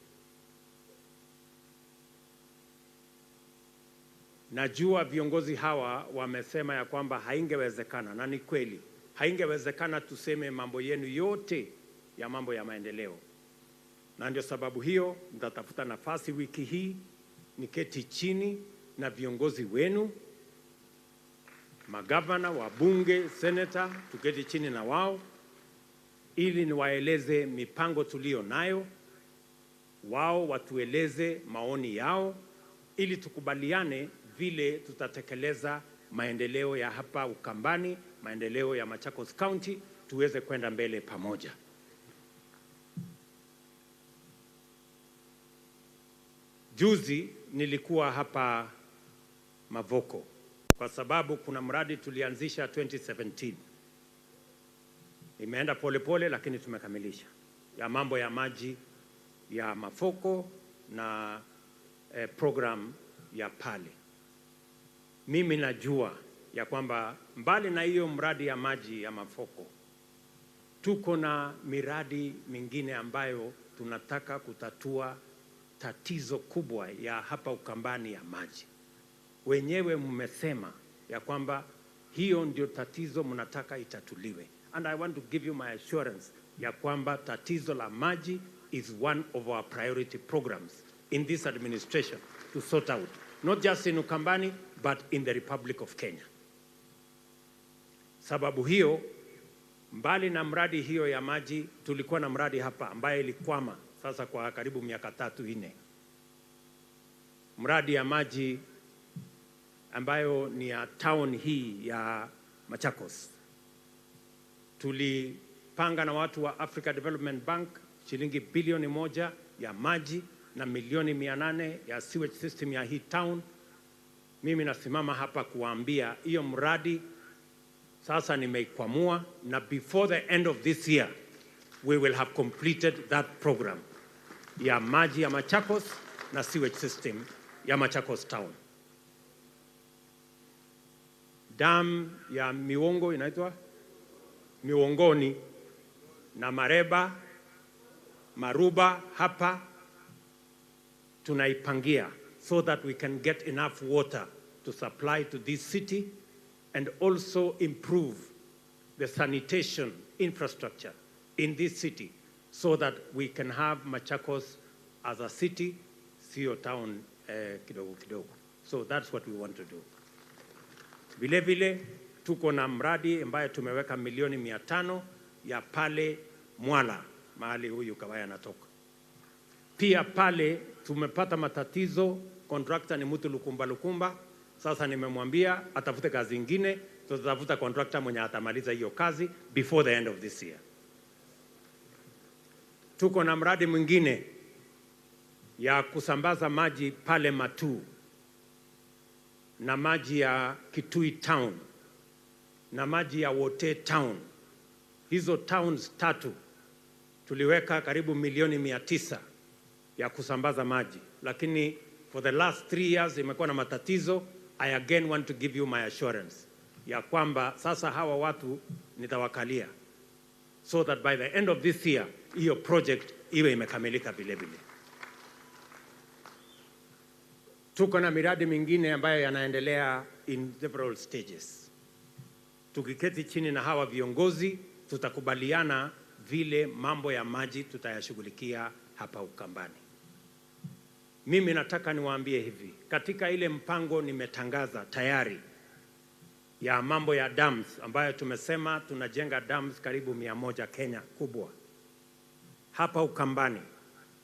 Najua viongozi hawa wamesema ya kwamba haingewezekana, na ni kweli, haingewezekana tuseme mambo yenu yote ya mambo ya maendeleo. Na ndio sababu hiyo nitatafuta nafasi wiki hii niketi chini na viongozi wenu, magavana, wabunge, senator, tuketi chini na wao ili niwaeleze mipango tulio nayo, wao watueleze maoni yao, ili tukubaliane vile tutatekeleza maendeleo ya hapa Ukambani, maendeleo ya Machakos County, tuweze kwenda mbele pamoja. Juzi nilikuwa hapa Mavoko kwa sababu kuna mradi tulianzisha twenty seventeen. Imeenda polepole, lakini tumekamilisha, ya mambo ya maji ya Mavoko na, eh, program ya pale. Mimi najua ya kwamba mbali na hiyo mradi ya maji ya Mavoko, tuko na miradi mingine ambayo tunataka kutatua tatizo kubwa ya hapa Ukambani ya maji. Wenyewe mmesema ya kwamba hiyo ndio tatizo mnataka itatuliwe. And I want to give you my assurance ya kwamba tatizo la maji is one of our priority programs in this administration to sort out, not just in Ukambani, but in the Republic of Kenya. Sababu hiyo, mbali na mradi hiyo ya maji, tulikuwa na mradi hapa ambaye ilikwama sasa kwa karibu miaka tatu, nne. Mradi ya maji ambayo ni ya town hii ya Machakos. Tulipanga na watu wa Africa Development Bank shilingi bilioni moja ya maji na milioni mia nane ya sewage system ya hii town. Mimi nasimama hapa kuwaambia hiyo mradi sasa nimeikwamua, na before the end of this year, we will have completed that program ya maji ya Machakos na sewage system ya Machakos Town. Dam ya Miwongo inaitwa Miwongoni na Mareba, Maruba hapa tunaipangia so that we can get enough water to supply to this city and also improve the sanitation infrastructure in this city so that we can have Machakos as a city, sio town, eh, kidogo kidogo. So that's what we want to do. Vile vile, tuko na mradi ambaye tumeweka milioni mia tano ya pale Mwala, mahali huyu Kawaya anatoka. Pia pale tumepata matatizo, contractor ni mtu Lukumba Lukumba. Sasa nimemwambia atafute kazi ingine, tutatafuta contractor mwenye atamaliza hiyo kazi before the end of this year. Tuko na mradi mwingine ya kusambaza maji pale Matuu, na maji ya Kitui Town, na maji ya Wote Town. Hizo towns tatu tuliweka karibu milioni mia tisa ya kusambaza maji, lakini for the last three years imekuwa na matatizo. I again want to give you my assurance ya kwamba sasa hawa watu nitawakalia, so that by the end of this year, hiyo project iwe imekamilika vile vile. Tuko na miradi mingine ambayo yanaendelea in several stages. Tukiketi chini na hawa viongozi, tutakubaliana vile mambo ya maji tutayashughulikia hapa Ukambani. Mimi nataka niwaambie hivi, katika ile mpango nimetangaza tayari ya mambo ya dams, ambayo tumesema tunajenga dams karibu mia moja Kenya kubwa. Hapa Ukambani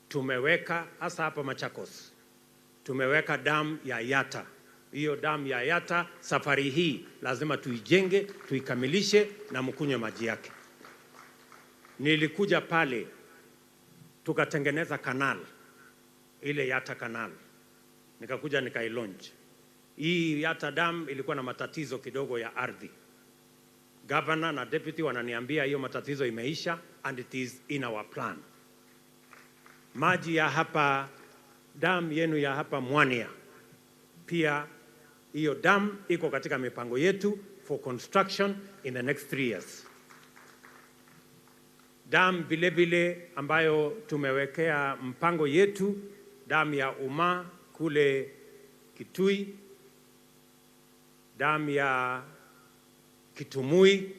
tumeweka, hasa hapa Machakos, tumeweka dam ya Yata. Hiyo dam ya Yata safari hii lazima tuijenge, tuikamilishe na mkunywe maji yake. Nilikuja pale, tukatengeneza canal, ile Yata Canal. Nikakuja nikailaunch. Hii Yata Dam ilikuwa na matatizo kidogo ya ardhi. Governor na deputy wananiambia hiyo matatizo imeisha and it is in our plan. Maji ya hapa, dam yenu ya hapa Mwania, pia hiyo dam iko katika mipango yetu for construction in the next three years. Dam vile vile ambayo tumewekea mpango yetu, dam ya Uma kule Kitui, Dam ya Kitumui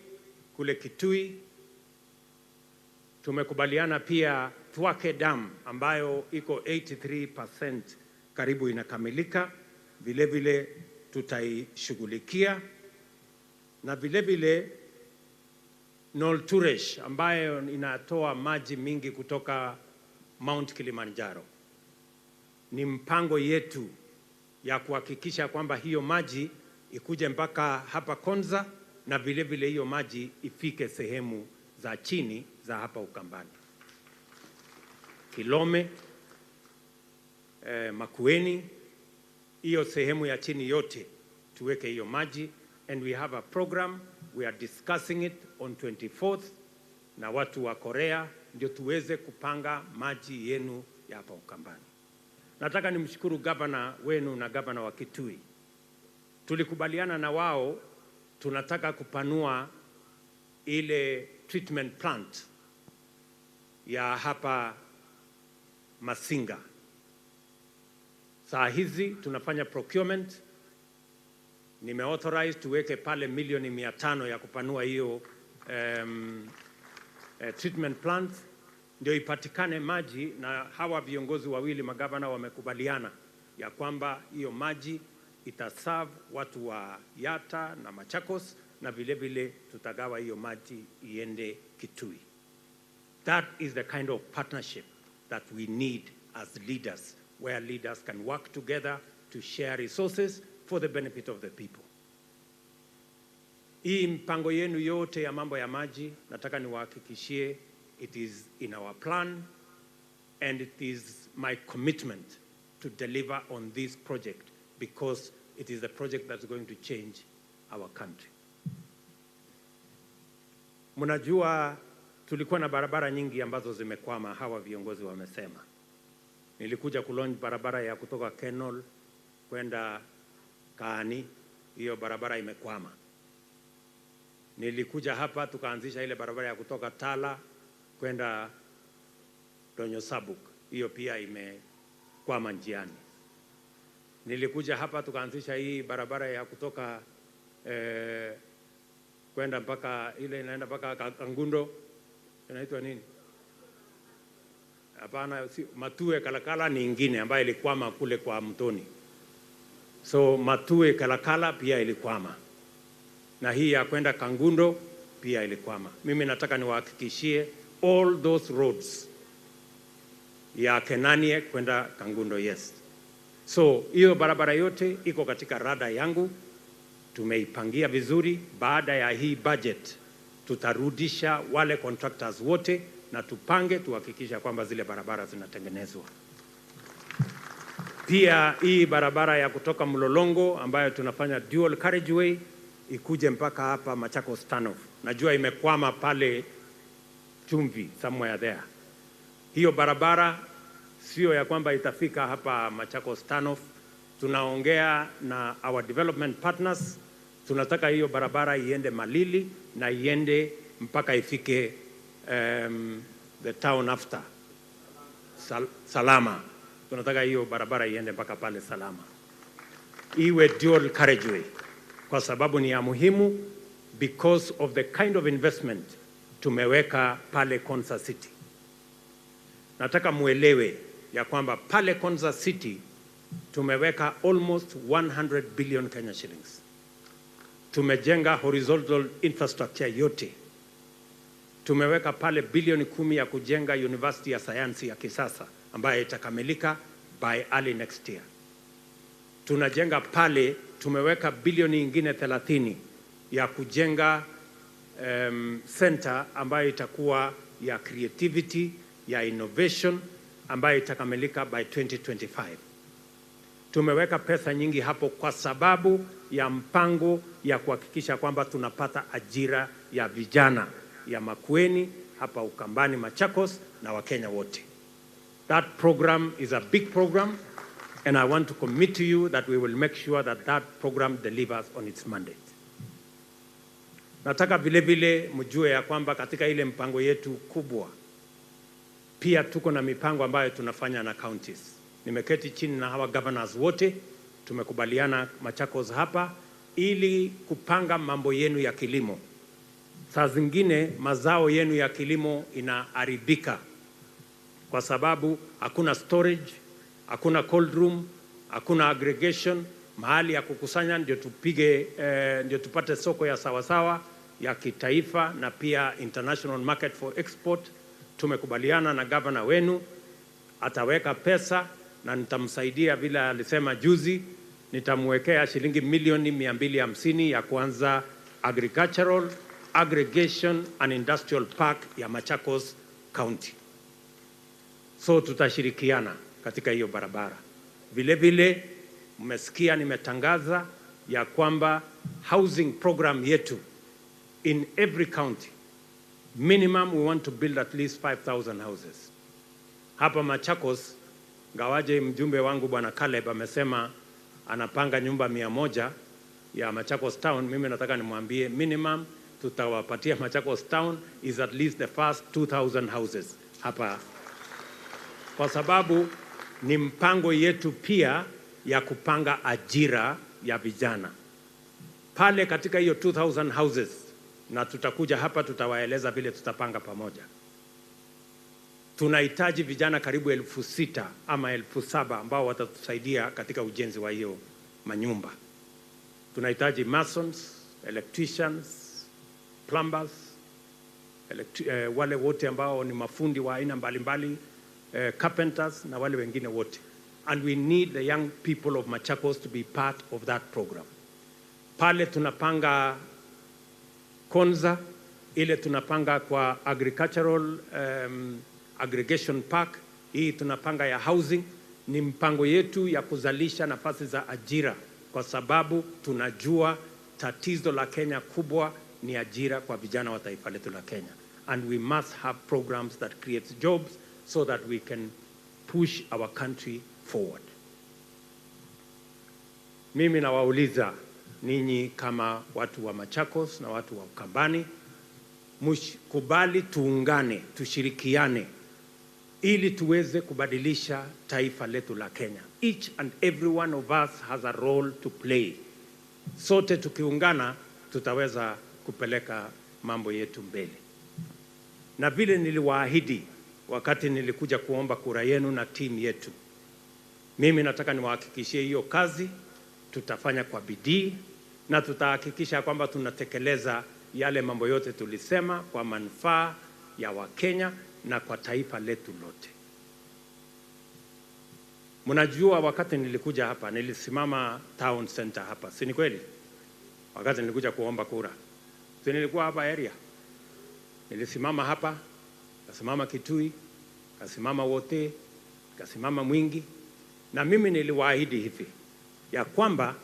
kule Kitui. Tumekubaliana pia Thwake Dam ambayo iko eighty-three percent karibu inakamilika, vile vile tutaishughulikia. Na vile vile Nolturesh ambayo inatoa maji mingi kutoka Mount Kilimanjaro. Ni mpango yetu ya kuhakikisha kwamba hiyo maji ikuje mpaka hapa Konza na vile vile hiyo maji ifike sehemu za chini za hapa Ukambani. Kilome, eh, Makueni, hiyo sehemu ya chini yote tuweke hiyo maji, and we have a program, we are discussing it on twenty-fourth na watu wa Korea, ndio tuweze kupanga maji yenu ya hapa Ukambani. Nataka nimshukuru gavana wenu na gavana wa Kitui. Tulikubaliana na wao, tunataka kupanua ile treatment plant ya hapa Masinga. Saa hizi tunafanya procurement. Nime authorize tuweke pale milioni mia tano ya kupanua hiyo, em, eh, treatment plant, ndio ipatikane maji, na hawa viongozi wawili magavana wamekubaliana ya kwamba hiyo maji itaserve watu wa Yatta na Machakos, na vile vile tutagawa hiyo maji iende Kitui. That is the kind of partnership that we need as leaders, where leaders can work together to share resources for the benefit of the people. Hii mpango yenu yote ya mambo ya maji, nataka niwahakikishie, it is in our plan and it is my commitment to deliver on this project because it is the project that's going to change our country. Mnajua tulikuwa na barabara nyingi ambazo zimekwama, hawa viongozi wamesema. Nilikuja kulaunch barabara ya kutoka Kenol kwenda Kaani, hiyo barabara imekwama. Nilikuja hapa tukaanzisha ile barabara ya kutoka Tala kwenda Donyo Sabuk, hiyo pia imekwama njiani. Nilikuja hapa tukaanzisha hii barabara ya kutoka, eh, kwenda mpaka ile inaenda mpaka Ka-, Kangundo, inaitwa nini? Hapana, si, Matue Kalakala ni ingine ambayo ilikwama kule kwa mtoni. So Matue Kalakala pia ilikwama. Na hii ya kwenda Kangundo pia ilikwama. Mimi nataka niwahakikishie all those roads ya Kenanie kwenda Kangundo, yes. So hiyo barabara yote iko katika rada yangu, tumeipangia vizuri. Baada ya hii budget tutarudisha wale contractors wote na tupange, tuhakikisha kwamba zile barabara zinatengenezwa. Pia hii barabara ya kutoka Mlolongo ambayo tunafanya dual carriageway ikuje mpaka hapa Machakos turnoff. Najua imekwama pale Chumvi, somewhere there. Hiyo barabara sio ya kwamba itafika hapa Machakos turnoff. Tunaongea na our development partners, tunataka hiyo barabara iende Malili na iende mpaka ifike, um, the town after Sal-, Salama. Tunataka hiyo barabara iende mpaka pale Salama, iwe dual carriageway, kwa sababu ni ya muhimu because of the kind of investment tumeweka pale Konza City. Nataka muelewe ya kwamba pale Konza City tumeweka almost one hundred billion Kenya shillings. Tumejenga horizontal infrastructure yote. Tumeweka pale bilioni kumi ya kujenga university ya sayansi ya kisasa ambayo itakamilika by early next year. Tunajenga pale, tumeweka bilioni ingine thelathini ya kujenga, em, center ambayo itakuwa ya creativity, ya innovation, ambayo itakamilika by twenty twenty-five. Tumeweka pesa nyingi hapo kwa sababu ya mpango ya kuhakikisha kwamba tunapata ajira ya vijana ya Makueni, hapa Ukambani, Machakos na Wakenya wote. That program is a big program, and I want to commit to you that we will make sure that that program delivers on its mandate. Nataka vile vile mjue ya kwamba katika ile mpango yetu kubwa, pia tuko na mipango ambayo tunafanya na counties. Nimeketi chini na hawa governors wote, tumekubaliana Machakos hapa, ili kupanga mambo yenu ya kilimo. Saa zingine mazao yenu ya kilimo inaharibika kwa sababu hakuna storage, hakuna cold room, hakuna aggregation, mahali ya kukusanya ndio tupige, eh, ndio tupate soko ya sawasawa ya kitaifa na pia international market for export. Tumekubaliana na gavana wenu, ataweka pesa na nitamsaidia vile alisema juzi, nitamwekea shilingi milioni mia mbili hamsini ya kuanza Agricultural Aggregation and Industrial Park ya Machakos County. So tutashirikiana katika hiyo barabara. Vile vile, mmesikia nimetangaza ya kwamba housing program yetu in every county, minimum we want to build at least five thousand houses. Hapa Machakos, ngawaje mjumbe wangu Bwana Caleb amesema anapanga nyumba mia moja ya Machakos Town, mimi nataka nimwambie minimum tutawapatia Machakos Town is at least the first two thousand houses hapa, kwa sababu ni mpango yetu pia ya kupanga ajira ya vijana pale katika hiyo two thousand houses, na tutakuja hapa, tutawaeleza vile tutapanga pamoja. Tunahitaji vijana karibu elfu sita ama elfu saba ambao watatusaidia katika ujenzi wa hiyo manyumba. Tunahitaji masons, electricians, plumbers, electri-, eh, wale wote ambao ni mafundi wa aina mbalimbali, eh, carpenters na wale wengine wote. And we need the young people of Machakos to be part of that program. Pale tunapanga Konza, ile tunapanga kwa agricultural, um, aggregation park, hii tunapanga ya housing, ni mpango yetu ya kuzalisha nafasi za ajira, kwa sababu tunajua tatizo la Kenya kubwa ni ajira kwa vijana wa taifa letu la Kenya. And we must have programs that creates jobs so that we can push our country forward. Mimi nawauliza ninyi kama watu wa Machakos na watu wa Ukambani, mkubali tuungane, tushirikiane ili tuweze kubadilisha taifa letu la Kenya. Each and every one of us has a role to play. Sote tukiungana, tutaweza kupeleka mambo yetu mbele. Na vile niliwaahidi wakati nilikuja kuomba kura yenu na timu yetu, mimi nataka niwahakikishie hiyo kazi tutafanya kwa bidii na tutahakikisha kwamba tunatekeleza yale mambo yote tulisema kwa manufaa ya Wakenya na kwa taifa letu lote. Mnajua wakati nilikuja hapa, nilisimama town center hapa, si ni kweli? Wakati nilikuja kuomba kura, si nilikuwa hapa area? Nilisimama hapa, kasimama Kitui, kasimama Wote, kasimama Mwingi, na mimi niliwaahidi hivi ya kwamba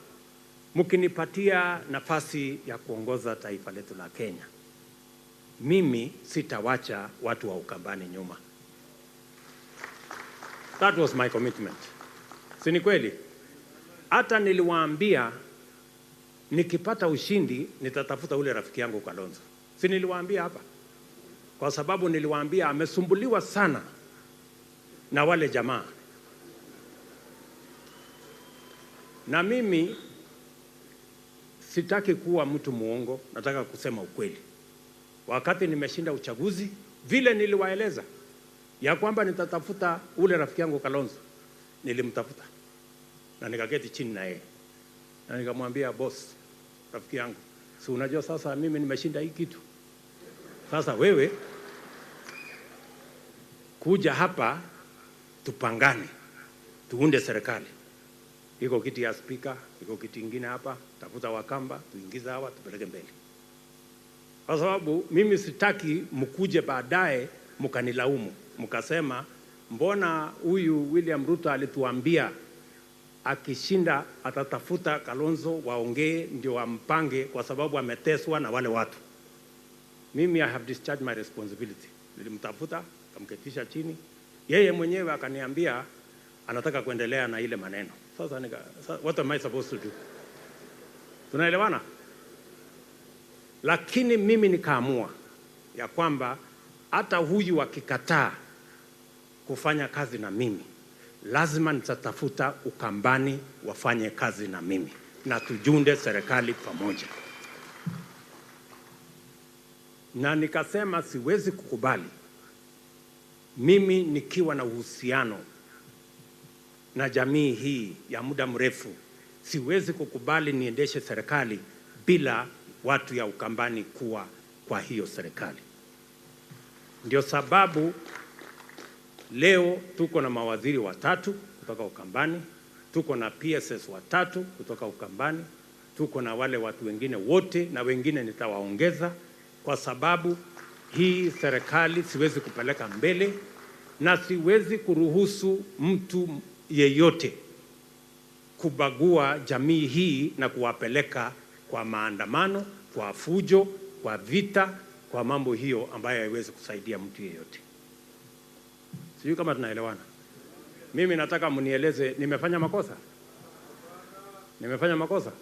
mkinipatia nafasi ya kuongoza taifa letu la Kenya, mimi sitawacha watu wa Ukambani nyuma. That was my commitment. Si ni kweli? Hata niliwaambia nikipata ushindi nitatafuta ule rafiki yangu Kalonzo. Si niliwaambia hapa? Kwa sababu niliwaambia amesumbuliwa sana na wale jamaa. Na mimi sitaki kuwa mtu muongo, nataka kusema ukweli. Wakati nimeshinda uchaguzi, vile niliwaeleza ya kwamba nitatafuta ule rafiki yangu Kalonzo, nilimtafuta na nikaketi chini na yeye na nikamwambia, "Boss, rafiki yangu, si unajua sasa mimi nimeshinda hii kitu. Sasa wewe kuja hapa, tupangane, tuunde serikali. Iko kiti ya spika, iko kiti ingine hapa, tafuta Wakamba, tuingize hawa, tupeleke mbele." Kwa sababu mimi sitaki mkuje baadaye mkanilaumu, mkasema, "Mbona huyu William Ruto alituambia akishinda atatafuta Kalonzo waongee ndio wampange kwa sababu ameteswa na wale watu." Mimi, I have discharged my responsibility. Nilimtafuta, nikamketisha chini. Yeye mwenyewe akaniambia anataka kuendelea na ile maneno. Sasa nika, sa-, what am I supposed to do? Tunaelewana? Lakini mimi nikaamua ya kwamba hata huyu akikataa kufanya kazi na mimi, lazima nitatafuta Ukambani wafanye kazi na mimi. na tujiunde serikali pamoja. Na nikasema siwezi kukubali, mimi nikiwa na uhusiano na jamii hii ya muda mrefu, siwezi kukubali niendeshe serikali bila watu ya Ukambani kuwa kwa hiyo serikali. Ndio sababu leo tuko na mawaziri watatu kutoka Ukambani, tuko na P S S watatu kutoka Ukambani, tuko na wale watu wengine wote, na wengine nitawaongeza, kwa sababu hii serikali siwezi kupeleka mbele na siwezi kuruhusu mtu yeyote kubagua jamii hii na kuwapeleka kwa maandamano, kwa fujo, kwa vita, kwa mambo hiyo ambayo haiwezi kusaidia mtu yeyote. Sijui kama tunaelewana. Mimi nataka mnieleze, nimefanya makosa? Nimefanya makosa?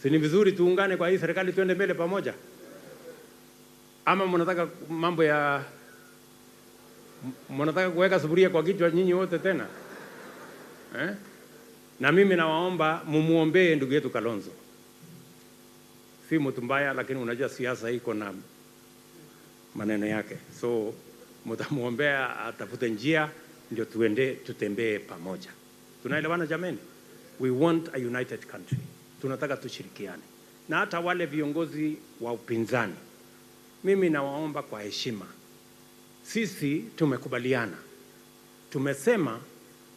Si ni vizuri tuungane kwa hii serikali, tuende mbele pamoja? Ama mnataka mambo ya, mnataka kuweka sufuria kwa kichwa nyinyi wote tena? Eh? Na mimi nawaomba mumuombee ndugu yetu Kalonzo. Si mtu mbaya, lakini unajua siasa iko na maneno yake. So mtamuombea atafute njia ndio tuende, tutembee pamoja. Tunaelewana jameni? We want a united country. Tunataka tushirikiane. Na hata wale viongozi wa upinzani, mimi nawaomba kwa heshima. Sisi tumekubaliana. Tumesema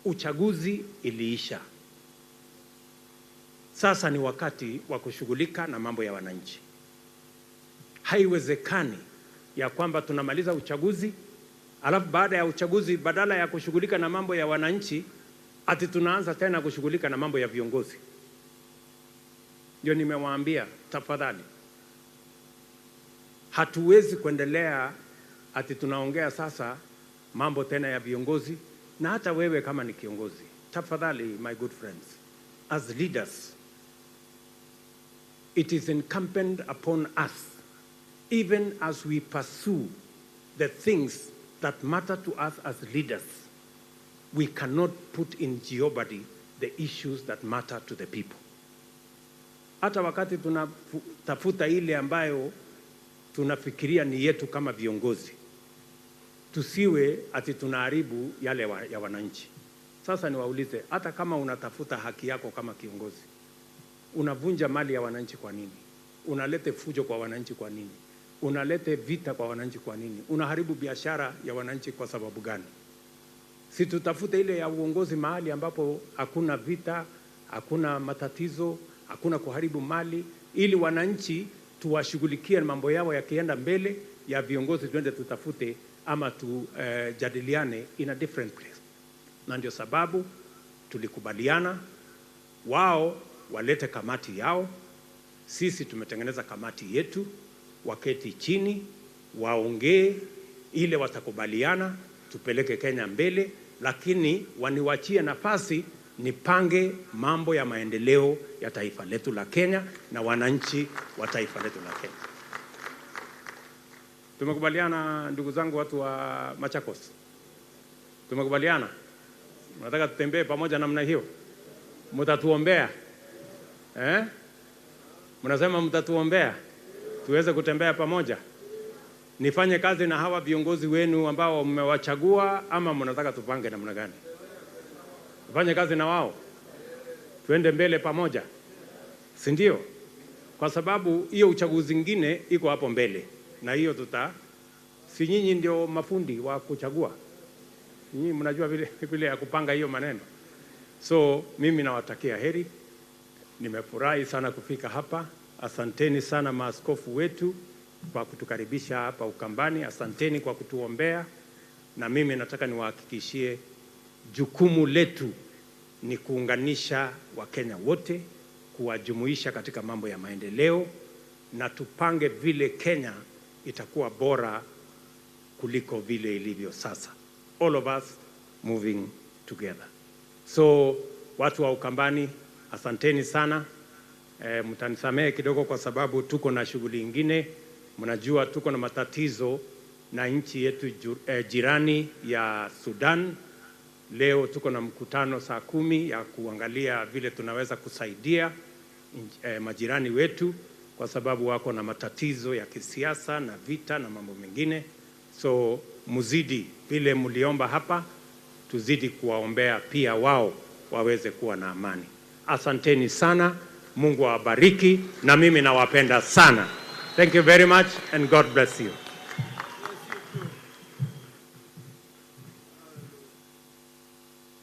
uchaguzi iliisha. Sasa ni wakati wa kushughulika na mambo ya wananchi. Haiwezekani ya kwamba tunamaliza uchaguzi, alafu baada ya uchaguzi, badala ya kushughulika na mambo ya wananchi, ati tunaanza tena kushughulika na mambo ya viongozi. Ndio nimewaambia, tafadhali, hatuwezi kuendelea ati tunaongea sasa mambo tena ya viongozi. Na hata wewe kama ni kiongozi, tafadhali, my good friends, as leaders, it is incumbent upon us, even as we pursue the things that matter to us as leaders, we cannot put in jeopardy the issues that matter to the people. Hata wakati tunatafuta ile ambayo tunafikiria ni yetu kama viongozi, tusiwe ati tunaharibu yale wa, ya wananchi. Sasa niwaulize, hata kama unatafuta haki yako kama kiongozi, unavunja mali ya wananchi kwa nini? Unalete fujo kwa wananchi kwa nini? Unalete vita kwa wananchi kwa nini? Unaharibu biashara ya wananchi kwa sababu gani? Si tutafute ile ya uongozi mahali ambapo hakuna vita, hakuna matatizo, hakuna kuharibu mali, ili wananchi tuwashughulikie mambo yao yakienda mbele, ya viongozi tuende tutafute ama tujadiliane in a different place. Na ndio sababu tulikubaliana wao walete kamati yao, sisi tumetengeneza kamati yetu, waketi chini, waongee, ile watakubaliana, tupeleke Kenya mbele, lakini waniwachie nafasi nipange mambo ya maendeleo ya taifa letu la Kenya na wananchi wa taifa letu la Kenya. Tumekubaliana, ndugu zangu, watu wa Machakos? Tumekubaliana? Mnataka tutembee pamoja namna hiyo? Mtatuombea? Eh? Mnasema mtatuombea tuweze kutembea pamoja? Nifanye kazi na hawa viongozi wenu ambao mmewachagua, ama mnataka tupange namna gani? Tufanye kazi na wao, tuende mbele pamoja, si ndio? Kwa sababu hiyo uchaguzi ingine iko hapo mbele, na hiyo tuta Si nyinyi ndio mafundi wa kuchagua? Nyinyi mnajua vile, vile ya kupanga hiyo maneno. So mimi nawatakia heri. Nimefurahi sana kufika hapa. Asanteni sana maaskofu wetu kwa kutukaribisha hapa Ukambani. Asanteni kwa kutuombea. Na mimi nataka niwahakikishie, jukumu letu ni kuunganisha Wakenya wote, kuwajumuisha katika mambo ya maendeleo, na tupange vile Kenya itakuwa bora kuliko vile ilivyo sasa. All of us moving together. So, watu wa Ukambani, asanteni sana. Eh, mtanisamehe kidogo kwa sababu tuko na shughuli ingine. Mnajua tuko na matatizo na nchi yetu ju-, eh, jirani ya Sudan. Leo tuko na mkutano saa kumi ya kuangalia vile tunaweza kusaidia nch-, eh, majirani wetu, kwa sababu wako na matatizo ya kisiasa na vita na mambo mengine. So, muzidi vile mliomba hapa, tuzidi kuwaombea pia wao waweze kuwa na amani. Asanteni sana, Mungu awabariki, na mimi nawapenda sana. Thank you very much and God bless you.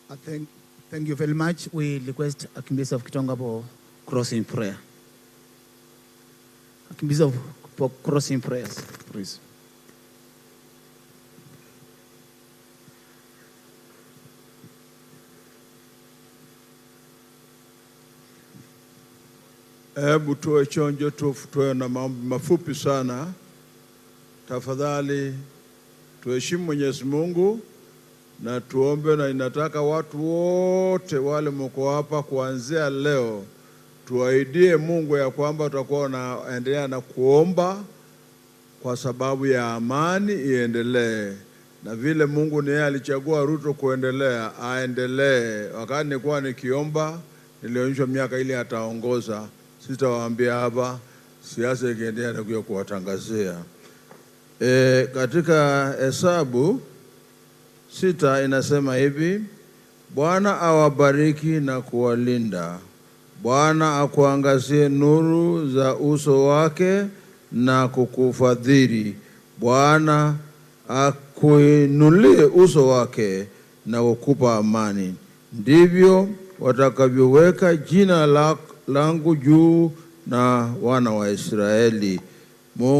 Uh, thank, thank you very much. We request Archbishop Kitonga for closing prayer. Archbishop for closing prayers, please. Hebu tuwe chonjo, tu-, tuwe na maombi mafupi sana. Tafadhali, tuheshimu Mwenyezi Mungu na tuombe, na ninataka watu wote wale mko hapa kuanzia leo, tuahidiwe Mungu ya kwamba tutakuwa naendelea na kuomba kwa sababu ya amani iendelee. Na vile Mungu ni yeye alichagua Ruto kuendelea, aendelee. Wakati nilikuwa nikiomba, nilionyeshwa miaka ile ataongoza. Sitawaambia hapa, siasa ikiendelea nitakuja kuwatangazia. E, katika Hesabu sita inasema hivi: Bwana awabariki na kuwalinda. Bwana akuangazie nuru za uso wake na kukufadhili. Bwana akuinulie uso wake na kukupa amani. Ndivyo watakavyoweka jina la-, langu juu na wana wa Israeli. Mungu